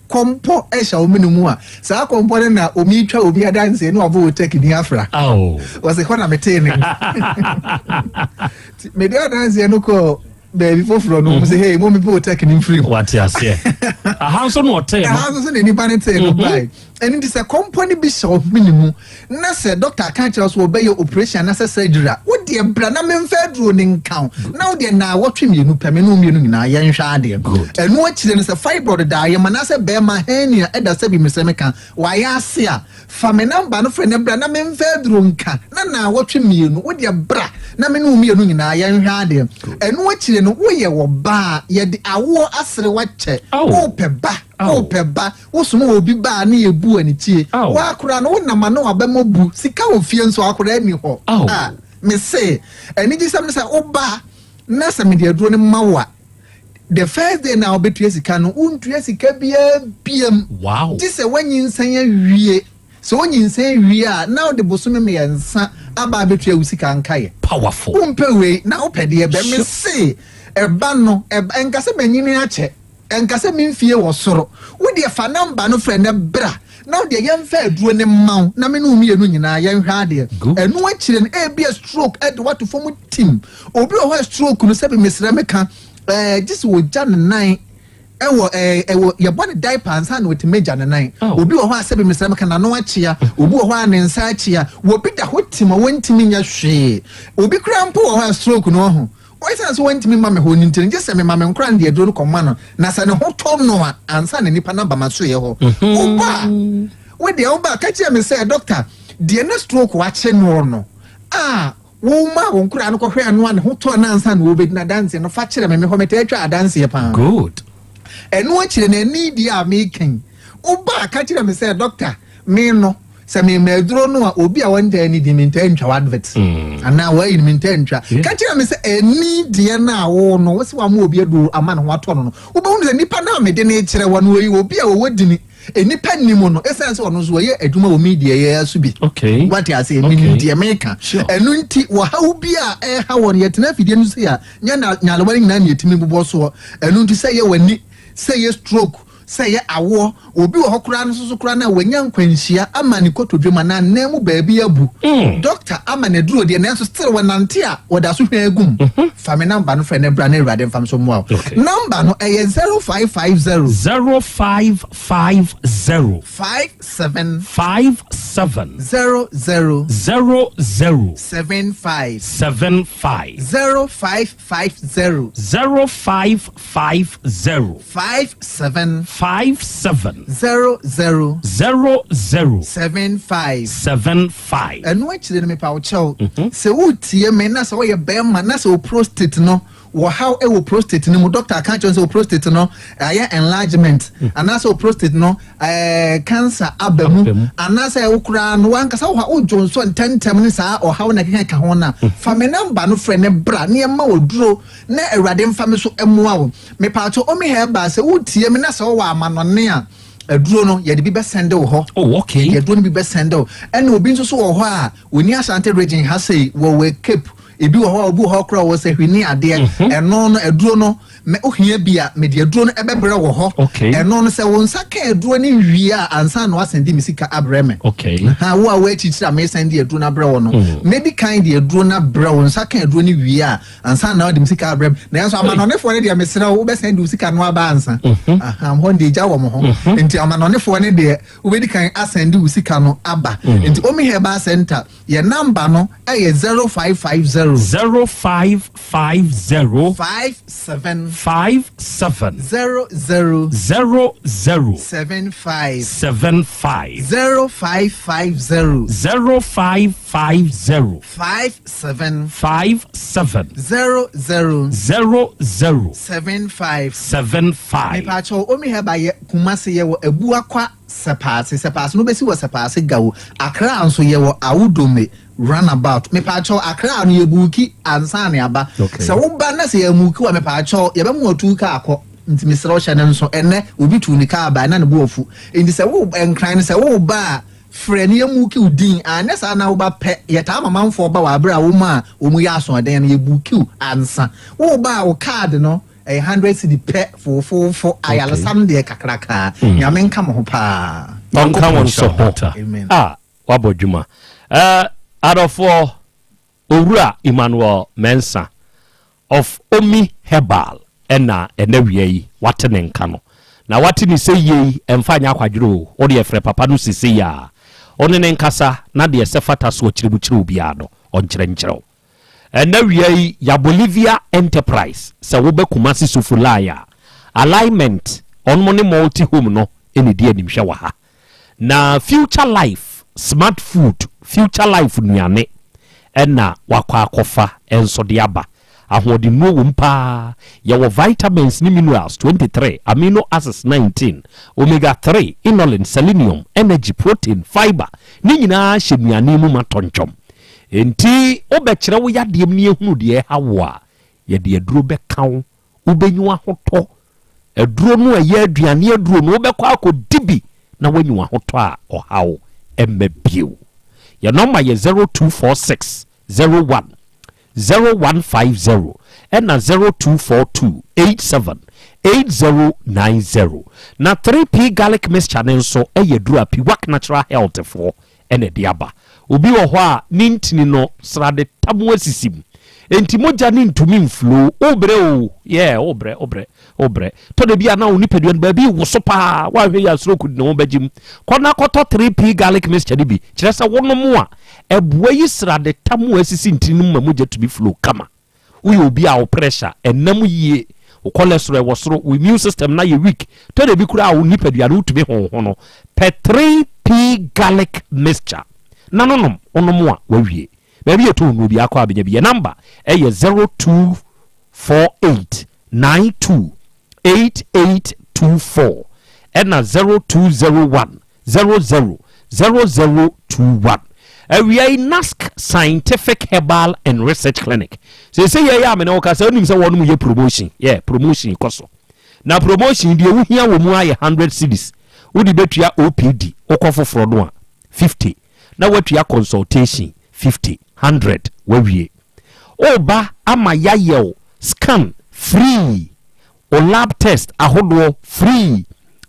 Kɔmpɔ hyɛ wo mene mu a, saa kɔmpɔ no na omi twa obi adanseɛ na wabɔ wo turkey din afra. Wɔse hɔ na metee ne. Mede adanseɛ no kɔɔ baabi foforɔ no, wɔn sɛ hey, mo mepɛ wo turkey no mfiri mu. Wate aseɛ. Aha nso na ɔtee no. Aha nso so na nipa no tee no bae. Ɛno nti sɛ kɔmpɔ no bi hyɛ wo mene mu na sɛ dɔkta ka kyerɛ wo sɛ wɔbɛyɛ operation anaasɛ surgery a, wo deɛ bra na memfa aduro no nka wo. Na wo deɛ naawɔtwe mmienu pɛ, me ne wo mmienu nyinaa yɛnhwɛ adeɛ. Ɛno akyire no sɛ fibroid da ayam anaasɛ bɛrima hernia da sɛbi mesɛ meka wayɛ ase a, fa me number no frɛ na bra na memfa aduro nka na naawɔtwe mmienu wo deɛ bra na me ne wo mmienu nyinaa yɛnhwɛ adeɛ. Ɛno akyire no woyɛ ɔbaa a yɛde awoɔ asere wo akyɛ, wopɛ ba, wopɛ ba. Wo soma obi ba a ne yɛ bu anikyie. Wo akora no wo nam ano a bɛmɔ bu. Sika wɔ fie nso akora nni hɔ. Ah me se anigyesɛm ne sɛ wo ba na sɛ mede aduro no ma wo a the first day na wobɛtua sika no wontua sika biara biam. Wow. Gye sɛ woanyinsɛn awie. Sɛ wonyinsɛn wie a na wode bosome mmiɛnsa aba abɛtua wo sika nkaeɛ. Powerful. Wompɛ wei na wopɛ deɛ bɛ me se ɛba no ɛba ɛnka sɛ manyini akyɛ. Ɛnka sɛ me mfie wɔ soro. Wo deɛ fa number no frɛ no bra na wo deɛ yɛmfa aduro no mma wo na me ne wo mmienu nyinaa yɛnhwɛ adeɛ. Ɛno akyire no ebia stroke de wo ato fam tim. Obi wɔ hɔ a stroke no sɛbi mesrɛ meka ɛɛ gye sɛ wɔgya ne nan ɛwɔ ɛɛ ɛwɔ yɛbɔ ne diaper ansa na watumi agya ne nan. Obi wɔ hɔ a sɛbi mesrɛ meka n'ano akyea, obi wɔ hɔ a ne nsa akyea, obi da hɔ tim a wɔntumi nyɛ hwee. Obi koraa mpo wɔ hɔ a stroke no ɔho Esiane sɛ wantumi mma me hɔ no nti no, gye sɛ mema me nkora no de aduro no kɔma no, na sɛ ne ho tɔ no a, ansa na nipa no aba m'asoɛeɛ hɔ. Woba a, wo deɛ woba a, ka kyerɛ me sɛ, Dɔkta, deɛ na stroke akye noɔ no a womaa wo nkora no kɔhwɛɛ no a ne ho tɔɔ no ansa na wɔbɛdi no adanseɛ no, fa kyerɛ me. Me hɔ metaa twa adanseɛ paa. Good. Ɛno akyire no, ɛne deɛ a meka yi, woba a, ka kyerɛ me sɛ, Dɔkta, me no, Sɛ mema aduro no a, obi a ɔntaa nni din mentaa ntwa w'advert anaa w'ayi no mentaa ntwa. Ka kyerɛ me sɛ ɛni deɛ no a wo no wo sɛ wama obi aduro ama ne ho atɔ no no, wobɛhunu sɛ nipa no a mede no rekyerɛ wɔ no ɔyɛ obi a ɔwɔ dini, nnipa nnim no, ɛsiane sɛ ɔno nso ɔyɛ adwuma wɔ media yi so bi. Wate aseɛ? Menim deɛ meka. Ɛno nti ɔhaw bi a ɛreha wɔn, yɛtena afidie no so a, nyɛ nyarewa no nyinaa na yɛtumi bobɔ soɔ. Ɛno nti sɛ ɛyɛ w'ani, sɛ ɛyɛ stroke, Sɛ ɛyɛ awoɔ, obi wɔ hɔ koraa no nso so koraa no a wanya nkwanhyia ama ne kotodwe mu anaa nan mu baabi abu. Doctor ama no aduro deɛ nanso still wɔnante a wɔda so hwa agu mu. Fa me number no frɛ na bra na Awurade mfa me so mmoa wo. Number no ɛyɛ 0550. 0550. 57. 57. 00. 00. 75. 75. 0550. 0550. 57. 57. 00. 00. 75. 75. Ɛno akyire no mepa wo kyɛw, sɛ woretie me na sɛ woyɛ bɛrima na sɛ wo prostate no wɔ haw wɔ prostate no mu, doctor aka akyerɛ wo sɛ wo prostate no ayɛ enlargement anaasɛ wo prostate no ɛɛ cancer aba mu anaasɛ wo koraa no wankasa wo wodwo nsɔ ntɛmntɛm ne saa ɔhaw na ɛkeka ka ho no a, fa me namba no frɛ ne bra ne yɛma wo aduro na Awurade mfa me so mmoa wo. Mepaakyɛw Omi Herbal sɛ wotie me na sɛ wowɔ amanɔne a aduro no yɛde bi bɛsɛnde wo hɔ. Oh, okay. Yɛde aduro no bi bɛsɛnde wo. Ɛna obi nso so wɔ hɔ a wɔni Ashanti region ha sei wɔwɔ Cape. Ebi wɔ hɔ a obi wɔ hɔ koraa wɔ sɛ hwini adeɛ. Ɛno no aduro no mɛ ohia bi a mede aduro no ɛbɛbrɛ wɔ hɔ. Okay. Ɛno no sɛ wo nsa ka aduro no wie a ansa na wasɛnde me sika abrɛ me. Okay. Ha wo a woakyikyiri a mesɛnde aduro no abrɛ wo no. Mɛdi kan de aduro no abrɛ wo nsa ka aduro no wie a ansa na wode me sika abrɛ me. Nanso amanɔnefoɔ no deɛ mesrɛ wo wobɛsɛnde wo sika no aba ansa. Aha hɔ deɛ gya wɔ mo ho. Nti amanɔnefoɔ no deɛ wobɛdi kan asɛnde wo sika no aba. Nti Omi Herbal Center yɛ number no ɛyɛ 0550. 0. 0550. 57. 57. 00. 00. 75. 75. 0550. 0550. 57. 57. 00. 00. 75. 75. Mepaakyɛw, Omi Herbal yɛ Kumasi yɛwɔ Abuakwa Sɛpaase, Sɛpaase no wobɛsi wɔ Sɛpaase Gawo, Accra nso yɛwɔ Awudome runabout. Mepaakyɛw, Accra no yɛbuuki ansa na yɛaba. Sɛ woba na sɛ yɛammuuki wo a, mepaakyɛw, yɛbɛma watu kaa akɔ. Nti mesrɛ wo hyɛ no nso, ɛnnɛ obi tuu ne kaa bae na ne bo afu. Nti sɛ wo, Nkran no sɛ woreba a, Frɛ na yɛmmuuki wo din, anyɛ saa na woba pɛ, yɛtaa ma manfoɔ ba wɔ aberɛ a wɔn a wɔn yɛ asoɔden no, yɛbuuki wo ansa. Woreba a wo card no ɛyɛ hundred cedi pɛ, foofoofo, ayaresa no deɛ kakrakaa. Nyame nka mo ho paa. Ɔnka wo nso ho. Ah, wabɔ dwuma. Eh, adɔfoɔ. Owura Emmanuel Mensah of Omi Herbal na ɛnɛ awia yi wate ne nka no. Na wate ne sɛ yei ɛmfa nyɛ akwadworɔ o, wo deɛ frɛ papa no sesei ara, wo ne no nkasa na deɛ ɛsɛ fata so ɔkyerɛ mu kyerɛ wo biara no ɔnkyerɛ nkyerɛ wo. Ɛnɛ awia yi ya Bolivia Enterprise sɛ wobɛ Kumasi Sofo line a, Alignment ɔnom ne Multi Home no na ɛdi animhwɛ wɔ ha. Na Future Life Smart Food, Future Life nnuane, na wakɔ akɔfa nso de aba. Ahoɔdennuro wom pa ara. Yɛwɔ vitamins ne minerals 23, amino acids 19, omega 3, inulin, selenium, energy, protein, fibre, ne nyinaa hyɛ nnuane yi mu ma tɔntwɔm. Enti wobɛkyerɛ wo yadeɛ mu na yɛhunu deɛ ɛha wo a, yɛde aduro bɛka wo, wobɛnya w'ahotɔ Aduro no a ɛyɛ aduane aduro no, wobɛkɔ akɔdi bi na woanya w'ahotɔ a ɔhaw mma bio. Yɛn nɔma yɛ 0246 01 0150 ɛna 0242 87 8090. Na 3P Garlic Mixture no nso yɛ aduro a Piwak Natural Health foɔ na ɛde aba. Obi wɔ hɔ a ne ntini no srade tam asisi mu. Enti mogya no ntumi mflow. Wobrɛ o, yeah, wobrɛ, wobrɛ, wobrɛ. Tɔ da bi a na wo nipadua no baabi woso paa, woanhwɛ yie a stroke de ne ho bɛgye mu. Kɔ na kɔtɔ 3P garlic mixture no bi. Kyerɛ sɛ wonom a, ɛboa yi srade tam a asisi ntini no mu ma mogya tumi flow kama. Woyɛ obi a wo pressure ɛnam yie, wo cholesterol ɛwɔ soro, wo immune system no ayɛ weak, tɔ da bi koraa a wo nipadua no wotumi honhono. Pɛ 3P garlic mixture na no nom, wonom a wawie. Baabi yɛtɔ nnuro biara kɔ a bɛnya bi. Yɛ number ɛyɛ 0248 92 8824 ɛna 0201 00 0021. Awia yi NASC Scientific Herbal and Research Clinic. Seesei yɛ yɛ a mene wo kasa wonim sɛ wɔnom yɛ promotion. Yɛ promotion kɔ so. Na promotion deɛ wohia wɔ mu ayɛ 100 cedis. Wode bɛtua OPD wokɔ foforɔ no a 50 na woatua consultation 50 100 wawie. Woba ama yɛayɛ wo scan free Wo lab test ahodoɔ free.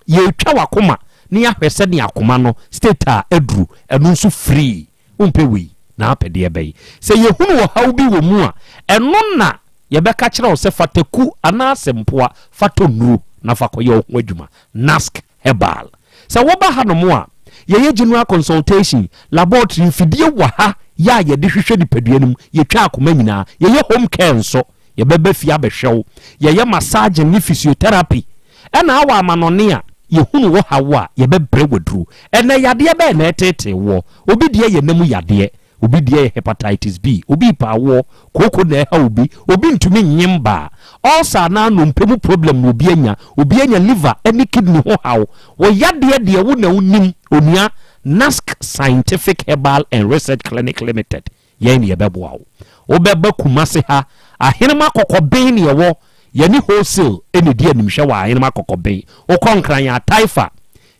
Yɛretwa w'akoma na yɛahwɛ sɛdeɛ akoma no state a aduru, ɛno nso free. Wompɛ wei na apɛ deɛ bɛn? Sɛ yɛhunu ɔhaw bi wɔ mu a, ɛno na yɛbɛka kyerɛ wo sɛ fa taku anaa sempoa fa tɔ nnuro na fa kɔyɛ wo ho adwuma. Nask Herbal. Sɛ woba hanom a, yɛyɛ general consultation, laboratory, mfidie wɔ ha yɛ a yɛde hwehwɛ nipadua no mu, yɛtwa akoma nyinaa, yɛyɛ home care nso, yɛbɛba fie abɛhwɛ wo, yɛyɛ massaging ne physiotherapy, ɛna awɔ amanɔne a, yɛhunu wo haw a, yɛbɛbrɛ wo aduro. Ɛnɛ yadeɛ bɛn na ɛreteetee woɔ? Obi deɛ yɛ nna mu yadeɛ, Obi deɛ yɛ hepatitis B, obi repɛ awoɔ, kooko na ɛha obi, obi ntumi nnye mbaa, ulcer anaa nnompe mu problem na obi anya, obi anya liver ne kidney ho haw. Wo yadeɛ deɛ wo na wonim, onua, Nask Scientific Herbal and Research Clinic Limited, yɛn na yɛbɛboa wo. Wobɛba Kumasi ha, Ahenema Kɔkɔben na yɛwɔ, yɛne wholesale na ɛdi animhwɛ wɔ Ahenema Kɔkɔben. Wokɔ Nkran a, Taifa,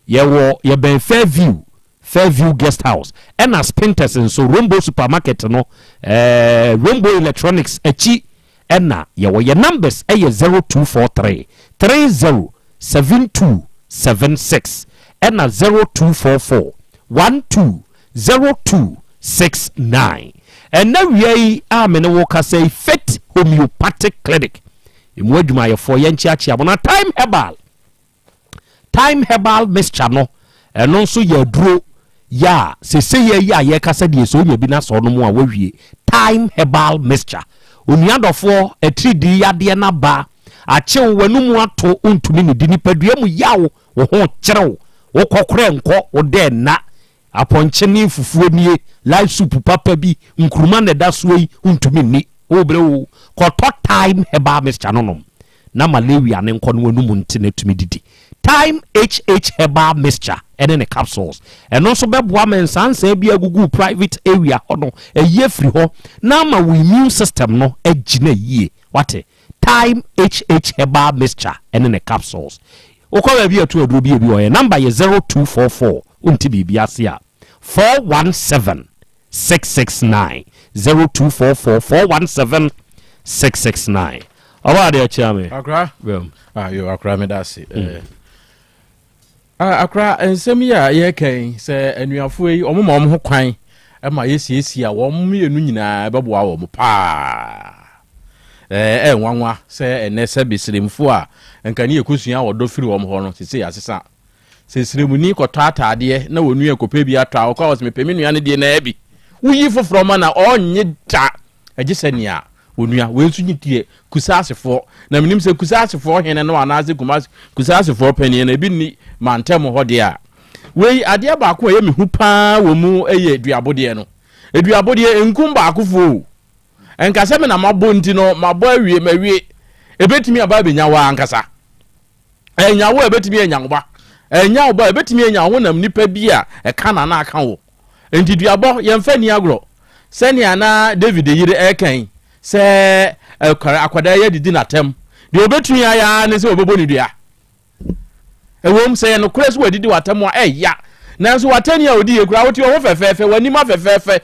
yɛwɔ, yɛbɛn Fairview, Fairview Guest House, ɛna Spintex nso, Rainbow Supermarket no, eh, Rainbow Electronics akyi ɛna yɛwɔ. Yɛ numbers ɛyɛ 0243 30 72 76 ɛna 0244 12 02 69. Ɛnɛ wia yi a me ne wo kasa yi, Faith Homeopathic Clinic, emu adwumayɛfoɔ yɛnkyeakyea mo na Time Herbal Thyme herbal mixture no, ɛno nso yɛ aduro. Yɛ a sesei yi a yɛrekasa deɛ sɛ wonya bi na sɛ ɔnom a woawie. Thyme herbal mixture. Onua dɔfoɔ, atiridii yadeɛ no aba, akye wo, w'anomu ato, wontumi nnidi, nipadua mu yaw, wo ho kyere wo, wo kɔkorɛ nkɔ, wo dɛ nna, apɔnkye ne fufuo nie, light soup papa bi, nkruma na ɛda soɔ yi, wontumi nni, worebrɛ oo, kɔtɔ Thyme herbal mixture no nom. na malaria no nkɔ no w'anum nte na tumi didi. Thyme HH Herbal Mixture ne ne capsules. Ɛno nso bɛboa ma nsaansaa bi a agugu wo private area hɔ no ayi afiri hɔ na ama wo immune system no agyina yie. Wate? Thyme HH Herbal Mixture ne ne capsules. Wokɔ baabi a ɛto aduro bi a ebi wɔ hɔ. Yɛn number yɛ 0244, wonte biribi ase a, 417 669 0244 417 669 Ɔbaa adeɛ kyea me. Akora. Bɛm. Ah, yo, akora meda ase. Mm. Eh, ah, akora nsɛm yi a yɛreka yi sɛ anuafoɔ yi wɔn ma wɔn ho kwan ma yɛsiesie a wɔn mmienu nyinaa bɛboa wɔn paa. Ɛɛ eh, nwanwa sɛ ɛnɛ sɛ besirimfoɔ a nka ne yɛkɔsua ɔdɔ firi wɔn hɔ no sese yɛasesa. Sɛ sremuni kɔtɔ ataadeɛ na onua kɔpɛ bi atɔ a, ɔkɔ a ɔsɛ mepɛ me nua no deɛ naa bi. Woyi foforɔ ma na ɔnnye da gye sɛ nea onua. Wei nso nye deɛ Kusaasefoɔ, na menim sɛ Kusaasefoɔ hene no anaasɛ Kumasi Kusaasefoɔ panin no ebi nni mantam hɔ deɛ a. Wei adeɛ baako a ɛyɛ me hu paa wɔ mu yɛ duabodeɛ no. Duabodeɛ nkum baakofoɔ o. Nka sɛ me na mabɔ nti no mabɔ awie mawie. Ɛbɛtumi aba abɛnya wo ara ankasa. Ɛnya wo a, ɛbɛtumi anya wo ba. Ɛnya wo ba a, ɛbɛtumi anya wo honam nipa bi a ɛka na na aka wo. Enti duabɔ, yɛmfa nni agorɔ. Sɛnea na David yere reka yi, sɛ akwadaa yi adidi n'atɛm, deɛ ɔbɛtumi ayɛ ara ne sɛ ɔbɛbɔ ne dua. Ɛwom, sɛ yɛ nokorɛ sɛ wadidi w'atɛm a, ɛya. Nanso w'atɛnni a ɔdi yɛ koraa, wote ɔho fɛfɛɛfɛ, w'anim afɛfɛɛfɛ.